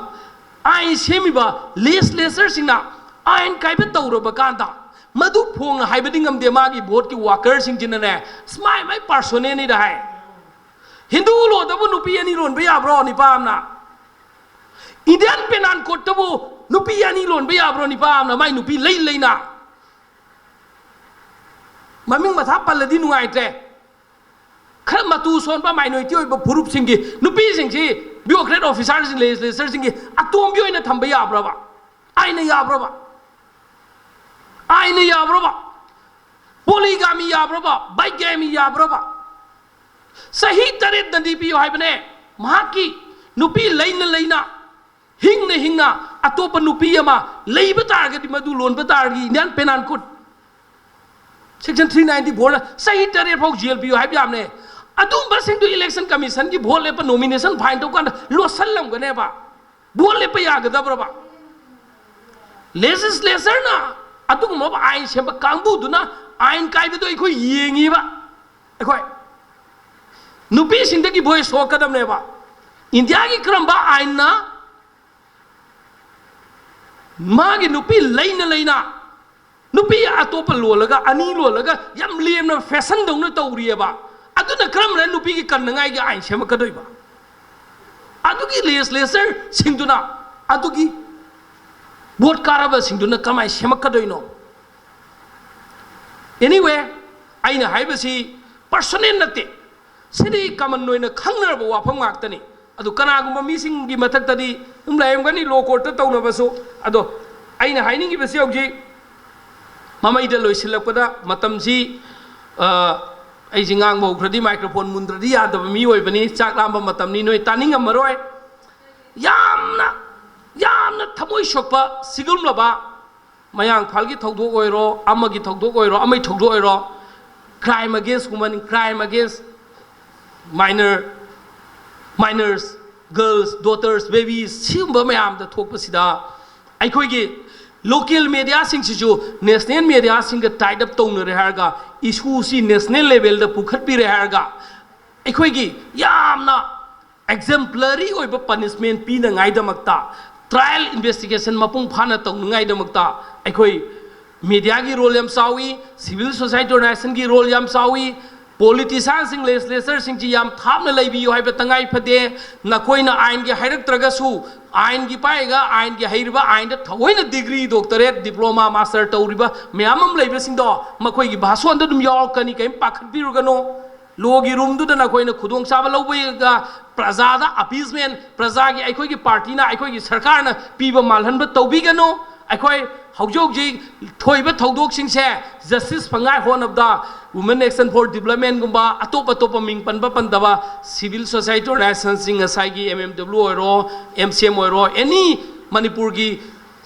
ꯑꯥꯏꯟ ꯁꯦꯝꯃꯤꯕ ꯂꯦꯖꯤꯁꯂꯦꯆꯔꯁꯤꯡꯅ ꯑꯥꯏꯟ ꯀꯥꯏꯕ ꯇꯧꯔꯕ ꯀꯥꯟꯗ, ꯃꯗꯨ ꯐꯣꯡꯅ ꯍꯥꯏꯕꯗꯤ ꯉꯝꯗꯦ꯫ ꯃꯥꯒꯤ ꯚꯣꯠꯀꯤ ꯋꯥꯀꯔꯁꯤꯡꯁꯤꯅꯅꯦ, "ꯃꯥꯏ ꯃꯥꯏ ꯄꯥꯔꯁꯣꯅꯦꯜꯅꯤꯗ" ꯍꯥꯏ꯫ ꯍꯤꯟꯗꯨ ꯂꯣꯗꯕꯨ ꯅꯨꯄꯤ ꯑꯅꯤ ꯂꯣꯟꯕ ꯌꯥꯕ꯭ꯔꯣ ꯅꯤꯄꯥ ꯑꯃꯅ? ꯏꯟꯗꯤꯌꯥꯟ ꯄꯦꯅꯥꯜ ꯀꯣꯗꯇꯕꯨ ꯅꯨꯄꯤ ꯑꯅꯤ ꯂꯣꯟꯕ ꯌꯥꯕ꯭ꯔꯣ ꯅꯤꯄꯥ ꯑꯃꯅ? ꯃꯥꯏ ꯅꯨꯄꯤ ꯂꯩ ꯂꯩꯅ꯫ ꯃꯃꯤꯡ ꯃꯊꯥ ꯄꯜꯂꯗꯤ ꯅꯨꯡꯉꯥꯏꯇ꯭ꯔꯦ꯫ ꯈꯔ ꯃꯇꯨ ꯁꯣꯟꯕ, ꯃꯥꯏꯅꯣꯔꯤꯇꯤ ꯑꯣꯏꯕ ꯐꯨꯔꯨꯞꯁꯤꯡꯒꯤ ꯅꯨꯄꯤꯁꯤꯡꯁꯤ ꯕ꯭ꯌꯨꯔꯣꯀ꯭ꯔꯦꯠ ꯑꯣꯐꯤꯁꯥꯔꯁꯤꯡ, ꯂꯦꯖꯤꯁꯂꯦꯆꯔꯁꯤꯡꯒꯤ ꯑꯇꯣꯝꯕꯤ ꯑꯣꯏꯅ ꯊꯝꯕ ꯌꯥꯕ꯭ꯔꯕ? ꯑꯥꯏꯟꯅ ꯌꯥꯕ꯭ꯔꯕ? ꯑꯥꯏꯟꯅ ꯌꯥꯕ꯭ꯔꯕ? ꯄꯣꯂꯤꯒꯥꯃꯤ ꯌꯥꯕ꯭ꯔꯕ? ꯕꯥꯏꯒꯥꯃꯤ ꯌꯥꯕ꯭ꯔꯕ? ꯆꯍꯤ ꯇꯔꯦꯠ ꯗꯟꯗꯤ ꯄꯤꯌꯨ ꯍꯥꯏꯕꯅꯦ꯫ ꯃꯍꯥꯛꯀꯤ ꯅꯨꯄꯤ ꯂꯩꯅ ꯂꯩꯅ, ꯍꯤꯡꯅ ꯍꯤꯡꯅ ꯑꯇꯣꯞꯄ ꯅꯨꯄꯤ ꯑꯃ ꯂꯩꯕ ꯇꯥꯔꯒꯗꯤ, ꯃꯗꯨ ꯂꯣꯟꯕ ꯇꯥꯔꯒꯗꯤ, Indian penal code section three ninety ꯐꯣꯔꯅ ꯆꯍꯤ ꯇꯔꯦꯠ ꯐꯥꯎ ꯖꯦꯜ ꯄꯤꯌꯨ ꯍꯥꯏꯕ ꯌꯥꯕꯅꯦ꯫ ꯑꯗꯨꯝꯕꯁꯤꯡꯗꯨ ꯏꯂꯦꯛꯁꯟ ꯀꯃꯤꯁꯟꯒꯤ ꯚꯣꯠ ꯂꯦꯞꯄ, ꯅꯣꯃꯤꯅꯦꯁꯟ ꯐꯥꯏꯜ ꯇꯧꯀꯥꯟꯗ ꯂꯣꯠꯁꯜꯂꯝꯒꯅꯦꯕ꯫ ꯚꯣꯠ ꯂꯦꯞꯄ ꯌꯥꯒꯗꯕ꯭ꯔꯕ? ꯂꯦꯖꯤꯁꯂꯦꯆꯔꯅ, ꯑꯗꯨꯒꯨꯝꯂꯕ ꯑꯥꯏꯟ ꯁꯦꯝꯕ ꯀꯥꯡꯕꯨꯗꯨꯅ ꯑꯥꯏꯟ ꯀꯥꯏꯕꯗꯣ ꯑꯩꯈꯣꯏ ꯌꯦꯡꯉꯤꯕ꯫ ꯑꯩꯈꯣꯏ ꯅꯨꯄꯤꯁꯤꯡꯗꯒꯤ ꯚꯣꯏꯁ ꯊꯣꯛꯀꯗꯕꯅꯦꯕ꯫ ꯏꯟꯗꯤꯌꯥꯒꯤ ꯀꯔꯝꯕ ꯑꯥꯏꯟꯅ ꯃꯥꯒꯤ ꯅꯨꯄꯤ ꯂꯩꯅ ꯂꯩꯅ ꯅꯨꯄꯤ ꯑꯇꯣꯞꯄ ꯂꯣꯜꯂꯒ, ꯑꯅꯤ ꯂꯣꯜꯂꯒ ꯌꯥꯝ ꯂꯦꯝꯅ ꯐꯦꯁꯟꯗꯧꯅ ꯇꯧꯔꯤꯑꯕ? ꯑꯗꯨꯅ ꯀꯔꯝꯅ ꯅꯨꯄꯤꯒꯤ ꯀꯟꯅꯉꯥꯏꯒꯤ ꯑꯥꯏꯟ ꯁꯦꯝꯃꯛꯀꯗꯣꯏꯕ? ꯑꯗꯨꯒꯤ ꯂꯦꯖꯤꯁꯂꯦꯆꯔꯁꯤꯡꯗꯨꯅ ꯑꯗꯨꯒꯤ ꯚꯣꯠ ꯀꯥꯔꯕꯁꯤꯡꯗꯨꯅ ꯀꯃꯥꯏꯅ ꯁꯦꯝꯃꯛꯀꯗꯣꯏꯅꯣ? ꯑꯦꯅꯤꯋꯦ, ꯑꯩꯅ ꯍꯥꯏꯕꯁꯤ ꯄꯔꯁꯣꯅꯦꯜ ꯅꯠꯇꯦ, ꯁꯤꯗꯤ ꯀꯃꯟ ꯑꯣꯏꯅ ꯈꯪꯅꯔꯕ ꯋꯥꯐꯝ ꯉꯥꯛꯇꯅꯤ꯫ ꯑꯗꯨ ꯀꯅꯥꯒꯨꯝꯕ ꯃꯤꯁꯤꯡꯒꯤ ꯃꯊꯛꯇꯗꯤ ꯑꯗꯨꯝ ꯂꯩꯔꯝꯒꯅꯤ, ꯂꯣ ꯀꯣꯔꯠꯇ ꯇꯧꯅꯕꯁꯨ꯫ ꯑꯗꯣ ꯑꯩꯅ ꯍꯥꯏꯅꯤꯡꯉꯤꯕꯁꯤ ꯍꯧꯖꯤꯛ ꯃꯃꯩꯗ ꯂꯣꯏꯁꯤꯜꯂꯛꯄꯗ ꯃꯇꯝꯁꯤ, ꯑ, ꯑꯩꯁꯤ ꯉꯥꯡꯕ ꯍꯧꯈ꯭ꯔꯗꯤ ꯃꯥꯏꯀ꯭ꯔꯣꯐꯣꯟ ꯃꯨꯟꯗ꯭ꯔꯗꯤ ꯌꯥꯗꯕ ꯃꯤ ꯑꯣꯏꯕꯅꯤ, ꯆꯥꯛ ꯂꯥꯝꯕ ꯃꯇꯝꯅꯤ, ꯅꯣꯏ ꯇꯥꯅꯤꯡꯉꯝꯃꯔꯣꯏ꯫ ꯌꯥꯝꯅ, ꯌꯥꯝꯅ ꯊꯃꯣꯏ ꯁꯣꯛꯄ, ꯁꯤꯒꯨꯝꯂꯕ ꯃꯌꯥꯡ ꯏꯝꯐꯥꯜꯒꯤ ꯊꯧꯗꯣꯛ ꯑꯣꯏꯔꯣ, ꯑꯃꯒꯤ ꯊꯧꯗꯣꯛ ꯑꯣꯏꯔꯣ, ꯑꯃꯒꯤ ꯊꯧꯗꯣꯛ ꯑꯣꯏꯔꯣ, crime against women, crime against minor, minors, girls, daughters, babies, ꯁꯤꯒꯨꯝꯕ ꯃꯌꯥꯝꯗ ꯊꯣꯛꯄꯁꯤꯗ ꯑꯩꯈꯣꯏꯒꯤ ꯂꯣꯀꯦꯜ ꯃꯦꯗꯤꯌꯥꯁꯤꯡꯁꯤꯁꯨ ꯅꯦꯁꯅꯦꯜ ꯃꯦꯗꯤꯌꯥꯁꯤꯡꯒ ꯇꯥꯏꯠ ꯑꯞ ꯇꯧꯅꯔꯦ ꯍꯥꯏꯔꯒ, ꯏꯁꯨꯁꯤ ꯅꯦꯁꯅꯦꯜ ꯂꯦꯚꯦꯜꯗ ꯄꯨꯈꯠꯄꯤꯔꯦ ꯍꯥꯏꯔꯒ, ꯑꯩꯈꯣꯏꯒꯤ ꯌꯥꯝꯅ ꯑꯦꯛꯖꯦꯝꯄ꯭ꯂꯔꯤ ꯑꯣꯏꯕ ꯄꯅꯤꯁꯃꯦꯟ ꯄꯤꯅꯉꯥꯏꯗꯃꯛꯇ ꯇ꯭ꯔꯥꯏꯌꯦꯜ ꯏꯟꯚꯦꯁꯇꯤꯒꯦꯁꯟ ꯃꯄꯨꯡ ꯐꯥꯅ ꯇꯧꯅꯉꯥꯏꯗꯃꯛꯇ ꯑꯩꯈꯣꯏ ꯃꯦꯗꯤꯌꯥꯒꯤ ꯔꯣꯜ ꯌꯥꯝ ꯆꯥꯎꯏ, ꯁꯤꯚꯤꯜ ꯁꯣꯁꯥꯏꯇꯤ ꯑꯣꯔꯒꯅꯥꯏꯖꯦꯁꯟꯒꯤ ꯔꯣꯜ ꯌꯥꯝ ꯆꯥꯎꯏ, ꯄꯣꯂꯤꯇꯤꯁꯤꯌꯥꯟꯁꯤꯡ, ꯂꯦꯖꯤꯁꯂꯦꯆꯔꯁꯤꯡꯁꯤ ꯌꯥꯝ ꯊꯥꯞꯅ ꯂꯩꯕꯤꯌꯨ ꯍꯥꯏꯕ ꯇꯉꯥꯏ ꯐꯗꯦ꯫ ꯅꯈꯣꯏꯅ ꯑꯥꯏꯟꯒꯤ ꯍꯥꯏꯔꯛꯇ꯭ꯔꯒꯁꯨ, ꯑꯥꯏꯟꯒꯤ ꯄꯥꯏꯔꯒ, ꯑꯥꯏꯟꯒꯤ ꯍꯩꯔꯤꯕ, ꯑꯥꯏꯟꯗ ꯊꯑꯣꯏꯅ ꯗꯤꯒ꯭ꯔꯤ, ꯗꯣꯛꯇꯔꯦꯠ, ꯗꯤꯄ꯭ꯂꯣꯃꯥ, ꯃꯥꯁꯇꯔ ꯇꯧꯔꯤꯕ ꯃꯌꯥꯝ ꯑꯃ ꯂꯩꯕꯁꯤꯡꯗꯣ ꯃꯈꯣꯏꯒꯤ ꯚꯥꯁꯣꯟꯗ ꯑꯗꯨꯝ ꯌꯥꯎꯔꯛꯀꯅꯤ, ꯀꯔꯤꯝ ꯄꯥꯈꯠꯄꯤꯔꯨꯒꯅꯨ꯫ ꯂꯣꯒꯤ ꯔꯨꯝꯗꯨꯗ ꯅꯈꯣꯏꯅ ꯈꯨꯗꯣꯡꯆꯥꯕ ꯂꯧꯕꯒ ꯄ꯭ꯔꯖꯥꯗ ꯑꯄꯤꯁꯃꯦꯟ, ꯄ꯭ꯔꯖꯥꯒꯤ, ꯑꯩꯈꯣꯏꯒꯤ ꯄꯥꯔꯇꯤꯅ, ꯑꯩꯈꯣꯏꯒꯤ ꯁꯔꯀꯥꯔꯅ ꯄꯤꯕ ꯃꯥꯜꯍꯟꯕ ꯇꯧꯕꯤꯒꯅꯨ꯫ ꯑꯩꯈꯣꯏ ꯍꯧꯖꯤꯛ ꯍꯧꯖꯤꯛ ꯊꯣꯛꯏꯕ ꯊꯧꯗꯣꯛꯁꯤꯡꯁꯦ ꯖꯁꯇꯤꯁ ꯐꯪꯉꯥꯏ ꯍꯣꯠꯅꯕꯗ Women Action for Developmentꯒꯨꯝꯕ, ꯑꯇꯣꯞ ꯑꯇꯣꯞꯄ ꯃꯤꯡ ꯄꯟꯕ ꯄꯟꯗꯕ ꯁꯤꯚꯤꯜ ꯁꯣꯁꯥꯏꯇꯤ ꯑꯣꯔꯒꯅꯥꯏꯖꯦꯁꯟꯁꯤꯡ, ꯉꯁꯥꯏꯒꯤ ꯑꯦꯝ ꯑꯦꯝ ꯗꯕ꯭ꯂꯤꯎ ꯑꯣꯏꯔꯣ, ꯑꯦꯝ ꯁꯤ ꯑꯦꯝ ꯑꯣꯏꯔꯣ, ꯑꯦꯅꯤ ꯃꯅꯤꯄꯨꯔꯒꯤ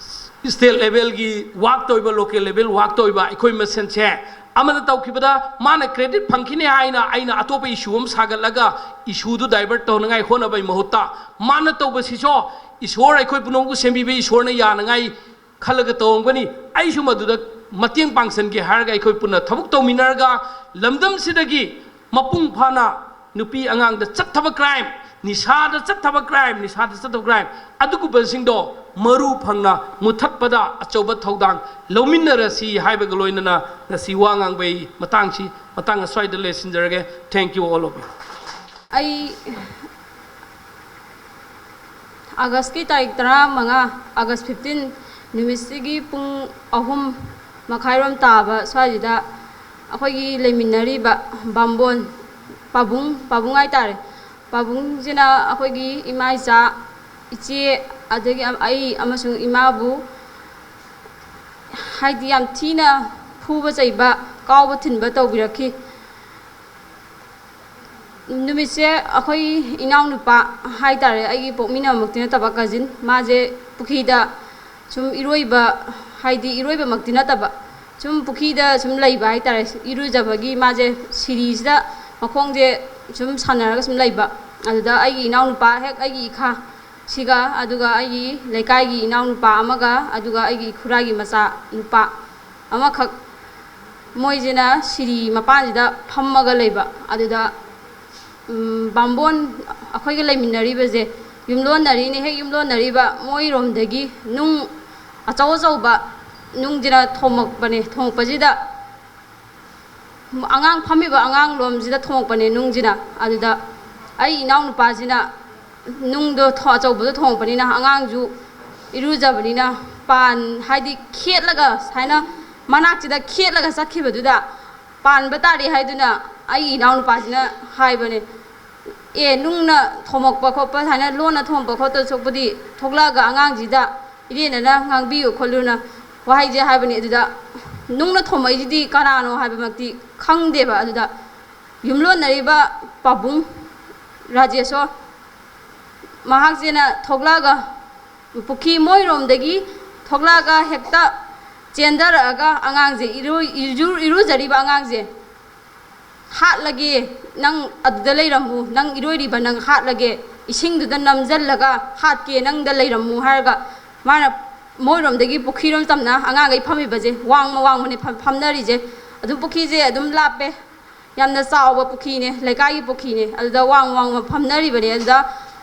ꯁ꯭ꯇꯦꯠ ꯂꯦꯚꯦꯜꯒꯤ ꯋꯥꯛ ꯇꯧꯔꯤꯕ, ꯂꯣꯀꯦꯜ ꯂꯦꯚꯦꯜ ꯋꯥꯛ ꯇꯧꯔꯤꯕ ꯑꯩꯈꯣꯏ ꯃꯁꯦꯟꯁꯦ, ꯑꯃꯅ ꯇꯧꯈꯤꯕꯗ ꯃꯥꯅ ꯀ꯭ꯔꯦꯗꯤꯠ ꯐꯪꯈꯤꯅꯤ ꯍꯥꯏꯅ ꯑꯩꯅ ꯑꯇꯣꯞꯄ ꯏꯁꯨ ꯑꯃ ꯁꯥꯒꯠꯂꯒ ꯏꯁꯨꯗꯨ ꯗꯥꯏꯚꯔꯠ ꯇꯧꯅꯉꯥꯏ ꯍꯣꯠꯅꯕꯒꯤ ꯃꯍꯨꯠꯇ, ꯃꯥꯅ ꯇꯧꯕꯁꯤꯁꯨ ꯏꯁꯣꯔ, ꯑꯩꯈꯣꯏ ꯄꯨꯝꯅꯃꯛꯄꯨ ꯁꯦꯝꯕꯤꯕ ꯏꯁꯣꯔꯅ ꯌꯥꯅꯉꯥꯏ ꯈꯜꯂꯒ ꯇꯧꯔꯝꯒꯅꯤ, ꯑꯩꯁꯨ ꯃꯗꯨꯗ ꯃꯇꯦꯡ ꯄꯥꯡꯁꯟꯒꯦ ꯍꯥꯏꯔꯒ ꯑꯩꯈꯣꯏ ꯄꯨꯟꯅ ꯊꯕꯛ ꯇꯧꯃꯤꯟꯅꯔꯒ ꯂꯝꯗꯝꯁꯤꯗꯒꯤ ꯃꯄꯨꯡ ꯐꯥꯅ ꯅꯨꯄꯤ ꯑꯉꯥꯡꯗ ꯆꯠꯊꯕ ꯀ꯭ꯔꯥꯏꯝ, ꯅꯤꯁꯥꯗ ꯆꯠꯊꯕ ꯀ꯭ꯔꯥꯏꯝ, ꯅꯤꯁꯥꯗ ꯆꯠꯊꯕ ꯀ꯭ꯔꯥꯏꯝ ꯑꯗꯨꯒꯨꯝꯕꯁꯤꯡꯗꯣ ꯃꯔꯨ ꯐꯪꯅ ꯃꯨꯊꯠꯄꯗ ꯑꯆꯧꯕ ꯊꯧꯗꯥꯡ ꯂꯧꯃꯤꯟꯅꯔꯁꯤ ꯍꯥꯏꯕꯒ ꯂꯣꯏꯅꯅ ꯉꯁꯤ ꯋꯥ ꯉꯥꯡꯕꯒꯤ ꯃꯇꯥꯡꯁꯤ ꯃꯇꯥꯡ ꯑꯁ꯭ꯋꯥꯏꯗ ꯂꯣꯏꯁꯤꯟꯖꯔꯒꯦ꯫ Thank you all of you. ꯑꯩ ꯑꯥꯒꯁꯀꯤ ꯇꯥꯔꯤꯛ ꯇꯔꯥꯃꯉꯥ, ꯑꯥꯒꯁ fifteen ꯅꯨꯃꯤꯠꯁꯤꯒꯤ ꯄꯨꯡ ꯑꯍꯨꯝ ꯃꯈꯥꯏꯔꯣꯝ ꯇꯥꯕ ꯁ꯭ꯋꯥꯏꯁꯤꯗ ꯑꯩꯈꯣꯏꯒꯤ ꯂꯩꯃꯤꯟꯅꯔꯤꯕ ꯕꯥꯝꯕꯣꯟ ꯄꯥꯕꯨꯡ, ꯄꯥꯕꯨꯡ ꯍꯥꯏꯇꯥꯔꯦ, ꯄꯥꯕꯨꯡꯁꯤꯅ ꯑꯩꯈꯣꯏꯒꯤ ꯏꯃꯥ ꯏꯆꯥ, ꯏꯆꯦ, ꯑꯗꯒꯤ ꯑꯩ ꯑꯃꯁꯨꯡ ꯏꯃꯥꯕꯨ ꯍꯥꯏꯗꯤ ꯌꯥꯝ ꯊꯤꯅ ꯐꯨꯕ ꯆꯩꯕ, ꯀꯥꯎꯕ ꯊꯤꯟꯕ ꯇꯧꯕꯤꯔꯛꯈꯤ꯫ ꯅꯨꯃꯤꯠꯁꯦ ꯑꯩꯈꯣꯏ ꯏꯅꯥꯎꯅꯨꯄꯥ ꯍꯥꯏꯇꯥꯔꯦ, ꯑꯩꯒꯤ ꯄꯣꯛꯃꯤꯟꯅꯕꯃꯛꯇꯤ ꯅꯠꯇꯕ cousin, ꯃꯥꯁꯦ ꯄꯨꯈ꯭ꯔꯤꯗ ꯁꯨꯝ ꯏꯔꯣꯏꯕ, ꯍꯥꯏꯗꯤ ꯏꯔꯣꯏꯕꯃꯛꯇꯤ ꯅꯠꯇꯕ, ꯁꯨꯝ ꯄꯨꯈ꯭ꯔꯤꯗ ꯁꯨꯝ ꯂꯩꯕ ꯍꯥꯏꯇꯥꯔꯦ, ꯏꯔꯨꯖꯕꯒꯤ ꯃꯥꯁꯦ ꯁꯤꯔꯤꯁꯤꯗ ꯃꯈꯣꯡꯁꯦ ꯁꯨꯝ ꯁꯥꯟꯅꯔꯒ ꯁꯨꯝ ꯂꯩꯕ꯫ ꯑꯗꯨꯗ ꯑꯩꯒꯤ ꯏꯅꯥꯎꯅꯨꯄꯥ ꯍꯦꯛ ꯑꯩꯒꯤ ꯏꯈꯥ ꯁꯤꯒ, ꯑꯗꯨꯒ ꯑꯩꯒꯤ ꯂꯩꯀꯥꯏꯒꯤ ꯏꯅꯥꯎꯅꯨꯄꯥ ꯑꯃꯒ, ꯑꯗꯨꯒ ꯑꯩꯒꯤ ꯏꯈꯨꯔꯥꯒꯤ ꯃꯆꯥ ꯅꯨꯄꯥ ꯑꯃꯈꯛ, ꯃꯣꯏꯁꯤꯅ ꯁꯤꯔꯤ ꯃꯄꯥꯟꯁꯤꯗ ꯐꯝꯃꯒ ꯂꯩꯕ꯫ ꯑꯗꯨꯗ ꯎꯝ, ꯕꯥꯝꯕꯣꯟ ꯑꯩꯈꯣꯏꯒ ꯂꯩꯃꯤꯟꯅꯔꯤꯕꯁꯦ, ꯌꯨꯝꯂꯣꯟꯅꯔꯤꯅꯦ, ꯍꯦꯛ ꯌꯨꯝꯂꯣꯟꯅꯔꯤꯕ ꯃꯣꯏꯔꯣꯝꯗꯒꯤ ꯅꯨꯡ ꯑꯆꯧ ꯑꯆꯧꯕ ꯅꯨꯡꯁꯤꯅ ꯊꯣꯝꯃꯛꯄꯅꯦ꯫ ꯊꯣꯝꯃꯛꯄꯁꯤꯗ ꯑꯉꯥꯡ ꯐꯝꯃꯤꯕ ꯑꯉꯥꯡ ꯂꯣꯝꯁꯤꯗ ꯊꯣꯝꯃꯛꯄꯅꯦ ꯅꯨꯡꯁꯤꯅ꯫ ꯑꯗꯨꯗ ꯑꯩ ꯏꯅꯥꯎꯅꯨꯄꯥꯁꯤꯅ ꯅꯨꯡꯗꯣ ꯊꯣ-, ꯑꯆꯧꯕꯗꯣ ꯊꯣꯝꯃꯛꯄꯅꯤꯅ ꯑꯉꯥꯡꯁꯨ ꯏꯔꯨꯖꯕꯅꯤꯅ ꯄꯥꯟ, ꯍꯥꯏꯗꯤ ꯈꯦꯠꯂꯒ ꯁꯨꯃꯥꯏꯅ ꯃꯅꯥꯛꯁꯤꯗ ꯈꯦꯠꯂꯒ ꯆꯠꯈꯤꯕꯗꯨꯗ ꯄꯥꯟꯕ ꯇꯥꯔꯦ ꯍꯥꯏꯗꯨꯅ ꯑꯩꯒꯤ ꯏꯅꯥꯎꯅꯨꯄꯥꯁꯤꯅ ꯍꯥꯏꯕꯅꯦ, "ꯑꯦ, ꯅꯨꯡꯅ ꯊꯣꯝꯃꯛꯄ ꯈꯣꯠꯄ, ꯁꯨꯃꯥꯏꯅ ꯂꯣꯟꯅ ꯊꯣꯝꯃꯛꯄ ꯈꯣꯠꯄ ꯁꯔꯨꯛꯄꯨꯗꯤ ꯊꯣꯛꯂꯛꯑꯒ ꯑꯉꯥꯡꯁꯤꯗ ꯏꯔꯦꯟꯅꯅ ꯉꯥꯡꯕꯤꯌꯨ ꯈꯣꯠꯂꯨꯅ" ꯋꯥꯍꯩꯁꯦ ꯍꯥꯏꯕꯅꯤ꯫ ꯑꯗꯨꯗ ꯅꯨꯡꯅ ꯊꯣꯝꯃꯛꯏꯁꯤꯗꯤ ꯀꯅꯥꯅꯣ ꯍꯥꯏꯕꯃꯛꯇꯤ ꯈꯪꯗꯦꯕ꯫ ꯑꯗꯨꯗ ꯌꯨꯝꯂꯣꯟꯅꯔꯤꯕ ꯄꯥꯕꯨꯡ ꯔꯥꯖꯦꯁꯣꯔ, ꯃꯍꯥꯛꯁꯤꯅ ꯊꯣꯛꯂꯛꯑꯒ ꯄꯨꯈ꯭ꯔꯤ ꯃꯣꯏꯔꯣꯝꯗꯒꯤ ꯊꯣꯛꯂꯛꯑꯒ ꯍꯦꯛꯇ ꯆꯦꯟꯊꯔꯛꯑꯒ ꯑꯉꯥꯡꯁꯦ, ꯏꯔꯨ-, ꯏꯔꯨ-, ꯏꯔꯨꯖꯔꯤꯕ ꯑꯉꯥꯡꯁꯦ, "ꯍꯥꯠꯂꯒꯦ, ꯅꯪ ꯑꯗꯨꯗ ꯂꯩꯔꯝꯃꯨ, ꯅꯪ ꯏꯔꯣꯏꯔꯤꯕ ꯅꯪ ꯍꯥꯠꯂꯒꯦ, ꯏꯁꯤꯡꯗꯨꯗ ꯅꯝꯁꯤꯜꯂꯒ ꯍꯥꯠꯀꯦ, ꯅꯪꯗ ꯂꯩꯔꯝꯃꯨ" ꯍꯥꯏꯔꯒ ꯃꯥꯅ ꯃꯣꯏꯔꯣꯝꯗꯒꯤ ꯄꯨꯈ꯭ꯔꯤꯔꯣꯝ ꯇꯝꯅ ꯑꯉꯥꯡꯈꯩ ꯐꯝꯃꯤꯕꯁꯦ, ꯋꯥꯡꯃ ꯋꯥꯡꯃꯅꯦ ꯐꯝ-, ꯐꯝꯅꯔꯤꯁꯦ꯫ ꯑꯗꯨꯝ ꯄꯨꯈ꯭ꯔꯤꯁꯦ ꯑꯗꯨꯝ ꯂꯥꯞꯄꯦ꯫ ꯌꯥꯝꯅ ꯆꯥꯎꯕ ꯄꯨꯈ꯭ꯔꯤꯅꯦ, ꯂꯩꯀꯥꯏꯒꯤ ꯄꯨꯈ꯭ꯔꯤꯅꯦ꯫ ꯑꯗꯨꯗ ꯋꯥꯡ ꯋꯥꯡꯃ ꯐꯝꯅꯔꯤꯕꯅꯦ꯫ ꯑꯗꯨꯗ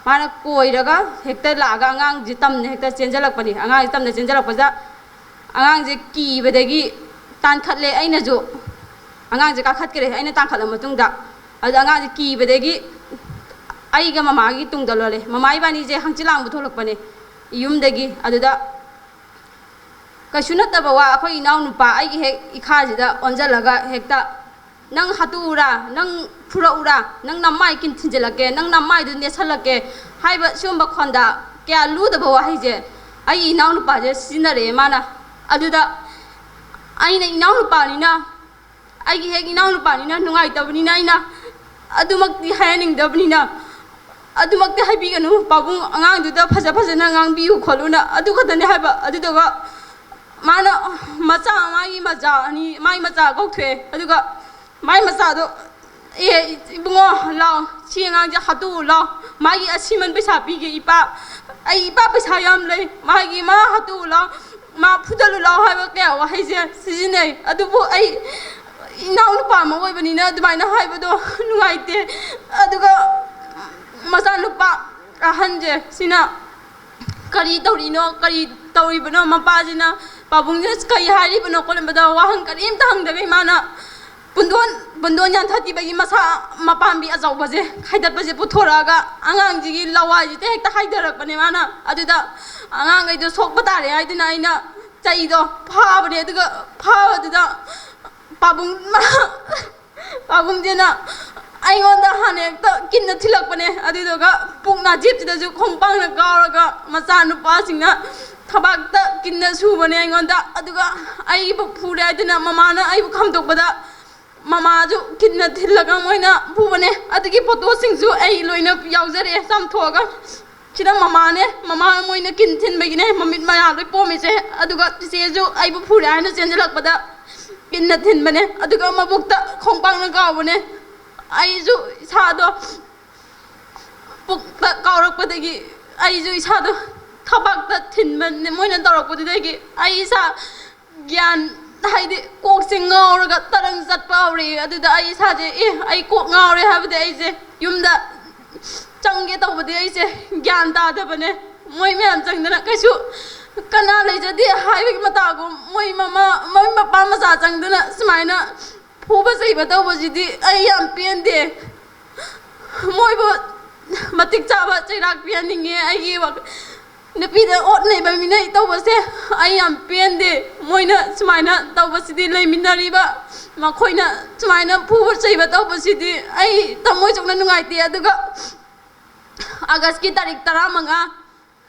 ꯃꯥꯅ ꯀꯣꯏꯔꯒ ꯍꯦꯛꯇ ꯂꯥꯛꯑꯒ ꯑꯉꯥꯡꯁꯦ ꯇꯝꯅ ꯍꯦꯛꯇ ꯆꯦꯟꯖꯜꯂꯛꯄꯅꯦ꯫ ꯑꯉꯥꯡꯁꯦ ꯇꯝꯅ ꯆꯦꯟꯖꯜꯂꯛꯄꯁꯤꯗ ꯑꯉꯥꯡꯁꯦ ꯀꯤꯕꯗꯒꯤ ꯇꯥꯟꯈꯠꯂꯦ꯫ ꯑꯩꯅꯁꯨ ꯑꯉꯥꯡꯁꯦ ꯀꯥꯈꯠꯈ꯭ꯔꯦ, ꯑꯩꯅ ꯇꯥꯟꯈꯠꯂ ꯃꯇꯨꯡꯗ꯫ ꯑꯗꯨꯗ ꯑꯉꯥꯡꯁꯦ ꯀꯤꯕꯗꯒꯤ ꯑꯩꯒ ꯃꯃꯥꯒꯤ ꯇꯨꯡꯗ ꯂꯣꯜꯂꯦ꯫ ꯃꯃꯥ ꯏꯕꯥꯅꯤꯁꯦ ꯍꯪꯆꯤꯠ ꯂꯥꯡꯕ ꯊꯣꯛꯂꯛꯄꯅꯦ ꯌꯨꯝꯗꯒꯤ꯫ ꯑꯗꯨꯗ ꯀꯩꯁꯨ ꯅꯠꯇꯕ ꯋꯥ, ꯑꯩꯈꯣꯏ ꯏꯅꯥꯎꯅꯨꯄꯥ ꯑꯩꯒꯤ ꯍꯦꯛ ꯏꯈꯥꯁꯤꯗ ꯑꯣꯟꯁꯤꯜꯂꯒ ꯍꯦꯛꯇ, "ꯅꯪ ꯍꯥꯠꯇꯣꯛꯎꯔꯥ, ꯅꯪ ꯐꯨꯔꯛꯎꯔꯥ, ꯅꯪ ꯅꯃꯥꯏ ꯀꯤꯟ ꯊꯤꯟꯖꯤꯜꯂꯛꯀꯦ, ꯅꯪ ꯅꯃꯥꯏꯗꯨ ꯅꯦꯠꯁꯜꯂꯛꯀꯦ" ꯍꯥꯏꯕ ꯁꯤꯒꯨꯝꯕ ꯈꯣꯟꯗꯥ ꯀꯌꯥ ꯂꯨꯗꯕ ꯋꯥꯍꯩꯁꯦ ꯑꯩꯒꯤ ꯏꯅꯥꯎꯅꯨꯄꯥꯁꯦ ꯁꯤꯖꯤꯟꯅꯔꯛꯑꯦ ꯃꯥꯅ꯫ ꯑꯗꯨꯗ ꯑꯩꯅ ꯏꯅꯥꯎꯅꯨꯄꯥꯅꯤꯅ, ꯑꯩꯒꯤ ꯍꯦꯛ ꯏꯅꯥꯎꯅꯨꯄꯥꯅꯤꯅ ꯅꯨꯡꯉꯥꯏꯇꯕꯅꯤꯅ ꯑꯩꯅ ꯑꯗꯨꯃꯛꯇꯤ ꯍꯥꯏꯍꯟꯅꯤꯡꯗꯕꯅꯤꯅ, "ꯑꯗꯨꯃꯛꯇꯤ ꯍꯥꯏꯕꯤꯒꯅꯨ ꯄꯥꯕꯨꯡ, ꯑꯉꯥꯡꯗꯨꯗ ꯐꯖ ꯐꯖꯅ ꯉꯥꯡꯕꯤꯌꯨ ꯈꯣꯠꯂꯨꯅ" ꯑꯗꯨ ꯈꯛꯇꯅꯦ ꯍꯥꯏꯕ꯫ ꯑꯗꯨꯗꯨꯒ ꯃꯥꯅ ꯃꯆꯥ, ꯃꯥꯒꯤ ꯃꯆꯥ ꯑꯅꯤ, ꯃꯥꯒꯤ ꯃꯆꯥ ꯀꯧꯊꯣꯛꯑꯦ꯫ ꯑꯗꯨꯒ ꯃꯥꯏ ꯃꯆꯥꯗꯣ, "ꯑꯦ ꯏꯕꯨꯡꯉꯣ, ꯂꯥꯎ, ꯁꯤ ꯑꯉꯥꯡꯁꯦ ꯍꯥꯠꯇꯣꯛꯎ ꯂꯥꯎ, ꯃꯥꯒꯤ ꯑꯁꯤꯃꯟ ꯄꯩꯁꯥ ꯄꯤꯒꯦ ꯏꯄꯥ, ꯑꯩ ꯏꯄꯥ ꯄꯩꯁꯥ ꯌꯥꯝ ꯂꯩ, ꯃꯥꯒꯤ ꯃꯥ ꯍꯥꯠꯇꯣꯛꯎ ꯂꯥꯎ, ꯃꯥ ꯐꯨꯗꯠꯂꯨ ꯂꯥꯎ" ꯍꯥꯏꯕ ꯀꯌꯥ ꯋꯥꯍꯩꯁꯦ ꯁꯤꯖꯤꯟꯅꯩ꯫ ꯑꯗꯨꯕꯨ ꯑꯩ ꯏꯅꯥꯎꯅꯨꯄꯥ ꯑꯃ ꯑꯣꯏꯕꯅꯤꯅ ꯑꯗꯨꯃꯥꯏꯅ ꯍꯥꯏꯕꯗꯣ ꯅꯨꯡꯉꯥꯏꯇꯦ꯫ ꯑꯗꯨꯒ ꯃꯆꯥꯅꯨꯄꯥ ꯑꯍꯟꯁꯦ ꯁꯤꯅ ꯀꯔꯤ ꯇꯧꯔꯤꯅꯣ, ꯀꯔꯤ ꯇꯧꯔꯤꯕꯅꯣ, ꯃꯄꯥꯁꯤꯅ ꯄꯥꯕꯨꯡꯁꯤꯅ ꯀꯔꯤ ꯍꯥꯏꯔꯤꯕꯅꯣ ꯈꯣꯠꯂꯤꯕꯗꯣ ꯋꯥꯍꯪ ꯀꯔꯤꯝꯇ ꯍꯪꯗꯕꯤ ꯃꯥꯅ ꯄꯨꯟꯗꯣꯟ, ꯄꯨꯟꯗꯣꯟ ꯌꯥꯟꯊꯠꯈꯤꯕꯒꯤ ꯃꯁꯥ ꯃꯄꯥꯝꯕꯤ ꯑꯆꯧꯕꯁꯦ ꯈꯥꯏꯗꯠꯄꯁꯦ ꯄꯨꯊꯣꯔꯛꯑꯒ ꯑꯉꯥꯡꯁꯤꯒꯤ ꯂꯋꯥꯏꯁꯤꯗ ꯍꯦꯛꯇ ꯍꯥꯏꯊꯔꯛꯄꯅꯦ ꯃꯥꯅ꯫ ꯑꯗꯨꯗ ꯑꯉꯥꯡꯈꯩꯗꯣ ꯁꯣꯛꯄ ꯇꯥꯔꯦ ꯍꯥꯏꯗꯨꯅ ꯑꯩꯅ ꯆꯩꯗꯣ ꯐꯥꯕꯅꯦ꯫ ꯑꯗꯨꯒ ꯐꯥꯕꯗꯨꯗ ꯄꯥꯕꯨꯡ ꯄꯥꯕꯨꯡꯁꯤꯅ ꯑꯩꯉꯣꯟꯗ ꯍꯥꯟꯅ ꯍꯦꯛꯇ ꯀꯤꯟꯅ ꯊꯤꯜꯂꯛꯄꯅꯦ꯫ ꯑꯗꯨꯗꯨꯒ ꯄꯨꯛ ꯅꯥꯖꯤꯞꯁꯤꯗꯁꯨ ꯈꯣꯡꯄꯥꯛꯅ ꯀꯥꯎꯔꯒ ꯃꯆꯥꯅꯨꯄꯥꯁꯤꯡꯅ ꯊꯕꯥꯛꯇ ꯀꯤꯟꯅ ꯁꯨꯕꯅꯦ ꯑꯩꯉꯣꯟꯗ꯫ ꯑꯗꯨꯒ ꯑꯩꯕꯨ ꯐꯨꯔꯦ ꯍꯥꯏꯗꯨꯅ ꯃꯃꯥꯅ ꯑꯩꯕꯨ ꯈꯥꯝꯗꯣꯛꯄꯗ ꯃꯃꯥꯁꯨ ꯀꯤꯟꯅ ꯊꯤꯜꯂꯒ ꯃꯣꯏꯅ ꯐꯨꯕꯅꯦ꯫ ꯑꯗꯨꯒꯤ ꯐꯣꯇꯣꯁꯤꯡꯁꯨ ꯑꯩ ꯂꯣꯏꯅ ꯌꯥꯎꯖꯔꯛꯑꯦ ꯆꯥꯝꯊꯣꯛꯑꯒ꯫ ꯁꯤꯅ ꯃꯃꯥꯅꯦ, ꯃꯃꯥ ꯃꯣꯏꯅ ꯀꯤꯟ ꯊꯤꯟꯕꯒꯤꯅꯦ ꯃꯃꯤꯠ ꯃꯌꯥ ꯂꯣꯏ ꯄꯣꯝꯃꯤꯁꯦ꯫ ꯑꯗꯨꯒ ꯆꯤꯆꯦꯁꯨ ꯑꯩꯕꯨ ꯐꯨꯔꯦ ꯍꯥꯏꯅ ꯆꯦꯟꯁꯤꯜꯂꯛꯄꯗ ꯀꯤꯟꯅ ꯊꯤꯟꯕꯅꯦ꯫ ꯑꯗꯨꯒ ꯃꯕꯨꯛꯇ ꯈꯣꯡꯄꯥꯛꯅ ꯀꯥꯎꯕꯅꯦ꯫ ꯑꯩꯁꯨ ꯏꯁꯥꯗꯣ ꯄꯨꯛꯇ ꯀꯥꯎꯔꯛꯄꯗꯒꯤ ꯑꯩꯁꯨ ꯏꯁꯥꯗꯣ ꯊꯕꯥꯛꯇ ꯊꯤꯟꯕꯅꯦ ꯃꯣꯏꯅ ꯇꯧꯔꯛꯄꯗꯨꯗꯒꯤ꯫ ꯑꯩ ꯏꯁꯥ ꯒ꯭ꯌꯥꯟ ꯍꯥꯏꯗꯤ ꯀꯣꯛꯁꯦ ꯉꯥꯎꯔꯒ ꯇꯔꯪ ꯆꯠꯄ ꯍꯧꯔꯛꯑꯦ꯫ ꯑꯗꯨꯗ ꯑꯩ ꯏꯁꯥꯁꯦ, "ꯑꯦ, ꯑꯩ ꯀꯣꯛ ꯉꯥꯎꯔꯦ" ꯍꯥꯏꯕꯗꯤ ꯑꯩꯁꯦ ꯌꯨꯝꯗ ꯆꯪꯒꯦ ꯇꯧꯕꯗꯤ ꯑꯩꯁꯦ ꯒ꯭ꯌꯥꯟ ꯇꯥꯗꯕꯅꯦ꯫ ꯃꯣꯏ ꯃꯌꯥꯝ ꯆꯪꯗꯅ ꯀꯩꯁꯨ ꯀꯅꯥ ꯂꯩꯖꯗꯦ ꯍꯥꯏꯕꯒꯤ ꯃꯇꯥꯒꯨꯝ ꯃꯣꯏ ꯃꯃꯥ, ꯃꯣꯏ ꯃꯄꯥ ꯃꯆꯥ ꯆꯪꯗꯅ ꯁꯨꯃꯥꯏꯅ ꯐꯨꯕ ꯆꯩꯕ ꯇꯧꯕꯁꯤꯗꯤ ꯑꯩ ꯌꯥꯝ ꯄꯦꯟꯗꯦ꯫ ꯃꯣꯏꯕꯨ ꯃꯇꯤꯛ ꯆꯥꯕ ꯆꯩꯔꯥꯛ ꯄꯤꯍꯟꯅꯤꯡꯉꯦ꯫ ꯑꯩꯒꯤ ꯋꯥꯈꯜ ꯅꯨꯄꯤꯗ ꯑꯣꯠ ꯅꯩꯕ ꯃꯤꯅꯩ ꯇꯧꯕꯁꯦ ꯑꯩ ꯌꯥꯝ ꯄꯦꯟꯗꯦ꯫ ꯃꯣꯏꯅ ꯁꯨꯃꯥꯏꯅ ꯇꯧꯕꯁꯤꯗꯤ, ꯂꯩꯃꯤꯟꯅꯔꯤꯕ ꯃꯈꯣꯏꯅ ꯁꯨꯃꯥꯏꯅ ꯐꯨꯕ ꯆꯩꯕ ꯇꯧꯕꯁꯤꯗꯤ ꯑꯩ ꯊꯃꯣꯏ ꯁꯣꯛꯅ ꯅꯨꯡꯉꯥꯏꯇꯦ꯫ ꯑꯗꯨꯒ ꯑꯥꯒꯁꯀꯤ ꯇꯥꯔꯤꯛ ꯇꯔꯥꯃꯉꯥ,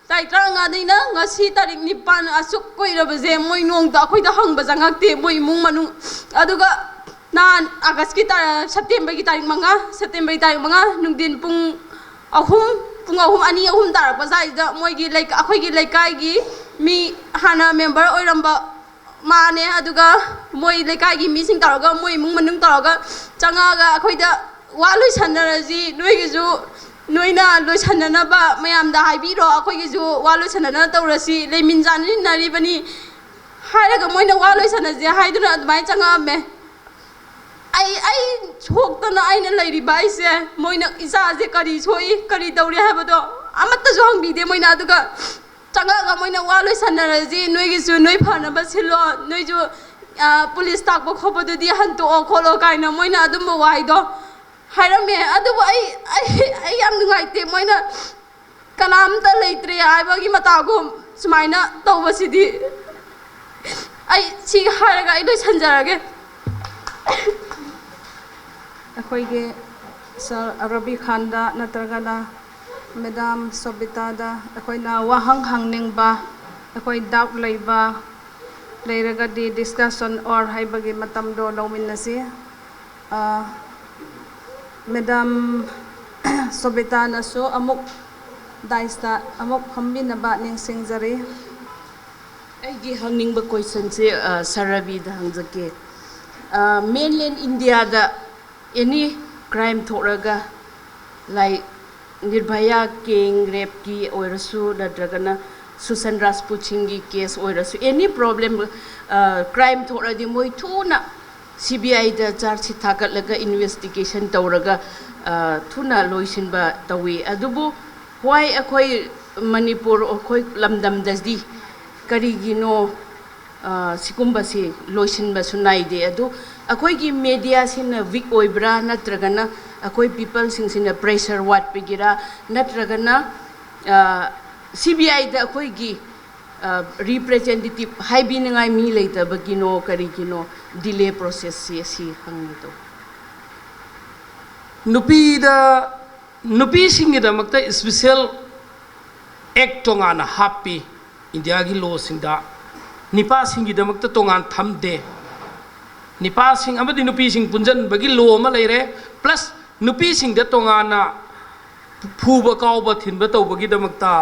ꯇꯥꯔꯤꯛ ꯇꯔꯥꯃꯉꯥꯗꯩꯅ ꯉꯁꯤ ꯇꯥꯔꯤꯛ ꯅꯤꯄꯥꯟ, ꯑꯁꯨꯛ ꯀꯨꯏꯔꯕꯁꯦ ꯃꯣꯏ ꯅꯣꯡꯇ ꯑꯩꯈꯣꯏꯗ ꯍꯪꯕ ꯆꯪꯉꯛꯇꯦ, ꯃꯣꯏ ꯏꯃꯨꯡ ꯃꯅꯨꯡ꯫ ꯑꯗꯨꯒ ꯅꯍꯥꯟ ꯑꯥꯒꯁꯀꯤ ꯇꯥ-, ꯁꯦꯞꯇꯦꯝꯕꯔꯒꯤ ꯇꯥꯔꯤꯛ ꯃꯉꯥ, ꯁꯦꯞꯇꯦꯝꯕꯔꯒꯤ ꯇꯥꯔꯤꯛ ꯃꯉꯥ ꯅꯨꯡꯊꯤꯟ ꯄꯨꯡ ꯑꯍꯨꯝ, ꯄꯨꯡ ꯑꯍꯨꯝ, ꯑꯅꯤ, ꯑꯍꯨꯝ ꯇꯥꯔꯛꯄ ꯁ꯭ꯋꯥꯏꯁꯤꯗ ꯃꯣꯏꯒꯤ ꯂꯩꯀꯥ-, ꯑꯩꯈꯣꯏꯒꯤ ꯂꯩꯀꯥꯏꯒꯤ ꯃꯤ, ꯍꯥꯟꯅ ꯃꯦꯝꯕꯔ ꯑꯣꯏꯔꯝꯕ ꯃꯥꯅꯦ꯫ ꯑꯗꯨꯒ ꯃꯣꯏ ꯂꯩꯀꯥꯏꯒꯤ ꯃꯤꯁꯤꯡ ꯇꯧꯔꯒ, ꯃꯣꯏ ꯏꯃꯨꯡ ꯃꯅꯨꯡ ꯇꯧꯔꯒ ꯆꯪꯉꯛꯑꯒ ꯑꯩꯈꯣꯏꯗ ꯋꯥ ꯂꯣꯏꯁꯟꯅꯔꯁꯤ, ꯅꯣꯏꯒꯤꯁꯨ, ꯅꯣꯏꯅ ꯂꯣꯏꯁꯟꯅꯅꯕ ꯃꯌꯥꯝꯗ ꯍꯥꯏꯕꯤꯔꯣ, ꯑꯩꯈꯣꯏꯒꯤꯁꯨ ꯋꯥ ꯂꯣꯏꯁꯟꯅꯅꯕ ꯇꯧꯔꯁꯤ, ꯂꯩꯃꯤꯟ ꯆꯥꯃꯤꯟꯅꯔꯤꯕꯅꯤ ꯍꯥꯏꯔꯒ ꯃꯣꯏꯅ ꯋꯥ ꯂꯣꯏꯁꯟꯅꯁꯦ ꯍꯥꯏꯗꯨꯅ ꯑꯗꯨꯃꯥꯏꯅ ꯆꯪꯉꯛꯑꯝꯃꯦ꯫ ꯑꯩ, ꯑꯩ ꯁꯣꯛꯇꯅ ꯑꯩꯅ ꯂꯩꯔꯤꯕ ꯑꯩꯁꯦ, ꯃꯣꯏꯅ ꯏꯆꯥꯁꯦ ꯀꯔꯤ ꯁꯣꯛꯏ, ꯀꯔꯤ ꯇꯧꯔꯤ ꯍꯥꯏꯕꯗꯣ ꯑꯃꯠꯇꯁꯨ ꯍꯪꯕꯤꯗꯦ ꯃꯣꯏꯅ꯫ ꯑꯗꯨꯒ ꯆꯪꯉꯛꯑꯒ ꯃꯣꯏꯅ ꯋꯥ ꯂꯣꯏꯁꯟꯅꯔꯁꯤ, ꯅꯣꯏꯒꯤꯁꯨ ꯅꯣꯏ ꯐꯅꯕ ꯁꯤꯜꯂꯣ, ꯅꯣꯏꯁꯨ, ꯑ, ꯄꯨꯂꯤꯁ ꯇꯥꯛꯄ ꯈꯣꯠꯄꯗꯨꯗꯤ ꯍꯟꯇꯣꯛꯑꯣ ꯈꯣꯠꯂꯣ ꯀꯥꯏꯅ ꯃꯣꯏꯅ ꯑꯗꯨꯝꯕ ꯋꯥꯍꯩꯗꯣ ꯍꯥꯏꯔꯝꯃꯦ꯫ ꯑꯗꯨꯕꯨ ꯑꯩ, ꯑꯩ, ꯑꯩ ꯌꯥꯝ ꯅꯨꯡꯉꯥꯏꯇꯦ꯫ ꯃꯣꯏꯅ ꯀꯅꯥꯝꯇ ꯂꯩꯇ꯭ꯔꯦ ꯍꯥꯏꯕꯒꯤ ꯃꯇꯥꯒꯨꯝ ꯁꯨꯃꯥꯏꯅ ꯇꯧꯕꯁꯤꯗꯤ꯫ ꯑꯩ ꯁꯤ ꯍꯥꯏꯔꯒ ꯑꯩ ꯂꯣꯏꯁꯟꯖꯔꯒꯦ꯫ ꯑꯩꯈꯣꯏꯒꯤ ꯁꯥꯔ ꯔꯕꯤ ꯈꯥꯟꯗ ꯅꯠꯇ꯭ꯔꯒꯅ ꯃꯦꯗꯥꯝ ꯁꯣꯕꯤꯇꯥꯗ ꯑꯩꯈꯣꯏꯅ ꯋꯥꯍꯪ ꯍꯪꯅꯤꯡꯕ, ꯑꯩꯈꯣꯏ ꯗꯥꯎꯠ ꯂꯩꯕ ꯂꯩꯔꯒꯗꯤ ꯗꯤꯁꯀꯁꯟ ꯑꯣꯔ ꯍꯥꯏꯕꯒꯤ ꯃꯇꯝꯗꯣ ꯂꯧꯃꯤꯟꯅꯁꯤ꯫ ꯑ, ꯃꯦꯗꯥꯝ ꯁꯣꯕꯤꯇꯥꯅꯁꯨ ꯑꯃꯨꯛ ꯗꯥꯏꯁꯇ ꯑꯃꯨꯛ ꯐꯝꯕꯤꯅꯕ ꯅꯤꯡꯁꯤꯡꯖꯔꯤ꯫ ꯑꯩꯒꯤ ꯍꯪꯅꯤꯡꯕ ꯀꯣꯏꯁꯟꯁꯦ, ꯑ, ꯁꯥꯔ ꯔꯕꯤꯗ ꯍꯪꯖꯒꯦ꯫ ꯑ, ꯃꯦꯟꯂꯦꯟ ꯏꯟꯗꯤꯌꯥꯗ ꯑꯦꯅꯤ ꯀ꯭ꯔꯥꯏꯝ ꯊꯣꯛꯂꯒ, ꯂꯥꯏꯛ, ꯅꯤꯔꯚꯌꯥ ꯒꯦꯡ ꯔꯦꯞꯀꯤ ꯑꯣꯏꯔꯁꯨ, ꯅꯠꯇ꯭ꯔꯒꯅ ꯁꯨꯁꯥꯟ ꯔꯥꯖꯄꯨꯠ ꯁꯤꯡꯒꯤ ꯀꯦꯁ ꯑꯣꯏꯔꯁꯨ, ꯑꯦꯅꯤ ꯄ꯭ꯔꯣꯕ꯭ꯂꯦꯝ, ꯀ꯭ꯔꯥꯏꯝ ꯊꯣꯛꯂꯗꯤ ꯃꯣꯏ ꯊꯨꯅ ꯁꯤ ꯕꯤ ꯑꯥꯏꯗ ꯆꯥꯔꯖ ꯁꯤꯠ ꯊꯥꯒꯠꯂꯒ ꯏꯟꯚꯦꯁꯇꯤꯒꯦꯁꯟ ꯇꯧꯔꯒ ꯊꯨꯅ ꯂꯣꯏꯁꯤꯟꯕ ꯇꯧꯏ꯫ ꯑꯗꯨꯕꯨ ꯍꯣꯏ, ꯑꯩꯈꯣꯏ ꯃꯅꯤꯄꯨꯔ, ꯑꯩꯈꯣꯏ ꯂꯝꯗꯝꯗꯗꯤ ꯀꯔꯤꯒꯤꯅꯣ ꯁꯤꯒꯨꯝꯕꯁꯤ ꯂꯣꯏꯁꯤꯟꯕꯁꯨ ꯅꯥꯏꯗꯦ꯫ ꯑꯗꯨ ꯑꯩꯈꯣꯏꯒꯤ ꯃꯦꯗꯤꯌꯥꯁꯤꯅ ꯋꯤꯛ ꯑꯣꯏꯕ꯭ꯔꯥ, ꯅꯠꯇ꯭ꯔꯒꯅ ꯑꯩꯈꯣꯏ ꯄꯤꯄꯜꯁꯤꯡꯁꯤꯅ ꯄ꯭ꯔꯦꯁꯔ ꯋꯥꯠꯄꯒꯤꯔꯥ, ꯅꯠꯇ꯭ꯔꯒꯅ ꯁꯤ ꯕꯤ ꯑꯥꯏꯗ ꯑꯩꯈꯣꯏꯒꯤ ꯔꯤꯄ꯭ꯔꯖꯦꯟꯇꯦꯇꯤꯞ ꯍꯥꯏꯕꯤꯅꯤꯡꯉꯥꯏ ꯃꯤ ꯂꯩꯇꯕꯒꯤꯅꯣ, ꯀꯔꯤꯒꯤꯅꯣ ꯗꯤꯂꯦ ꯄ꯭ꯔꯣꯁꯦꯁꯁꯤ, ꯑꯁꯤ ꯍꯪꯅꯤꯡꯏ꯫ ꯅꯨꯄꯤꯗ, ꯅꯨꯄꯤꯁꯤꯡꯒꯤꯗꯃꯛꯇ ꯏꯁꯄꯤꯁꯦꯜ ꯑꯦꯛ ꯇꯣꯉꯥꯟꯅ ꯍꯥꯞꯄꯤ ꯏꯟꯗꯤꯌꯥꯒꯤ ꯂꯣꯁꯤꯡꯗ꯫ ꯅꯤꯄꯥꯁꯤꯡꯒꯤꯗꯃꯛꯇ ꯇꯣꯉꯥꯟ ꯊꯝꯗꯦ꯫ ꯅꯤꯄꯥꯁꯤꯡ ꯑꯃꯗꯤ ꯅꯨꯄꯤꯁꯤꯡ ꯄꯨꯟꯁꯤꯟꯕꯒꯤ ꯂꯣ ꯑꯃ ꯂꯩꯔꯦ, ꯄ꯭ꯂꯁ ꯅꯨꯄꯤꯁꯤꯡꯗ ꯇꯣꯉꯥꯟꯅ ꯐꯨꯕ, ꯀꯥꯎꯕ, ꯊꯤꯟꯕ ꯇꯧꯕꯒꯤꯗꯃꯛꯇ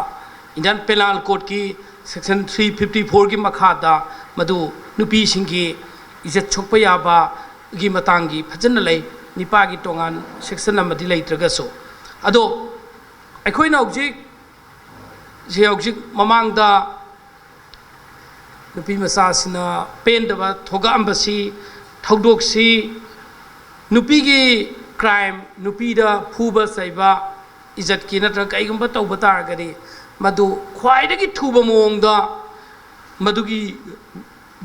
ꯏꯟꯗꯤꯌꯥꯟ ꯄꯦꯅꯥꯜ ꯀꯣꯗꯀꯤ ꯁꯦꯛꯁꯟ ꯊ꯭ꯔꯤ ꯐꯤꯐꯇꯤ ꯐꯣꯔꯒꯤ ꯃꯈꯥꯗ ꯃꯗꯨ ꯅꯨꯄꯤꯁꯤꯡꯒꯤ ꯏꯖꯠ ꯁꯣꯛꯄ ꯌꯥꯕꯒꯤ ꯃꯇꯥꯡꯒꯤ ꯐꯖꯅ ꯂꯩ꯫ ꯅꯤꯄꯥꯒꯤ ꯇꯣꯉꯥꯟ ꯁꯦꯛꯁꯟ ꯑꯃꯗꯤ ꯂꯩꯇ꯭ꯔꯒꯁꯨ꯫ ꯑꯗꯣ ꯑꯩꯈꯣꯏꯅ ꯍꯧꯖꯤꯛ, ꯁꯤ ꯍꯧꯖꯤꯛ ꯃꯃꯥꯡꯗ ꯅꯨꯄꯤ ꯃꯆꯥꯁꯤꯅ ꯄꯦꯟꯗꯕ ꯊꯣꯛꯂꯛꯑꯝꯕꯁꯤ, ꯊꯧꯗꯣꯛꯁꯤ ꯅꯨꯄꯤꯒꯤ ꯀ꯭ꯔꯥꯏꯝ, ꯅꯨꯄꯤꯗ ꯐꯨꯕ ꯆꯩꯕ, ꯏꯖꯠꯀꯤ ꯅꯠꯇ꯭ꯔꯒ ꯀꯩꯒꯨꯝꯕ ꯇꯧꯕ ꯇꯥꯔꯒꯗꯤ, ꯃꯗꯨ ꯈ꯭ꯋꯥꯏꯗꯒꯤ ꯊꯨꯕ ꯃꯑꯣꯡꯗ ꯃꯗꯨꯒꯤ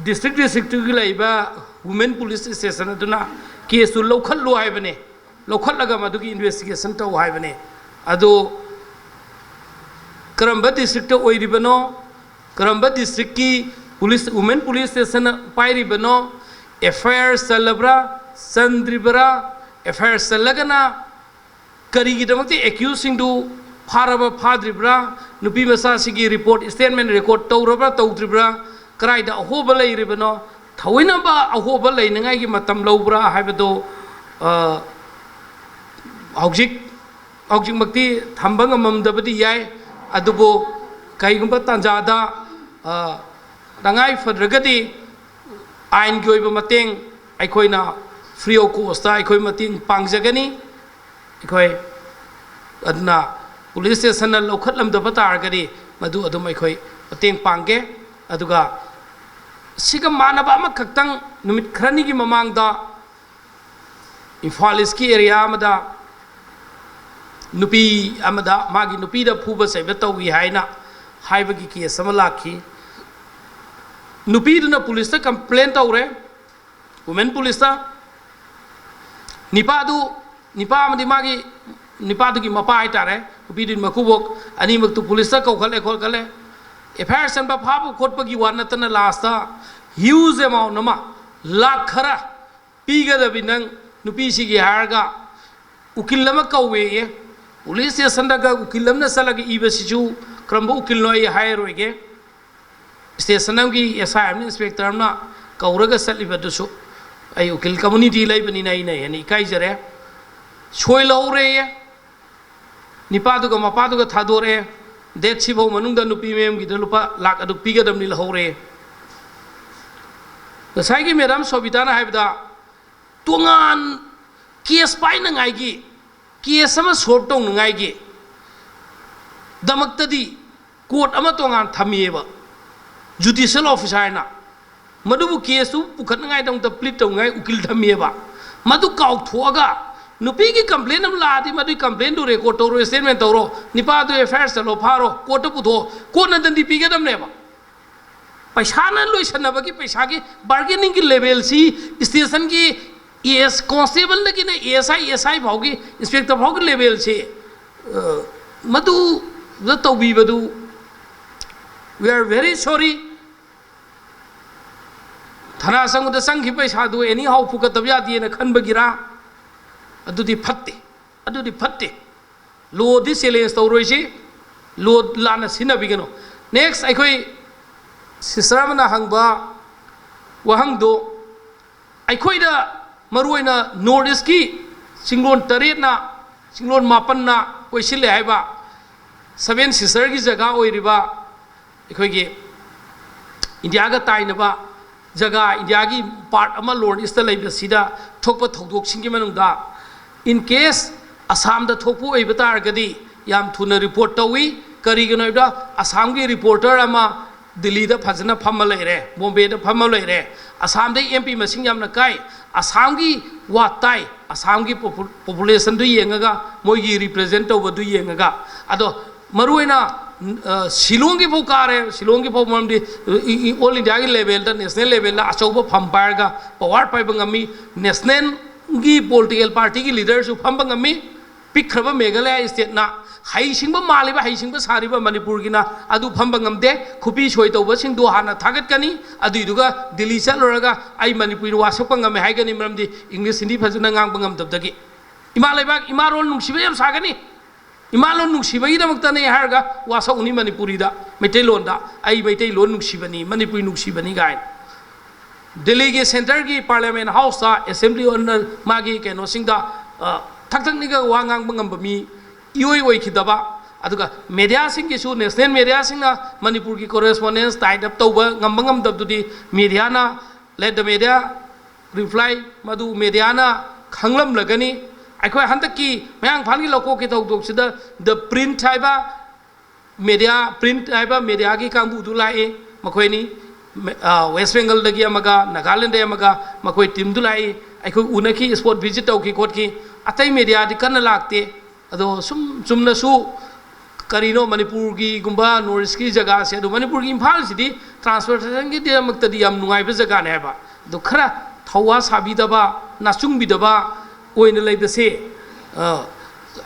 ꯗꯤꯁꯇ꯭ꯔꯤꯛ, ꯗꯤꯁꯇ꯭ꯔꯤꯛꯇꯨꯒꯤ ꯂꯩꯕ ꯋꯨꯃꯦꯟ ꯄꯨꯂꯤꯁ ꯁ꯭ꯇꯦꯁꯟ ꯑꯗꯨꯅ ꯀꯦꯁꯇꯨ ꯂꯧꯈꯠꯂꯨ ꯍꯥꯏꯕꯅꯤ꯫ ꯂꯧꯈꯠꯂꯒ ꯃꯗꯨꯒꯤ ꯏꯟꯚꯦꯁꯇꯤꯒꯦꯁꯟ ꯇꯧ ꯍꯥꯏꯕꯅꯤ꯫ ꯑꯗꯨ ꯀꯔꯝꯕ ꯗꯤꯁꯇ꯭ꯔꯤꯛꯇ ꯑꯣꯏꯔꯤꯕꯅꯣ, ꯀꯔꯝꯕ ꯗꯤꯁꯇ꯭ꯔꯤꯛꯀꯤ police, women police ꯁ꯭ꯇꯦꯁꯟꯅ ꯄꯥꯏꯔꯤꯕꯅꯣ, F I R ꯆꯜꯂꯕ꯭ꯔꯥ, ꯆꯟꯗ꯭ꯔꯤꯕ꯭ꯔꯥ, F I R ꯆꯜꯂꯒꯅ ꯀꯔꯤꯒꯤꯗꯃꯛꯇ ꯑꯦꯀ꯭ꯌꯨꯁꯁꯤꯡꯗꯨ ꯐꯥꯔꯕ ꯐꯥꯗ꯭ꯔꯤꯕ꯭ꯔꯥ, ꯅꯨꯄꯤ ꯃꯆꯥꯁꯤꯒꯤ ꯔꯤꯄꯣꯔꯠ, ꯁ꯭ꯇꯦꯠꯃꯦꯟ ꯔꯦꯀꯣꯔꯠ ꯇꯧꯔꯕ꯭ꯔꯥ ꯇꯧꯗ꯭ꯔꯤꯕ꯭ꯔꯥ, ꯀꯗꯥꯏꯗ ꯑꯍꯣꯕ ꯂꯩꯔꯤꯕꯅꯣ, ꯊꯑꯣꯏꯅꯕ ꯑꯍꯣꯕ ꯂꯩꯅꯉꯥꯏꯒꯤ ꯃꯇꯝ ꯂꯧꯕ꯭ꯔꯥ ꯍꯥꯏꯕꯗꯨ, ꯑ, ꯍꯧꯖꯤꯛ, ꯍꯧꯖꯤꯛꯃꯛꯇꯤ ꯊꯝꯕ ꯉꯝꯃꯝꯗꯕꯗꯤ ꯌꯥꯏ꯫ ꯑꯗꯨꯕꯨ ꯀꯔꯤꯒꯨꯝꯕ ꯇꯥꯟꯖꯥꯗ, ꯑ, ꯇꯉꯥꯏ ꯐꯗ꯭ꯔꯒꯗꯤ ꯑꯥꯏꯟꯒꯤ ꯑꯣꯏꯕ ꯃꯇꯦꯡ ꯑꯩꯈꯣꯏꯅ free of cost ꯑꯩꯈꯣꯏ ꯃꯇꯦꯡ ꯄꯥꯡꯖꯒꯅꯤ꯫ ꯑꯩꯈꯣꯏ ꯑꯗꯨꯅ ꯄꯨꯂꯤꯁ ꯁ꯭ꯇꯦꯁꯟꯅ ꯂꯧꯈꯠꯂꯝꯗꯕ ꯇꯥꯔꯒꯗꯤ ꯃꯗꯨ ꯑꯗꯨꯝ ꯑꯩꯈꯣꯏ ꯃꯇꯦꯡ ꯄꯥꯡꯒꯦ꯫ ꯑꯗꯨꯒ ꯁꯤꯒ ꯃꯥꯟꯅꯕ ꯑꯃꯈꯛꯇꯪ, ꯅꯨꯃꯤꯠ ꯈꯔꯅꯤꯒꯤ ꯃꯃꯥꯡꯗ ꯏꯝꯐꯥꯜ ꯏꯁꯀꯤ ꯑꯦꯔꯤꯌꯥ ꯑꯃꯗ ꯅꯨꯄꯤ ꯑꯃꯗ ꯃꯥꯒꯤ ꯅꯨꯄꯤꯗ ꯐꯨꯕ ꯆꯩꯕ ꯇꯧꯏ ꯍꯥꯏꯅ ꯍꯥꯏꯕꯒꯤ ꯀꯦꯁ ꯑꯃ ꯂꯥꯛꯈꯤ꯫ ꯅꯨꯄꯤꯗꯨꯅ ꯄꯨꯂꯤꯁꯇ ꯀꯝꯄ꯭ꯂꯦꯟ ꯇꯧꯔꯦ, ꯋꯨꯃꯦꯟ ꯄꯨꯂꯤꯁꯇ꯫ ꯅꯤꯄꯥꯗꯨ, ꯅꯤꯄꯥ ꯑꯃꯗꯤ ꯃꯥꯒꯤ, ꯅꯤꯄꯥꯗꯨꯒꯤ ꯃꯄꯥ ꯍꯥꯏꯇꯥꯔꯦ, ꯅꯨꯄꯤꯗꯨꯒꯤ ꯃꯀꯨꯕꯣꯛ, ꯑꯅꯤꯃꯛꯇꯨ ꯄꯨꯂꯤꯁꯇ ꯀꯧꯈꯠꯂꯦ ꯈꯣꯠꯀꯠꯂꯦ꯫ ꯑꯦꯐ ꯑꯥꯏ ꯑꯥꯔ ꯆꯟꯕ, ꯐꯥꯕ ꯈꯣꯠꯄꯒꯤ ꯋꯥ ꯅꯠꯇꯅ ꯂꯥꯁꯇ ꯍ꯭ꯌꯨꯖ ꯑꯦꯃꯥꯎꯟ ꯑꯃ, ꯂꯥꯛ ꯈꯔ ꯄꯤꯒꯗꯕꯤ ꯅꯪ ꯅꯨꯄꯤꯁꯤꯒꯤ ꯍꯥꯏꯔꯒ ꯎꯀꯤꯜ ꯑꯃ ꯀꯧꯋꯦꯌꯦ꯫ ꯄꯨꯂꯤꯁ ꯁ꯭ꯇꯦꯁꯟꯗꯒ ꯎꯀꯤꯜ ꯑꯃꯅ ꯆꯠꯂꯒ ꯏꯕꯁꯤꯁꯨ ꯀꯔꯝꯕ ꯎꯀꯤꯜꯅꯣ ꯑꯩ ꯍꯥꯏꯔꯔꯣꯏꯒꯦ꯫ ꯁ꯭ꯇꯦꯁꯟ ꯑꯃꯒꯤ ꯑꯦꯁ ꯑꯥꯏ ꯑꯃꯅ, ꯏꯟꯁꯄꯦꯛꯇꯔ ꯑꯃꯅ ꯀꯧꯔꯒ ꯆꯠꯂꯤꯕꯗꯨꯁꯨ ꯑꯩ ꯎꯀꯤꯜ ꯀꯝꯃꯨꯅꯤꯇꯤ ꯂꯩꯕꯅꯤꯅ ꯑꯩꯅ ꯍꯦꯟꯅ ꯏꯀꯥꯏꯖꯔꯦ꯫ ꯁꯣꯏ ꯂꯧꯍꯧꯔꯦꯌꯦ꯫ ꯅꯤꯄꯥꯗꯨꯒ ꯃꯄꯥꯗꯨꯒ ꯊꯥꯗꯣꯔꯛꯑꯦ꯫ ꯗꯦꯠ ꯁꯤꯐꯧ ꯃꯅꯨꯡꯗ ꯅꯨꯄꯤ ꯃꯌꯨꯝꯒꯤꯗ ꯂꯨꯄꯥ ꯂꯥꯛ ꯑꯗꯨꯛ ꯄꯤꯒꯗꯕꯅꯤ, ꯂꯧꯍꯧꯔꯦ꯫ ꯉꯁꯥꯏꯒꯤ ꯃꯦꯗꯥꯝ ꯁꯣꯕꯤꯇꯥꯅ ꯍꯥꯏꯕꯗ ꯇꯣꯉꯥꯟ ꯀꯦꯁ ꯄꯥꯏꯅꯉꯥꯏꯒꯤ, ꯀꯦꯁ ꯑꯃ ꯁꯣꯜꯕ ꯇꯧꯅꯉꯥꯏꯒꯤ ꯗꯃꯛꯇꯗꯤ ꯀꯣꯔꯠ ꯑꯃ ꯇꯣꯉꯥꯟ ꯊꯝꯃꯤꯑꯕ, ꯖꯨꯗꯤꯁꯤꯌꯦꯜ ꯑꯣꯐꯤꯁꯥꯔ ꯍꯥꯏꯅ꯫ ꯃꯗꯨꯕꯨ ꯀꯦꯁꯇꯨ ꯄꯨꯈꯠꯅꯉꯥꯏꯗꯃꯛꯇ ꯄ꯭ꯂꯤꯠ ꯇꯧꯅꯉꯥꯏ ꯎꯀꯤꯜ ꯊꯝꯃꯤꯑꯕ꯫ ꯃꯗꯨ ꯀꯥꯎꯊꯣꯛꯑꯒ ꯅꯨꯄꯤꯒꯤ ꯀꯝꯄ꯭ꯂꯦꯟ ꯑꯃ ꯂꯥꯛꯑꯗꯤ ꯃꯗꯨꯒꯤ ꯀꯝꯄ꯭ꯂꯦꯟꯗꯨ ꯔꯦꯀꯣꯔꯠ ꯇꯧꯔꯣ, ꯁ꯭ꯇꯦꯠꯃꯦꯟ ꯇꯧꯔꯣ, ꯅꯤꯄꯥꯗꯨ ꯑꯦꯐ ꯑꯥꯏ ꯑꯥꯔ ꯆꯠꯂꯣ, ꯐꯥꯔꯣ, ꯀꯣꯔꯠꯇ ꯄꯨꯊꯣꯛꯑꯣ, ꯀꯣꯔꯠꯅ ꯗꯟꯗꯤ ꯄꯤꯒꯗꯕꯅꯦꯕ꯫ ꯄꯩꯁꯥꯅ ꯂꯣꯏꯁꯟꯅꯕꯒꯤ, ꯄꯩꯁꯥꯒꯤ ꯕꯥꯔꯒꯦꯅꯤꯡꯒꯤ ꯂꯦꯚꯦꯜꯁꯤ ꯁ꯭ꯇꯦꯁꯟꯒꯤ ꯑꯦ ꯑꯦꯁ, ꯀꯣꯟꯁꯇꯦꯕꯜꯗꯒꯤꯅ ꯑꯦ ꯑꯦꯁ ꯑꯥꯏ, ꯑꯦꯁ ꯑꯥꯏ ꯐꯥꯎꯒꯤ, ꯏꯟꯁꯄꯦꯛꯇꯔ ꯐꯥꯎꯒꯤ ꯂꯦꯚꯦꯜꯁꯤ, ꯑ, ꯃꯗꯨꯗ ꯇꯧꯕꯤꯕꯗꯨ, we are very sorry꯫ ꯊꯅꯥ ꯆꯪꯕꯗ ꯆꯪꯈꯤꯕ ꯄꯩꯁꯥꯗꯨ ꯑꯦꯅꯤ ꯍꯥꯎ ꯐꯨꯒꯠꯇꯕ ꯌꯥꯗꯦꯅ ꯈꯟꯕꯒꯤꯔꯥ? ꯑꯗꯨꯗꯤ ꯐꯠꯇꯦ, ꯑꯗꯨꯗꯤ ꯐꯠꯇꯦ꯫ ꯂꯣꯗꯤ ꯆꯦꯂꯦꯟꯖ ꯇꯧꯔꯣꯏꯁꯤ, ꯂꯣ ꯂꯥꯟꯅ ꯁꯤꯖꯤꯟꯅꯕꯤꯒꯅꯨ꯫ ꯅꯦꯛꯁ, ꯑꯩꯈꯣꯏ ꯁꯤꯁꯇꯔ ꯑꯃꯅ ꯍꯪꯕ ꯋꯥꯍꯪꯗꯣ, ꯑꯩꯈꯣꯏꯗ ꯃꯔꯨꯑꯣꯏꯅ ꯅꯣꯔꯠ ꯏꯁꯀꯤ ꯆꯤꯡꯂꯣꯟ ꯇꯔꯦꯠꯅ, ꯆꯤꯡꯂꯣꯟ ꯃꯥꯄꯟꯅ ꯀꯣꯏꯁꯤꯜꯂꯦ ꯍꯥꯏꯕ ꯁꯚꯦꯟ ꯁꯤꯁꯇꯔꯒꯤ ꯖꯒꯥ ꯑꯣꯏꯔꯤꯕ ꯑꯩꯈꯣꯏꯒꯤ ꯏꯟꯗꯤꯌꯥꯒ ꯇꯥꯏꯅꯕ ꯖꯒꯥ, ꯏꯟꯗꯤꯌꯥꯒꯤ ꯄꯥꯔꯠ ꯑꯃ ꯅꯣꯔꯠ ꯏꯁꯇ ꯂꯩꯕꯁꯤꯗ ꯊꯣꯛꯄ ꯊꯧꯗꯣꯛꯁꯤꯡꯒꯤ ꯃꯅꯨꯡꯗ, in case ꯑꯁꯥꯝꯗ ꯊꯣꯛꯄ ꯑꯣꯏꯕ ꯇꯥꯔꯒꯗꯤ ꯌꯥꯝ ꯊꯨꯅ ꯔꯤꯄꯣꯔꯠ ꯇꯧꯏ꯫ ꯀꯔꯤꯒꯤꯅꯣ ꯍꯥꯏꯕꯗ, ꯑꯁꯥꯝꯒꯤ ꯔꯤꯄꯣꯔꯇꯔ ꯑꯃ ꯗꯤꯜꯂꯤꯗ ꯐꯖꯅ ꯐꯝꯃ ꯂꯩꯔꯦ, ꯕꯣꯝꯕꯦꯗ ꯐꯝꯃ ꯂꯩꯔꯦ, ꯑꯁꯥꯝꯗꯩ ꯑꯦꯝ ꯄꯤ ꯃꯁꯤꯡ ꯌꯥꯝꯅ ꯀꯥꯏ, ꯑꯁꯥꯝꯒꯤ ꯋꯥ ꯇꯥꯏ, ꯑꯁꯥꯝꯒꯤ ꯄꯣꯄꯨ-, ꯄꯣꯄꯨꯂꯦꯁꯟꯗꯨ ꯌꯦꯡꯉꯒ, ꯃꯣꯏꯒꯤ ꯔꯤꯄ꯭ꯔꯖꯦꯟ ꯇꯧꯕꯗꯨ ꯌꯦꯡꯉꯒ꯫ ꯑꯗꯣ ꯃꯔꯨꯑꯣꯏꯅ, ꯑ, ꯁꯤꯂꯣꯡꯒꯤ ꯐꯥꯎ ꯀꯥꯔꯦ, ꯁꯤꯂꯣꯡꯒꯤ ꯐꯥꯎ, ꯃꯔꯝꯗꯤ, ꯏ-, ꯏ-, ꯑꯣꯜ ꯏꯟꯗꯤꯌꯥꯒꯤ ꯂꯦꯚꯦꯜꯗ, ꯅꯦꯁꯅꯦꯜ ꯂꯦꯚꯦꯜꯗ ꯑꯆꯧꯕ ꯐꯝ ꯄꯥꯏꯔꯒ ꯄꯋꯥꯔ ꯄꯥꯏꯕ ꯉꯝꯃꯤ, ꯅꯦꯁꯅꯦꯜꯒꯤ ꯄꯣꯂꯤꯇꯤꯀꯦꯜ ꯄꯥꯔꯇꯤꯒꯤ ꯂꯤꯗꯔꯁꯨ ꯐꯝꯕ ꯉꯝꯃꯤ, ꯄꯤꯛꯈ꯭ꯔꯕ ꯃꯦꯘꯥꯂꯌꯥ ꯁ꯭ꯇꯦꯠꯅ ꯍꯩꯁꯤꯡꯕ ꯃꯥꯜꯂꯤꯕ, ꯍꯩꯁꯤꯡꯕ ꯁꯥꯔꯤꯕ ꯃꯅꯤꯄꯨꯔꯒꯤꯅ ꯑꯗꯨ ꯐꯝꯕ ꯉꯝꯗꯦ꯫ ꯈꯨꯄꯤ ꯁꯣꯏ ꯇꯧꯕꯁꯤꯡꯗꯣ ꯍꯥꯟꯅ ꯊꯥꯒꯠꯀꯅꯤ, ꯑꯗꯨꯏꯗꯨꯒ ꯗꯤꯜꯂꯤ ꯆꯠꯂꯨꯔꯒ ꯑꯩ ꯃꯅꯤꯄꯨꯔꯤ ꯋꯥ ꯁꯛꯄ ꯉꯝꯃꯦ ꯍꯥꯏꯒꯅꯤ, ꯃꯔꯝꯗꯤ ꯏꯪꯂꯤꯁ ꯍꯤꯟꯗꯤ ꯐꯖꯅ ꯉꯥꯡꯕ ꯉꯝꯗꯕꯗꯒꯤ꯫ ꯏꯃꯥ ꯂꯩꯕꯥꯛ, ꯏꯃꯥ ꯂꯣꯟ ꯅꯨꯡꯁꯤꯕ ꯌꯥꯝ ꯁꯥꯒꯅꯤ꯫ ꯏꯃꯥ ꯂꯣꯟ ꯅꯨꯡꯁꯤꯕꯒꯤꯗꯃꯛꯇꯅꯦ ꯍꯥꯏꯔꯒ ꯋꯥ ꯁꯛꯎꯅꯤ ꯃꯅꯤꯄꯨꯔꯤꯗ, ꯃꯩꯇꯩꯂꯣꯟꯗ, "ꯑꯩ ꯃꯩꯇꯩꯂꯣꯟ ꯅꯨꯡꯁꯤꯕꯅꯤ, ꯃꯅꯤꯄꯨꯔꯤ ꯅꯨꯡꯁꯤꯕꯅꯤ" ꯀꯥꯏꯅ꯫ ꯗꯤꯜꯂꯤꯒꯤ ꯁꯦꯟꯇꯔꯒꯤ ꯄꯥꯔꯂꯤꯌꯥꯃꯦꯟ ꯍꯥꯎꯁꯇ, ꯑꯦꯁꯦꯝꯕ꯭ꯂꯤ ꯑꯣꯟꯅ ꯃꯥꯒꯤ ꯀꯩꯅꯣꯁꯤꯡꯗ, ꯑ, ꯊꯛ ꯊꯛꯅꯤꯒ ꯋꯥ ꯉꯥꯡꯕ ꯉꯝꯕ ꯃꯤ ꯏꯑꯣꯏ ꯑꯣꯏꯈꯤꯗꯕ, ꯑꯗꯨꯒ ꯃꯦꯗꯤꯌꯥꯁꯤꯡꯒꯤꯁꯨ, ꯅꯦꯁꯅꯦꯜ ꯃꯦꯗꯤꯌꯥꯁꯤꯡꯅ ꯃꯅꯤꯄꯨꯔꯒꯤ ꯀꯣꯔꯦꯁꯄꯣꯟꯗꯦꯟꯁ ꯇꯥꯏꯠ ꯑꯞ ꯇꯧꯕ ꯉꯝꯕ ꯉꯝꯗꯕꯗꯨꯗꯤ ꯃꯦꯗꯤꯌꯥꯅ, let the media reply, ꯃꯗꯨ ꯃꯦꯗꯤꯌꯥꯅ ꯈꯪꯂꯝꯂꯒꯅꯤ꯫ ꯑꯩꯈꯣꯏ ꯍꯟꯗꯛꯀꯤ ꯃꯌꯥꯡ ꯏꯝꯐꯥꯜꯒꯤ ꯂꯧꯀꯣꯛꯀꯤ ꯊꯧꯗꯣꯛꯁꯤꯗ ꯗ ꯄ꯭ꯔꯤꯟꯠ ꯍꯥꯏꯕ ꯃꯦꯗꯤꯌꯥ, ꯄ꯭ꯔꯤꯟꯠ ꯍꯥꯏꯕ ꯃꯦꯗꯤꯌꯥꯒꯤ ꯀꯥꯡꯕꯨꯗꯨ ꯂꯥꯛꯏ꯫ ꯃꯈꯣꯏꯅꯤ, ꯃꯦ-, ꯑ, ꯋꯦꯁ ꯕꯦꯡꯒꯜꯗꯒꯤ ꯑꯃꯒ, ꯅꯥꯒꯥꯂꯦꯟꯗꯒꯤ ꯑꯃꯒ, ꯃꯈꯣꯏ ꯇꯤꯝꯗꯨ ꯂꯥꯛꯏ꯫ ꯑꯩꯈꯣꯏ ꯎꯅꯈꯤ, ꯁ꯭ꯄꯣꯠ ꯚꯤꯖꯤꯠ ꯇꯧꯈꯤ ꯈꯣꯠꯈꯤ꯫ ꯑꯇꯩ ꯃꯦꯗꯤꯌꯥꯗꯤ ꯀꯟꯅ ꯂꯥꯛꯇꯦ꯫ ꯑꯗꯣ ꯁꯨꯝ ꯆꯨꯝꯅꯁꯨ ꯀꯔꯤꯅꯣ, ꯃꯅꯤꯄꯨꯔꯒꯤꯒꯨꯝꯕ ꯅꯣꯔꯠ ꯏꯁꯀꯤ ꯖꯒꯥꯁꯦ, ꯑꯗꯣ ꯃꯅꯤꯄꯨꯔꯒꯤ ꯏꯝꯐꯥꯜꯁꯤꯗꯤ ꯇ꯭ꯔꯥꯟꯁꯄꯣꯔꯇꯦꯁꯟꯒꯤꯗꯃꯛꯇꯗꯤ ꯌꯥꯝ ꯅꯨꯡꯉꯥꯏꯕ ꯖꯒꯥꯅꯦ ꯍꯥꯏꯕ, ꯑꯗꯣ ꯈꯔ ꯊꯧꯋꯥ ꯁꯥꯕꯤꯗꯕ, ꯅꯥꯆꯨꯡꯕꯤꯗꯕ ꯑꯣꯏꯅ ꯂꯩꯕꯁꯦ, ꯑ,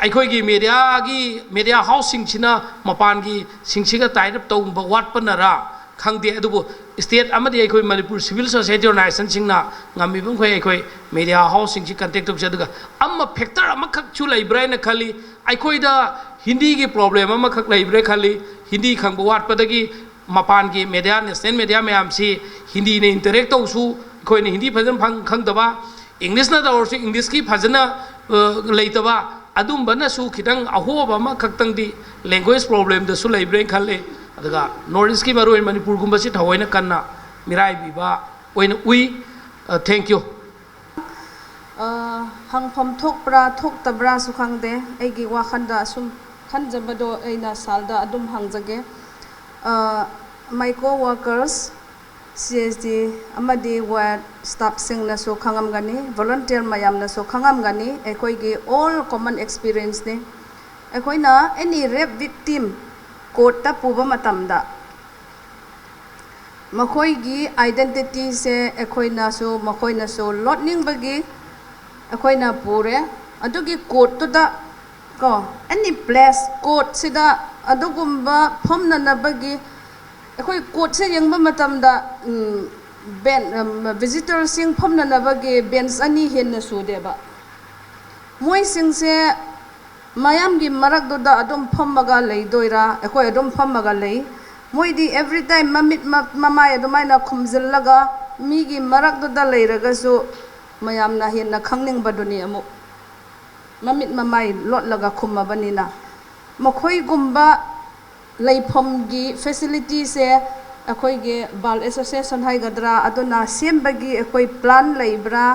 ꯑꯩꯈꯣꯏꯒꯤ ꯃꯦꯗꯤꯌꯥꯒꯤ, ꯃꯦꯗꯤꯌꯥ ꯍꯥꯎꯁꯁꯤꯡꯁꯤꯅ ꯃꯄꯥꯟꯒꯤ ꯁꯤꯡꯁꯤꯒ ꯇꯥꯏꯠ ꯑꯞ ꯇꯧꯕ ꯋꯥꯠꯄꯅꯔꯥ ꯈꯪꯗꯦ, ꯑꯗꯨꯕꯨ ꯁ꯭ꯇꯦꯠ ꯑꯃꯗꯤ ꯑꯩꯈꯣꯏ ꯃꯅꯤꯄꯨꯔ ꯁꯤꯚꯤꯜ ꯁꯣꯁꯥꯏꯇꯤ ꯑꯣꯔꯒꯅꯥꯏꯖꯦꯁꯟꯁꯤꯡꯅ ꯉꯝꯃꯤꯕ ꯃꯈꯩ ꯑꯩꯈꯣꯏ ꯃꯦꯗꯤꯌꯥ ꯍꯥꯎꯁꯁꯤꯡꯁꯤ ꯀꯟꯇꯦꯛ ꯇꯧꯁꯤ꯫ ꯑꯗꯨꯒ ꯑꯃ ꯐꯦꯛꯇꯔ ꯑꯃꯈꯛꯁꯨ ꯂꯩꯕ꯭ꯔꯥ ꯍꯥꯏꯅ ꯈꯜꯂꯤ, ꯑꯩꯈꯣꯏꯗ ꯍꯤꯟꯗꯤꯒꯤ ꯄ꯭ꯔꯣꯕ꯭ꯂꯦꯝ ꯑꯃꯈꯛ ꯂꯩꯕ꯭ꯔꯥ ꯈꯜꯂꯤ꯫ ꯍꯤꯟꯗꯤ ꯈꯪꯕ ꯋꯥꯠꯄꯗꯒꯤ ꯃꯄꯥꯟꯒꯤ ꯃꯦꯗꯤꯌꯥ, ꯅꯦꯁꯅꯦꯜ ꯃꯦꯗꯤꯌꯥ ꯃꯌꯥꯝꯁꯤ ꯍꯤꯟꯗꯤꯅ ꯏꯟꯇꯔꯦꯛ ꯇꯧꯁꯨ ꯑꯩꯈꯣꯏꯅ ꯍꯤꯟꯗꯤ ꯐꯖꯅ ꯐꯪ-, ꯈꯪꯗꯕ, ꯏꯪꯂꯤꯁꯅ ꯇꯧꯔꯁꯨ ꯏꯪꯂꯤꯁꯀꯤ ꯐꯖꯅ, ꯑ, ꯂꯩꯇꯕ, ꯑꯗꯨꯝꯕꯅꯁꯨ ꯈꯤꯇꯪ ꯑꯍꯣꯕ ꯑꯃꯈꯛꯇꯪꯗꯤ ꯂꯦꯡꯒ꯭ꯋꯦꯖ ꯄ꯭ꯔꯣꯕ꯭ꯂꯦꯝꯗꯁꯨ ꯂꯩꯕ꯭ꯔꯥ ꯍꯥꯏꯅ ꯈꯜꯂꯤ꯫ ꯑꯗꯨꯒ ꯅꯣꯔꯠ ꯏꯁꯀꯤ ꯃꯔꯨꯑꯣꯏꯅ ꯃꯅꯤꯄꯨꯔꯒꯨꯝꯕꯁꯤ ꯊꯑꯣꯏꯅ ꯀꯟꯅ ꯃꯤꯔꯥꯏꯕꯤꯕ ꯑꯣꯏꯅ ꯎꯏ꯫ ꯑ, thank you꯫ ꯑ, ꯍꯪꯐꯝ ꯊꯣꯛꯄ꯭ꯔꯥ ꯊꯣꯛꯇꯕ꯭ꯔꯥꯁꯨ ꯈꯪꯗꯦ꯫ ꯑꯩꯒꯤ ꯋꯥꯈꯜꯗ ꯑꯁꯨꯝ ꯈꯟꯖꯕꯗꯣ ꯑꯩꯅ ꯁꯥꯔꯗ ꯑꯗꯨꯝ ꯍꯪꯖꯒꯦ꯫ ꯃꯥꯏ ꯀꯣ ꯋꯥꯔꯀꯔꯁ, ꯁꯤ ꯑꯩꯆ ꯗꯤ ꯑꯃꯗꯤ ꯋꯥꯔꯗ ꯁ꯭ꯇꯥꯐꯁꯤꯡꯅꯁꯨ ꯈꯪꯉꯝꯒꯅꯤ, ꯚꯣꯂꯨꯟꯇꯤꯌꯔ ꯃꯌꯥꯝꯅꯁꯨ ꯈꯪꯉꯝꯒꯅꯤ, ꯑꯩꯈꯣꯏꯒꯤ ꯑꯣꯜ ꯀꯣꯃꯟ ꯑꯦꯛꯁꯄꯤꯔꯤꯌꯦꯟꯁꯅꯤ꯫ ꯑꯩꯈꯣꯏꯅ ꯑꯦꯅꯤ ꯔꯦꯞ ꯚꯤꯛꯇꯤꯝ ꯀꯣꯔꯠꯇ ꯄꯨꯕ ꯃꯇꯝꯗ ꯃꯈꯣꯏꯒꯤ ꯑꯥꯏꯗꯦꯟꯇꯤꯇꯤꯁꯦ ꯑꯩꯈꯣꯏꯅꯁꯨ ꯃꯈꯣꯏꯅꯁꯨ ꯂꯣꯠꯅꯤꯡꯕꯒꯤ ꯑꯩꯈꯣꯏꯅ ꯄꯨꯔꯦ꯫ ꯑꯗꯨꯒꯤ ꯀꯣꯔꯠꯇꯨꯗ ꯀꯣ, ꯑꯦꯅꯤ ꯄ꯭ꯂꯦꯁ ꯀꯣꯔꯠꯁꯤꯗ ꯑꯗꯨꯒꯨꯝꯕ ꯐꯝꯅꯅꯕꯒꯤ, ꯑꯩꯈꯣꯏ ꯀꯣꯔꯠꯁꯦ ꯌꯦꯡꯕ ꯃꯇꯝꯗ ꯕꯦꯟ ꯚꯤꯖꯤꯇꯔꯁꯤꯡ ꯐꯝꯅꯅꯕꯒꯤ ꯕꯦꯟꯁ ꯑꯅꯤ ꯍꯦꯟꯅ ꯁꯨꯗꯦꯕ꯫ ꯃꯣꯏꯁꯤꯡꯁꯦ ꯃꯌꯥꯝꯒꯤ ꯃꯔꯛꯇꯨꯗ ꯑꯗꯨꯝ ꯐꯝꯃꯒ ꯂꯩꯗꯣꯏꯔꯥ? ꯑꯩꯈꯣꯏ ꯑꯗꯨꯝ ꯐꯝꯃꯒ ꯂꯩ꯫ ꯃꯣꯏꯗꯤ ꯑꯦꯚ꯭ꯔꯤ ꯇꯥꯏꯝ ꯃꯃꯤꯠ ꯃ- ꯃꯃꯥꯏ ꯑꯗꯨꯃꯥꯏꯅ ꯈꯨꯝꯖꯤꯜꯂꯒ ꯃꯤꯒꯤ ꯃꯔꯛꯇꯨꯗ ꯂꯩꯔꯒꯁꯨ ꯃꯌꯥꯝꯅ ꯍꯦꯟꯅ ꯈꯪꯅꯤꯡꯕꯗꯨꯅꯤ꯫ ꯑꯃꯨꯛ ꯃꯃꯤꯠ ꯃꯃꯥꯏ ꯂꯣꯠꯂꯒ ꯈꯨꯝꯃꯕꯅꯤꯅ ꯃꯈꯣꯏꯒꯨꯝꯕ ꯂꯩꯐꯝꯒꯤ ꯐꯦꯁꯤꯂꯤꯇꯤꯁꯦ ꯑꯩꯈꯣꯏꯒꯤ ꯕꯥꯜ ꯑꯦꯁꯣꯁꯤꯌꯦꯁꯟ ꯍꯥꯏꯒꯗ꯭ꯔꯥ, ꯑꯗꯨꯅ ꯁꯦꯝꯕꯒꯤ ꯑꯩꯈꯣꯏ ꯄ꯭ꯂꯥꯟ ꯂꯩꯕ꯭ꯔꯥ?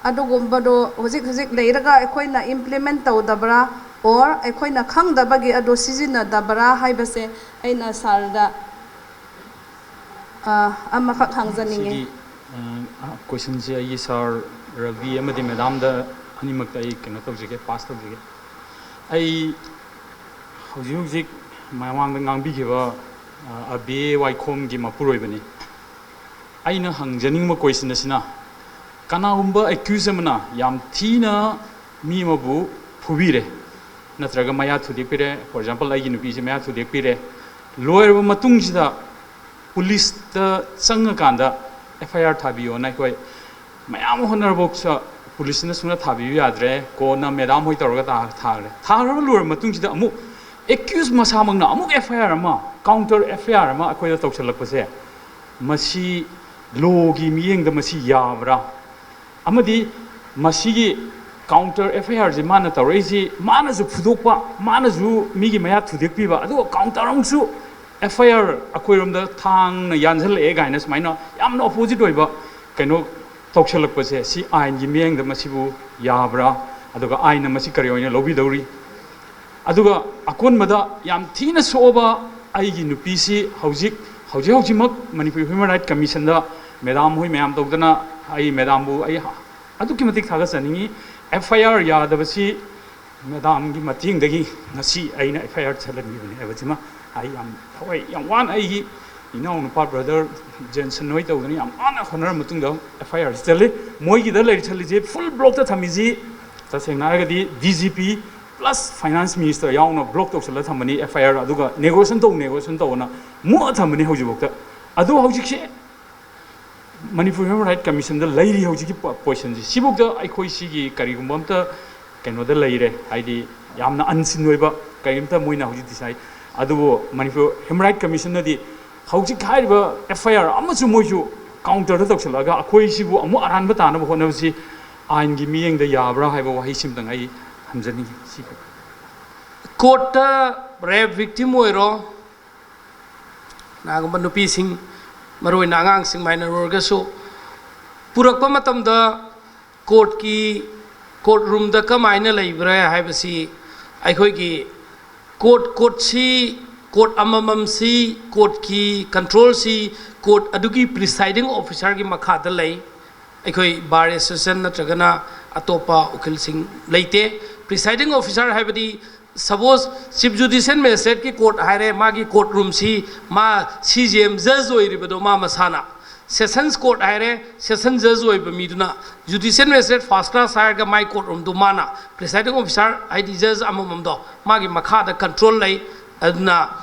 ꯑꯗꯨꯒꯨꯝꯕꯗꯣ ꯍꯧꯖꯤꯛ ꯍꯧꯖꯤꯛ ꯂꯩꯔꯒ ꯑꯩꯈꯣꯏꯅ ꯏꯝꯄ꯭ꯂꯤꯃꯦꯟ ꯇꯧꯗꯕ꯭ꯔꯥ, ꯑꯣꯔ ꯑꯩꯈꯣꯏꯅ ꯈꯪꯗꯕꯒꯤ ꯑꯗꯨ ꯁꯤꯖꯤꯟꯅꯗꯕ꯭ꯔꯥ ꯍꯥꯏꯕꯁꯦ ꯑꯩꯅ ꯁꯥꯔꯗ ꯑꯃꯈꯛ ꯍꯪꯖꯅꯤꯡꯉꯤ꯫ ꯁꯤꯒꯤ ꯀꯣꯏꯁꯟꯁꯦ ꯑꯩꯒꯤ ꯁꯥꯔ ꯔꯕꯤ ꯑꯃꯗꯤ ꯃꯦꯗꯥꯝꯗ ꯑꯅꯤꯃꯛꯇ ꯑꯩ ꯀꯩꯅꯣ ꯇꯧꯖꯒꯦ, ꯄꯥꯁ ꯇꯧꯖꯒꯦ꯫ ꯑꯩ ꯍꯧꯖꯤꯛ ꯍꯧꯖꯤꯛ ꯃꯃꯥꯡꯗ ꯉꯥꯡꯕꯤꯈꯤꯕ ꯑꯕꯦ ꯋꯥꯏꯈꯣꯝꯒꯤ ꯃꯄꯨꯔꯣꯏꯕꯅꯤ꯫ ꯑꯩꯅ ꯍꯪꯖꯅꯤꯡꯕ ꯀꯣꯏꯁꯟ ꯑꯁꯤꯅ, ꯀꯅꯥꯒꯨꯝꯕ ꯑꯦꯀ꯭ꯌꯨꯁ ꯑꯃꯅ ꯌꯥꯝ ꯊꯤꯅ ꯃꯤ ꯑꯃꯕꯨ ꯐꯨꯕꯤꯔꯦ, ꯅꯠꯇ꯭ꯔꯒ ꯃꯌꯥ ꯊꯨꯗꯦꯛꯄꯤꯔꯦ, ꯐꯣꯔ ꯑꯦꯛꯖꯥꯝꯄꯜ ꯑꯩꯒꯤ ꯅꯨꯄꯤꯁꯦ ꯃꯌꯥ ꯊꯨꯗꯦꯛꯄꯤꯔꯦ, ꯂꯣꯏꯔꯕ ꯃꯇꯨꯡꯁꯤꯗ ꯄꯨꯂꯤꯁꯇ ꯆꯪꯉꯀꯥꯟꯗ ꯑꯦꯐ ꯑꯥꯏ ꯑꯥꯔ ꯊꯥꯕꯤꯌꯣꯅ ꯑꯩꯈꯣꯏ ꯃꯌꯥꯝ ꯑꯃ ꯍꯣꯠꯅꯔꯕꯧꯁꯨ ꯄꯨꯂꯤꯁꯁꯤꯅ ꯁꯨꯡꯊꯥ ꯊꯥꯕꯤꯌꯨ ꯌꯥꯗ꯭ꯔꯦ꯫ ꯀꯣꯟꯅ ꯃꯦꯗꯥꯝ ꯍꯣꯏ ꯇꯧꯔꯒ ꯊꯥꯈ꯭ꯔꯦ꯫ ꯊꯥꯈ꯭ꯔꯕ ꯂꯣꯏꯔꯕ ꯃꯇꯨꯡꯁꯤꯗ ꯑꯃꯨꯛ ꯑꯦꯀ꯭ꯌꯨꯁ ꯃꯁꯥꯃꯛꯅ ꯑꯃꯨꯛ ꯑꯦꯐ ꯑꯥꯏ ꯑꯥꯔ ꯑꯃ, ꯀꯥꯎꯟꯇꯔ ꯑꯦꯐ ꯑꯥꯏ ꯑꯥꯔ ꯑꯃ ꯑꯩꯈꯣꯏꯗ ꯇꯧꯁꯜꯂꯛꯄꯁꯦ, ꯃꯁꯤ ꯂꯣꯒꯤ ꯃꯤꯠꯌꯦꯡꯗ ꯃꯁꯤ ꯌꯥꯕ꯭ꯔꯥ? ꯑꯃꯗꯤ ꯃꯁꯤꯒꯤ ꯀꯥꯎꯟꯇꯔ ꯑꯦꯐ ꯑꯥꯏ ꯑꯥꯔꯁꯤ ꯃꯥꯅ ꯇꯧꯔꯛꯏꯁꯤ, ꯃꯥꯅꯁꯨ ꯐꯨꯗꯣꯛꯄ, ꯃꯥꯅꯁꯨ ꯃꯤꯒꯤ ꯃꯌꯥ ꯊꯨꯗꯦꯛꯄꯤꯕ, ꯑꯗꯨꯒ ꯀꯥꯎꯟꯇꯔ ꯑꯃꯨꯛꯁꯨ ꯑꯦꯐ ꯑꯥꯏ ꯑꯥꯔ ꯑꯩꯈꯣꯏꯔꯣꯝꯗ ꯊꯥꯡꯅ ꯌꯥꯟꯁꯤꯜꯂꯛꯑꯦ ꯀꯥꯏꯅ ꯁꯨꯃꯥꯏꯅ ꯌꯥꯝꯅ ꯑꯣꯄꯣꯖꯤꯠ ꯑꯣꯏꯕ ꯀꯩꯅꯣ ꯇꯧꯁꯜꯂꯛꯄꯁꯦ, ꯁꯤ ꯑꯥꯏꯟꯒꯤ ꯃꯤꯠꯌꯦꯡꯗ ꯃꯁꯤꯕꯨ ꯌꯥꯕ꯭ꯔꯥ? ꯑꯗꯨꯒ ꯑꯥꯏꯟꯅ ꯃꯁꯤ ꯀꯔꯤ ꯑꯣꯏꯅ ꯂꯧꯕꯤꯗꯧꯔꯤ? ꯑꯗꯨꯒ ꯑꯀꯣꯟꯕꯗ ꯌꯥꯝ ꯊꯤꯅ ꯁꯣꯛꯑꯕ ꯑꯩꯒꯤ ꯅꯨꯄꯤꯁꯤ ꯍꯧꯖꯤꯛ ꯍꯧꯖꯤꯛ ꯍꯧꯖꯤꯛꯃꯛ ꯃꯅꯤꯄꯨꯔ ꯍ꯭ꯌꯨꯃꯦꯟ ꯔꯥꯏꯠ ꯀꯃꯤꯁꯟꯗ ꯃꯦꯗꯥꯝ ꯍꯣꯏ ꯃꯌꯥꯝ ꯇꯧꯗꯅ ꯑꯩ ꯃꯦꯗꯥꯝꯕꯨ ꯑꯩ ꯑꯗꯨꯛꯀꯤ ꯃꯇꯤꯛ ꯊꯥꯒꯠꯆꯅꯤꯡꯉꯤ꯫ ꯑꯦꯐ ꯑꯥꯏ ꯑꯥꯔ ꯌꯥꯗꯕꯁꯤ ꯃꯦꯗꯥꯝꯒꯤ ꯃꯇꯦꯡꯗꯒꯤ ꯉꯁꯤ ꯑꯩꯅ ꯑꯦꯐ ꯑꯥꯏ ꯑꯥꯔ ꯆꯠꯍꯟꯈꯤꯕꯅꯤ ꯍꯥꯏꯕꯁꯤꯃ ꯑꯩ ꯌꯥꯝ ꯊꯋꯥꯏ ꯌꯥꯝ ꯋꯥꯅ ꯑꯩꯒꯤ ꯏꯅꯥꯎꯅꯨꯄꯥ ꯕ꯭ꯔꯗꯔ ꯖꯦꯟꯁꯟ ꯍꯣꯏ ꯇꯧꯗꯅ ꯌꯥꯝ ꯋꯥꯅ ꯍꯣꯠꯅꯔ ꯃꯇꯨꯡꯗ ꯑꯦꯐ ꯑꯥꯏ ꯑꯥꯔꯁꯤ ꯆꯠꯂꯤ꯫ ꯃꯣꯏꯒꯤꯗ ꯂꯩꯔꯤ ꯆꯠꯂꯤꯁꯦ ꯐꯨꯜ ꯕ꯭ꯂꯣꯛꯇ ꯊꯝꯃꯤꯁꯤ ꯇꯁꯦꯡꯅ ꯍꯥꯏꯔꯒꯗꯤ D G P plus finance minister ꯌꯥꯎꯅ ꯕ꯭ꯂꯣꯛ ꯇꯧꯁꯜꯂ ꯊꯝꯕꯅꯤ ꯑꯦꯐ ꯑꯥꯏ ꯑꯥꯔ ꯑꯗꯨꯒ ꯅꯦꯒꯣꯁꯤꯌꯦꯁꯟ ꯇꯧ ꯅꯦꯒꯣꯁꯤꯌꯦꯁꯟ ꯇꯧꯅ ꯃꯣꯛꯑ ꯊꯝꯕꯅꯤ ꯍꯧꯖꯤꯛꯐꯥꯎꯗ꯫ ꯑꯗꯣ ꯍꯧꯖꯤꯛꯁꯦ ꯃꯅꯤꯄꯨꯔ ꯍ꯭ꯌꯨꯃꯦꯟ ꯔꯥꯏꯠ ꯀꯃꯤꯁꯟꯗ ꯂꯩꯔꯤ ꯍꯧꯖꯤꯛꯀꯤ ꯄꯣꯖꯤꯁꯟꯁꯤ꯫ ꯁꯤꯐꯥꯎꯗ ꯑꯩꯈꯣꯏ ꯁꯤꯒꯤ ꯀꯔꯤꯒꯨꯝꯕ ꯑꯝꯇ ꯀꯩꯅꯣꯗ ꯂꯩꯔꯦ, ꯍꯥꯏꯗꯤ ꯌꯥꯝꯅ ꯑꯟꯁꯤꯟ ꯑꯣꯏꯕ ꯀꯔꯤꯝꯇ ꯃꯣꯏꯅ ꯍꯧꯖꯤꯛ ꯗꯤꯁꯥꯏꯠ꯫ ꯑꯗꯨꯕꯨ ꯃꯅꯤꯄꯨꯔ ꯍ꯭ꯌꯨꯃꯦꯟ ꯔꯥꯏꯠ ꯀꯃꯤꯁꯟꯅꯗꯤ ꯍꯧꯖꯤꯛ ꯍꯥꯏꯔꯤꯕ ꯑꯦꯐ ꯑꯥꯏ ꯑꯥꯔ ꯑꯃꯁꯨ ꯃꯣꯏꯁꯨ ꯀꯥꯎꯟꯇꯔꯗ ꯇꯧꯁꯤꯜꯂꯛꯑꯒ ꯑꯩꯈꯣꯏꯁꯤꯕꯨ ꯑꯃꯨꯛ ꯑꯔꯥꯟꯕ ꯇꯥꯅꯕ ꯍꯣꯠꯅꯕꯁꯤ ꯑꯥꯏꯟꯒꯤ ꯃꯤꯠꯌꯦꯡꯗ ꯌꯥꯕ꯭ꯔꯥ ꯍꯥꯏꯕ ꯋꯥꯍꯩꯁꯤꯃꯇꯪ ꯑꯩ ꯊꯝꯖꯅꯤꯡꯉꯤ꯫ ꯁꯤ ꯀꯣꯔꯠꯇ ꯔꯦꯞ ꯚꯤꯛꯇꯤꯝ ꯑꯣꯏꯔꯣ, ꯀꯅꯥꯒꯨꯝꯕ ꯅꯨꯄꯤꯁꯤꯡ, ꯃꯔꯨꯑꯣꯏꯅ ꯑꯉꯥꯡꯁꯤꯡ ꯃꯥꯏꯅꯔ ꯑꯣꯏꯔꯒꯁꯨ, ꯄꯨꯔꯛꯄ ꯃꯇꯝꯗ ꯀꯣꯔꯠꯀꯤ, ꯀꯣꯔꯠ ꯔꯨꯝꯗ ꯀꯃꯥꯏꯅ ꯂꯩꯕ꯭ꯔꯥ ꯍꯥꯏꯕꯁꯤ ꯑꯩꯈꯣꯏꯒꯤ ꯀꯣꯔꯠ, ꯀꯣꯔꯠꯁꯤ, ꯀꯣꯔꯠ ꯑꯃꯃꯝꯁꯤ, ꯀꯣꯔꯠꯀꯤ ꯀꯟꯇ꯭ꯔꯣꯜꯁꯤ ꯀꯣꯔꯠ ꯑꯗꯨꯒꯤ ꯄ꯭ꯔꯤꯁꯥꯏꯗꯤꯡ ꯑꯣꯐꯤꯁꯥꯔꯒꯤ ꯃꯈꯥꯗ ꯂꯩ꯫ ꯑꯩꯈꯣꯏ ꯕꯥꯔ ꯑꯦꯁꯣꯁꯤꯌꯦꯁꯟ ꯅꯠꯇ꯭ꯔꯒꯅ ꯑꯇꯣꯞꯄ ꯎꯀꯤꯜꯁꯤꯡ ꯂꯩꯇꯦ꯫ ꯄ꯭ꯔꯤꯁꯥꯏꯗꯤꯡ ꯑꯣꯐꯤꯁꯥꯔ ꯍꯥꯏꯕꯗꯤ ꯁꯄꯣꯁ ꯆꯤꯐ ꯖꯨꯗꯤꯁꯤꯌꯦꯜ ꯃꯦꯖꯤꯁꯇ꯭ꯔꯦꯠꯀꯤ ꯀꯣꯔꯠ ꯍꯥꯏꯔꯦ, ꯃꯥꯒꯤ ꯀꯣꯔꯠ ꯔꯨꯝꯁꯤ ꯃꯥ ꯁꯤ ꯖꯤ ꯑꯦꯝ ꯖꯖ ꯑꯣꯏꯔꯤꯕꯗꯣ ꯃꯥ ꯃꯁꯥꯅ, ꯁꯦꯁꯟꯁ ꯀꯣꯔꯠ ꯍꯥꯏꯔꯦ, ꯁꯦꯁꯟ ꯖꯖ ꯑꯣꯏꯕ ꯃꯤꯗꯨꯅ, ꯖꯨꯗꯤꯁꯤꯌꯦꯜ ꯃꯦꯖꯤꯁꯇ꯭ꯔꯦꯠ ꯐꯥꯔꯁ ꯀ꯭ꯂꯥꯁ ꯍꯥꯏꯔꯒ ꯃꯥꯏ ꯀꯣꯔꯠ ꯔꯨꯝꯗꯨ ꯃꯥꯅ, ꯄ꯭ꯔꯤꯁꯥꯏꯗꯤꯡ ꯑꯣꯐꯤꯁꯥꯔ ꯍꯥꯏꯗꯤ ꯖꯖ ꯑꯃꯃꯝꯗꯣ ꯃꯥꯒꯤ ꯃꯈꯥꯗ ꯀꯟꯇ꯭ꯔꯣꯜ ꯂꯩ꯫ ꯑꯗꯨꯅ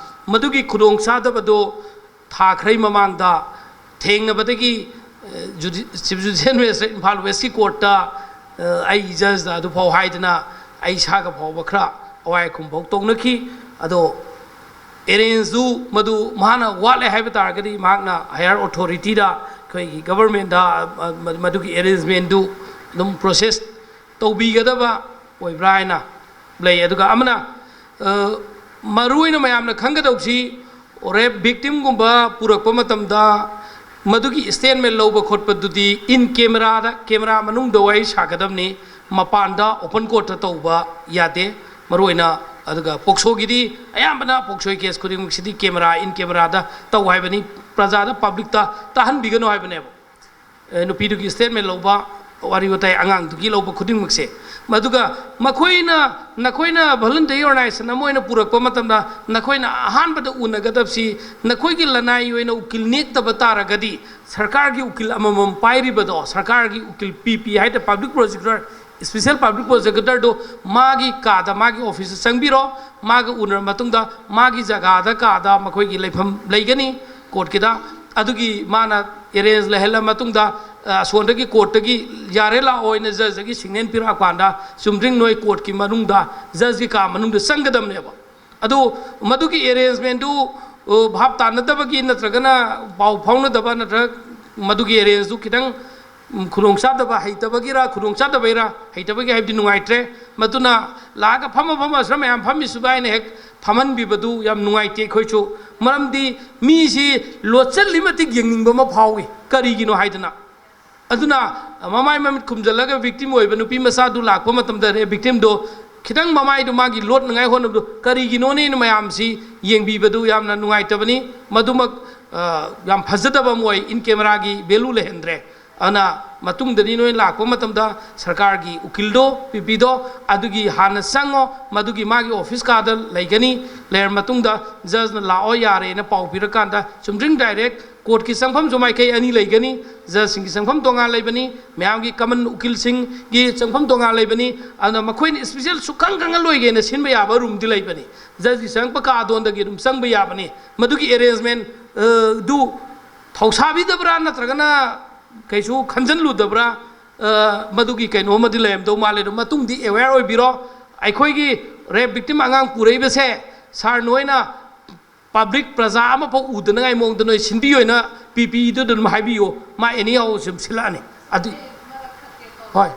ꯃꯗꯨꯒꯤ ꯈꯨꯗꯣꯡꯆꯥꯗꯕꯗꯣ ꯊꯥ ꯈꯔꯒꯤ ꯃꯃꯥꯡꯗ ꯊꯦꯡꯅꯕꯗꯒꯤ, ꯑ, ꯖꯨꯗꯤ-, ꯆꯤꯐ ꯖꯨꯗꯤꯁꯤꯌꯦꯜ ꯃꯦꯖꯤꯁꯇ꯭ꯔꯦꯠ ꯏꯝꯐꯥꯜ ꯋꯦꯁꯀꯤ ꯀꯣꯔꯠꯇ, ꯑ, ꯑꯩ ꯖꯖꯇ ꯑꯗꯨꯐꯥꯎ ꯍꯥꯏꯗꯅ ꯑꯩ ꯏꯁꯥꯒ ꯐꯥꯎꯕ ꯈꯔ ꯑꯋꯥꯏ ꯑꯈꯨꯝ ꯐꯥꯎ ꯇꯧꯅꯈꯤ꯫ ꯑꯗꯣ ꯑꯦꯔꯦꯟꯖꯇꯨ ꯃꯗꯨ ꯃꯍꯥꯛꯅ ꯋꯥꯠꯂꯦ ꯍꯥꯏꯕ ꯇꯥꯔꯒꯗꯤ ꯃꯍꯥꯛꯅ ꯍꯥꯌꯔ ꯑꯣꯊꯣꯔꯤꯇꯤꯗ, ꯑꯩꯈꯣꯏꯒꯤ ꯒꯕꯔꯃꯦꯟꯗ, ꯑ, ꯃ-, ꯃꯗꯨꯒꯤ ꯑꯦꯔꯦꯟꯖꯃꯦꯟꯗꯨ ꯑꯗꯨꯝ ꯄ꯭ꯔꯣꯁꯦꯁ ꯇꯧꯕꯤꯒꯗꯕ ꯑꯣꯏꯕ꯭ꯔꯥ ꯍꯥꯏꯅ ꯂꯩ꯫ ꯑꯗꯨꯒ ꯑꯃꯅ, ꯑ, ꯃꯔꯨꯑꯣꯏꯅ ꯃꯌꯥꯝꯅ ꯈꯪꯒꯗꯧꯁꯤ, ꯔꯦꯞ ꯚꯤꯛꯇꯤꯝꯒꯨꯝꯕ ꯄꯨꯔꯛꯄ ꯃꯇꯝꯗ ꯃꯗꯨꯒꯤ ꯁ꯭ꯇꯦꯠꯃꯦꯟ ꯂꯧꯕ ꯈꯣꯠꯄꯗꯨꯗꯤ ꯏꯟ ꯀꯦꯃꯦꯔꯥꯗ, ꯀꯦꯃꯦꯔꯥ ꯃꯅꯨꯡꯗ ꯋꯥꯔꯤ ꯁꯥꯒꯗꯕꯅꯤ, ꯃꯄꯥꯟꯗ ꯑꯣꯄꯟ ꯀꯣꯔꯠꯇ ꯇꯧꯕ ꯌꯥꯗꯦ꯫ ꯃꯔꯨꯑꯣꯏꯅ ꯑꯗꯨꯒ ꯄꯣꯛꯁꯣꯒꯤꯗꯤ ꯑꯌꯥꯝꯕꯅ ꯄꯣꯛꯁꯣꯒꯤ ꯀꯦꯁ ꯈꯨꯗꯤꯡꯃꯛꯁꯤꯗꯤ ꯀꯦꯃꯦꯔꯥ, ꯏꯟ ꯀꯦꯃꯦꯔꯥꯗ ꯇꯧ ꯍꯥꯏꯕꯅꯤ, ꯄ꯭ꯔꯖꯥꯗ, ꯄꯕ꯭ꯂꯤꯛꯇ ꯇꯥꯍꯟꯕꯤꯒꯅꯨ ꯍꯥꯏꯕꯅꯦꯕ꯫ ꯑꯦ, ꯅꯨꯄꯤꯗꯨꯒꯤ ꯁ꯭ꯇꯦꯠꯃꯦꯟ ꯂꯧꯕ, ꯋꯥꯔꯤ ꯋꯥꯇꯥꯏ ꯑꯉꯥꯡꯗꯨꯒꯤ ꯂꯧꯕ ꯈꯨꯗꯤꯡꯃꯛꯁꯦ, ꯃꯗꯨꯒ ꯃꯈꯣꯏꯅ, ꯅꯈꯣꯏꯅ ꯚꯣꯂꯨꯟꯇꯔꯤ ꯑꯣꯔꯒꯅꯥꯏꯖꯦꯁꯟ ꯑꯃ ꯑꯣꯏꯅ ꯄꯨꯔꯛꯄ ꯃꯇꯝꯗ ꯅꯈꯣꯏꯅ ꯑꯍꯥꯟꯕꯗ ꯎꯅꯒꯗꯕꯁꯤ ꯅꯈꯣꯏꯒꯤ ꯂꯅꯥꯏꯒꯤ ꯑꯣꯏꯅ ꯎꯀꯤꯜ ꯅꯦꯛꯇꯕ ꯇꯥꯔꯒꯗꯤ ꯁꯔꯀꯥꯔꯒꯤ ꯎꯀꯤꯜ ꯑꯃꯃꯝ ꯄꯥꯏꯔꯤꯕꯗꯣ, ꯁꯔꯀꯥꯔꯒꯤ ꯎꯀꯤꯜ ꯄꯤ ꯄꯤ ꯍꯥꯏꯗ ꯄꯕ꯭ꯂꯤꯛ ꯄ꯭ꯔꯣꯁꯤꯀ꯭ꯌꯨꯇꯔ, ꯏꯁꯄꯤꯁꯦꯜ ꯄꯕ꯭ꯂꯤꯛ ꯄ꯭ꯔꯣꯁꯤꯀ꯭ꯌꯨꯇꯔꯗꯨ ꯃꯥꯒꯤ ꯀꯥꯗ, ꯃꯥꯒꯤ ꯑꯣꯐꯤꯁꯇ ꯆꯪꯕꯤꯔꯣ꯫ ꯃꯥꯒ ꯎꯅꯔ ꯃꯇꯨꯡꯗ ꯃꯥꯒꯤ ꯖꯒꯥꯗ, ꯀꯥꯗ ꯃꯈꯣꯏꯒꯤ ꯂꯩꯐꯝ ꯂꯩꯒꯅꯤ ꯀꯣꯔꯠꯀꯤꯗ꯫ ꯑꯗꯨꯒꯤ ꯃꯥꯅ ꯑꯦꯔꯦꯟꯖ ꯂꯩꯍꯜꯂ ꯃꯇꯨꯡꯗ, ꯑ, ꯑꯁꯣꯝꯗꯒꯤ ꯀꯣꯔꯠꯇꯒꯤ ꯌꯥꯔꯦ ꯂꯥꯛꯑꯣ ꯍꯥꯏꯅ ꯖꯖꯇꯒꯤ ꯁꯤꯒꯅꯦꯜ ꯄꯤꯔꯛꯑꯀꯥꯟꯗ ꯆꯨꯝꯗ꯭ꯔꯤꯡ ꯅꯣꯏ ꯀꯣꯔꯠꯀꯤ ꯃꯅꯨꯡꯗ, ꯖꯖꯀꯤ ꯀꯥ ꯃꯅꯨꯡꯗ ꯆꯪꯒꯗꯕꯅꯦꯕ꯫ ꯑꯗꯨ ꯃꯗꯨꯒꯤ ꯑꯦꯔꯦꯟꯖꯃꯦꯟꯗꯨ, ꯑ, ꯚꯥꯞ ꯇꯥꯅꯗꯕꯒꯤ ꯅꯠꯇ꯭ꯔꯒꯅ ꯄꯥꯎ ꯐꯥꯎꯅꯗꯕ ꯅꯠꯇ꯭ꯔꯒ ꯃꯗꯨꯒꯤ ꯑꯦꯔꯦꯟꯖꯇꯨ ꯈꯤꯇꯪ, ꯎꯝ, ꯈꯨꯗꯣꯡꯆꯥꯗꯕ, ꯍꯩꯇꯕꯒꯤꯔ ꯈꯨꯗꯣꯡꯆꯥꯗꯕꯩꯔ, ꯍꯩꯇꯕꯒꯤ ꯍꯥꯏꯕꯗꯤ ꯅꯨꯡꯉꯥꯏꯇ꯭ꯔꯦ꯫ ꯃꯗꯨꯅ ꯂꯥꯛꯑꯒ ꯐꯝꯃ ꯐꯝꯃ ꯑꯁꯨꯝ ꯃꯌꯥꯝ ꯐꯝꯃꯤꯁꯤꯕꯨ ꯍꯥꯏꯅ ꯍꯦꯛ ꯐꯝꯍꯟꯕꯤꯕꯗꯨ ꯌꯥꯝ ꯅꯨꯡꯉꯥꯏꯇꯦ ꯑꯩꯈꯣꯏꯁꯨ꯫ ꯃꯔꯝꯗꯤ ꯃꯤꯁꯤ ꯂꯣꯠꯆꯜꯂꯤ ꯃꯇꯤꯛ ꯌꯦꯡꯅꯤꯡꯕ ꯑꯃ ꯐꯥꯎꯏ, ꯀꯔꯤꯒꯤꯅꯣ ꯍꯥꯏꯗꯅ꯫ ꯑꯗꯨꯅ ꯃꯃꯥꯏ ꯃꯃꯤꯠ ꯈꯨꯝꯖꯤꯜꯂꯒ ꯚꯤꯛꯇꯤꯝ ꯑꯣꯏꯕ ꯅꯨꯄꯤ ꯃꯆꯥꯗꯨ ꯂꯥꯛꯄ ꯃꯇꯝꯗ ꯔꯦꯞ ꯚꯤꯛꯇꯤꯝꯗꯣ ꯈꯤꯇꯪ ꯃꯃꯥꯏꯗꯨ ꯃꯥꯒꯤ ꯂꯣꯠꯅꯉꯥꯏ ꯍꯣꯠꯅꯕꯗꯨ ꯀꯔꯤꯒꯤꯅꯣꯅꯦꯅ ꯃꯌꯥꯝꯁꯤ ꯌꯦꯡꯕꯤꯕꯗꯨ ꯌꯥꯝꯅ ꯅꯨꯡꯉꯥꯏꯇꯕꯅꯤ꯫ ꯃꯗꯨꯃꯛ, ꯑ, ꯌꯥꯝ ꯐꯖꯗꯕ ꯑꯃ ꯑꯣꯏ, ꯏꯟ ꯀꯦꯃꯦꯔꯥꯒꯤ ꯚꯦꯂꯨ ꯂꯩꯍꯟꯗ꯭ꯔꯦ꯫ ꯑꯗꯨꯅ ꯃꯇꯨꯡꯗꯗꯤ ꯅꯣꯏ ꯂꯥꯛꯄ ꯃꯇꯝꯗ ꯁꯔꯀꯥꯔꯒꯤ ꯎꯀꯤꯜꯗꯣ, ꯄꯤ ꯄꯤꯗꯣ, ꯑꯗꯨꯒꯤ ꯍꯥꯟꯅ ꯆꯪꯉꯣ, ꯃꯗꯨꯒꯤ ꯃꯥꯒꯤ ꯑꯣꯐꯤꯁ ꯀꯥꯗ ꯂꯩꯒꯅꯤ꯫ ꯂꯩꯔ ꯃꯇꯨꯡꯗ ꯖꯖꯅ ꯂꯥꯛꯑꯣ ꯌꯥꯔꯦꯅ ꯄꯥꯎ ꯄꯤꯔꯀꯥꯟꯗ ꯆꯨꯝꯗ꯭ꯔꯤꯡ ꯗꯥꯏꯔꯦꯛ ꯀꯣꯔꯠꯀꯤ ꯆꯪꯐꯝꯁꯨ ꯃꯥꯏꯀꯩ ꯑꯅꯤ ꯂꯩꯒꯅꯤ꯫ ꯖꯖꯁꯤꯡꯒꯤ ꯆꯪꯐꯝ ꯇꯣꯉꯥꯟ ꯂꯩꯕꯅꯤ, ꯃꯌꯥꯝꯒꯤ ꯀꯃꯟ ꯎꯀꯤꯜꯁꯤꯡꯒꯤ ꯆꯪꯐꯝ ꯇꯣꯉꯥꯟ ꯂꯩꯕꯅꯤ꯫ ꯑꯗꯨꯅ ꯃꯈꯣꯏꯅ ꯏꯁꯄꯤꯁꯦꯜ ꯁꯨꯛꯈꯪ ꯈꯪꯍꯜꯂꯣꯏꯒꯦꯅ ꯁꯤꯟꯕ ꯌꯥꯕ ꯔꯨꯝꯗꯤ ꯂꯩꯕꯅꯤ꯫ ꯖꯖꯀꯤ ꯆꯪꯉꯛꯄ ꯀꯥ ꯑꯗꯣꯟꯗꯒꯤ ꯑꯗꯨꯝ ꯆꯪꯕ ꯌꯥꯕꯅꯤ꯫ ꯃꯗꯨꯒꯤ ꯑꯦꯔꯦꯟꯖꯃꯦꯟ, ꯑ, ꯗꯨ ꯊꯧꯁꯥꯕꯤꯗꯕ꯭ꯔꯥ ꯅꯠꯇ꯭ꯔꯒꯅ ꯀꯩꯁꯨ ꯈꯟꯖꯜꯂꯨꯗꯕ꯭ꯔꯥ? ꯑ, ꯃꯗꯨꯒꯤ ꯀꯩꯅꯣ ꯑꯃꯗꯤ ꯂꯩꯔꯝꯗꯧ ꯃꯥꯜꯂꯦ꯫ ꯑꯗꯣ ꯃꯇꯨꯡꯗꯤ ꯑꯦꯋꯦꯌꯔ ꯑꯣꯏꯕꯤꯔꯣ꯫ ꯑꯩꯈꯣꯏꯒꯤ ꯔꯦꯞ ꯚꯤꯛꯇꯤꯝ ꯑꯉꯥꯡ ꯄꯨꯔꯛꯏꯕꯁꯦ ꯁꯥꯔ ꯅꯣꯏꯅ ꯄꯕ꯭ꯂꯤꯛ, ꯄ꯭ꯔꯖꯥ ꯑꯃꯐꯥꯎ ꯎꯗꯅꯉꯥꯏ ꯃꯑꯣꯡꯗ ꯅꯣꯏ ꯁꯤꯟꯕꯤꯌꯣꯅ ꯄꯤ ꯄꯤꯗꯨꯗ ꯑꯗꯨꯝ ꯍꯥꯏꯕꯤꯌꯣ꯫ ꯃꯥ ꯑꯦꯅꯤ ꯍꯥꯎ ꯁꯨꯝ ꯁꯤꯜꯂꯛꯑꯅꯤ꯫ ꯑꯗꯨ, ꯍꯣꯏ꯫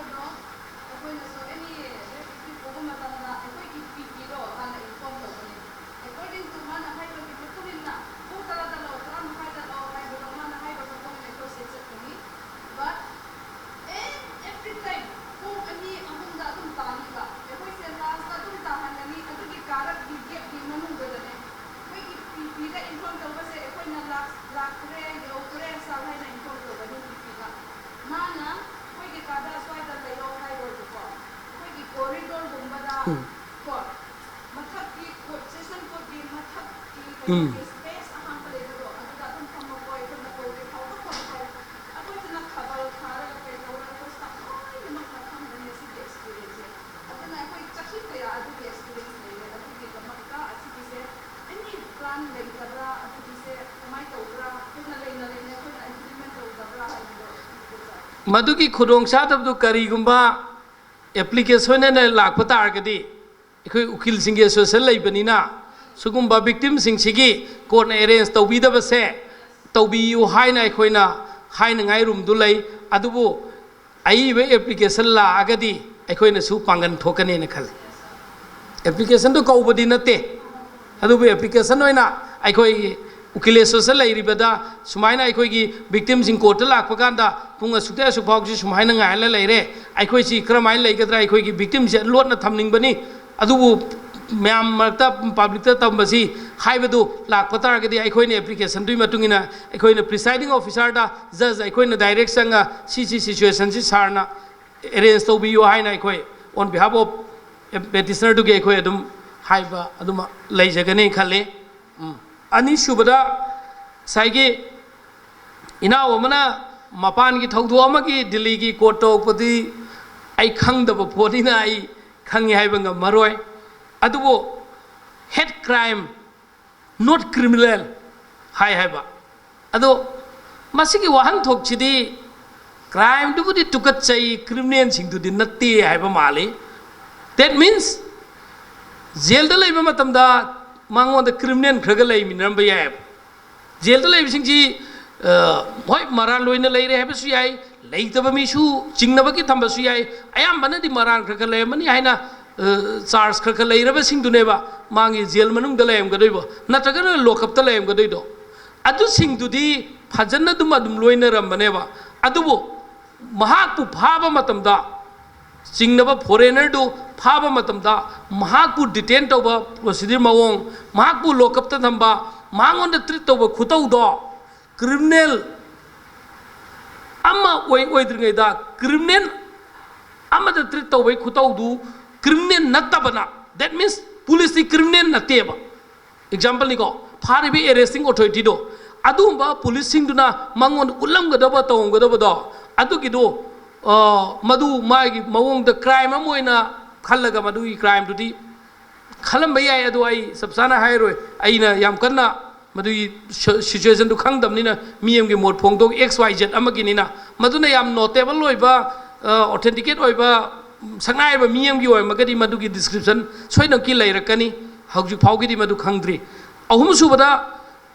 ꯑꯩꯈꯣꯏꯅꯁꯨ ꯑꯦꯅꯤ ꯔꯦꯞ ꯚꯤꯛꯇꯤꯝ ꯎꯕ ꯃꯇꯝꯗ ꯑꯩꯈꯣꯏꯒꯤ ꯄꯤ ꯄꯤꯗꯣ ꯍꯥꯟꯅ ꯏꯟꯐꯣꯔꯝ ꯇꯧꯒꯅꯤ꯫ ꯑꯦꯀꯣꯔꯗꯤꯡ ꯇꯨ ꯃꯥꯅ ꯍꯥꯏꯕꯒꯤ ꯃꯇꯨꯡ ꯏꯟꯅ ꯄꯨꯡ ꯇꯔꯥꯗ ꯂꯥꯛꯑꯣ, ꯇꯔꯥ ꯃꯈꯥꯏꯗ ꯂꯥꯛꯑꯣ ꯍꯥꯏꯕꯗꯣ ꯃꯥꯅ ꯍꯥꯏꯕ ꯃꯇꯨꯡ ꯏꯟꯅ ꯑꯩꯈꯣꯏꯁꯦ ꯆꯠꯀꯅꯤ꯫ But every time ꯁꯤꯗ ꯏꯟꯐꯣꯔꯝ ꯇꯧꯕꯁꯦ ꯑꯩꯈꯣꯏꯅ ꯂꯥꯛ- ꯂꯥꯛꯈ꯭ꯔꯦ, ꯌꯧꯈ꯭ꯔꯦ ꯁꯥꯔ ꯍꯥꯏꯅ ꯏꯟꯐꯣꯔꯝ ꯇꯧꯒꯅꯤ ꯅꯨꯄꯤꯗ꯫ ꯃꯥꯅ ꯑꯩꯈꯣꯏꯒꯤ ꯀꯥꯗ ꯁ꯭ꯋꯥꯏꯗ ꯂꯩꯔꯣ ꯍꯥꯏꯔꯣꯏꯕꯀꯣ꯫ ꯑꯩꯈꯣꯏꯒꯤ ꯀꯣꯔꯤꯗꯣꯔꯒꯨꯝꯕꯗ ꯎꯝ꯫ ꯀꯣ, ꯃꯊꯛꯀꯤ ꯀꯣꯠ, ꯁꯦꯁꯟ ꯀꯣꯠꯀꯤ ꯃꯊꯛꯀꯤ ꯎꯝ꯫ ꯀꯩꯅꯣꯒꯤ ꯁ꯭ꯄꯦꯁ ꯑꯍꯥꯡꯕ ꯂꯩꯕꯗꯣ, ꯑꯗꯨꯗ ꯑꯗꯨꯝ ꯐꯝꯃꯣꯀꯣ, ꯑꯩꯈꯣꯏꯅ ꯀꯧꯒꯦ ꯐꯥꯎꯕ ꯐꯝꯃꯣꯀꯣ꯫ ꯑꯩꯈꯣꯏꯁꯤꯅ ꯈꯕꯔ ꯊꯥꯔꯒ ꯀꯩ ꯇꯧꯔꯒ ꯑꯩꯈꯣꯏ ꯁ꯭ꯇꯥꯐ ꯂꯣꯏꯅꯃꯛꯅ ꯈꯪꯒꯅꯤ ꯁꯤꯒꯤ ꯑꯦꯛꯁꯄꯤꯔꯤꯌꯦꯟꯁꯁꯦ꯫ ꯑꯗꯨꯅ ꯑꯩꯈꯣꯏ ꯆꯍꯤ ꯀꯌꯥ ꯑꯗꯨꯒꯤ ꯑꯦꯛꯁꯄꯤꯔꯤꯌꯦꯟꯁ ꯂꯩꯔꯦ꯫ ꯑꯗꯨꯒꯤꯗꯃꯛꯇ ꯑꯁꯤꯒꯤꯁꯦ ꯑꯦꯅꯤ ꯄ꯭ꯂꯥꯟ ꯂꯩꯇꯕ꯭ꯔꯥ? ꯑꯗꯨꯒꯤꯁꯦ ꯀꯃꯥꯏꯅ ꯇꯧꯕ꯭ꯔꯥ? ꯑꯩꯈꯣꯏꯅ ꯂꯩꯅ ꯂꯩꯅ ꯑꯩꯈꯣꯏꯅ ꯏꯝꯄ꯭ꯂꯤꯃꯦꯟ ꯇꯧꯗꯕ꯭ꯔꯥ ꯍꯥꯏꯕꯗꯣ ꯑꯗꯨꯒꯤꯗꯣ ꯆꯥ- ꯃꯗꯨꯒꯤ ꯈꯨꯗꯣꯡꯆꯥꯗꯕꯗꯨ ꯀꯔꯤꯒꯨꯝꯕ ꯑꯦꯄ꯭ꯂꯤꯀꯦꯁꯟ ꯑꯣꯏꯅ ꯂꯥꯛꯄ ꯇꯥꯔꯒꯗꯤ, ꯑꯩꯈꯣꯏ ꯎꯀꯤꯜꯁꯤꯡꯒꯤ ꯑꯦꯁꯣꯁꯤꯌꯦꯁꯟ ꯂꯩꯕꯅꯤꯅ, ꯁꯤꯒꯨꯝꯕ ꯚꯤꯛꯇꯤꯝꯁꯤꯡꯁꯤꯒꯤ ꯀꯣꯔꯠꯅ ꯑꯦꯔꯦꯟꯖ ꯇꯧꯕꯤꯗꯕꯁꯦ ꯇꯧꯕꯤꯌꯨ ꯍꯥꯏꯅ ꯑꯩꯈꯣꯏꯅ ꯍꯥꯏꯅꯉꯥꯏ ꯔꯨꯝꯗꯨ ꯂꯩ꯫ ꯑꯗꯨꯕꯨ ꯑꯏꯕ ꯑꯦꯄ꯭ꯂꯤꯀꯦꯁꯟ ꯂꯥꯛꯑꯒꯗꯤ ꯑꯩꯈꯣꯏꯅꯁꯨ ꯄꯥꯡꯒꯜ ꯊꯣꯛꯀꯅꯦꯅ ꯈꯜꯂꯤ꯫ ꯑꯦꯄ꯭ꯂꯤꯀꯦꯁꯟꯗꯨ ꯀꯧꯕꯗꯤ ꯅꯠꯇꯦ, ꯑꯗꯨꯕꯨ ꯑꯦꯄ꯭ꯂꯤꯀꯦꯁꯟ ꯑꯣꯏꯅ ꯑꯩꯈꯣꯏꯒꯤ ꯎꯀꯤꯜ ꯑꯦꯁꯣꯁꯤꯌꯦꯁꯟ ꯂꯩꯔꯤꯕꯗ ꯁꯨꯃꯥꯏꯅ ꯑꯩꯈꯣꯏꯒꯤ ꯚꯤꯛꯇꯤꯝꯁꯤꯡ ꯀꯣꯔꯠꯇ ꯂꯥꯛꯄ ꯀꯥꯟꯗ ꯄꯨꯡ ꯑꯁꯨꯛꯇꯩ ꯑꯁꯨꯛ ꯐꯥꯎꯕꯁꯤ ꯁꯨꯃꯥꯏꯅ ꯉꯥꯏꯍꯜꯂ ꯂꯩꯔꯦ, ꯑꯩꯈꯣꯏꯁꯤ ꯀꯔꯝꯍꯥꯏꯅ ꯂꯩꯒꯗ꯭ꯔꯥ, ꯑꯩꯈꯣꯏꯒꯤ ꯚꯤꯛꯇꯤꯝꯁꯦ ꯂꯣꯠꯅ ꯊꯝꯅꯤꯡꯕꯅꯤ, ꯑꯗꯨꯕꯨ ꯃꯌꯥꯝ ꯃꯔꯛꯇ, ꯄꯕ꯭ꯂꯤꯛꯇ ꯇꯝꯕꯁꯤ ꯍꯥꯏꯕꯗꯨ ꯂꯥꯛꯄ ꯇꯥꯔꯒꯗꯤ ꯑꯩꯈꯣꯏꯅ ꯑꯦꯄ꯭ꯂꯤꯀꯦꯁꯟꯗꯨꯒꯤ ꯃꯇꯨꯡ ꯏꯟꯅ ꯑꯩꯈꯣꯏꯅ ꯄ꯭ꯔꯤꯁꯥꯏꯗꯤꯡ ꯑꯣꯐꯤꯁꯥꯔꯗ, ꯖꯖ, ꯑꯩꯈꯣꯏꯅ ꯗꯥꯏꯔꯦꯛ ꯆꯪꯉ ꯁꯤ ꯁꯤ ꯁꯤꯆꯨꯋꯦꯁꯟꯁꯤ ꯁꯥꯔꯅ ꯑꯦꯔꯦꯟꯖ ꯇꯧꯕꯤꯌꯨ ꯍꯥꯏꯅ ꯑꯩꯈꯣꯏ on behalf of petitionerꯗꯨꯒꯤ ꯑꯩꯈꯣꯏ ꯑꯗꯨꯝ ꯍꯥꯏꯕ ꯑꯗꯨꯃ ꯂꯩꯖꯒꯅꯤ ꯈꯜꯂꯤ꯫ ꯎꯝ꯫ ꯑꯅꯤꯁꯨꯕꯗ ꯉꯁꯥꯏꯒꯤ ꯏꯅꯥꯎ ꯑꯃꯅ ꯃꯄꯥꯟꯒꯤ ꯊꯧꯗꯣꯛ ꯑꯃꯒꯤ ꯗꯤꯜꯂꯤꯒꯤ ꯀꯣꯔꯠ ꯇꯧꯔꯛꯄꯗꯤ ꯑꯩ ꯈꯪꯗꯕ ꯄꯣꯠꯅꯤꯅ ꯑꯩ ꯈꯪꯉꯤ ꯍꯥꯏꯕ ꯉꯝꯃꯔꯣꯏ꯫ ꯑꯗꯨꯕꯨ hate crime not criminal ꯍꯥꯏ ꯍꯥꯏꯕ꯫ ꯑꯗꯣ ꯃꯁꯤꯒꯤ ꯋꯥꯍꯟꯊꯣꯛꯁꯤꯗꯤ ꯀ꯭ꯔꯥꯏꯝꯗꯨꯕꯨꯗꯤ ꯇꯨꯀꯠꯆꯩ, ꯀ꯭ꯔꯤꯃꯤꯅꯦꯜꯁꯤꯡꯗꯨꯗꯤ ꯅꯠꯇꯦ ꯍꯥꯏꯕ ꯃꯥꯜꯂꯤ꯫ That means ꯖꯦꯜꯗ ꯂꯩꯕ ꯃꯇꯝꯗ ꯃꯉꯣꯟꯗ ꯀ꯭ꯔꯤꯃꯤꯅꯦꯜ ꯈꯔꯒ ꯂꯩꯃꯤꯟꯅꯔꯝꯕ ꯌꯥꯏꯑꯕ꯫ ꯖꯦꯜꯗ ꯂꯩꯕꯁꯤꯡꯁꯤ, ꯑ, ꯍꯣꯏ, ꯃꯔꯥꯜ ꯂꯣꯏꯅ ꯂꯩꯔꯦ ꯍꯥꯏꯕꯁꯨ ꯌꯥꯏ, ꯂꯩꯇꯕ ꯃꯤꯁꯨ ꯆꯤꯡꯅꯕꯒꯤ ꯊꯝꯕꯁꯨ ꯌꯥꯏ, ꯑꯌꯥꯝꯕꯅꯗꯤ ꯃꯔꯥꯜ ꯈꯔ ꯈꯔ ꯂꯩꯔꯝꯃꯅꯤ ꯍꯥꯏꯅ, ꯑ, ꯆꯥꯔꯖ ꯈꯔ ꯈꯔ ꯂꯩꯔꯕꯁꯤꯡꯗꯨꯅꯦꯕ ꯃꯥꯒꯤ ꯖꯦꯜ ꯃꯅꯨꯡꯗ ꯂꯩꯔꯝꯒꯗꯣꯏꯕ, ꯅꯠꯇ꯭ꯔꯒꯅ ꯂꯣꯀꯞꯇ ꯂꯩꯔꯝꯒꯗꯣꯏꯗꯣ꯫ ꯑꯗꯨꯁꯤꯡꯗꯨꯗꯤ ꯐꯖꯅ ꯑꯗꯨꯝ, ꯑꯗꯨꯝ ꯂꯣꯏꯅꯔꯝꯕꯅꯦꯕ꯫ ꯑꯗꯨꯕꯨ ꯃꯍꯥꯛꯄꯨ ꯐꯥꯕ ꯃꯇꯝꯗ, ꯆꯤꯡꯅꯕ ꯐꯣꯔꯦꯅꯔꯗꯨ ꯐꯥꯕ ꯃꯇꯝꯗ ꯃꯍꯥꯛꯄꯨ ꯗꯤꯇꯦꯟ ꯇꯧꯕ ꯄ꯭ꯔꯣꯁꯤꯗꯤꯌꯔ ꯃꯑꯣꯡ, ꯃꯍꯥꯛꯄꯨ ꯂꯣꯀꯞꯇ ꯊꯝꯕ, ꯃꯉꯣꯟꯗ ꯇ꯭ꯔꯤꯠ ꯇꯧꯕ ꯈꯨꯇꯧꯗꯣ ꯀ꯭ꯔꯤꯃꯤꯅꯦꯜ ꯑꯃ ꯑꯣꯏ ꯑꯣꯏꯗ꯭ꯔꯤꯉꯩꯗ ꯀ꯭ꯔꯤꯃꯤꯅꯦꯜ ꯑꯃꯗ ꯇ꯭ꯔꯤꯠ ꯇꯧꯕꯒꯤ ꯈꯨꯇꯧꯗꯨ ꯀ꯭ꯔꯤꯃꯤꯅꯦꯜ ꯅꯠꯇꯕꯅ, that means ꯄꯨꯂꯤꯁꯇꯤ ꯀ꯭ꯔꯤꯃꯤꯅꯦꯜ ꯅꯠꯇꯦꯕ꯫ ꯑꯦꯛꯖꯥꯝꯄꯜꯅꯤꯀꯣ, ꯐꯥꯔꯤꯕ ꯑꯦꯔꯦꯁꯇꯤꯡ ꯑꯣꯊꯣꯔꯤꯇꯤꯗꯣ, ꯑꯗꯨꯒꯨꯝꯕ ꯄꯨꯂꯤꯁꯁꯤꯡꯗꯨꯅ ꯃꯉꯣꯟꯗ ꯎꯠꯂꯝꯒꯗꯕ ꯇꯧꯔꯝꯒꯗꯕꯗꯣ, ꯑꯗꯨꯒꯤꯗꯣ ꯃꯗꯨ ꯃꯥꯒꯤ ꯃꯑꯣꯡꯗ ꯀ꯭ꯔꯥꯏꯝ ꯑꯃ ꯑꯣꯏꯅ ꯈꯜꯂꯒ ꯃꯗꯨꯒꯤ ꯀ꯭ꯔꯥꯏꯝꯗꯨꯗꯤ ꯈꯜꯂꯝꯕ ꯌꯥꯏ꯫ ꯑꯗꯣ ꯑꯩ ꯆꯞ ꯆꯥꯅ ꯍꯥꯏꯔꯣꯏ, ꯑꯩꯅ ꯌꯥꯝ ꯀꯟꯅ ꯃꯗꯨꯒꯤ ꯁꯤꯆꯨꯋꯦꯁꯟꯗꯨ ꯈꯪꯗꯕꯅꯤꯅ꯫ ꯃꯤ ꯑꯃꯒꯤ ꯃꯣꯠ ꯐꯣꯡꯗꯣꯛ, ꯑꯦꯛꯁ ꯋꯥꯏ ꯖꯦꯠ ꯑꯃꯒꯤꯅꯤꯅ꯫ ꯃꯗꯨꯅ ꯌꯥꯝ ꯅꯣꯇꯦꯕꯜ ꯑꯣꯏꯕ, ꯑꯣꯊꯦꯟꯇꯤꯀꯦꯠ ꯑꯣꯏꯕ ꯁꯛꯅꯥꯏꯕ ꯃꯤ ꯑꯃꯒꯤ ꯑꯣꯏꯔꯝꯃꯒꯗꯤ ꯃꯗꯨꯒꯤ ꯗꯤꯁꯀ꯭ꯔꯤꯞꯁꯟ ꯁꯣꯏꯗꯅꯃꯛꯀꯤ ꯂꯩꯔꯛꯀꯅꯤ꯫ ꯍꯧꯖꯤꯛ ꯐꯥꯎꯒꯤꯗꯤ ꯃꯗꯨ ꯈꯪꯗ꯭ꯔꯤ꯫ ꯑꯍꯨꯝꯁꯨꯕꯗ,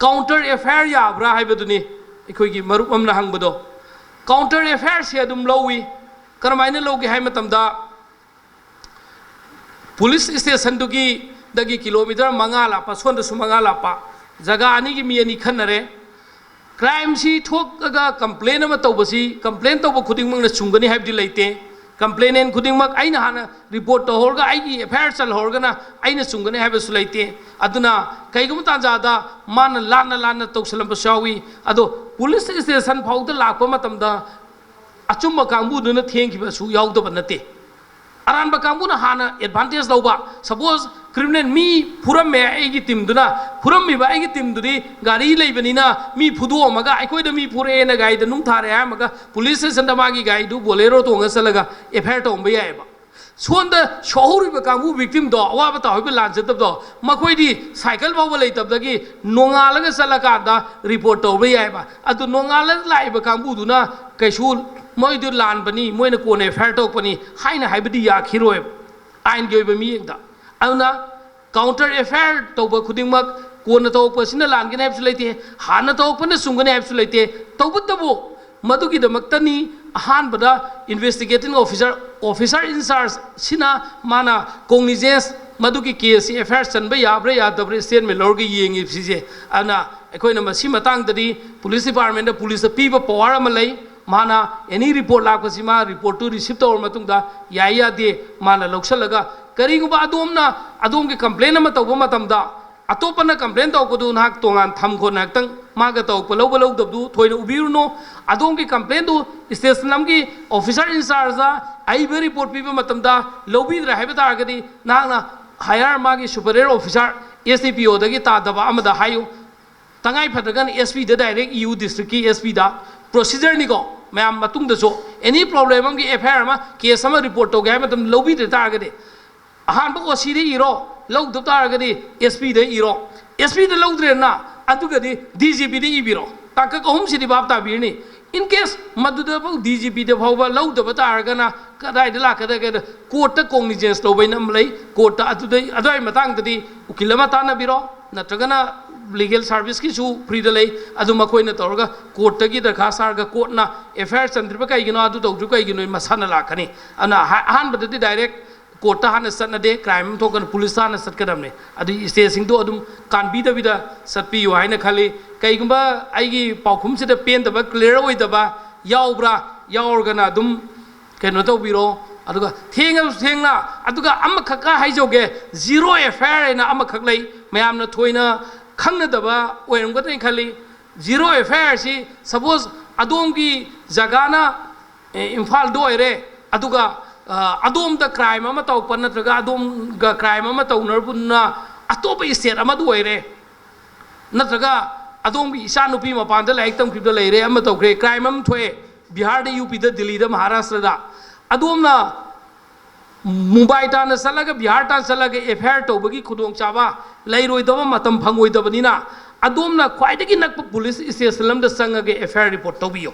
ꯀꯥꯎꯟꯇꯔ ꯑꯦꯐ ꯑꯥꯏ ꯑꯥꯔ ꯌꯥꯕ꯭ꯔꯥ ꯍꯥꯏꯕꯗꯨꯅꯤ ꯑꯩꯈꯣꯏꯒꯤ ꯃꯔꯨꯞ ꯑꯃꯅ ꯍꯪꯕꯗꯣ꯫ ꯀꯥꯎꯟꯇꯔ ꯑꯦꯐ ꯑꯥꯏ ꯑꯥꯔꯁꯦ ꯑꯗꯨꯝ ꯂꯧꯏ꯫ ꯀꯔꯝꯍꯥꯏꯅ ꯂꯧꯒꯦ ꯍꯥꯏ ꯃꯇꯝꯗ, ꯄꯨꯂꯤꯁ ꯏꯁꯇꯦꯁꯟꯗꯨꯒꯤ ꯗꯒꯤ ꯀꯤꯂꯣꯃꯤꯇꯔ ꯃꯉꯥ ꯂꯥꯞꯄ, ꯁꯣꯝꯗꯁꯨ ꯃꯉꯥ ꯂꯥꯞꯄ ꯖꯒꯥ ꯑꯅꯤꯒꯤ ꯃꯤ ꯑꯅꯤ ꯈꯟꯅꯔꯦ꯫ ꯀ꯭ꯔꯥꯏꯝꯁꯤ ꯊꯣꯛꯑꯒ ꯀꯝꯄ꯭ꯂꯦꯟ ꯑꯃ ꯇꯧꯕꯁꯤ ꯀꯝꯄ꯭ꯂꯦꯟ ꯇꯧꯕ ꯈꯨꯗꯤꯡꯃꯛꯅ ꯆꯨꯝꯒꯅꯤ ꯍꯥꯏꯕꯗꯤ ꯂꯩꯇꯦ꯫ ꯀꯝꯄ꯭ꯂꯦꯅꯦꯟ ꯈꯨꯗꯤꯡꯃꯛ ꯑꯩꯅ ꯍꯥꯟꯅ ꯔꯤꯄꯣꯔꯠ ꯇꯧꯍꯧꯔꯒ, ꯑꯩꯒꯤ ꯑꯦꯐ ꯑꯥꯏ ꯑꯥꯔ ꯆꯜꯍꯧꯔꯒꯅ ꯑꯩꯅ ꯆꯨꯝꯒꯅꯤ ꯍꯥꯏꯕꯁꯨ ꯂꯩꯇꯦ꯫ ꯑꯗꯨꯅ ꯀꯩꯒꯨꯝꯕ ꯇꯥꯟꯖꯥꯗ ꯃꯥꯅ ꯂꯥꯟꯅ ꯂꯥꯟꯅ ꯇꯧꯁꯜꯂꯝꯕꯁꯨ ꯌꯥꯎꯏ꯫ ꯑꯗꯣ ꯄꯨꯂꯤꯁ ꯏꯁꯇꯦꯁꯟ ꯐꯥꯎꯗ ꯂꯥꯛꯄ ꯃꯇꯝꯗ ꯑꯆꯨꯝꯕ ꯀꯥꯡꯕꯨꯗꯨꯅ ꯊꯦꯡꯈꯤꯕꯁꯨ ꯌꯥꯎꯗꯕ ꯅꯠꯇꯦ꯫ ꯑꯔꯥꯟꯕ ꯀꯥꯡꯕꯨꯅ ꯍꯥꯟꯅ ꯑꯦꯗꯚꯥꯟꯇꯦꯖ ꯂꯧꯕ꯫ ꯁꯄꯣꯁ, ꯀ꯭ꯔꯤꯃꯤꯅꯦꯜ ꯃꯤ ꯐꯨꯔꯝꯃꯦ ꯑꯩꯒꯤ ꯇꯤꯝꯗꯨꯅ, ꯐꯨꯔꯝꯃꯤꯕ ꯑꯩꯒꯤ ꯇꯤꯝꯗꯨꯗꯤ ꯒꯥꯔꯤ ꯂꯩꯕꯅꯤꯅ ꯃꯤ ꯐꯨꯗꯣꯛꯑꯝꯃꯒ, "ꯑꯩꯈꯣꯏꯗ ꯃꯤ ꯐꯨꯔꯛꯑꯦꯅ" ꯒꯥꯔꯤꯗ ꯅꯨꯡ ꯊꯥꯔꯦ ꯍꯥꯏꯔꯝꯃꯒ ꯄꯨꯂꯤꯁ ꯁ꯭ꯇꯦꯁꯟꯗ ꯃꯥꯒꯤ ꯒꯥꯔꯤꯗꯨ ꯕꯣꯂꯦꯔꯣ ꯇꯣꯡꯉ ꯆꯠꯂꯒ ꯑꯦꯐ ꯑꯥꯏ ꯑꯥꯔ ꯇꯧꯔꯝꯕ ꯌꯥꯏꯑꯕ꯫ ꯁꯣꯝꯗ ꯁꯣꯛꯍꯧꯔꯤꯕ ꯀꯥꯡꯕꯨ, ꯚꯤꯛꯇꯤꯝꯗꯣ, ꯑꯋꯥꯕ ꯇꯥꯍꯧꯔꯤꯕ ꯂꯥꯟ ꯆꯠꯇꯕꯗꯣ, ꯃꯈꯣꯏꯗꯤ ꯁꯥꯏꯀꯜ ꯐꯥꯎꯕ ꯂꯩꯇꯕꯗꯒꯤ ꯅꯣꯡꯉꯥꯜꯂꯒ ꯆꯠꯂꯀꯥꯟꯗ ꯔꯤꯄꯣꯔꯠ ꯇꯧꯕ ꯌꯥꯏꯑꯕ꯫ ꯑꯗꯨ ꯅꯣꯡꯉꯥꯜꯂꯒ ꯂꯥꯛꯏꯕ ꯀꯥꯡꯕꯨꯗꯨꯅ ꯀꯩꯁꯨ ꯃꯣꯏꯗꯨ ꯂꯥꯟꯕꯅꯤ, ꯃꯣꯏꯅ ꯀꯣꯟꯅ ꯑꯦꯐ ꯑꯥꯏ ꯑꯥꯔ ꯇꯧꯔꯛꯄꯅꯤ ꯍꯥꯏꯅ ꯍꯥꯏꯕꯗꯤ ꯌꯥꯈꯤꯔꯣꯏꯕ ꯑꯥꯏꯟꯒꯤ ꯑꯣꯏꯕ ꯃꯤꯠꯌꯦꯡꯗ꯫ ꯑꯗꯨꯅ ꯀꯥꯎꯟꯇꯔ ꯑꯦꯐ ꯑꯥꯏ ꯑꯥꯔ ꯇꯧꯕ ꯈꯨꯗꯤꯡꯃꯛ ꯀꯣꯟꯅ ꯇꯧꯔꯛꯄꯁꯤꯅ ꯂꯥꯟꯒꯅꯤ ꯍꯥꯏꯕꯁꯨ ꯂꯩꯇꯦ, ꯍꯥꯟꯅ ꯇꯧꯔꯛꯄꯅ ꯆꯨꯝꯒꯅꯤ ꯍꯥꯏꯕꯁꯨ ꯂꯩꯇꯦ꯫ ꯇꯧꯕꯇꯕꯨ ꯃꯗꯨꯒꯤꯗꯃꯛꯇꯅꯤ ꯑꯍꯥꯟꯕꯗ ꯏꯟꯚꯦꯁꯇꯤꯒꯦꯇꯤꯡ ꯑꯣꯐꯤꯁꯥꯔ, officer in charge ꯁꯤꯅ ꯃꯥꯅ ꯀꯣꯒꯅꯤꯖꯦꯟꯁ, ꯃꯗꯨꯒꯤ ꯀꯦꯁꯁꯤ ꯑꯦꯐ ꯑꯥꯏ ꯑꯥꯔ ꯆꯟꯕ ꯌꯥꯕ꯭ꯔꯥ ꯌꯥꯗꯕ꯭ꯔꯥ ꯁ꯭ꯇꯦꯠꯃꯦꯟ ꯂꯧꯔꯒ ꯌꯦꯡꯉꯤꯕꯁꯤꯁꯦ꯫ ꯑꯗꯨꯅ ꯑꯩꯈꯣꯏꯅ ꯃꯁꯤ ꯃꯇꯥꯡꯗꯗꯤ ꯄꯨꯂꯤꯁ ꯗꯤꯄꯥꯔꯠꯃꯦꯟꯗ ꯄꯨꯂꯤꯁꯇ ꯄꯤꯕ ꯄꯋꯥꯔ ꯑꯃ ꯂꯩ꯫ ꯃꯥꯅ ꯑꯦꯅꯤ ꯔꯤꯄꯣꯔꯠ ꯂꯥꯛꯄꯁꯤ ꯃꯥ ꯔꯤꯄꯣꯔꯠꯇꯨ ꯔꯤꯁꯤꯞ ꯇꯧꯔ ꯃꯇꯨꯡꯗ ꯌꯥꯏ ꯌꯥꯗꯦ ꯃꯥꯅ ꯂꯧꯁꯤꯜꯂꯒ, ꯀꯔꯤꯒꯨꯝꯕ ꯑꯗꯣꯝꯅ ꯑꯗꯣꯝꯒꯤ ꯀꯝꯄ꯭ꯂꯦꯟ ꯑꯃ ꯇꯧꯕ ꯃꯇꯝꯗ ꯑꯇꯣꯞꯄꯅ ꯀꯝꯄ꯭ꯂꯦꯟ ꯇꯧꯔꯛꯄꯗꯨ ꯅꯍꯥꯛ ꯇꯣꯉꯥꯟ ꯊꯝꯈꯣ, ꯉꯥꯏꯍꯥꯛꯇꯪ ꯃꯥꯒ ꯇꯧꯔꯛꯄ ꯂꯧꯕ ꯂꯧꯗꯕꯗꯨ ꯊꯣꯏꯅ ꯎꯕꯤꯔꯨꯅꯨ꯫ ꯑꯗꯣꯝꯒꯤ ꯀꯝꯄ꯭ꯂꯦꯟꯗꯨ ꯁ꯭ꯇꯦꯁꯟ ꯑꯃꯒꯤ ꯑꯣꯐꯤꯁꯥꯔ ꯏꯟꯆꯥꯔꯖꯇ ꯑꯏꯕ ꯔꯤꯄꯣꯔꯠ ꯄꯤꯕ ꯃꯇꯝꯗ ꯂꯧꯕꯤꯗ꯭ꯔꯦ ꯍꯥꯏꯕ ꯇꯥꯔꯒꯗꯤ, ꯅꯍꯥꯛꯅ ꯍꯥꯏꯌꯔ ꯃꯥꯒꯤ ꯁꯨꯄꯔꯤꯌꯔ ꯑꯣꯐꯤꯁꯥꯔ, ꯑꯦꯁ ꯗꯤ ꯄꯤ ꯑꯣꯗꯒꯤ ꯇꯥꯗꯕ ꯑꯃꯗ ꯍꯥꯏꯌꯨ꯫ ꯇꯉꯥꯏ ꯐꯗ꯭ꯔꯒꯅ ꯑꯦꯁ ꯄꯤꯗ ꯗꯥꯏꯔꯦꯛ ꯏꯌꯨ, ꯗꯤꯁꯇ꯭ꯔꯤꯛꯀꯤ ꯑꯦꯁ ꯄꯤꯗ꯫ ꯄ꯭ꯔꯣꯁꯤꯖꯔꯅꯤꯀꯣ꯫ ꯃꯌꯥꯝ ꯃꯇꯨꯡꯗꯁꯨ ꯑꯦꯅꯤ ꯄ꯭ꯔꯣꯕ꯭ꯂꯦꯝ ꯑꯃꯒꯤ ꯑꯦꯐ ꯑꯥꯏ ꯑꯥꯔ ꯑꯃ, ꯀꯦꯁ ꯑꯃ ꯔꯤꯄꯣꯔꯠ ꯇꯧꯒꯦ ꯍꯥꯏꯕ ꯃꯇꯝꯗ ꯂꯧꯕꯤꯗ ꯇꯥꯔꯒꯗꯤ, ꯑꯍꯥꯟꯕ ꯑꯣ ꯁꯤꯗ ꯏꯔꯣ, ꯂꯧꯗꯕ ꯇꯥꯔꯒꯗꯤ ꯑꯦꯁ ꯄꯤꯗ ꯏꯔꯣ꯫ ꯑꯦꯁ ꯄꯤꯗ ꯂꯧꯗ꯭ꯔꯦꯅ, ꯑꯗꯨꯒꯗꯤ ꯗꯤ ꯖꯤ ꯄꯤꯗ ꯏꯕꯤꯔꯣ꯫ ꯇꯥꯡꯀꯛ ꯑꯍꯨꯝꯁꯤꯗꯤ ꯚꯥꯞ ꯇꯥꯕꯤꯔꯅꯤ꯫ ꯏꯟ ꯀꯦꯁ ꯃꯗꯨꯗꯐꯥꯎ ꯗꯤ ꯖꯤ ꯄꯤꯗ ꯐꯥꯎꯕ ꯂꯧꯗꯕ ꯇꯥꯔꯒꯅ ꯀꯗꯥꯏꯗ ꯂꯥꯛꯀꯗꯒꯦꯗ, ꯀꯣꯔꯠꯇ ꯀꯣꯡꯅꯤꯖꯦꯟꯁ ꯂꯧꯕ ꯍꯥꯏꯅ ꯑꯃ ꯂꯩ꯫ ꯀꯣꯔꯠꯇ ꯑꯗꯨꯗꯩ, ꯑꯗꯨꯋꯥꯏ ꯃꯇꯥꯡꯗꯗꯤ ꯎꯀꯤꯜ ꯑꯃ ꯇꯥꯟꯅꯕꯤꯔꯣ, ꯅꯠꯇ꯭ꯔꯒꯅ ꯂꯤꯒꯦꯜ ꯁꯥꯔꯚꯤꯁꯀꯤꯁꯨ ꯐ꯭ꯔꯤꯗ ꯂꯩ꯫ ꯑꯗꯨ ꯃꯈꯣꯏꯅ ꯇꯧꯔꯒ ꯀꯣꯔꯠꯇꯒꯤ ꯗꯔꯈꯥꯁ ꯁꯥꯔꯒ ꯀꯣꯔꯠꯅ ꯑꯦꯐ ꯑꯥꯏ ꯑꯥꯔ ꯆꯟꯗ꯭ꯔꯤꯕ ꯀꯩꯒꯤꯅꯣ, ꯑꯗꯨ ꯇꯧꯗ꯭ꯔꯤꯕ ꯀꯩꯒꯤꯅꯣ ꯃꯁꯥꯅ ꯂꯥꯛꯀꯅꯤ꯫ ꯑꯗꯨꯅ ꯑꯍ-, ꯑꯍꯥꯟꯕꯗꯗꯤ ꯗꯥꯏꯔꯦꯛ ꯀꯣꯔꯠꯇ ꯍꯥꯟꯅ ꯆꯠꯅꯗꯦ, ꯀ꯭ꯔꯥꯏꯝ ꯑꯃ ꯊꯣꯛꯀꯅꯤ ꯄꯨꯂꯤꯁꯇ ꯍꯥꯟꯅ ꯆꯠꯀꯗꯕꯅꯤ꯫ ꯑꯗꯨꯒꯤ ꯁ꯭ꯇꯦꯖꯁꯤꯡꯗꯣ ꯑꯗꯨꯝ ꯀꯥꯟꯕꯤꯗꯕꯤꯗ ꯆꯠꯄꯤꯌꯨ ꯍꯥꯏꯅ ꯈꯜꯂꯤ꯫ ꯀꯩꯒꯨꯝꯕ ꯑꯩꯒꯤ ꯄꯥꯎꯈꯨꯝꯁꯤꯗ ꯄꯦꯟꯗꯕ, ꯀ꯭ꯂꯤꯌꯥꯔ ꯑꯣꯏꯗꯕ ꯌꯥꯎꯕ꯭ꯔꯥ? ꯌꯥꯎꯔꯒꯅ ꯑꯗꯨꯝ ꯀꯩꯅꯣ ꯇꯧꯕꯤꯔꯣ꯫ ꯑꯗꯨꯒ ꯊꯦꯡꯉꯁꯨ ꯊꯦꯡꯅ, ꯑꯗꯨꯒ ꯑꯃꯈꯛꯀ ꯍꯥꯏꯖꯧꯒꯦ, ꯖꯤꯔꯣ ꯑꯦꯐ ꯑꯥꯏ ꯑꯥꯔ ꯍꯥꯏꯅ ꯑꯃꯈꯛ ꯂꯩ, ꯃꯌꯥꯝꯅ ꯊꯣꯏꯅ ꯈꯪꯅꯗꯕ ꯑꯣꯏꯔꯝꯒꯗ꯭ꯔꯅ ꯈꯜꯂꯤ꯫ ꯖꯤꯔꯣ ꯑꯦꯐ ꯑꯥꯏ ꯑꯥꯔꯁꯤ ꯁꯄꯣꯁ ꯑꯗꯣꯝꯒꯤ ꯖꯒꯥꯅ, ꯑꯦ, ꯏꯝꯐꯥꯜꯗ ꯑꯣꯏꯔꯦ, ꯑꯗꯨꯒ, ꯑ, ꯑꯗꯣꯝꯗ ꯀ꯭ꯔꯥꯏꯝ ꯑꯃ ꯇꯧꯔꯛꯄ ꯅꯠꯇ꯭ꯔꯒ ꯑꯗꯣꯝꯒ ꯀ꯭ꯔꯥꯏꯝ ꯑꯃ ꯇꯧꯅꯔꯨꯕꯅ ꯑꯇꯣꯞꯄ ꯏꯁꯇꯦꯠ ꯑꯃꯗ ꯑꯣꯏꯔꯦ, ꯅꯠꯇ꯭ꯔꯒ ꯑꯗꯣꯝꯒꯤ ꯏꯆꯥꯅꯨꯄꯤ ꯃꯄꯥꯟꯗ ꯂꯥꯏꯔꯤꯛ ꯇꯝꯈꯤꯕꯗ ꯂꯩꯔꯦ, ꯑꯃ ꯇꯧꯈ꯭ꯔꯦ, ꯀ꯭ꯔꯥꯏꯝ ꯑꯃ ꯊꯣꯛꯑꯦ ꯕꯤꯍꯥꯔꯗ, ꯌꯨ ꯄꯤꯗ, ꯗꯤꯜꯂꯤꯗ, ꯃꯍꯥꯔꯥꯁꯇ꯭ꯔꯗ, ꯑꯗꯣꯝꯅ ꯃꯨꯝꯕꯥꯏ ꯇꯥꯟꯅ ꯆꯠꯂꯒ, ꯕꯤꯍꯥꯔ ꯇꯥꯟꯅ ꯆꯠꯂꯒ ꯑꯦꯐ ꯑꯥꯏ ꯑꯥꯔ ꯇꯧꯕꯒꯤ ꯈꯨꯗꯣꯡꯆꯥꯕ ꯂꯩꯔꯣꯏꯗꯕ, ꯃꯇꯝ ꯐꯪꯉꯣꯏꯗꯕꯅꯤꯅ, ꯑꯗꯣꯝꯅ ꯈ꯭ꯋꯥꯏꯗꯒꯤ ꯅꯛꯄ ꯄꯨꯂꯤꯁ ꯏꯁꯇꯦꯁꯟ ꯑꯃꯗ ꯆꯪꯉꯒ ꯑꯦꯐ ꯑꯥꯏ ꯑꯥꯔ ꯔꯤꯄꯣꯔꯠ ꯇꯧꯕꯤꯌꯨ꯫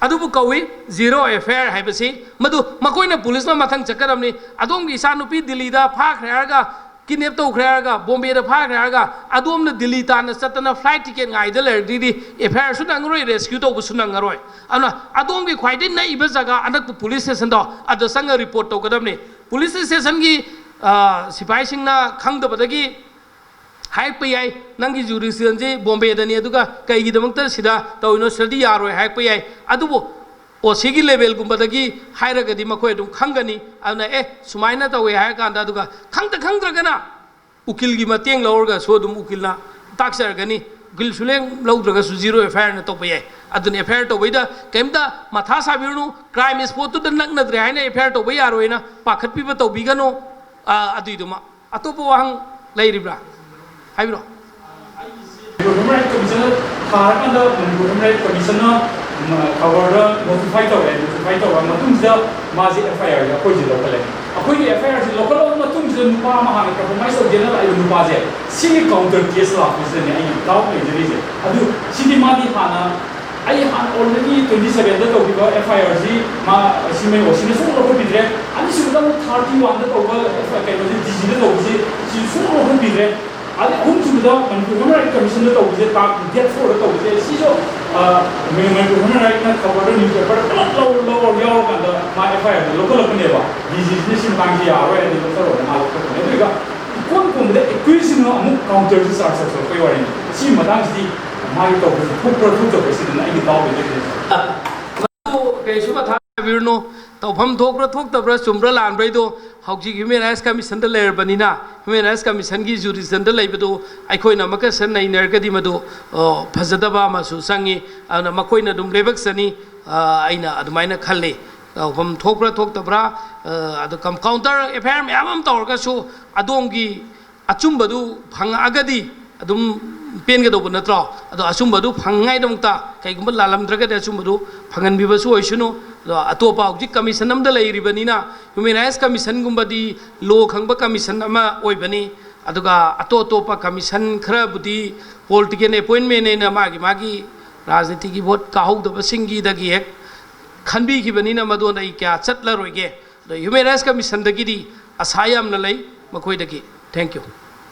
ꯑꯗꯨꯕꯨ ꯀꯧꯏ ꯖꯤꯔꯣ ꯑꯦꯐ ꯑꯥꯏ ꯑꯥꯔ ꯍꯥꯏꯕꯁꯤ꯫ ꯃꯗꯨ ꯃꯈꯣꯏꯅ ꯄꯨꯂꯤꯁꯅ ꯃꯊꯪ ꯆꯠꯀꯗꯕꯅꯤ꯫ ꯑꯗꯣꯝꯒꯤ ꯏꯆꯥꯅꯨꯄꯤ ꯗꯤꯜꯂꯤꯗ ꯐꯥꯈ꯭ꯔꯦ ꯍꯥꯏꯔꯒ, ꯀꯤꯗꯅꯦꯞ ꯇꯧꯈ꯭ꯔꯦ ꯍꯥꯏꯔꯒ, ꯕꯣꯝꯕꯦꯗ ꯐꯥꯈ꯭ꯔꯦ ꯍꯥꯏꯔꯒ, ꯑꯗꯣꯝꯅ ꯗꯤꯜꯂꯤ ꯇꯥꯟꯅ ꯆꯠꯇꯅ ꯐ꯭ꯂꯥꯏꯠ ꯇꯤꯀꯦꯠ ꯉꯥꯏꯗ ꯂꯩꯔꯗꯤ ꯑꯦꯐ ꯑꯥꯏ ꯑꯥꯔꯁꯨ ꯅꯪꯉꯔꯣꯏ, ꯔꯦꯁꯀ꯭ꯌꯨ ꯇꯧꯕꯁꯨ ꯅꯪꯉꯔꯣꯏ꯫ ꯑꯗꯨꯅ ꯑꯗꯣꯝꯒꯤ ꯈ꯭ꯋꯥꯏꯗꯒꯤ ꯅꯛꯏꯕ ꯖꯒꯥ, ꯑꯅꯛꯄ ꯄꯨꯂꯤꯁ ꯁ꯭ꯇꯦꯁꯟꯗꯣ ꯑꯗꯨꯗ ꯆꯪꯉ ꯔꯤꯄꯣꯔꯠ ꯇꯧꯒꯗꯕꯅꯤ꯫ ꯄꯨꯂꯤꯁ ꯁ꯭ꯇꯦꯁꯟꯒꯤ, ꯑ, ꯁꯤꯐꯥꯏꯁꯤꯡꯅ ꯈꯪꯗꯕꯗꯒꯤ ꯍꯥꯏꯔꯛꯄ ꯌꯥꯏ, "ꯅꯪꯒꯤ ꯖꯨꯔꯤꯁꯗꯤꯛꯁꯟꯁꯤ ꯕꯣꯝꯕꯦꯗꯅꯤ, ꯑꯗꯨꯒ ꯀꯩꯒꯤꯗꯃꯛꯇ ꯁꯤꯗ ꯇꯧꯔꯤꯅꯣ, ꯁꯤꯗꯗꯤ ꯌꯥꯔꯣꯏ" ꯍꯥꯏꯔꯛꯄ ꯌꯥꯏ꯫ ꯑꯗꯨꯕꯨ ꯑꯣ ꯁꯤꯒꯤ ꯂꯦꯚꯦꯜꯒꯨꯝꯕꯗꯒꯤ ꯍꯥꯏꯔꯒꯗꯤ ꯃꯈꯣꯏ ꯑꯗꯨꯝ ꯈꯪꯒꯅꯤ꯫ ꯑꯗꯨꯅ, "ꯑꯦ, ꯁꯨꯃꯥꯏꯅ ꯇꯧꯋꯦ" ꯍꯥꯏꯔ ꯀꯥꯟꯗ, ꯑꯗꯨꯒ ꯈꯪꯗ ꯈꯪꯗ꯭ꯔꯒꯅ ꯎꯀꯤꯜꯒꯤ ꯃꯇꯦꯡ ꯂꯧꯔꯒꯁꯨ ꯑꯗꯨꯝ ꯎꯀꯤꯜꯅ ꯇꯥꯛꯆꯔꯒꯅꯤ꯫ ꯎꯀꯤꯜ ꯁꯨꯂꯦꯡ ꯂꯧꯗ꯭ꯔꯒꯁꯨ ꯖꯤꯔꯣ ꯑꯦꯐ ꯑꯥꯏ ꯑꯥꯔꯅ ꯇꯧꯕ ꯌꯥꯏ꯫ ꯑꯗꯨꯅ ꯑꯦꯐ ꯑꯥꯏ ꯑꯥꯔ ꯇꯧꯕꯩꯗ ꯀꯩꯝꯇ ꯃꯊꯥ ꯁꯥꯕꯤꯔꯨꯅꯨ꯫ ꯀ꯭ꯔꯥꯏꯝ ꯏꯁꯄꯣꯠꯇꯨꯗ ꯅꯛꯅꯗ꯭ꯔꯦ ꯍꯥꯏꯅ ꯑꯦꯐ ꯑꯥꯏ ꯑꯥꯔ ꯇꯧꯕ ꯌꯥꯔꯣꯏꯅ ꯄꯥꯈꯠꯄꯤꯕ ꯇꯧꯕꯤꯒꯅꯨ꯫ ꯑ, ꯑꯗꯨꯏꯗꯨꯃ꯫ ꯑꯇꯣꯞꯄ ꯋꯥꯍꯪ ꯂꯩꯔꯤꯕ꯭ꯔꯥ? ꯍꯥꯏꯕꯤꯔꯣ꯫ ꯍ꯭ꯌꯨꯃꯦꯟ ꯔꯥꯏꯠ ꯀꯃꯤꯁꯟꯗ ꯊꯥꯔꯀꯥꯟꯗ ꯃꯅꯤꯄꯨꯔ ꯍ꯭ꯌꯨꯃꯦꯟ ꯔꯥꯏꯠ ꯀꯃꯤꯁꯟꯅ, ꯎꯝ, ꯈꯕꯔꯗ ꯅꯣꯇꯤꯐꯥꯏ ꯇꯧꯔꯦ꯫ ꯅꯣꯇꯤꯐꯥꯏ ꯇꯧꯔ ꯃꯇꯨꯡꯁꯤꯗ ꯃꯥꯁꯦ ꯑꯦꯐ ꯑꯥꯏ ꯑꯥꯔꯁꯦ ꯑꯩꯈꯣꯏꯁꯦ ꯂꯧꯈꯠꯂꯦ꯫ ꯑꯩꯈꯣꯏꯒꯤ ꯑꯦꯐ ꯑꯥꯏ ꯑꯥꯔꯁꯦ ꯂꯧꯈꯠꯂꯕ ꯃꯇꯨꯡꯁꯤꯗ ꯅꯨꯄꯥ ꯑꯃ ꯍꯥꯟꯅ ꯀꯝꯄ꯭ꯔꯣꯃꯥꯏꯁ ꯇꯧꯒꯦꯅ ꯂꯥꯛꯏꯕ ꯅꯨꯄꯥꯁꯦ, ꯁꯤꯒꯤ ꯀꯥꯎꯟꯇꯔ ꯀꯦꯁ ꯂꯥꯛꯄꯁꯤꯗꯅꯦ ꯑꯩꯅ ꯗꯥꯎꯠ ꯂꯩꯖꯔꯤꯁꯦ꯫ ꯑꯗꯨ ꯁꯤꯗꯤ ꯃꯥꯗꯤ ꯍꯥꯟꯅ, ꯑꯩ ꯍꯥꯟꯅ ꯑꯣꯜꯔꯦꯗꯤ ꯇ꯭ꯋꯦꯟꯇꯤ ꯁꯚꯦꯟꯗ ꯇꯧꯈꯤꯕ ꯑꯦꯐ ꯑꯥꯏ ꯑꯥꯔꯁꯤ ꯃꯥ ꯁꯤꯃꯩ ꯑꯣ ꯁꯤꯅ ꯁꯨꯡꯂꯧ ꯂꯧꯈꯠꯄꯤꯗ꯭ꯔꯦ꯫ ꯑꯅꯤꯁꯨꯕꯗ ꯑꯃꯨꯛ ꯊꯥꯔꯇꯤ ꯋꯥꯟꯗ ꯇꯧꯕ ꯑꯦꯐ-, ꯀꯩꯅꯣꯁꯦ, ꯗꯤ ꯖꯤꯗ ꯇꯧꯕꯁꯤ ꯁꯤ ꯁꯨꯡꯂꯧ ꯂꯧꯈꯠꯄꯤꯗ꯭ꯔꯦ꯫ ꯑꯗꯩ ꯑꯍꯨꯝꯁꯨꯕꯗ ꯃꯅꯤꯄꯨꯔ ꯍ꯭ꯌꯨꯃꯦꯟ ꯔꯥꯏꯠ ꯀꯃꯤꯁꯟꯗ ꯇꯧꯕꯁꯦ, ꯇꯥꯡ ꯗꯦꯠ ꯐꯣꯔꯗ ꯇꯧꯕꯁꯦ, ꯁꯤꯁꯨ, ꯑ, ꯃꯅꯤꯄꯨꯔ ꯍ꯭ꯌꯨꯃꯦꯟ ꯔꯥꯏꯠꯅ ꯈꯕꯔꯗ, ꯅ꯭ꯌꯨꯁꯄꯦꯄꯔꯗ ꯄꯨꯂꯞ ꯂꯧ-, ꯂꯧꯔ ꯌꯥꯎꯔꯀꯥꯟꯗ ꯃꯥ ꯑꯦꯐ ꯑꯥꯏ ꯑꯥꯔꯗ ꯂꯧꯈꯠꯂꯛꯄꯅꯦꯕ꯫ ꯗꯤ ꯖꯤꯁꯤꯅ ꯁꯤ ꯃꯇꯥꯡꯁꯤ ꯌꯥꯔꯣꯏ ꯍꯥꯏꯗꯤ ꯂꯧꯊꯔꯛꯑꯣꯅ ꯃꯥ ꯂꯧꯈꯠꯄꯅꯦ꯫ ꯑꯗꯨꯒ ꯏꯀꯣꯟ ꯀꯣꯟꯕꯗ ꯑꯦꯀ꯭ꯌꯨꯁꯁꯤꯡꯅ ꯑꯃꯨꯛ ꯀꯥꯎꯟꯇꯔꯁꯤ ꯆꯥꯔꯖ ꯇꯧꯁꯜꯂꯛꯄꯩ ꯋꯥꯔꯤꯅꯤ꯫ ꯁꯤ ꯃꯇꯥꯡꯁꯤꯗꯤ ꯃꯥꯒꯤ ꯇꯧꯕꯁꯤ ꯊꯣꯛꯄ꯭ꯔꯥ ꯊꯣꯛꯇꯕ꯭ꯔꯥ ꯁꯤꯗꯅ ꯑꯩꯒꯤ ꯗꯥꯎꯠ ꯂꯩꯖꯩ꯫ ꯑꯗꯨ ꯀꯩꯁꯨ ꯃꯊꯥ ꯁꯥꯕꯤꯔꯨꯅꯨ, ꯇꯧꯐꯝ ꯊꯣꯛꯄ꯭ꯔꯥ ꯊꯣꯛꯇꯕ꯭ꯔꯥ, ꯆꯨꯝꯕ꯭ꯔꯥ ꯂꯥꯟꯕ꯭ꯔꯥ ꯍꯥꯏꯗꯣ ꯍꯧꯖꯤꯛ ꯍ꯭ꯌꯨꯃꯦꯟ ꯔꯥꯏꯠꯁ ꯀꯃꯤꯁꯟꯗ ꯂꯩꯔꯕꯅꯤꯅ, ꯍ꯭ꯌꯨꯃꯦꯟ ꯔꯥꯏꯠꯁ ꯀꯃꯤꯁꯟꯒꯤ ꯖꯨꯔꯤꯁꯗꯤꯛꯁꯟꯗ ꯂꯩꯕꯗꯨ ꯑꯩꯈꯣꯏꯅ ꯑꯃꯨꯛꯀ ꯁꯟ ꯅꯩꯅꯔꯒꯗꯤ ꯃꯗꯨ, ꯑ, ꯐꯖꯗꯕ ꯑꯃꯁꯨ ꯆꯪꯉꯤ꯫ ꯑꯗꯨꯅ ꯃꯈꯣꯏꯅ ꯑꯗꯨꯝ ꯂꯦꯕꯛꯆꯅꯤ, ꯑ, ꯑꯩꯅ ꯑꯗꯨꯃꯥꯏꯅ ꯈꯜꯂꯤ꯫ ꯇꯧꯐꯝ ꯊꯣꯛꯄ꯭ꯔꯥ ꯊꯣꯛꯇꯕ꯭ꯔꯥ, ꯑ, ꯑꯗꯨ ꯀꯝ-, ꯀꯥꯎꯟꯇꯔ ꯑꯦꯐ ꯑꯥꯏ ꯑꯥꯔ ꯃꯌꯥꯝ ꯑꯃ ꯇꯧꯔꯒꯁꯨ ꯑꯗꯣꯝꯒꯤ ꯑꯆꯨꯝꯕꯗꯨ ꯐꯪꯉꯛꯑꯒꯗꯤ ꯑꯗꯨꯝ ꯄꯦꯟꯒꯗꯧꯕ ꯅꯠꯇ꯭ꯔꯣ? ꯑꯗꯣ ꯑꯆꯨꯝꯕꯗꯨ ꯐꯪꯉꯥꯏꯗꯃꯛꯇ ꯀꯩꯒꯨꯝꯕ ꯂꯥꯜꯂꯝꯗ꯭ꯔꯒꯗꯤ ꯑꯆꯨꯝꯕꯗꯨ ꯐꯪꯍꯟꯕꯤꯕꯁꯨ ꯑꯣꯏꯁꯅꯨ꯫ ꯑꯗꯣ ꯑꯇꯣꯞꯄ ꯍꯧꯖꯤꯛ ꯀꯃꯤꯁꯟ ꯑꯃꯗ ꯂꯩꯔꯤꯕꯅꯤꯅ, ꯍ꯭ꯌꯨꯃꯦꯟ ꯔꯥꯏꯠꯁ ꯀꯃꯤꯁꯟꯒꯨꯝꯕꯗꯤ ꯂꯣ ꯈꯪꯕ ꯀꯃꯤꯁꯟ ꯑꯃ ꯑꯣꯏꯕꯅꯤ꯫ ꯑꯗꯨꯒ ꯑꯇꯣꯞ ꯑꯇꯣꯞꯄ ꯀꯃꯤꯁꯟ ꯈꯔꯕꯨꯗꯤ ꯄꯣꯂꯤꯇꯤꯀꯦꯜ ꯑꯦꯄꯣꯏꯟꯃꯦꯟꯅꯦꯅ ꯃꯥꯒꯤ ꯃꯥꯒꯤ ꯔꯥꯖꯅꯤꯇꯤꯒꯤ ꯚꯣꯠ ꯀꯥꯍꯧꯗꯕꯁꯤꯡꯒꯤꯗꯒꯤ ꯍꯦꯛ ꯈꯟꯕꯤꯈꯤꯕꯅꯤꯅ ꯃꯗꯨꯗ ꯑꯩ ꯀꯌꯥ ꯆꯠꯂꯔꯣꯏꯒꯦ꯫ ꯑꯗꯣ ꯍ꯭ꯌꯨꯃꯦꯟ ꯔꯥꯏꯠꯁ ꯀꯃꯤꯁꯟꯗꯒꯤꯗꯤ ꯑꯁꯥ ꯌꯥꯝꯅ ꯂꯩ ꯃꯈꯣꯏꯗꯒꯤ꯫ Thank you꯫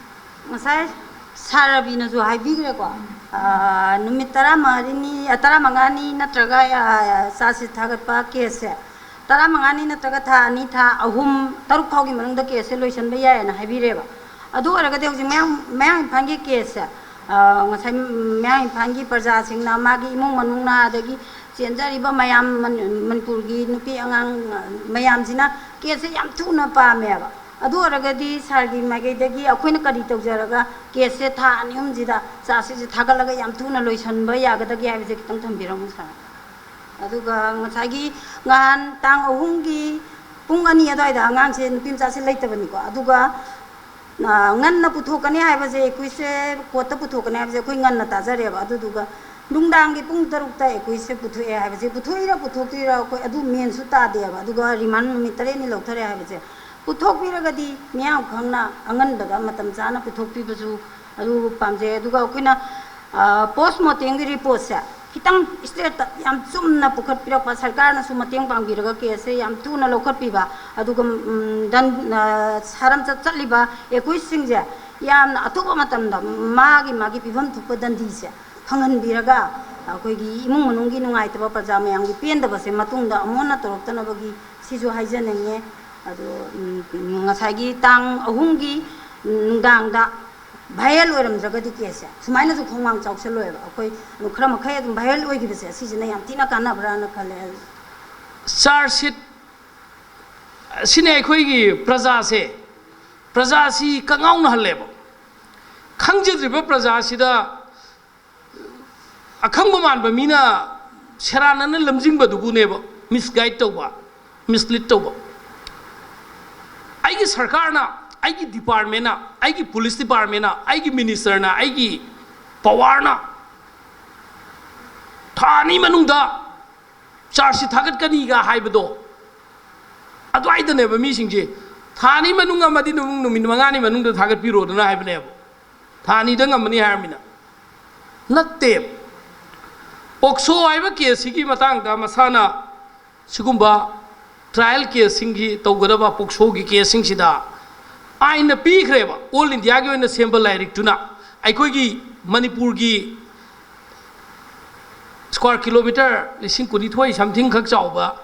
ꯉꯁꯥꯏ ꯁꯥꯔ ꯔꯕꯤꯅꯁꯨ ꯍꯥꯏꯕꯤꯈ꯭ꯔꯦꯀꯣ, ꯑ, ꯅꯨꯃꯤꯠ ꯇꯔꯥꯃꯔꯤꯅꯤ, ꯑ, ꯇꯔꯥꯃꯉꯥꯅꯤ ꯅꯠꯇ꯭ꯔꯒ, ꯑ, ꯆꯥꯔꯖꯁꯤꯠ ꯊꯥꯒꯠꯄ ꯀꯦꯁꯁꯦ ꯇꯔꯥꯃꯉꯥꯅꯤ ꯅꯠꯇ꯭ꯔꯒ ꯊꯥ ꯑꯅꯤ, ꯊꯥ ꯑꯍꯨꯝ, ꯇꯔꯨꯛ ꯐꯥꯎꯒꯤ ꯃꯅꯨꯡꯗ ꯀꯦꯁꯁꯦ ꯂꯣꯏꯁꯤꯟꯕ ꯌꯥꯏꯌꯦꯅ ꯍꯥꯏꯕꯤꯔꯦꯕ꯫ ꯑꯗꯨ ꯑꯣꯏꯔꯒꯗꯤ ꯍꯧꯖꯤꯛ ꯃꯌꯥꯡ, ꯃꯌꯥꯡ ꯏꯝꯐꯥꯜꯒꯤ ꯀꯦꯁꯁꯦ, ꯑ, ꯉꯁꯥꯏ ꯃꯌꯥꯡ ꯏꯝꯐꯥꯜꯒꯤ ꯄ꯭ꯔꯖꯥꯁꯤꯡꯅ, ꯃꯥꯒꯤ ꯏꯃꯨꯡ ꯃꯅꯨꯡꯅ, ꯑꯗꯒꯤ ꯆꯦꯟꯖꯔꯤꯕ ꯃꯌꯥꯝ, ꯃꯅꯤ-, ꯃꯅꯤꯄꯨꯔꯒꯤ ꯅꯨꯄꯤ ꯑꯉꯥꯡ ꯃꯌꯥꯝꯁꯤꯅ ꯀꯦꯁꯁꯦ ꯌꯥꯝ ꯊꯨꯅ ꯄꯥꯝꯃꯦꯕ꯫ ꯑꯗꯨ ꯑꯣꯏꯔꯒꯗꯤ ꯁꯥꯔꯒꯤ ꯃꯥꯏꯀꯩꯗꯒꯤ ꯑꯩꯈꯣꯏꯅ ꯀꯔꯤ ꯇꯧꯖꯔꯒ ꯀꯦꯁꯁꯦ ꯊꯥ ꯑꯅꯤ ꯑꯍꯨꯝꯁꯤꯗ ꯆꯥꯔꯖꯁꯤꯁꯦ ꯊꯥꯒꯠꯂꯒ ꯌꯥꯝ ꯊꯨꯅ ꯂꯣꯏꯁꯤꯟꯕ ꯌꯥꯒꯗꯒꯦ ꯍꯥꯏꯕꯁꯦ ꯈꯤꯇꯪ ꯊꯝꯕꯤꯔꯝꯃꯨ ꯁꯥꯔ꯫ ꯑꯗꯨꯒ ꯉꯁꯥꯏꯒꯤ ꯉꯍꯥꯟ ꯇꯥꯡ ꯑꯍꯨꯝꯒꯤ ꯄꯨꯡ ꯑꯅꯤ ꯑꯗꯨꯋꯥꯏꯗ ꯑꯉꯥꯡꯁꯦ, ꯅꯨꯄꯤ ꯃꯆꯥꯁꯦ ꯂꯩꯇꯕꯅꯤꯀꯣ꯫ ꯑꯗꯨꯒ ꯉꯟꯅ ꯄꯨꯊꯣꯛꯀꯅꯤ ꯍꯥꯏꯕꯁꯦ, ꯑꯦꯀꯨꯏꯁꯁꯦ ꯀꯣꯔꯠꯇ ꯄꯨꯊꯣꯛꯀꯅꯤ ꯍꯥꯏꯕꯁꯦ ꯑꯩꯈꯣꯏ ꯉꯟꯅ ꯇꯥꯖꯔꯦꯕ꯫ ꯑꯗꯨꯗꯨꯒ ꯅꯨꯡꯗꯥꯡꯒꯤ ꯄꯨꯡ ꯇꯔꯨꯛꯇ ꯑꯦꯀꯨꯏꯁꯁꯦ ꯄꯨꯊꯣꯛꯑꯦ ꯍꯥꯏꯕꯁꯦ, ꯄꯨꯊꯣꯛꯏꯔ ꯄꯨꯊꯣꯛꯇ꯭ꯔꯤꯔ ꯑꯩꯈꯣꯏ ꯑꯗꯨ ꯃꯦꯟꯁꯨ ꯇꯥꯗꯦꯕ꯫ ꯑꯗꯨꯒ ꯔꯤꯃꯥꯟ ꯅꯨꯃꯤꯠ ꯇꯔꯦꯠꯅꯤ ꯂꯧꯊꯔꯦ ꯍꯥꯏꯕꯁꯦ, ꯄꯨꯊꯣꯛꯄꯤꯔꯒꯗꯤ ꯃꯤꯌꯥꯝ ꯈꯪꯅ ꯑꯉꯟꯕꯗ ꯃꯇꯝ ꯆꯥꯅ ꯄꯨꯊꯣꯛꯄꯤꯕꯁꯨ ꯑꯗꯨ ꯄꯥꯝꯖꯩ꯫ ꯑꯗꯨꯒ ꯑꯩꯈꯣꯏꯅ ꯄꯣꯁ ꯃꯣꯔꯇꯦꯝꯒꯤ ꯔꯤꯄꯣꯔꯠꯁꯦ ꯈꯤꯇꯪ ꯁ꯭ꯇ꯭ꯔꯦꯠꯇ ꯌꯥꯝ ꯆꯨꯝꯅ ꯄꯨꯈꯠꯄꯤꯔꯛꯄ, ꯁꯔꯀꯥꯔꯅꯁꯨ ꯃꯇꯦꯡ ꯄꯥꯡꯕꯤꯔꯒ ꯀꯦꯁꯁꯦ ꯌꯥꯝ ꯊꯨꯅ ꯂꯧꯈꯠꯄꯤꯕ, ꯑꯗꯨꯒ ꯗꯟ ꯁꯥꯔꯝꯆꯠ ꯆꯠꯂꯤꯕ ꯑꯦꯀꯨꯏꯁꯁꯤꯡꯁꯦ ꯌꯥꯝꯅ ꯑꯊꯨꯕ ꯃꯇꯝꯗ ꯃꯥꯒꯤ ꯃꯥꯒꯤ ꯄꯤꯐꯝ ꯊꯣꯛꯄ ꯗꯟꯗꯤꯁꯦ ꯐꯪꯍꯟꯕꯤꯔꯒ, ꯑꯩꯈꯣꯏꯒꯤ ꯏꯃꯨꯡ ꯃꯅꯨꯡꯒꯤ ꯅꯨꯡꯉꯥꯏꯇꯕ, ꯄ꯭ꯔꯖꯥ ꯃꯌꯥꯝꯒꯤ ꯄꯦꯟꯗꯕꯁꯦ ꯃꯇꯨꯡꯗ ꯑꯃꯨꯛ ꯍꯟꯅ ꯇꯧꯔꯛꯇꯅꯕꯒꯤ ꯁꯤꯁꯨ ꯍꯥꯏꯖꯅꯤꯡꯉꯦ꯫ ꯑꯗꯣ ꯉꯁꯥꯏꯒꯤ ꯇꯥꯡ ꯑꯍꯨꯝꯒꯤ ꯅꯨꯡꯗꯥꯡꯗ ꯚꯥꯏꯔꯦꯜ ꯑꯣꯏꯔꯝꯗ꯭ꯔꯒꯗꯤ ꯀꯦꯁꯁꯦ ꯁꯨꯃꯥꯏꯅꯁꯨ ꯈꯣꯡꯃꯥꯡ ꯆꯥꯎꯁꯜꯂꯣꯏꯕ꯫ ꯑꯩꯈꯣꯏ ꯑꯗꯨꯝ ꯈꯔ ꯃꯈꯩ ꯑꯗꯨꯝ ꯚꯥꯏꯔꯦꯜ ꯑꯣꯏꯈꯤꯕꯁꯦ, ꯁꯤꯁꯤꯅ ꯌꯥꯝ ꯊꯤꯅ ꯀꯥꯟꯅꯕ꯭ꯔꯥꯅ ꯈꯜꯂꯦ꯫ ꯆꯥꯔꯖ ꯁꯤꯠ ꯑꯁꯤꯅ ꯑꯩꯈꯣꯏꯒꯤ ꯄ꯭ꯔꯖꯥꯁꯦ, ꯄ꯭ꯔꯖꯥꯁꯤ ꯀꯉꯥꯎꯅꯍꯜꯂꯦꯕ꯫ ꯈꯪꯖꯗ꯭ꯔꯤꯕ ꯄ꯭ꯔꯖꯥꯁꯤꯗ ꯑꯈꯪꯕ ꯃꯥꯟꯕ ꯃꯤꯅ ꯁꯦꯔꯥꯟꯅꯅ ꯂꯝꯖꯤꯡꯕꯗꯨꯕꯨꯅꯦꯕ ꯃꯤꯁꯒꯥꯏꯗ ꯇꯧꯕ, ꯃꯤꯁꯂꯤꯗ ꯇꯧꯕ꯫ ꯑꯩꯒꯤ ꯁꯔꯀꯥꯔꯅ, ꯑꯩꯒꯤ ꯗꯤꯄꯥꯔꯠꯃꯦꯟꯅ, ꯑꯩꯒꯤ ꯄꯨꯂꯤꯁ ꯗꯤꯄꯥꯔꯠꯃꯦꯟꯅ, ꯑꯩꯒꯤ ꯃꯤꯅꯤꯁꯇꯔꯅ, ꯑꯩꯒꯤ ꯄꯋꯥꯔꯅ ꯊꯥ ꯑꯅꯤ ꯃꯅꯨꯡꯗ ꯆꯥꯔꯖꯁꯤ ꯊꯥꯒꯠꯀꯅꯤꯒ ꯍꯥꯏꯕꯗꯣ, ꯑꯗꯨꯋꯥꯏꯗꯅꯦꯕ ꯃꯤꯁꯤꯡꯁꯦ ꯊꯥ ꯑꯅꯤ ꯃꯅꯨꯡ ꯑꯃꯗꯤ ꯅꯨꯃꯤꯠ ꯃꯉꯥꯅꯤ ꯃꯅꯨꯡꯗ ꯊꯥꯒꯠꯄꯤꯔꯣꯗꯅ ꯍꯥꯏꯕꯅꯦꯕ꯫ ꯊꯥ ꯑꯅꯤꯗ ꯉꯝꯃꯅꯤ ꯍꯥꯏꯔꯃꯤꯅ ꯅꯠꯇꯦ꯫ ꯄꯣꯛꯁꯣ ꯍꯥꯏꯕ ꯀꯦꯁꯁꯤꯒꯤ ꯃꯇꯥꯡꯗ ꯃꯁꯥꯅ ꯁꯤꯒꯨꯝꯕ ꯇ꯭ꯔꯥꯏꯌꯦꯜ ꯀꯦꯁꯁꯤꯡꯒꯤ ꯇꯧꯒꯗꯕ ꯄꯣꯛꯁꯣꯒꯤ ꯀꯦꯁꯁꯤꯡꯁꯤꯗ ꯑꯥꯏꯟꯅ ꯄꯤꯈ꯭ꯔꯦꯕ꯫ ꯑꯣꯜ ꯏꯟꯗꯤꯌꯥꯒꯤ ꯑꯣꯏꯅ ꯁꯦꯝꯕ ꯂꯥꯏꯔꯤꯛꯇꯨꯅ ꯑꯩꯈꯣꯏꯒꯤ ꯃꯅꯤꯄꯨꯔꯒꯤ ꯁ꯭ꯀ꯭ꯋꯥꯔ ꯀꯤꯂꯣꯃꯤꯇꯔ ꯂꯤꯁꯤꯡ ꯀꯨꯟꯅꯤꯊꯣꯏ ꯁꯝꯊꯤꯡ ꯈꯛ ꯆꯥꯎꯕ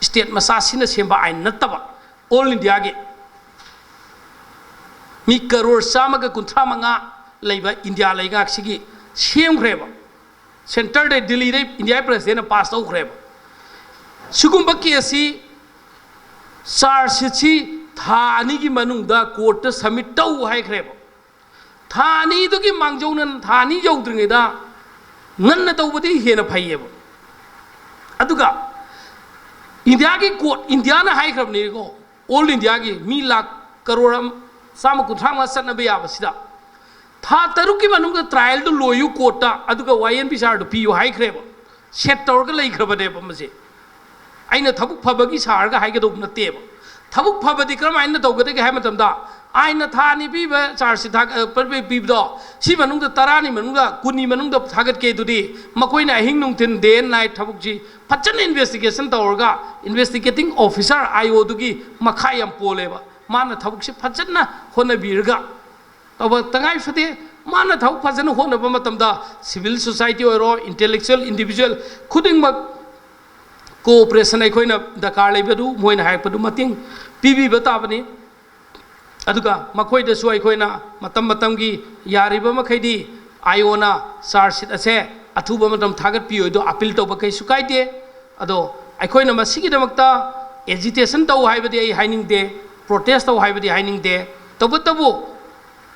ꯁ꯭ꯇꯦꯠ ꯃꯆꯥꯁꯤꯅ ꯁꯦꯝꯕ ꯑꯥꯏꯟ ꯅꯠꯇꯕ, ꯑꯣꯜ ꯏꯟꯗꯤꯌꯥꯒꯤ ꯃꯤ ꯀꯔꯣꯔ ꯆꯥꯝꯃꯒ ꯀꯨꯟꯊ꯭ꯔꯥ ꯃꯉꯥ ꯂꯩꯕ ꯏꯟꯗꯤꯌꯥ ꯂꯩꯉꯥꯛꯁꯤꯒꯤ ꯁꯦꯝꯈ꯭ꯔꯦꯕ꯫ ꯁꯦꯟꯇꯔꯗ, ꯗꯤꯜꯂꯤꯗ ꯏꯟꯗꯤꯌꯥꯒꯤ ꯄ꯭ꯔꯦꯁꯤꯗꯦꯟꯅ ꯄꯥꯁ ꯇꯧꯈ꯭ꯔꯦꯕ꯫ ꯁꯤꯒꯨꯝꯕ ꯀꯦꯁꯁꯤ, ꯆꯥꯔꯖ ꯁꯤꯠꯁꯤ ꯊꯥ ꯑꯅꯤꯒꯤ ꯃꯅꯨꯡꯗ ꯀꯣꯔꯠꯇ ꯁꯕꯃꯤꯠ ꯇꯧ ꯍꯥꯏꯈ꯭ꯔꯦꯕ꯫ ꯊꯥ ꯑꯅꯤꯗꯨꯒꯤ ꯃꯥꯡꯖꯧꯅꯅ, ꯊꯥ ꯑꯅꯤ ꯌꯧꯗ꯭ꯔꯤꯉꯩꯗ ꯉꯟꯅ ꯇꯧꯕꯗꯤ ꯍꯦꯟꯅ ꯐꯩꯌꯦꯕ꯫ ꯑꯗꯨꯒ ꯏꯟꯗꯤꯌꯥꯒꯤ ꯀꯣꯔꯠ, ꯏꯟꯗꯤꯌꯥꯅ ꯍꯥꯏꯈ꯭ꯔꯕꯅꯤꯀꯣ, ꯑꯣꯜ ꯏꯟꯗꯤꯌꯥꯒꯤ ꯃꯤ ꯂꯥꯈ ꯀꯔꯣꯔ ꯑꯃ, ꯆꯥꯝꯃ ꯀꯨꯟꯊ꯭ꯔꯥ ꯃꯉꯥ ꯆꯠꯅꯕ ꯌꯥꯕꯁꯤꯗ ꯊꯥ ꯇꯔꯨꯛꯀꯤ ꯃꯅꯨꯡꯗ ꯇ꯭ꯔꯥꯏꯌꯦꯜꯗꯨ ꯂꯣꯏꯌꯨ ꯀꯣꯔꯠꯇ, ꯑꯗꯨꯒ ꯋꯥꯌꯦꯜ ꯕꯤꯆꯥꯔꯗꯨ ꯄꯤꯌꯨ ꯍꯥꯏꯈ꯭ꯔꯦꯕ꯫ ꯁꯦꯠ ꯇꯧꯔꯒ ꯂꯩꯈ꯭ꯔꯕꯅꯦꯕ ꯃꯁꯦ꯫ ꯑꯩꯅ ꯊꯕꯛ ꯐꯕꯒꯤ ꯁꯥꯔꯒ ꯍꯥꯏꯒꯗꯧꯕ ꯅꯠꯇꯦꯕ꯫ ꯊꯕꯛ ꯐꯕꯗꯤ ꯀꯔꯝꯍꯥꯏꯅ ꯇꯧꯒꯗꯒꯦ ꯍꯥꯏꯕ ꯃꯇꯝꯗ, ꯑꯥꯏꯟꯅ ꯊꯥ ꯑꯅꯤ ꯄꯤꯕ ꯆꯥꯔꯖꯁꯤ ꯊꯥ-, ꯑ, ꯄꯤꯕꯗꯣ, ꯁꯤ ꯃꯅꯨꯡꯗ ꯇꯔꯥꯅꯤ ꯃꯅꯨꯡꯗ, ꯀꯨꯟꯅꯤ ꯃꯅꯨꯡꯗ ꯊꯥꯒꯠꯀꯦ ꯑꯗꯨꯗꯤ, ꯃꯈꯣꯏꯅ ꯑꯍꯤꯡ ꯅꯨꯡꯊꯤꯟ, day and night ꯊꯕꯛꯁꯤ ꯐꯖꯅ ꯏꯟꯚꯦꯁꯇꯤꯒꯦꯁꯟ ꯇꯧꯔꯒ, ꯏꯟꯚꯦꯁꯇꯤꯒꯦꯇꯤꯡ ꯑꯣꯐꯤꯁꯥꯔ, ꯑꯥꯏ ꯑꯣꯗꯨꯒꯤ ꯃꯈꯥ ꯌꯥꯝ ꯄꯣꯜꯂꯦꯕ꯫ ꯃꯥꯅ ꯊꯕꯛꯁꯤ ꯐꯖꯅ ꯍꯣꯠꯅꯕꯤꯔꯒ ꯇꯧꯕ ꯇꯉꯥꯏ ꯐꯗꯦ꯫ ꯃꯥꯅ ꯊꯕꯛ ꯐꯖꯅ ꯍꯣꯠꯅꯕ ꯃꯇꯝꯗ ꯁꯤꯚꯤꯜ ꯁꯣꯁꯥꯏꯇꯤ ꯑꯣꯏꯔꯣ, ꯏꯟꯇꯦꯂꯦꯛꯆꯨꯋꯦꯜ ꯏꯟꯗꯤꯚꯤꯖꯨꯋꯦꯜ ꯈꯨꯗꯤꯡꯃꯛ ꯀꯣꯑꯣꯄꯔꯦꯁꯟ ꯑꯩꯈꯣꯏꯅ ꯗꯔꯀꯥꯔ ꯂꯩꯕꯗꯨ ꯃꯣꯏꯅ ꯍꯥꯏꯔꯛꯄꯗꯨ ꯃꯇꯦꯡ ꯄꯤꯕꯤꯕ ꯇꯥꯕꯅꯤ꯫ ꯑꯗꯨꯒ ꯃꯈꯣꯏꯗꯁꯨ ꯑꯩꯈꯣꯏꯅ ꯃꯇꯝ ꯃꯇꯝꯒꯤ ꯌꯥꯔꯤꯕ ꯃꯈꯩꯗꯤ ꯑꯥꯏ ꯑꯣꯅ ꯆꯥꯔꯖ ꯁꯤꯠ ꯑꯁꯦ ꯑꯊꯨꯕ ꯃꯇꯝ ꯊꯥꯒꯠꯄꯤꯌꯨ ꯍꯥꯏꯗꯨ ꯑꯄꯤꯜ ꯇꯧꯕ ꯀꯩꯁꯨ ꯀꯥꯏꯗꯦ꯫ ꯑꯗꯣ ꯑꯩꯈꯣꯏꯅ ꯃꯁꯤꯒꯤꯗꯃꯛꯇ ꯑꯦꯖꯤꯇꯦꯁꯟ ꯇꯧ ꯍꯥꯏꯕꯗꯤ ꯑꯩ ꯍꯥꯏꯅꯤꯡꯗꯦ, ꯄ꯭ꯔꯣꯇꯦꯁ ꯇꯧ ꯍꯥꯏꯕꯗꯤ ꯍꯥꯏꯅꯤꯡꯗꯦ꯫ ꯇꯧꯕꯇꯕꯨ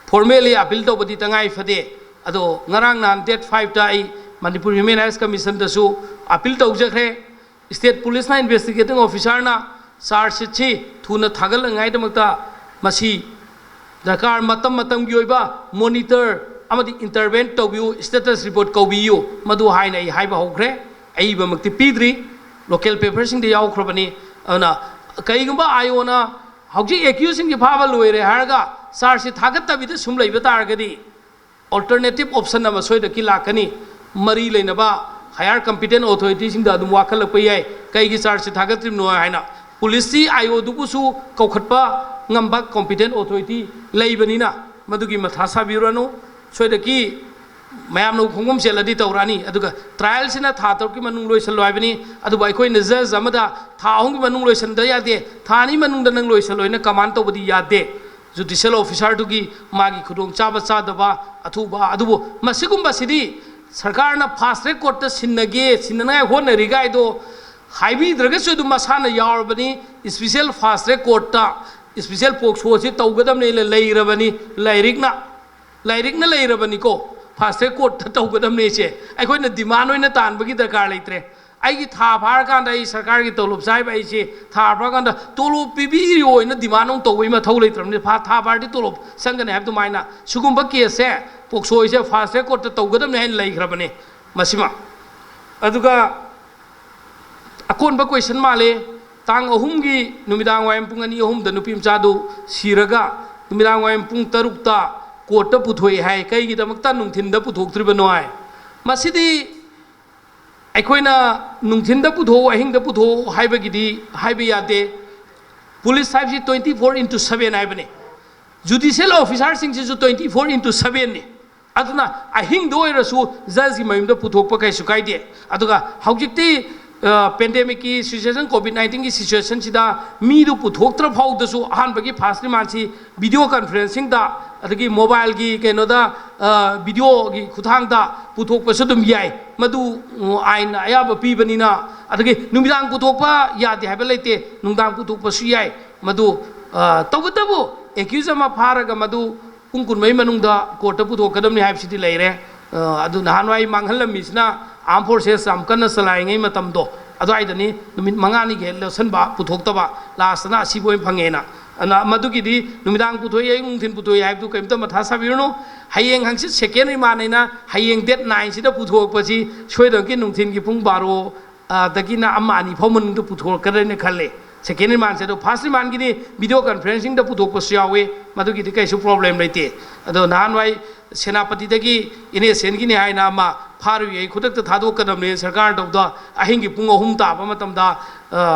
ꯐꯣꯔꯃꯦꯜꯂꯤ ꯑꯄꯤꯜ ꯇꯧꯕꯗꯤ ꯇꯉꯥꯏ ꯐꯗꯦ꯫ ꯑꯗꯣ ꯉꯔꯥꯡ ꯅꯍꯥꯟ ꯗꯦꯠ ꯐꯥꯏꯚꯇ ꯑꯩ ꯃꯅꯤꯄꯨꯔ ꯍ꯭ꯌꯨꯃꯦꯟ ꯔꯥꯏꯠꯁ ꯀꯃꯤꯁꯟꯗꯁꯨ ꯑꯄꯤꯜ ꯇꯧꯖꯈ꯭ꯔꯦ꯫ ꯁ꯭ꯇꯦꯠ ꯄꯨꯂꯤꯁꯅ, ꯏꯟꯚꯦꯁꯇꯤꯒꯦꯇꯤꯡ ꯑꯣꯐꯤꯁꯥꯔꯅ ꯆꯥꯔꯖ ꯁꯤꯠꯁꯤ ꯊꯨꯅ ꯊꯥꯒꯠꯂꯛꯅꯉꯥꯏꯗꯃꯛꯇ ꯃꯁꯤ ꯗꯔꯀꯥꯔ ꯃꯇꯝ ꯃꯇꯝꯒꯤ ꯑꯣꯏꯕ ꯃꯣꯅꯤꯇꯔ ꯑꯃꯗꯤ ꯏꯟꯇꯔꯚꯦꯟ ꯇꯧꯕꯤꯌꯨ, ꯁ꯭ꯇꯦꯇꯁ ꯔꯤꯄꯣꯔꯠ ꯀꯧꯕꯤꯌꯨ, ꯃꯗꯨ ꯍꯥꯏꯅ ꯑꯩ ꯍꯥꯏꯕ ꯍꯧꯈ꯭ꯔꯦ꯫ ꯑꯏꯕꯃꯛꯇꯤ ꯄꯤꯗ꯭ꯔꯤ, ꯂꯣꯀꯦꯜ ꯄꯦꯄꯔꯁꯤꯡꯗ ꯌꯥꯎꯈ꯭ꯔꯕꯅꯤ꯫ ꯑꯗꯨꯅ ꯀꯔꯤꯒꯨꯝꯕ ꯑꯥꯏ ꯑꯣꯅ ꯍꯧꯖꯤꯛ ꯑꯦꯀ꯭ꯌꯨꯁꯁꯤꯡꯁꯤ ꯐꯥꯕ ꯂꯣꯏꯔꯦ ꯍꯥꯏꯔꯒ ꯆꯥꯔꯖꯁꯤ ꯊꯥꯒꯠꯇꯕꯤꯗ ꯁꯨꯝ ꯂꯩꯕ ꯇꯥꯔꯒꯗꯤ, ꯑꯣꯜꯇꯔꯅꯦꯇꯤꯞ ꯑꯣꯞꯁꯟ ꯑꯃ ꯁꯣꯏꯗꯅꯀꯤ ꯂꯥꯛꯀꯅꯤ꯫ ꯃꯔꯤ ꯂꯩꯅꯕ ꯍꯥꯌꯔ ꯀꯝꯄꯤꯇꯦꯟ ꯑꯣꯊꯣꯔꯤꯇꯤꯁꯤꯡꯗ ꯑꯗꯨꯝ ꯋꯥꯀꯠꯂꯛꯄ ꯌꯥꯏ, ꯀꯩꯒꯤ ꯆꯥꯔꯖꯁꯤ ꯊꯥꯒꯠꯇ꯭ꯔꯤꯕꯅꯣ ꯍꯥꯏꯅ꯫ ꯄꯨꯂꯤꯁꯁꯤ ꯑꯥꯏ ꯑꯣꯗꯨꯕꯨꯁꯨ ꯀꯧꯈꯠꯄ ꯉꯝꯕ ꯀꯣꯝꯄꯤꯇꯦꯟ ꯑꯣꯊꯣꯔꯤꯇꯤ ꯂꯩꯕꯅꯤꯅ ꯃꯗꯨꯒꯤ ꯃꯊꯥ ꯁꯥꯕꯤꯔꯨꯔꯅꯨ꯫ ꯁꯣꯏꯗꯅꯀꯤ ꯃꯌꯥꯝꯅ ꯈꯣꯡꯒꯨꯝ ꯆꯦꯜꯂꯗꯤ ꯇꯧꯔꯛꯑꯅꯤ꯫ ꯑꯗꯨꯒ ꯇ꯭ꯔꯥꯏꯌꯦꯜꯁꯤꯅ ꯊꯥ ꯇꯔꯨꯛꯀꯤ ꯃꯅꯨꯡ ꯂꯣꯏꯁꯤꯜꯂꯣ ꯍꯥꯏꯕꯅꯤ꯫ ꯑꯗꯨꯕꯨ ꯑꯩꯈꯣꯏꯅ ꯖꯖ ꯑꯃꯗ ꯊꯥ ꯑꯍꯨꯝꯒꯤ ꯃꯅꯨꯡ ꯂꯣꯏꯁꯤꯟꯗ ꯌꯥꯗꯦ, ꯊꯥ ꯑꯅꯤ ꯃꯅꯨꯡꯗ ꯅꯪ ꯂꯣꯏꯁꯤꯜꯂꯣ ꯍꯥꯏꯅ ꯀꯃꯥꯟ ꯇꯧꯕꯗꯤ ꯌꯥꯗꯦ꯫ ꯖꯨꯗꯤꯁꯤꯌꯦꯜ ꯑꯣꯐꯤꯁꯥꯔꯗꯨꯒꯤ ꯃꯥꯒꯤ ꯈꯨꯗꯣꯡꯆꯥꯕ ꯆꯥꯗꯕ ꯑꯊꯨꯕ꯫ ꯑꯗꯨꯕꯨ ꯃꯁꯤꯒꯨꯝꯕꯁꯤꯗꯤ ꯁꯔꯀꯥꯔꯅ ꯐꯥꯁ ꯇ꯭ꯔꯦꯛ ꯀꯣꯔꯠꯇ ꯁꯤꯟꯅꯒꯦ, ꯁꯤꯟꯅꯅꯉꯥꯏ ꯍꯣꯠꯅꯔꯤꯒꯥꯏꯗꯣ ꯍꯥꯏꯕꯤꯗ꯭ꯔꯒꯁꯨ ꯑꯗꯨꯝ ꯃꯁꯥꯅ ꯌꯥꯎꯔꯕꯅꯤ꯫ ꯏꯁꯄꯤꯁꯦꯜ ꯐꯥꯁ ꯇ꯭ꯔꯦꯛ ꯀꯣꯔꯠꯇ ꯏꯁꯄꯤꯁꯦꯜ ꯄꯣꯛꯁꯣꯁꯤ ꯇꯧꯒꯗꯕꯅꯦꯅ ꯂꯩꯔꯕꯅꯤ꯫ ꯂꯥꯏꯔꯤꯛꯅ ꯂꯥꯏꯔꯤꯛꯅ ꯂꯩꯔꯕꯅꯤꯀꯣ꯫ ꯐꯥꯁ ꯇ꯭ꯔꯦꯛ ꯀꯣꯔꯠꯇ ꯇꯧꯒꯗꯕꯅꯦ ꯁꯦ꯫ ꯑꯩꯈꯣꯏꯅ ꯗꯤꯃꯥꯟ ꯑꯣꯏꯅ ꯇꯥꯟꯕꯒꯤ ꯗꯔꯀꯥꯔ ꯂꯩꯇ꯭ꯔꯦ꯫ ꯑꯩꯒꯤ ꯊꯥ ꯐꯥꯔꯀꯥꯟꯗ ꯑꯩ ꯁꯔꯀꯥꯔꯒꯤ ꯇꯣꯂꯣꯞ ꯆꯥꯏꯕ ꯑꯩꯁꯦ ꯊꯥ ꯐꯥꯔꯀꯥꯟꯗ ꯇꯣꯂꯣꯞ ꯄꯤꯕꯤꯌꯣ ꯑꯣꯏꯅ ꯗꯤꯃꯥꯟ ꯑꯃꯨꯛ ꯇꯧꯕꯒꯤ ꯃꯊꯧ ꯂꯩꯇ꯭ꯔꯕꯅꯤ꯫ ꯐꯥ- ꯊꯥ ꯐꯥꯔꯗꯤ ꯇꯣꯂꯣꯞ ꯆꯪꯒꯅꯤ ꯍꯥꯏꯕ ꯑꯗꯨꯃꯥꯏꯅ ꯁꯤꯒꯨꯝꯕ ꯀꯦꯁꯁꯦ, ꯄꯣꯛꯁꯣꯁꯦ ꯐꯥꯁ ꯇ꯭ꯔꯦꯛ ꯀꯣꯔꯠꯇ ꯇꯧꯒꯗꯕꯅꯤ ꯍꯥꯏꯅ ꯂꯩꯈ꯭ꯔꯕꯅꯦ꯫ ꯃꯁꯤꯃ ꯑꯗꯨꯒ ꯑꯀꯣꯟꯕ ꯀꯣꯏꯁꯟ ꯃꯥꯜꯂꯦ꯫ ꯇꯥꯡ ꯑꯍꯨꯝꯒꯤ ꯅꯨꯃꯤꯗꯥꯡ ꯋꯥꯏꯔꯝ ꯄꯨꯡ ꯑꯅꯤ ꯑꯍꯨꯝꯗ ꯅꯨꯄꯤ ꯃꯆꯥꯗꯨ ꯁꯤꯔꯒ ꯅꯨꯃꯤꯗꯥꯡ ꯋꯥꯏꯔꯝ ꯄꯨꯡ ꯇꯔꯨꯛꯇ ꯀꯣꯔꯠꯇ ꯄꯨꯊꯣꯛꯏ ꯍꯥꯏ꯫ ꯀꯩꯒꯤꯗꯃꯛꯇ ꯅꯨꯡꯊꯤꯟꯗ ꯄꯨꯊꯣꯛꯇ꯭ꯔꯤꯕꯅꯣ ꯍꯥꯏ꯫ ꯃꯁꯤꯗꯤ ꯑꯩꯈꯣꯏꯅ ꯅꯨꯡꯊꯤꯟꯗ ꯄꯨꯊꯣꯛꯎ, ꯑꯍꯤꯡꯗ ꯄꯨꯊꯣꯛꯎ ꯍꯥꯏꯕꯒꯤꯗꯤ ꯍꯥꯏꯕ ꯌꯥꯗꯦ꯫ ꯄꯨꯂꯤꯁ ꯍꯥꯏꯕꯁꯤ twenty four into seven ꯍꯥꯏꯕꯅꯤ꯫ ꯖꯨꯗꯤꯁꯤꯌꯦꯜ ꯑꯣꯐꯤꯁꯥꯔꯁꯤꯡꯁꯤꯁꯨ twenty four into seven ꯅꯤ꯫ ꯑꯗꯨꯅ ꯑꯍꯤꯡꯗ ꯑꯣꯏꯔꯁꯨ ꯖꯖꯀꯤ ꯃꯌꯨꯝꯗ ꯄꯨꯊꯣꯛꯄ ꯀꯩꯁꯨ ꯀꯥꯏꯗꯦ꯫ ꯑꯗꯨꯒ ꯍꯧꯖꯤꯛꯇꯤ ꯄꯦꯟꯗꯦꯃꯤꯛꯀꯤ ꯁꯤꯆꯨꯋꯦꯁꯟ, ꯀꯣꯚꯤꯗ ꯅꯥꯏꯟꯇꯤꯟꯒꯤ ꯁꯤꯆꯨꯋꯦꯁꯟꯁꯤꯗ ꯃꯤꯗꯨ ꯄꯨꯊꯣꯛꯇ꯭ꯔ ꯐꯥꯎꯗꯁꯨ ꯑꯍꯥꯟꯕꯒꯤ ꯐꯥꯔꯁ ꯔꯤꯃꯥꯟꯁꯤ ꯚꯤꯗꯤꯑꯣ ꯀꯟꯐ꯭ꯔꯦꯟꯁꯤꯡꯗ, ꯑꯗꯒꯤ ꯃꯣꯕꯥꯏꯜꯒꯤ ꯀꯩꯅꯣꯗ, ꯚꯤꯗꯤꯑꯣꯒꯤ ꯈꯨꯠꯊꯥꯡꯗ ꯄꯨꯊꯣꯛꯄꯁꯨ ꯑꯗꯨꯝ ꯌꯥꯏ꯫ ꯃꯗꯨ ꯑꯥꯏꯟꯅ ꯑꯌꯥꯕ ꯄꯤꯕꯅꯤꯅ꯫ ꯑꯗꯒꯤ ꯅꯨꯃꯤꯗꯥꯡ ꯄꯨꯊꯣꯛꯄ ꯌꯥꯗꯦ ꯍꯥꯏꯕ ꯂꯩꯇꯦ, ꯅꯨꯡꯗꯥꯡ ꯄꯨꯊꯣꯛꯄꯁꯨ ꯌꯥꯏ꯫ ꯃꯗꯨ ꯇꯧꯕꯇꯕꯨ ꯑꯦꯀ꯭ꯌꯨꯖ ꯑꯃ ꯐꯥꯔꯒ ꯃꯗꯨ ꯄꯨꯡ ꯀꯨꯟꯃꯔꯤ ꯃꯅꯨꯡꯗ ꯀꯣꯔꯠꯇ ꯄꯨꯊꯣꯛꯀꯗꯕꯅꯤ ꯍꯥꯏꯕꯁꯤꯗꯤ ꯂꯩꯔꯦ꯫ ꯑꯗꯨ ꯅꯍꯥꯟꯋꯥꯏ ꯃꯥꯡꯍꯜꯂꯝꯃꯤꯁꯤꯅ ꯑꯥꯔꯝ ꯐꯣꯔꯁꯦꯁ ꯌꯥꯝ ꯀꯟꯅ ꯆꯂꯥꯏꯔꯤꯉꯩ ꯃꯇꯝꯗꯣ, ꯑꯗꯨꯋꯥꯏꯗꯅꯤ꯫ ꯅꯨꯃꯤꯠ ꯃꯉꯥꯅꯤꯒꯤ ꯍꯦꯛ ꯂꯧꯁꯟꯕ, ꯄꯨꯊꯣꯛꯇꯕ, ꯂꯥꯁꯇꯅ ꯑꯁꯤꯕ ꯑꯣꯏꯅ ꯐꯪꯉꯦꯅ꯫ ꯑꯗꯨꯅ ꯃꯗꯨꯒꯤꯗꯤ ꯅꯨꯃꯤꯗꯥꯡ ꯄꯨꯊꯣꯛꯏ, ꯑꯌꯨꯛ ꯅꯨꯡꯊꯤꯟ ꯄꯨꯊꯣꯛꯏ ꯍꯥꯏꯕꯗꯨ ꯀꯔꯤꯝꯇ ꯃꯊꯥ ꯁꯥꯕꯤꯔꯨꯅꯨ꯫ ꯍꯌꯦꯡ ꯍꯪꯆꯤꯠ ꯁꯦꯀꯦꯟ ꯔꯤꯃꯥꯟ ꯍꯥꯏꯅ ꯍꯌꯦꯡ ꯗꯦꯠ ꯅꯥꯏꯟꯁꯤꯗ ꯄꯨꯊꯣꯛꯄꯁꯤ ꯁꯣꯏꯗꯅꯀꯤ ꯅꯨꯡꯊꯤꯟꯒꯤ ꯄꯨꯡ ꯕꯥꯔꯣ ꯑꯗꯒꯤꯅ ꯑꯃ ꯑꯅꯤ ꯐꯥꯎ ꯃꯅꯨꯡꯗ ꯄꯨꯊꯣꯔꯛꯀꯗ꯭ꯔꯅ ꯈꯜꯂꯦ꯫ ꯁꯦꯀꯦꯟ ꯔꯤꯃꯥꯟꯁꯦ ꯑꯗꯣ ꯐꯥꯔꯁ ꯔꯤꯃꯥꯟꯒꯤꯗꯤ ꯚꯤꯗꯤꯑꯣ ꯀꯟꯐ꯭ꯔꯦꯟꯁꯤꯡꯗ ꯄꯨꯊꯣꯛꯄꯁꯨ ꯌꯥꯎꯋꯤ꯫ ꯃꯗꯨꯒꯤꯗꯤ ꯀꯩꯁꯨ ꯄ꯭ꯔꯣꯕ꯭ꯂꯦꯝ ꯂꯩꯇꯦ꯫ ꯑꯗꯣ ꯅꯍꯥꯟꯋꯥꯏ ꯁꯦꯅꯥꯄꯇꯤꯗꯒꯤ ꯏꯅꯦꯁꯦꯟꯒꯤꯅꯤ ꯍꯥꯏꯅ ꯑꯃ ꯐꯥꯔꯨꯏ, ꯑꯩ ꯈꯨꯗꯛꯇ ꯊꯥꯗꯣꯛꯀꯗꯕꯅꯦ ꯁꯔꯀꯥꯔ ꯇꯧꯗ꯫ ꯑꯍꯤꯡꯒꯤ ꯄꯨꯡ ꯑꯍꯨꯝ ꯇꯥꯕ ꯃꯇꯝꯗ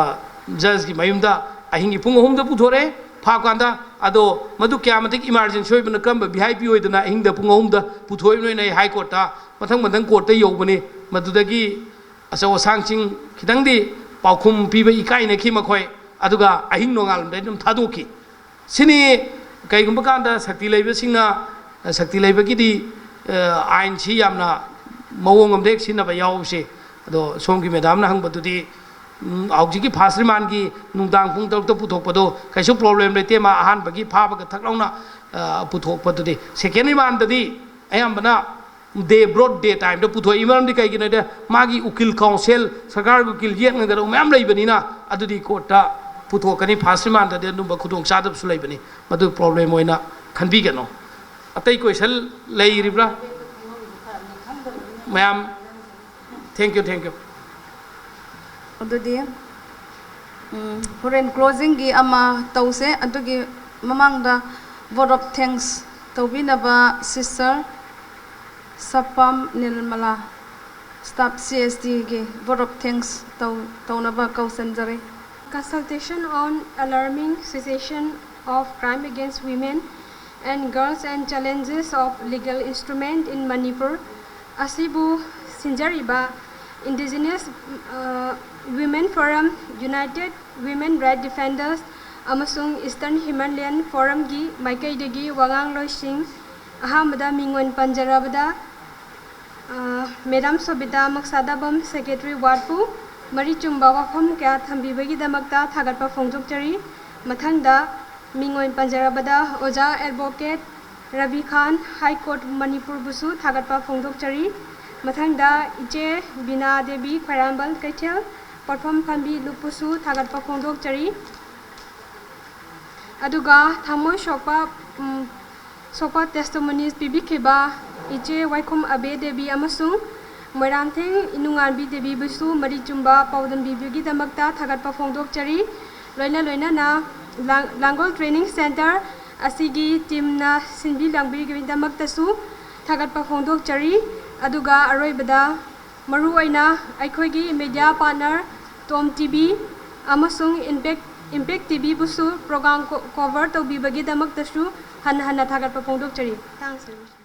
ꯖꯖꯀꯤ ꯃꯌꯨꯝꯗ ꯑꯍꯤꯡꯒꯤ ꯄꯨꯡ ꯑꯍꯨꯝꯗ ꯄꯨꯊꯣꯔꯛꯑꯦ꯫ ꯐꯥꯀꯥꯟꯗ ꯑꯗꯣ ꯃꯗꯨ ꯀꯌꯥ ꯃꯇꯤꯛ ꯏꯃꯥꯔꯖꯦꯟꯁꯤ ꯑꯣꯏꯕꯅ, ꯀꯔꯝꯕ ꯚꯤ ꯑꯥꯏ ꯄꯤ ꯑꯣꯏꯗꯅ ꯑꯍꯤꯡꯗ ꯄꯨꯡ ꯑꯍꯨꯝꯗ ꯄꯨꯊꯣꯛꯏꯕꯅꯣꯅ ꯑꯩ ꯍꯥꯏ ꯀꯣꯔꯠꯇ ꯃꯊꯪ ꯃꯊꯪ ꯀꯣꯔꯠꯇ ꯌꯧꯕꯅꯤ꯫ ꯃꯗꯨꯗꯒꯤ ꯑꯆꯧ ꯑꯁꯥꯡꯁꯤꯡ ꯈꯤꯇꯪꯗꯤ ꯄꯥꯎꯈꯨꯝ ꯄꯤꯕ ꯏꯀꯥꯏꯅꯈꯤ ꯃꯈꯣꯏ꯫ ꯑꯗꯨꯒ ꯑꯍꯤꯡ ꯅꯣꯡꯉꯥꯜꯂꯝꯗꯥꯏꯗ ꯑꯗꯨꯝ ꯊꯥꯗꯣꯛꯈꯤ꯫ ꯁꯤꯅꯤ ꯀꯩꯒꯨꯝꯕ ꯀꯥꯟꯗ ꯁꯛꯇꯤ ꯂꯩꯕꯁꯤꯡꯅ, ꯁꯛꯇꯤ ꯂꯩꯕꯒꯤꯗꯤ ꯑꯥꯏꯟꯁꯤ ꯌꯥꯝꯅ ꯃꯑꯣꯡ ꯑꯃꯗ ꯍꯦꯛ ꯁꯤꯖꯤꯟꯅꯕ ꯌꯥꯎꯕꯁꯦ꯫ ꯑꯗꯣ ꯁꯣꯝꯒꯤ ꯃꯦꯗꯥꯝꯅ ꯍꯪꯕꯗꯨꯗꯤ ꯎꯝ, ꯍꯧꯖꯤꯛꯀꯤ ꯐꯥꯔꯁ ꯔꯤꯃꯥꯟꯒꯤ ꯅꯨꯡꯗꯥꯡ ꯄꯨꯡ ꯇꯔꯨꯛꯇ ꯄꯨꯊꯣꯛꯄꯗꯣ ꯀꯩꯁꯨ ꯄ꯭ꯔꯣꯕ꯭ꯂꯦꯝ ꯂꯩꯇꯦ꯫ ꯃꯥ ꯑꯍꯥꯟꯕꯒꯤ ꯐꯥꯕꯒ ꯊꯛ ꯂꯥꯎꯅ, ꯑ, ꯄꯨꯊꯣꯛꯄꯗꯨꯗꯤ꯫ ꯁꯦꯀꯦꯟ ꯔꯤꯃꯥꯟꯗꯗꯤ ꯑꯌꯥꯝꯕꯅ ꯗꯦ, ꯕ꯭ꯔꯣꯗ ꯗꯦ ꯇꯥꯏꯝꯗ ꯄꯨꯊꯣꯛꯏ꯫ ꯃꯔꯝꯗꯤ ꯀꯩꯒꯤꯅꯣ ꯍꯥꯏꯗꯤ ꯃꯥꯒꯤ ꯎꯀꯤꯜ ꯀꯥꯎꯟꯁꯤꯜ, ꯁꯔꯀꯥꯔꯒꯤ ꯎꯀꯤꯜ ꯌꯦꯠꯅꯒꯗꯕ ꯃꯌꯥꯝ ꯂꯩꯕꯅꯤꯅ ꯑꯗꯨꯗꯤ ꯀꯣꯔꯠꯇ ꯄꯨꯊꯣꯛꯀꯅꯤ꯫ ꯐꯥꯔꯁ ꯔꯤꯃꯥꯟꯗꯗꯤ ꯑꯗꯨꯝꯕ ꯈꯨꯗꯣꯡꯆꯥꯗꯕꯁꯨ ꯂꯩꯕꯅꯤ꯫ ꯃꯗꯨ ꯄ꯭ꯔꯣꯕ꯭ꯂꯦꯝ ꯑꯣꯏꯅ ꯈꯟꯕꯤꯒꯅꯨ꯫ ꯑꯇꯩ ꯀꯣꯏꯁꯟ ꯂꯩꯔꯤꯕ꯭ꯔꯥ? ꯃꯌꯥꯝ, thank you, thank you꯫ ꯑꯗꯨꯗꯤ, ꯎꯝ, ꯍꯣꯔꯦꯟ ꯀ꯭ꯂꯣꯖꯤꯡꯒꯤ ꯑꯃ ꯇꯧꯁꯦ꯫ ꯑꯗꯨꯒꯤ ꯃꯃꯥꯡꯗ vote of thanks ꯇꯧꯕꯤꯅꯕ sister Sapam Nirmala, staff C S ꯗꯤꯒꯤ vote of thanks ꯇꯧ-, ꯇꯧꯅꯕ ꯀꯧꯁꯟꯖꯔꯤ꯫ Consultation on alarming situation of crime against women and girls and challenges of legal instrument in Manipur ꯑꯁꯤꯕꯨ ꯁꯤꯟꯖꯔꯤꯕ Indigenous, ꯑ, Women Forum, United Women Right Defenders ꯑꯃꯁꯨꯡ Eastern Himalayan Forumꯒꯤ ꯃꯥꯏꯀꯩꯗꯒꯤ ꯋꯥꯉꯥꯡꯂꯣꯏꯁꯤꯡ ꯑꯍꯥꯟꯕꯗ ꯃꯤꯡ ꯑꯣꯏꯅ ꯄꯟꯖꯔꯕꯗ, ꯑ, ꯃꯦꯗꯥꯝ ꯁꯣꯕꯤꯇꯥ ꯃꯛꯁꯥꯗꯥꯕꯝ, ꯁꯦꯀ꯭ꯔꯦꯇꯔꯤ ꯋꯥꯔꯗꯄꯨ ꯃꯔꯤ ꯆꯨꯝꯕ ꯋꯥꯐꯝ ꯀꯌꯥ ꯊꯝꯕꯤꯕꯒꯤꯗꯃꯛꯇ ꯊꯥꯒꯠꯄ ꯐꯣꯡꯗꯣꯛꯆꯔꯤ꯫ ꯃꯊꯪꯗ ꯃꯤꯡ ꯑꯣꯏꯅ ꯄꯟꯖꯔꯕꯗ ꯑꯣꯖꯥ ꯑꯦꯗꯚꯣꯀꯦꯠ ꯔꯕꯤ ꯈꯥꯟ, ꯍꯥꯏ ꯀꯣꯔꯠ ꯃꯅꯤꯄꯨꯔꯕꯨꯁꯨ ꯊꯥꯒꯠꯄ ꯐꯣꯡꯗꯣꯛꯆꯔꯤ꯫ ꯃꯊꯪꯗ ꯏꯆꯦ ꯕꯤꯅꯥ ꯗꯦꯕꯤ, ꯈ꯭ꯋꯥꯏꯔꯝꯕꯟ ꯀꯩꯊꯦꯜ ꯄꯣꯠꯐꯝ ꯐꯝꯕꯤ ꯂꯨꯞꯄꯨꯁꯨ ꯊꯥꯒꯠꯄ ꯐꯣꯡꯗꯣꯛꯆꯔꯤ꯫ ꯑꯗꯨꯒ ꯊꯃꯣꯏ ꯁꯣꯛꯄ, ꯎꯝ, ꯁꯣꯛꯄ testimonies ꯄꯤꯕꯤꯈꯤꯕ ꯏꯆꯦ ꯋꯥꯏꯈꯨꯝ ꯑꯕꯦ ꯗꯦꯕꯤ ꯑꯃꯁꯨꯡ ꯃꯣꯏꯔꯥꯡꯊꯦꯝ ꯏꯅꯨꯉꯥꯟꯕꯤ ꯗꯦꯕꯤꯕꯨꯁꯨ ꯃꯔꯤ ꯆꯨꯝꯕ ꯄꯥꯎꯗꯝꯕꯤꯕꯒꯤꯗꯃꯛꯇ ꯊꯥꯒꯠꯄ ꯐꯣꯡꯗꯣꯛꯆꯔꯤ꯫ ꯂꯣꯏꯅ ꯂꯣꯏꯅꯅ ꯂꯥꯡ-, ꯂꯥꯡꯒꯣꯜ training centre ꯑꯁꯤꯒꯤ teamꯅ ꯁꯤꯟꯕꯤ ꯂꯥꯡꯕꯤꯕꯒꯤꯗꯃꯛꯇꯁꯨ ꯊꯥꯒꯠꯄ ꯐꯣꯡꯗꯣꯛꯆꯔꯤ꯫ ꯑꯗꯨꯒ ꯑꯔꯣꯏꯕꯗ ꯃꯔꯨꯑꯣꯏꯅ ꯑꯩꯈꯣꯏꯒꯤ media partner Tom TV ꯑꯃꯁꯨꯡ Impact, Impact TVꯕꯨꯁꯨ program co-, cover ꯇꯧꯕꯤꯕꯒꯤꯗꯃꯛꯇꯁꯨ ꯍꯟꯅ ꯍꯟꯅ ꯊꯥꯒꯠꯄ ꯐꯣꯡꯗꯣꯛꯆꯔꯤ꯫ Thanks very much.